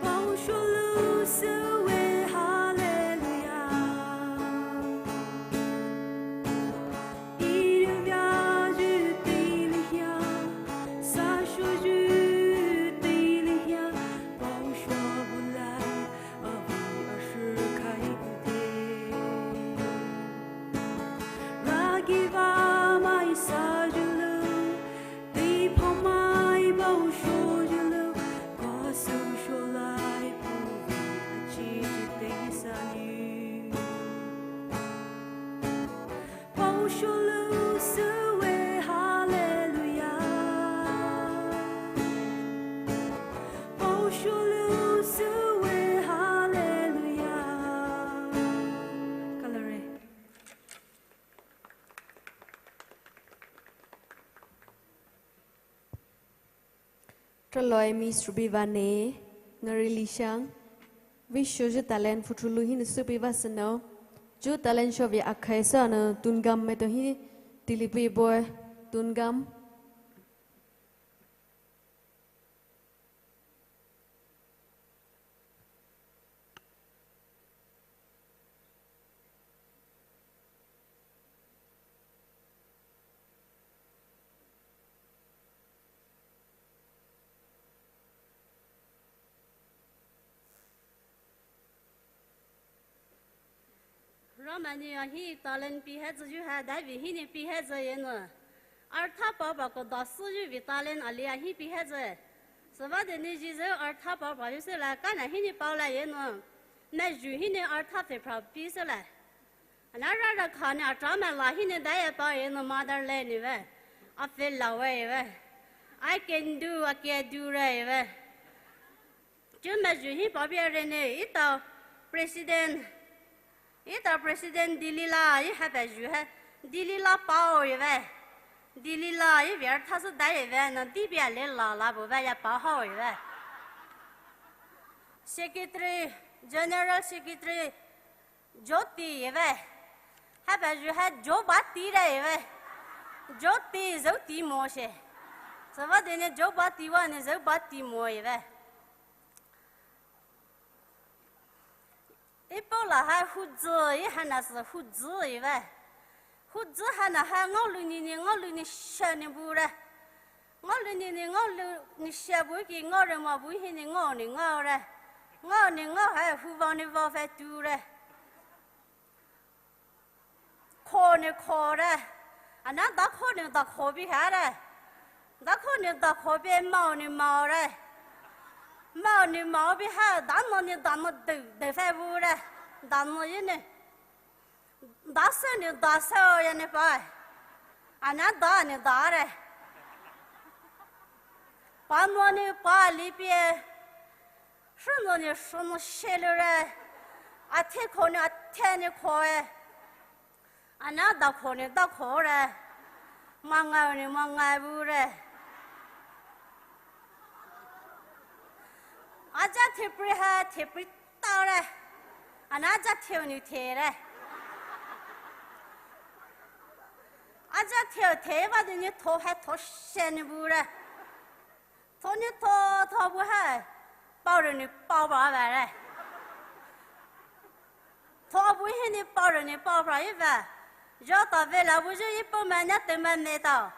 Pao sho lou süwe, hallelujah. Enou veayu teile hia, sashoyu teile hia, pao sho bulai, avei asür khai pute. Ragi vamai sayu lou, deiphao mai pao shoyu lou, kasü sholai pao vei achi chi teisa nou. Pao sho lou süwe, hallelujah. Pao sho lou süwe, hallelujah. Kalare. Traloi Miss Ruby Vane, ngari lishang, vei shoyu talent phuthulu hinou süpei vasünou, chuo talent shovei akhai sü anou Tungam maitao hi tili pei boe, Tungam. Ramai nou ahi talent peihatsüyu hai, daive hinou peihatsü ye nou. Artha paopa koda süyu vei talent ali ahi peihatsü. Sübüa dei nou Jisu artha paopa yu sülai, kana hinou paolai ye nou. Mayu hinou artha pfephra pei sülai. Ana rara khanou atamai la hinou daiye paoye nou motherland nou ve. Apfü lawe ye ve. I can do, I can do re ye ve. Chuo mayu hi paopeire nou, etao president, etao president Delila, e hapa yu hai, Delila paoye ve. Delila, e vei artha sü daiye ve, na dipia le la la bu ve ya pao haoye ve. Secretary, General Secretary, Jyoti eve. Haibüa zhu hai Jyoti re eve. Jyoti, Jyoti moshe. Sübüa dene Jyoti wa ne Jyoti mo eve. Ipao la hai Huzü, e haina sü Huzü eve. Huzü haina hai ngaolou ni ni ngaolou ni shia ni bure. Ngaolou ni ni ngaolou ni shia bu ki ngaore ma bu hi ni ngao ni ngaore. Ngao ni ngao hai hu vao ni vao fai ture. Kho ni khore. Ana dakho ni dakho bi hare. Dakho ni dakho bi mao ni mao re. Mao ni mao bi ha dano ni dano dou dou fai bure. Dano yi ni. Dasou ni dasou ya ni pa. Ana da ni da re. Pa mo ni pa li pie. Shunu ni shunu shelu re. Athe kho ni athe ni kho e. Ana dakho ni dakho re. Mangao ni mangao bu re. Aja thepri ha thepri tao re. Ana aja theu ni the re. Aja theu the ba ni ni tho ha tho she ni bu re. Tho ni tho tho bu hai. Pao re ni pao ba ba re. Tho bu hi ni pao re ni pao ba yi ba. Zho ta ve la bu zhu yi pao ma nya te ma ne ta.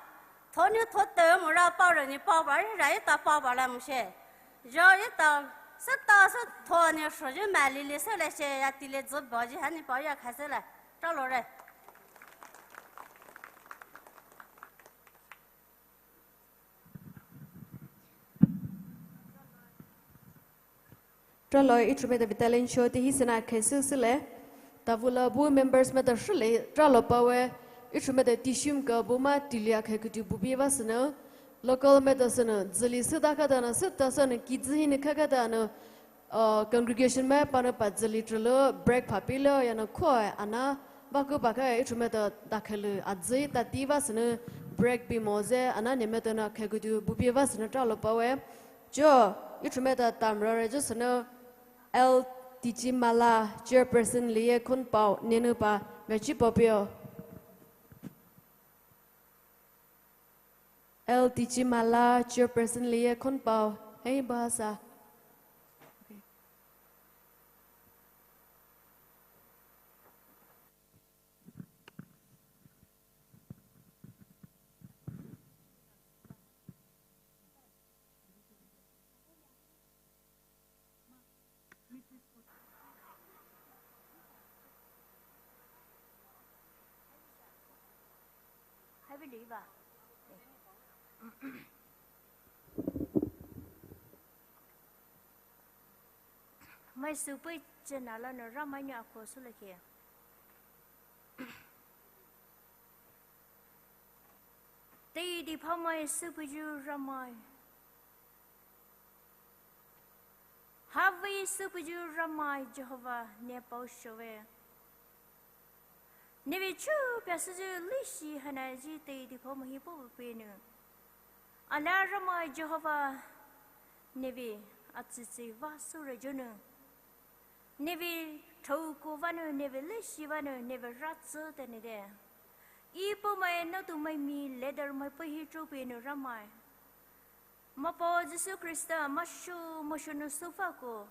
Tho ni tho te mu ra pao re ni pao ba yi ra yi ta pao ba la mu she. Zho yi ta se ta se tho ni shu zhu ma li li se le she ya ti le zhu ba zhi ha ni pao ya kha se le. Tra lo re. Tralo, ithumaitao battalion show ti hi sena khaisu sile. Tavula bu members maitao shule, tralo pawe, ithumaitao tishim ka bu ma tilia khai kutu bu bi va sena. Local maitao sena, zili suda ka dana, suda sena, ki zi hi ne kha ka dana, uh, congregation mai pa na pa zili tralo, break pa pilo, ya na kho, ana, ba ku ba ka, ithumaitao da khailu, a zi, ta ti va sena, break bi mo ze, ana ne maitao na khai kutu bu bi va sena, tralo pawe. Jo, ithumaitao tamra re jo sena, L Tichimala, chairperson liye khon pao, nenu pa, mechi pao pio. L Tichimala, chairperson liye khon pao, hei bahasa. Mai sü pei chena la no Ramai ni akho sü le ke. Teidei phamai süpeiyu Ramai. Havi süpeiyu Ramai Jehovah ne pao shove. Nevei chu pia süyu leshi hana ji teidei phamai hi pao penu. Ala Ramai Jehovah nevei atsitsi va sure junu. Nevei thouko vanu, nevei leshi vanu, nevei ratsu tenide. Ipomai natumai mi leader mai pahi tropinu Ramai. Mapao Jisu Khrista mashu mashu nu sufako.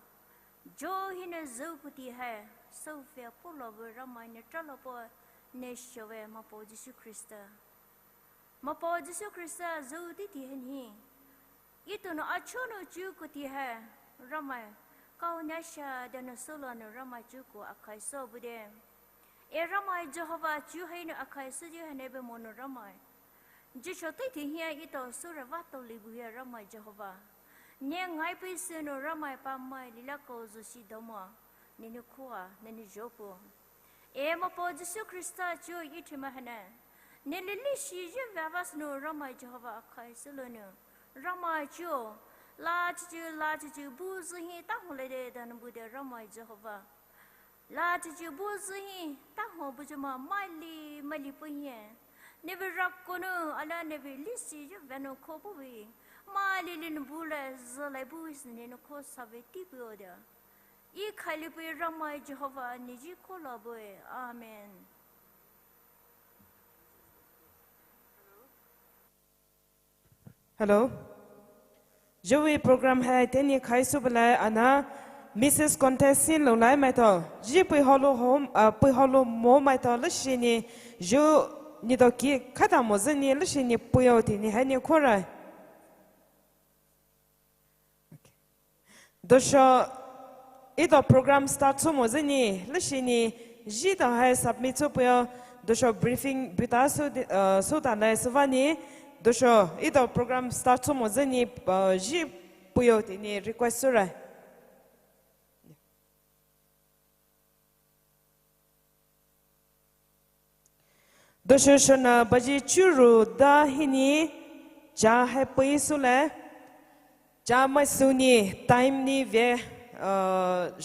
Jo hina zoukuti hai, soufia polo bu Ramai ne tralo po ne shove Mapao Jisu Khrista. Mapao Jisu Khrista zouti ti hen hi. Ito no acho no chuko ti hai, Ramai. Kau nasha dano solo no Ramai chuko akhai so bude. E Ramai Jehovah chu hai no akhai so ji hane be mo no Ramai. Jicho tei ti hia ito sura vato libu hia Ramai Jehovah. Ne ngai pei se no Ramai pa mai lila ko zusi domo. Nenu kua, nenu jopo. E Mapao Jisu Khrista chu ithima hana. Nele leshi ye vavas no Ramai Jehovah akhai silo no. Ramai chu, la chichu, la chichu, bu zi hi ta ho le de dan bu de Ramai Jehovah. La chichu, bu zi hi ta ho bu juma, mali, mali pu hi. Nevei rako no, ala nevei leshi ye vano ko bu vi. Mali lin bu le, zi le bu is ne no ko sa ve ti bu o de. E khailupei Ramai Jehova, ne ji kholabue. Amen. Hello. Zhuvea program hai teini khaisü bulai ana Missus Contest si loulai maitao. Zhi pei holo home, uh, pei holo mo maitao leshini zhu ni doki khaita mo zeni leshini peio teini hai ni khorai. Dosho, etao program start sü mo zeni leshini zhi tao hai submit sü peio, dosho briefing buta sü di-, uh, sü talai süvani, dosho etao program start sü mo zeni, uh, zhi peio teini request sürai. Dosho shona baji churu da hini cha hai pei sülai. Cha mai süni time ni ve, uh,